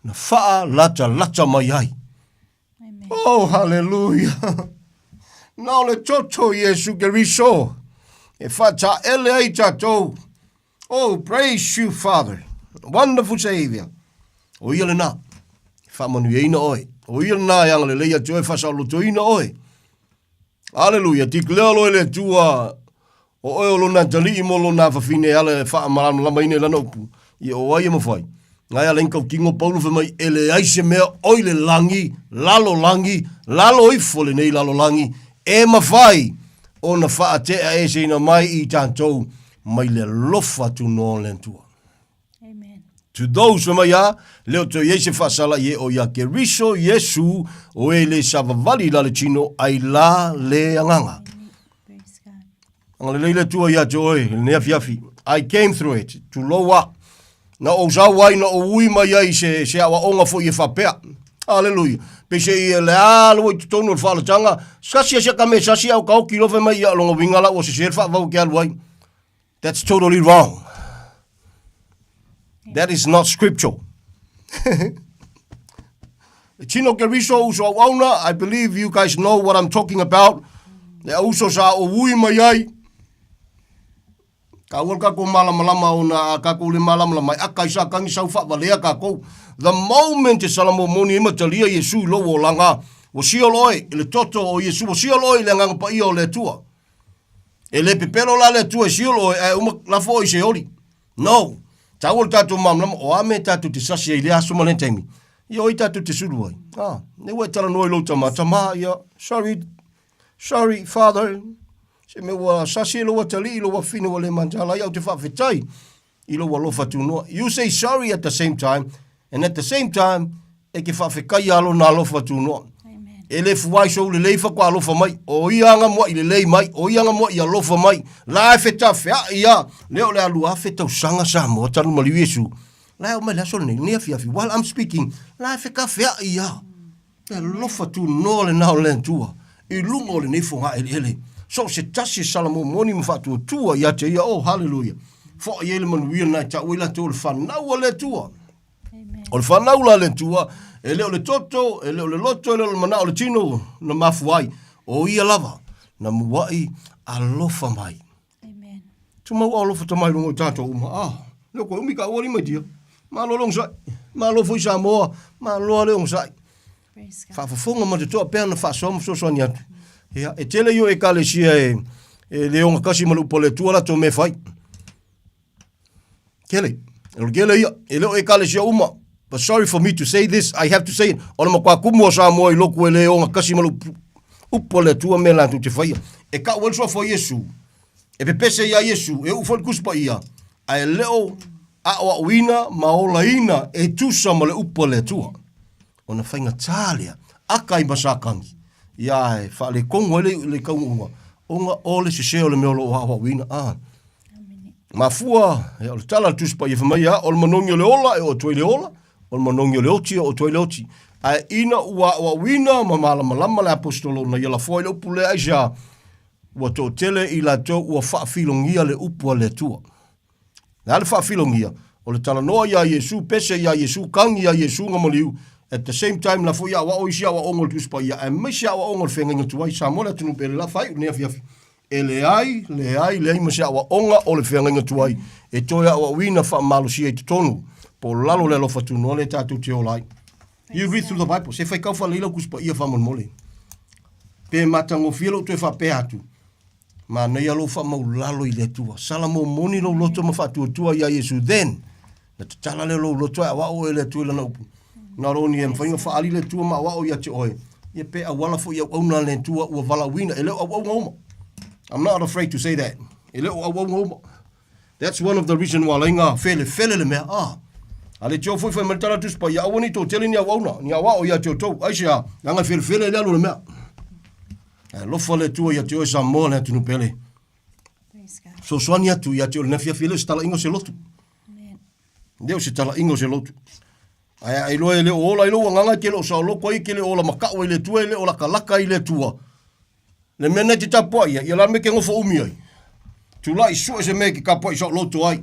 na faalatalata mai ai. Oh, hallelujah. Na o le toto i Iesu Keriso e faataele ai tatou. Oh, praise you, Father. Wonderful Savior. O ia lena. E faamanuiaina oe. O ia lena e agalelei atu oe, faasaolotoina oe. Aleluia, declare loa e le Atua o oe o lona atalii mo lona afafine e ala e faamalamalamaina i lana upu, ia o ai e mafai. Ngai ala ina tautino Paulo fai mai, e leai se mea oi le lagi, lalolagi, lalo ifo lenei lalolagi, e mafai ona faatea eseina mai i tatou mai le alofa atu noa o le Atua. Amen. To those fai mai a, leo toe i ai se faasala i e o ia Keriso Iesu, o e le savavali la le tino, ai la le agaga. Agalelei le Atua ia te oe i lenei afiafi. I came through it, tulou a. Na ou sau ai, na ou ui mai ai se, se aoaoga foi e faapea. Aleluia. Peiseai e le a lua i totonu o le faalataga, sasi a siaka me sasi au ka oki loa fai mai ia longa uiga la ua sese le faavau ke alu ai. That's totally wrong. That is not scriptural. Tino Keriso uso auauna, I believe you guys know what I'm talking about. Le auso sa o ui mai ai. Ka ua kako malamalama o na kako le malamalama mai aka isa kangi sau faavalea kakou. The moment e salamo moni ai ma talia Iesu i lou olaga, ua siol oe i le toto o Iesu, ua siol oe i le agaga paia o le Atua. E le pepelo la le Atua e siol oe ae uma lafo oe i se oli. No! Taua le tatou malamalama, o a mea tatou te sasi ai i lea aso ma lea taimi? Ia o ai tatou te sulu ai? Ah, ne ua e talanoa i lou tama, tama, ia, sorry, sorry, father, se mea ua sasi e lou atalii i lou afine ua le manjala ai, au te faafetai i lou alofa tunoa. You say sorry at the same time, and at the same time, e ke faafetai a lona alofa tunoa. E le fuai sou lelei faatoa alofa mai, o ia aga mua'i lelei mai, o ia aga mua'i alofa mai, la e fetafea'i a, lea o le a 2000 tausaga Samoa talu maliu Iesu, la e oo mai le aso lenei, lenei afiafi, while I'm speaking, la e fetafea'i a. Le alofa tunoa lena o le Atua i luga o lenei fogaeleele. So o se tasi e salamomoni ma faatuatua ia te ia, oh, hallelujah. Foai ai le manuia lena e tau ai latou o le fanau a le Atua. O le fanau la a le Atua, e le o le toto, e le o le loto, e le o le manao o le tino na mafua ai. O ia lava, na muai alofa mai. Tumau au alofa tamai luga o tatou uma. Ah, leo koe umi ka ua lima dia. Malo le onosai. Malo foi Samoa. Malo le onosai. Faafofoga ma totoa pea na faasoa ma fesoasoani atu. Ia, e tele ia o ekalesia e, e le ogatasi ma le upu a le Atua latou mea e fai. Tele. O le tele ia, e le o ekalesia uma. But sorry for me to say this, I have to say it. O le matua kumu o Samoa i loku e le ogatasi ma le upu, upu a le Atua mea latou te faia. E kau ai le suafa o Iesu, e pepese iā Iesu, e uu foi le Tusi Paia, ae le o aoaoina ma olaina e tusa ma le upu a le Atua. Ona faigata lea. aka ai ma Satani, ia e faaletonu ai le, le taunuuga, ona o le sese o le mea o lo o aoaoina. A. Mafua, ia, o le tala a le Tusi Paia fai mai, ia, o le manogi o le ola e oo atu ai le ola, o le manogi o le oti e oo atu ai le oti. Ae ina ua aoaoina ma malamalama le aposetolo na ia lafoa i le upu lea, aisea? Ua toatele i latou ua faafilogia le upu a le Atua. O le a le faafilogia? O le talanoa iā Iesu, pese iā Iesu, kagi iā Iesu na maliu, at the same time la foi aoao isi aoaoga o le Tusi Paia, aemaise aoaoga o le feagaiga tuai, Samoa le atunuu pele la faaiu lenei afiafi. E leai, leai, leai ma se aoaoga o le feagaiga tuai e toe aoaoina faamalosia i totonu po o lalo o le alofa tunoa lea tatou te ola ai. You read through the Bible, se faitau faalelei lau Tusi Paia faamolemole. Pe matagofie lou toe faapea atu, manaia lou faamaulalo i le Atua. Salamo moni lou loto ma faatuatua iā Iesu, then, na tatala lea o lou loto ae aoao oe e le Atua i Lana upu. Not only e mafai ona faaali le Atua ma aoao ia te oe, ia pe auala foi i auauna a le Atua ua valaauina. E le o auauna uma. I'm not afraid to say that. E le o auauna uma. That's one of the reason ua alai na felefele le mea. Ah. A le tio foi fai mai le tala Tusi Paia, aua ne i toatele ni auauna, ni aoao ia te outou. Aisea, leaga e felefele le alu o le mea. Ae alofa le Atua ia te oe Samoa le atunuu pele. Fesoasoani atu ia te oe i lenei afiafi, e le o se talaiga o se lotu. E le o se talaiga o se lotu. Ae a e iloa e le o ola ai lou agaga, e te le o saoloto ai, e te le o ola makau ai i le Atua, e le o lakalaka ai i le Atua, Le mea nei te tapuai ai, ia la me ke ngofo umi ai. Tulai sue se mea ke tapuai saoloto ai.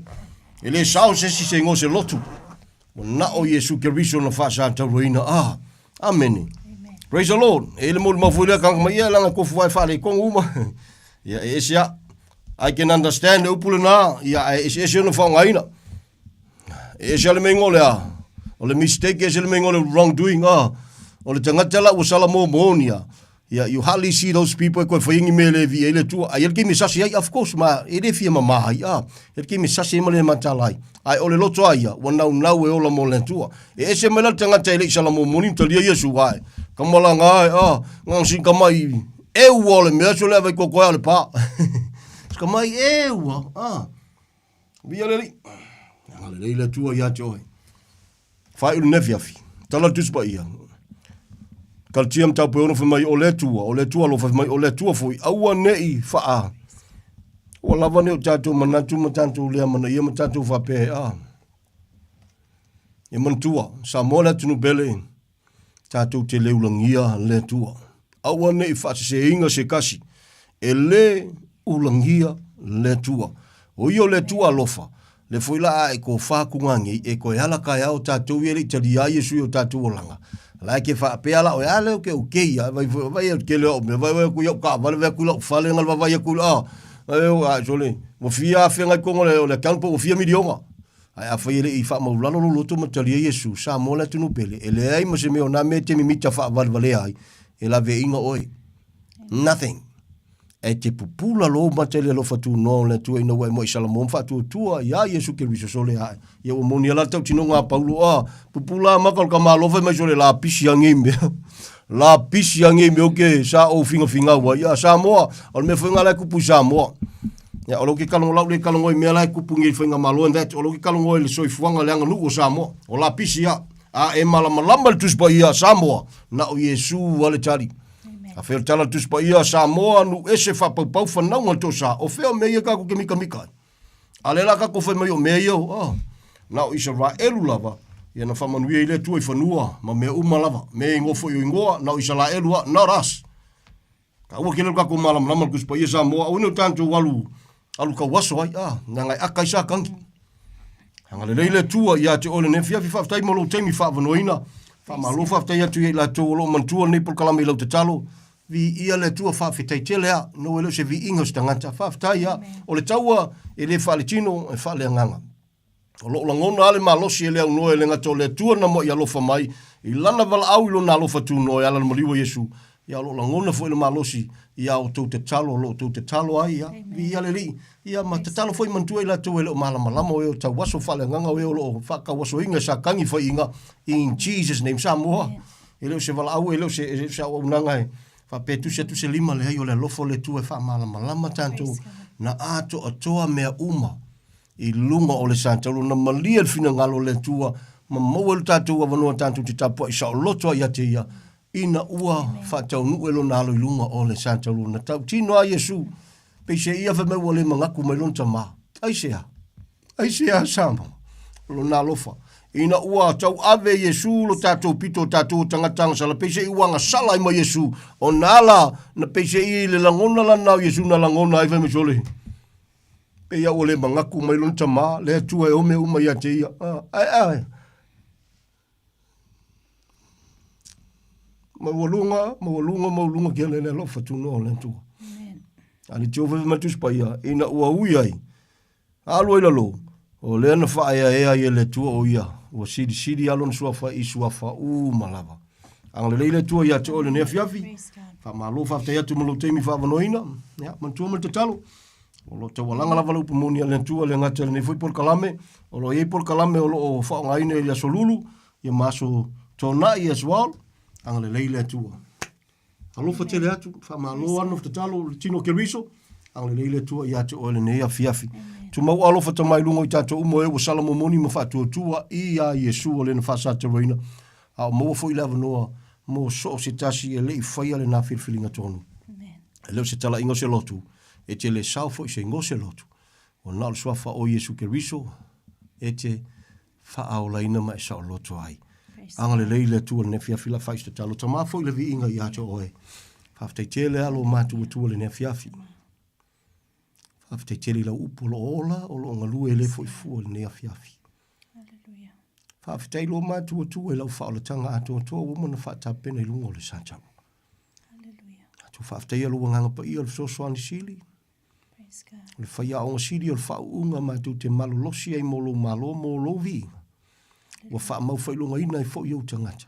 E le sao se isi se ingoa se lotu. Ua nao Iesu Keriso na faasatauroina. Ah, amene. Praise the Lord. E le molimau foi lea kanaka mai ia langa kofu vai whale kongu uma. Ia e ese a. I can understand le upu lena. Ia e ese ese ona whaongaina. E ese a le meinga o le a. O le mistake e ese le meinga o le wrongdoing. Ah, o le tagata la ua sala mōmōni a. Ia, you hardly see those people e koe whai ngi me le vi e le tua. Ai ele kei me sasi ai, of course, ma e le fia mama ai, ah. Ele kei me sasi ai ma le matala ai. Ai o le loto ai ia, ua nau nau e ola mo le tua. E ese mai la le tagata e le i sala mōmōni, talia Iesu ai. Kamalanga ai, ah, ngang sin kamai, e ua o le mea so le avai kokoe a le pā. Kamai e ua, ah. Via le alii. Agalelei le Atua ia te oe. Faaiu lenei afiafi. Tala le Tusi Paia. Kalatia mataupu e ono fai mai o le Atua, o le Atua alofa fai mai o le Atua foi, aua ne i faa. Ua lava nei o tatou manatu ma tatou lea manaia ma tatou faapea, ah. E manatua, Samoa le atunuu pele, tatou te le ulagia le Atua. Aua ne i faaseseina se tasi, e le ulagia le Atua. O ia o le Atua alofa, le foi la a e tofa atu ngā nei, e toe ala taeao tatou ia e le i talia ai Iesu i o tatou olaga. La e ke faapea la oe, a lea ou te okay a, vai foi, vai e tele au mea, vai vai atu i au taavale, vai atu i lau fale, na vaavaai atu i la, a, sole, ua fia afe ngai totonu o le, o le account po ua fia miliona. Ae afai e le i faamaulalo lou loto ma talia Iesu, Samoa le atunuu pele, e leai ma se mea o nā mea e te mimita faavalevalea ai, e laveaiina oe. Nothing. E te pupula lou mata i le alofa tunoa o le Atua ina ua e moe i Salamo ma faatuatua iā Iesu Keriso sole ae. Ia ua moni ala le tautinoga a Paulo, a, pupula a maka o le tama alofa e mai sole lapisi a ngei mea. Lapisi a ngei mea o ke sa ou fingafingau ai. A Samoa, o le mea foi ngā la e kupu i Samoa. Ia, o lou ke kalongo lau le kalongo i mea la e kupu ngei faigamalo and that, o lou ke kalongo i le soifuaga le aganuu o Samoa. O lapisi a, a e malamalama le Tusi Paia a Samoa, na o Iesu a le tali. A fea o le tala le Tusi Paia a Samoa, nu ese faapaupau fanauga le tosa, o fea o mea ia kakou ke mikamika ai? A le la kakou fai mai o mea ia, oh, na o Isaraelu lava, ia na faamanuia i le Atua i fanua ma mea uma lava. Mea ingoa foi o ingoa, na o Isaraelu a, not us. Taua ke leo kakou malamalama le Tusi Paia Samoa, aua ne o tatou alu, alu tauaso ai, ah, leaga e aka ai sa kangi. Agalelei le Atua ia te oe lenei afiafi, faafetai mo lou taimi faavanoaina. Faamalo faafetai atu ia i latou o lo o manatua lenei polokalame i lau tatalo. Viia le Atua, faafetai tele a, no e le o se viiga o se tagata. Faafetai a, o le taua e le faaletino, e faaleagaga. O lou lagona lava le malosi e le aunoa e le gata o le Atua na moai alofa mai i lana valaau i lona alofa tunoa e ala le maliu o Iesu, ia o lou lagona foi le malosi i a outou tatalo o lo outou tatalo ai, ia, viia le Alii, ia ma tatalo foi manatua i latou e le o malamalama o e o tauaso faaleagaga o e o lo o faatauasoina e Satani faiiga, in Jesus name. Samoa, e le o se valaau, e le o se, e le o se auaunaga e faapea e tusi atu se lima, leai o le alofa o le Atua e faamalamalama tatou na atoatoa mea uma i luga o le satauro na malie le finagalo o le Atua ma maua ai lo tatou avanoa tatou te tapuai saoloto ai ia te Ia. Ina ua faataunuu e lona alo i luga o le satalu na tautino a Iesu, peiseai ia fai mai ua le manatu mai lona tama. Aisea? Aisea Samoa? O lona alofa. Ina ua tauave Iesu lo tatou pito o tatou o tagata agasala, peiseai ua agasala ai ma Iesu, ona ala na peiseai i le lagona lana o Iesu na lagona ai fai mai sole. Pei a ua le manatu mai lona tama, le Atua e o mea uma ia te ia. Ah, ae, ae. Maualuga, maualuga, maualuga ke le alofa tunoa o le Atua. A le tio fai mai Tusi Paia, ina ua ui ai, alu ai lalo, o lea na faaeaea ai e le Atua o ia, ua silisili lava lona suafa i suafa uma lava. Agalelei le Atua ia te oe lenei afiafi. Faamalo, faafetai atu mo lou taimi faaavanoaina. Ia, manatua ma le tatalo. O lo o taualaga lava le upu moni a le Atua, le gata i lenei foi polokalame. O lo o i ai polokalame o lo o faaaogaina i le aso Lulu, ia ma aso Toonai as well. Agalelei le Atua. Alofa tele atu, faamalo ano tatalo le tino Keriso. Agalelei le Atua ia te oe lenei afiafi. Tumau alofa tama i luga o i tatou uma e ua sala momoni ma faatuatua i a Iesu o lena faasataroina. A o maua foi le avanoa mo so o se tasi e le i faia lena filifiliga tonu. E le o se talaiga o se lotu, e te le sao foi se igoa o se lotu. Ua na o le suafa o Iesu Keriso e te faaolaina ma e saoloto ai. Agalelei le Atua lenei afiafi la fai se tatalo. Tama foi le viiga ia te oe. Faafetai tele a lo matou Atua lenei afiafi. Faafetai tele i lau upu o lo o ola, o lo o galue e le foi fua lenei afiafi. Faafetai lo matou Atua i lau faaolataga atoatoa ua uma ona faatapena i luga o le satau. Matou faafetaia lou Agaga Paia o le fesoasoani sili, o le faiaoga sili o le faauuga matou te malolosi ai mo lou malo mo lou viiga. Ua faamau faailogaina ai foi ou tagata.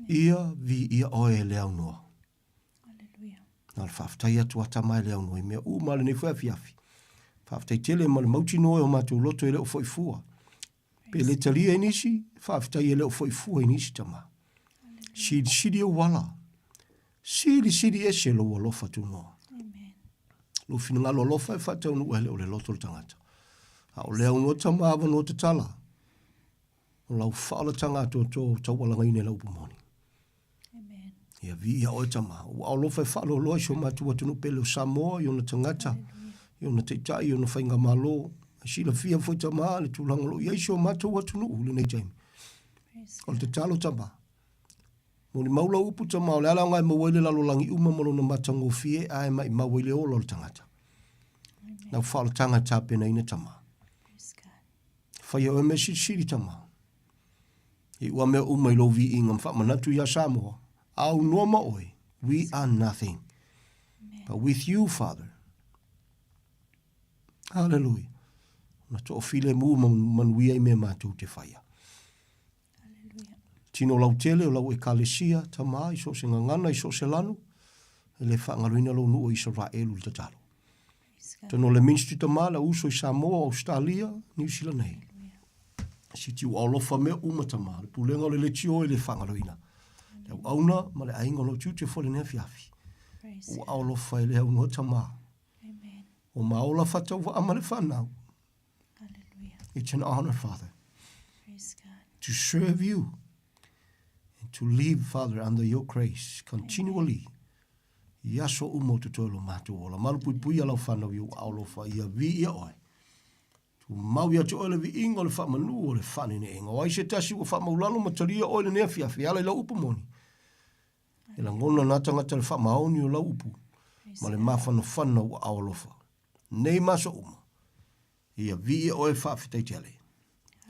Ia viia oe e le aunoa. Na o le faafetai atu a Tama e le aunoa i mea uma lenei foi afiafi. Faafetai tele ma le mautinoa e o matou loto e le o foi fua. Pe le talia i nisi, faafetai e le o foi fua i nisi tama. Silisili ou ala. Silisili ese lou alofa tunoa. Lou finagalo alofa e faataunuu ai le o le loto o le tagata. A o le aunoa tama avanoa tatala. O lau faaolataga atoatoa o taualagaina i lau upu moni. Ia viia oe tama. Ua alofa e faaloaloa i si o matou atunuu pele o Samoa, i ona tagata, i ona taitai, i ona faigamalo. E silafia foi tama le tulaga o lo o i ai si o matou atunuu i lenei taimi. O le tatalo tama, molimau lau upu tama, o le a le aoga e maua ai le lalolagi uma ma lona matagofie ae maimau ai le ola o le tagata. Lau faaolataga e tapenaina tama. Faia oe mea silisili tama. I ua mea uma i lou viiga ma faamanatu iā Samoa, aunoa ma oe, we are nothing. But with you, Father, hallelujah, na toafilemu ma manuia i mea matou te faia. Tino lautele o lau Ekalesia, tama, i so o se gagana, i so o se lanu, e le faagaloina lou nuu o Isaraelu i le tatalo. Tonu o le ministry tama, le uso i Samoa, Australia, Niu Sila nei. Siti ua alofa mea uma tama, le pulega o le leitio e le faagaloina. Le auauna ma le aiga o lou tiute foi lenei afiafi. Ua alofa e le aunoa tama. O maola fatauvaa ma le whanau. It's an honor, Father, to serve you and to live, Father, under your grace continually. I aso uma o totoe lo matou ola. Malupuipuia lau whanau i ou aolofa ia viia oe. Tumau ia te oe le viiga o le faamanu o le faaneeneega. O ai se tasi ua faamaulalo ma talia oe lenei afiafi e ala i lau upu moni. E lagona nā tagata le faamaoni o lau upu ma le mafanafana o aao alofa. Nei ma aso uma, ia viia oe faafetai tele.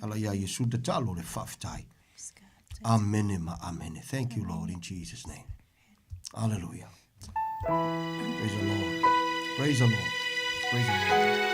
Ala iā Iesu tatalo le faafetai. Amene ma amene. Thank you, Lord, in Jesus' name. Hallelujah. Praise the Lord. Praise the Lord. Praise the Lord.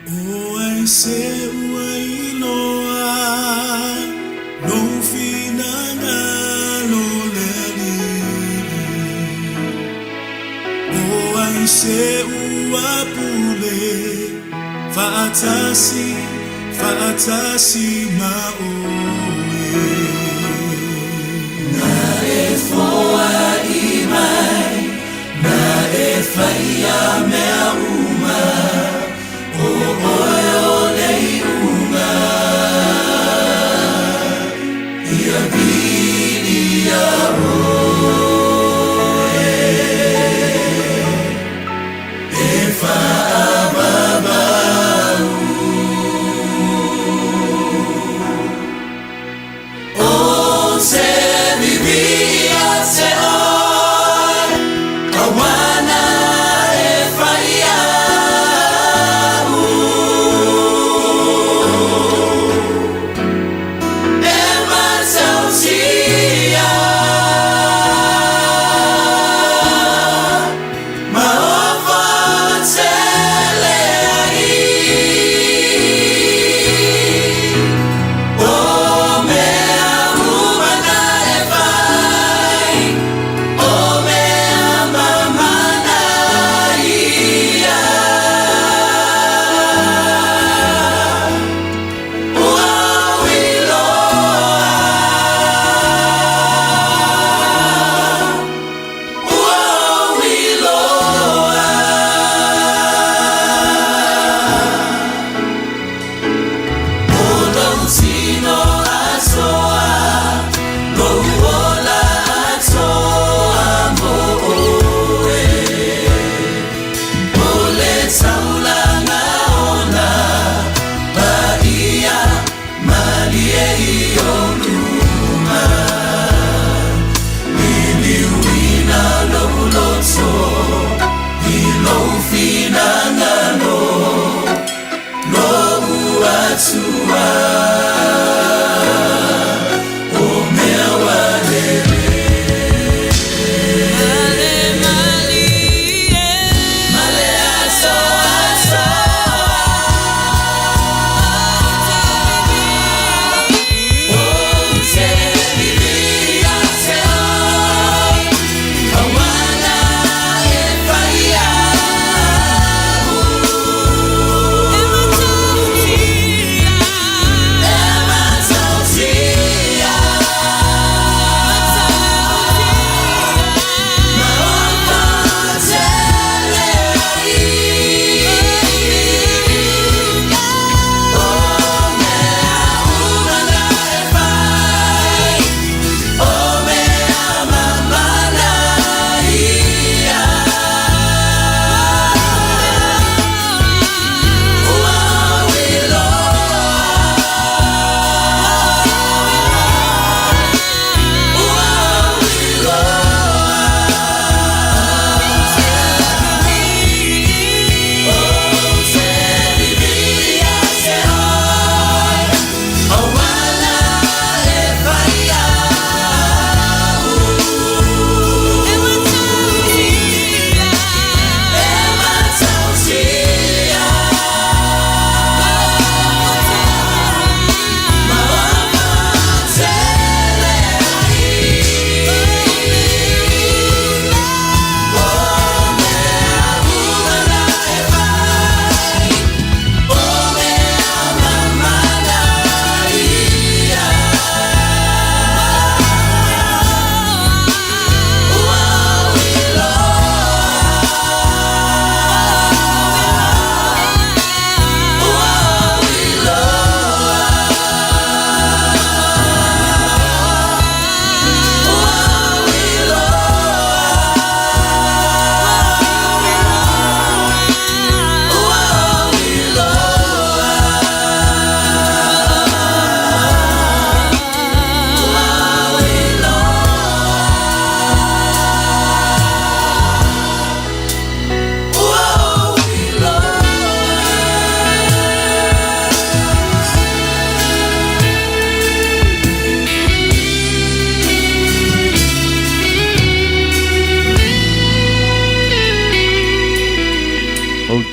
O ai se ua iloa lou finagalo le Alii? O ai se ua pule faatasi, faatasi ma oe?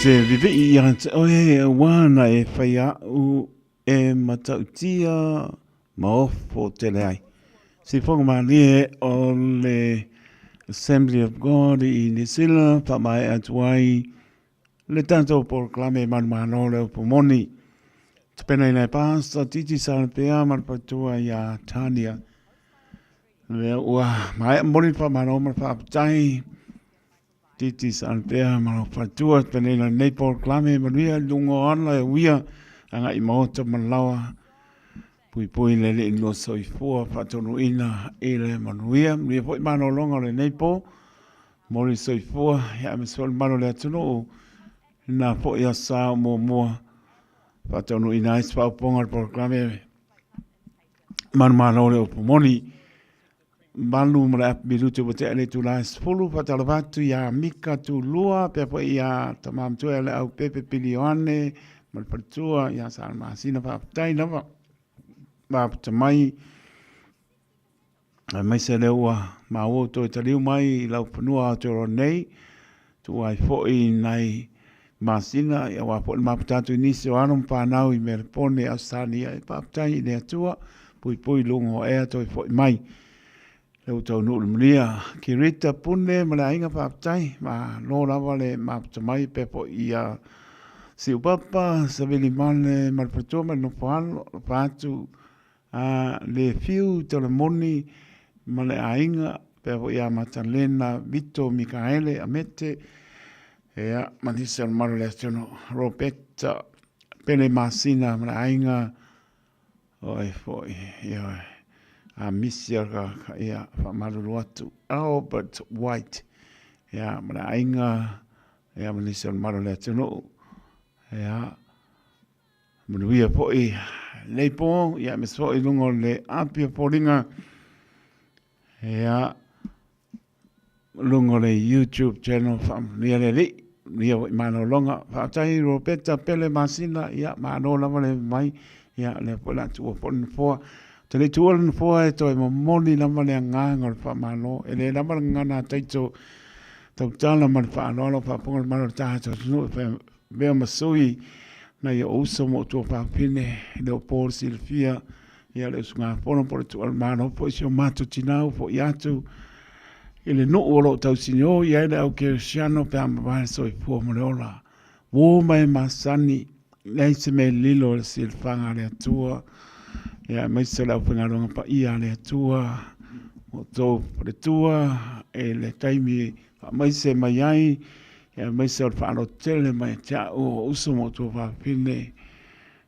te vivii ia te oe auā na e whai a'u e matautia ma ofo tele ai. Sifoga malie o le Assembly of God i New Zealand whaamaea atu ai le tatou polokalame manumalo le upu moni. Tapenaina e Pastor Titi Salapea ma le faletua ia Tania. Lea ua maea momoli le faamalo ma le faafetai. Titi Salapea ma lau faletua tapenaina lenei polokalame manuia i luga o ala e uia agai i maota ma laoa. Puipui le Alii lua soifua faataunuuina i le manuia. Manuia foi malologa o lenei po. Mo le soifua, ia aemaise foi le mamalu o le atunuu, lena foi aso Sa o muamua faataunuuina ai se faaopoopoga o le polokalame manumalo o le upu moni. 8 ma le apu minute ua tea le itula e 10, faatalofa atu ia Mika Tulua, pea foi ia Tama Matua ia Leaupepe Pili Ioane ma le faletua ia Sala Masina, faafetai lava mafuta mai. Aemaise lea ua maua ua toe taliu mai i lau fanua Aotearoa nei, tuua ai foi nai masina, aua foi le mafuta atu i nisi o alo ma fanau i Melepone, Ausetalia. E faafetai i le Atua, puipui luga o ea toe foi mai. Lea ua taunuu i le manuia. Kirita Pune ma le aiga faafetai, malo lava le mafuta mai pea foi ia Siupapa, Savili Male ma le faletua ma le nofo alo, alofa atu A le fiu Talamoni ma le aiga, pea foi ia Matalena, Vito, Mikaele, Amete, ia, ma nisi o le mamalu o le atunuu, Roberta, Pele Masina ma le aiga, o ai foi, ia, a misi ka, ia, faamalulu atu, Albert White, ia, ma le aiga, ia, ma nisi o le mamalu o le atunuu, ia, Manuia foi lenei po, ia aemaise foi i luga o le api o foliga, ia, luga o le YouTube channel, faamanuia le Alii, manuia foi malologa. Faafetai Ropeta Pele Masina, ia malo lava le mai, ia lea foi o le a tuua foi le nofoa. Ou te le i tuua le nofoa e toe momoli lava le agaga o le faamalo, e le lava le gagana a Taito tautala ma le faaaloalo o faafofoga le mamalu o le tatou atunuu e fai Avea ma sui nai ou uso ma ou tuafafine, e le o po le silafia ia le usugafono po o le tuualmalo foi si o matou tinā ua foi atu i le nuu o lo o tausinio i ai le au kerisiano pe a mavae le soifua ma le ola. Uo ma e masani, leai se mea e lilo i le silafaga a le Atua, ia aemaise o le aufaigaluega paia a le Atua, o outou faletua i le taimi faamaise mai ai, aemaise o le faalototele mai ia te au o uso ma outou fafine,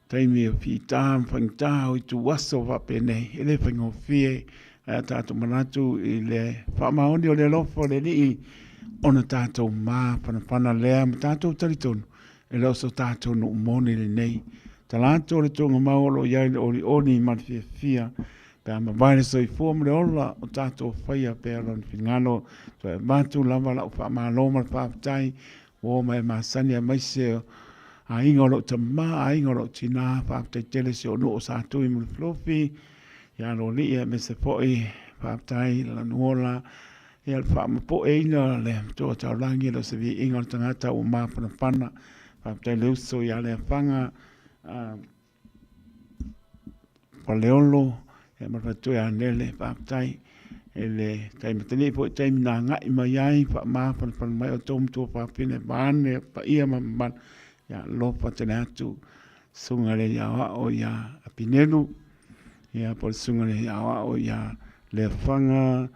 taimi o fita ma faigata o ituaso faapenei, e le faigofie, ae a tatou manatu i le faamaoni o le alofa o le Alii, ona tatou mafanafana lea ma tatou talitonu, e le o so tatou nuu moni lenei. Talaatu o le tuugamau o lo o i ai le olioli ma le fiafia, Pe a mavae le soifua ma le ola o tatou faia pea lona finagalo, toe avatu lava lau faamalo ma le faafetai ua oo mai e masani aemaise o aiga o lou tama, aiga o lou tina, faafetai tele si ou nuu o Satui ma Lufilufi, ia Lolii aemaise foi faafetai Lanuola, ia le faamapoeina o le Matua Taulagi, le o se viiga o le tagata ua mafanafana, faafetai le uso ia Leafaga, Faleolo, ia ma le faletua ia Nele, faafetai i le tai matalii foi i taimi na agai mai ai, faamafanafana mai outou matua fafine vaeane le paia ma le mamalu, ia alofa tele atu susuga i le alii aoao ia Apinelu, ia po o le susuga i le alii aoao ia Leafaga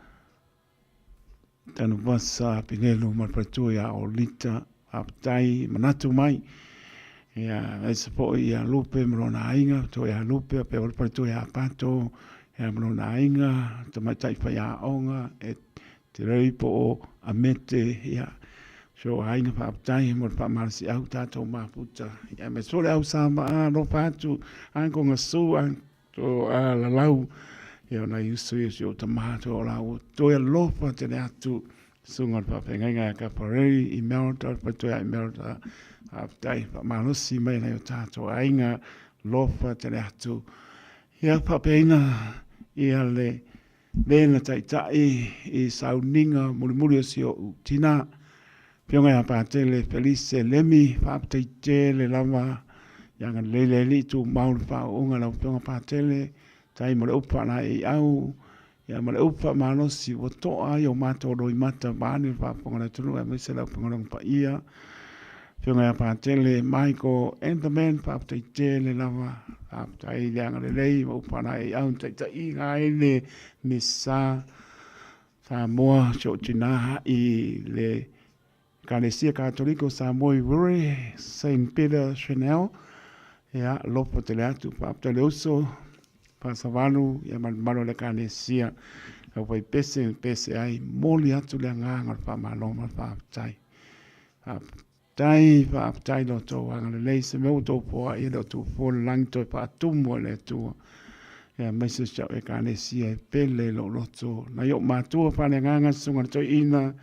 Tanuvasa Pinelu ma le faletua ia Olita, faafetai manatu mai. Ia aemaise foi ia Lupe ma lona aiga, faletua ia Lupe faapea foi le faletua ia Pato ia ma lona aiga, tamaitai faiaoga e Te Rei po o Amete, ia si ou aiga faafetai mo le faamalosiau tatou mafuta. Ia aemaise foi le au Samoa alofa atu, Uncle Gasu, O a lalau, ia o nai uso ia si ou tama atu o la ua toe alofa tele atu susuga o le faafeagaiga ia Kafarei Imelda, le faletua ia Imelda, faafetai faamalosi mai nai o tatou aiga, alofa tele atu. Ia faapeaina ia le le na taitai i sauniga mulimuli o si ou tina. Afioga ia Patele Felice Lemi, faafetai tele lava ia agalelei le Alii tumau le faaooga i lau Afioga Patele, faafetai mo le upu faalaeiau ia ma le upu faamalosi ua toa ai o matou loimata vaeane le faafofoga a le atunuu aemaise le aufaigaluega paia. Afioga ia Patele Michael Enderman, faafetai tele lava, faafetai le agalelei ma upu faalaeiau na taitaiina ai le Misa Samoa, si ou tina i le Ekalesia Katoliko o Samoa i Wiri, Saint Peter Chanel, ia, alofa tele atu, faafetai le uso, Faasavalu, ia ma le mamalu o le Ekalesia, le aufaipese e pese ai, momoli atu le agaga o le faamalo ma le faafetai. Faafetai, faafetai lo outou agalelei, se mea ua outou foai e le o tuufua le lagi toe faatumu e le Atua. Ia aemaise si au Ekalesia e pele i lou loto. Nai ou matua faaleagaga, Susuga i le Toeaina,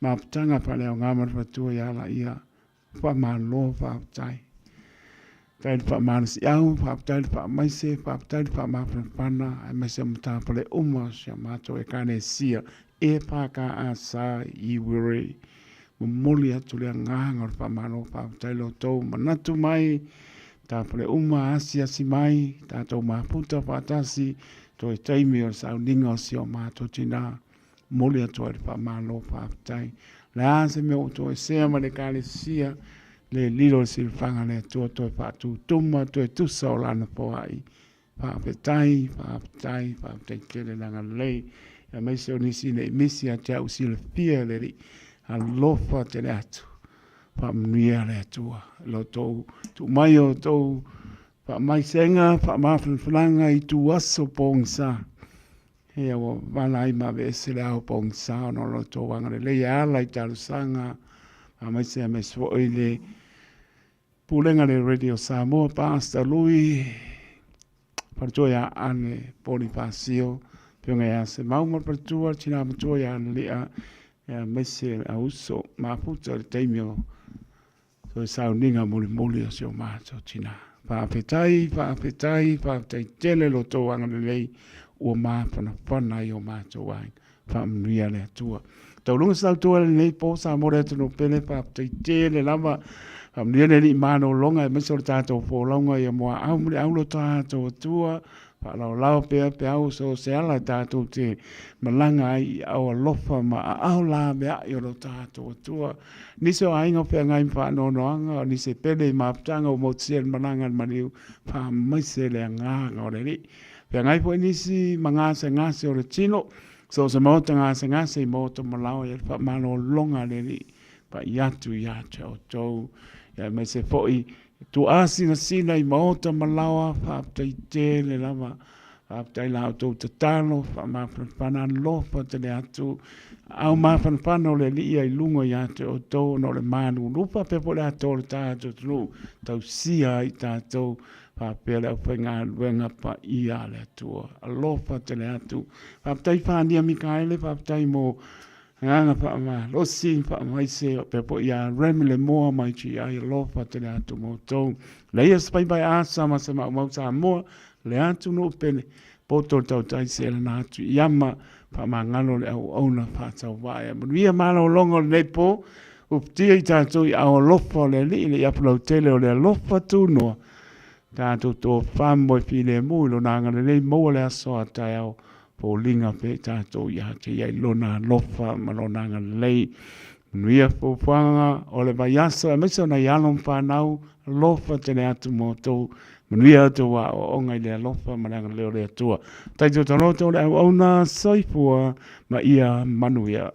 Mafutaga faaleaoga ma le faletua ia Alaia. Faamalo, faafetai. Faafetai le faamalosiau, faafetai le faamaise, faafetai le faamafanafana, aemaise o matafale uma o si a matou Ekalesia EFKS i Wiri. Momoli atu le agaga o le faamalo, faafetai lo outou manatu mai, matafale uma, asiasi mai, tatou mafuta faatasi, toe taimi o le sauniga o si o matou tina. Momoli atu ai le faamalo faafetai. O le a se mea ua toesea ma le Ekalesia, le lilo i le silafaga a le Atua toe faatutuma, toe tusa o Lana foai. Faafetai, faafetai, faafetai tele le agalelei, aemaise o nisi ne i misi ia te au silafia e le Alii. Alofa tele atu. Faamanuia le Atua i lo outou tuu mai o outou faamaisega, faamafanafanaga i ituaso pogisa. Ia ua vala ai ma aveese le ao pogisa ona o lo outou agalelei e ala i talosaga aemaise aemaise foi le Pulega a le Radio Samoa, Pastor Lui, faletua ia Ane Ponifasio, Afioga ia Semau ma le faletua, le tina matua ia Analia, aemaise le auuso mafuta i le taimi o Toe sauniga mulimuli o si o matou tina. Faafetai, faafetai, faafetai tele lo tou agalelei ua mafanafana ai o matou aiga. Faamanuia le Atua. Tauluga se tautua lenei po Samoa le atunuu pele, faafetai tele lava. Faamanuia le Alii malologa aemaise o le tatou folauga ia muaau ma le au lo tatou Atua. Faalaolao pea peau so se ala e tatou te malaga ai i aao alofa ma aao laveai o lo tatou Atua. Nisi o aiga o feagai ma faanoanoaga, o nisi e pele i mafutaga ua motusia i le malaga a le maliu, faamaise le agaga o le Alii. Feagai foi nisi ma gasegase o le tino, so o se maota gasegase i maota malao ia le faamalologa a le Alii pai atu ia te outou. Ia aemaise foi Tuaasinasina i maota ma laoa, faafetai tele lava. Faafetai la outou tatalo, faamafanafana alofa tele atu. Au mafanafana o le Alii ia i luga ia te outou ona o le malulu faapea foi le atoa o le tatou atunuu, tausia ai tatou faapea le aufaigaluega paia a le Atua. Alofa tele atu. Faafetai Fania Mikaele, faafetai mo Agaga faamalosi, faamaise faapea foi ia Remy Lemoa mai GI alofa tele atu ma outou. Leia se faiva e asa ma se maumau Samoa, le atunuu pele, poto le tautai se lana atu i ama, faamagalo le auauna faatauvaa. Ia manuia malologa o lenei po, uputia i tatou i ao alofa o le Alii, le iapu lautele o le alofa tunoa, tatou tofa moe filemu i lona agalelei maua le aso a taeao Foliga pea i tatou ia te ia i Lona alofa ma Lona agalelei. Manuia fuafuaga o le vaiaso aemaise o nai alo ma fanau, alofa tele atu ma outou. Manuia outou aoaoga i le alofa ma le agalelei o le Atua. Taito taloto le auauna, soifua ma ia manuia.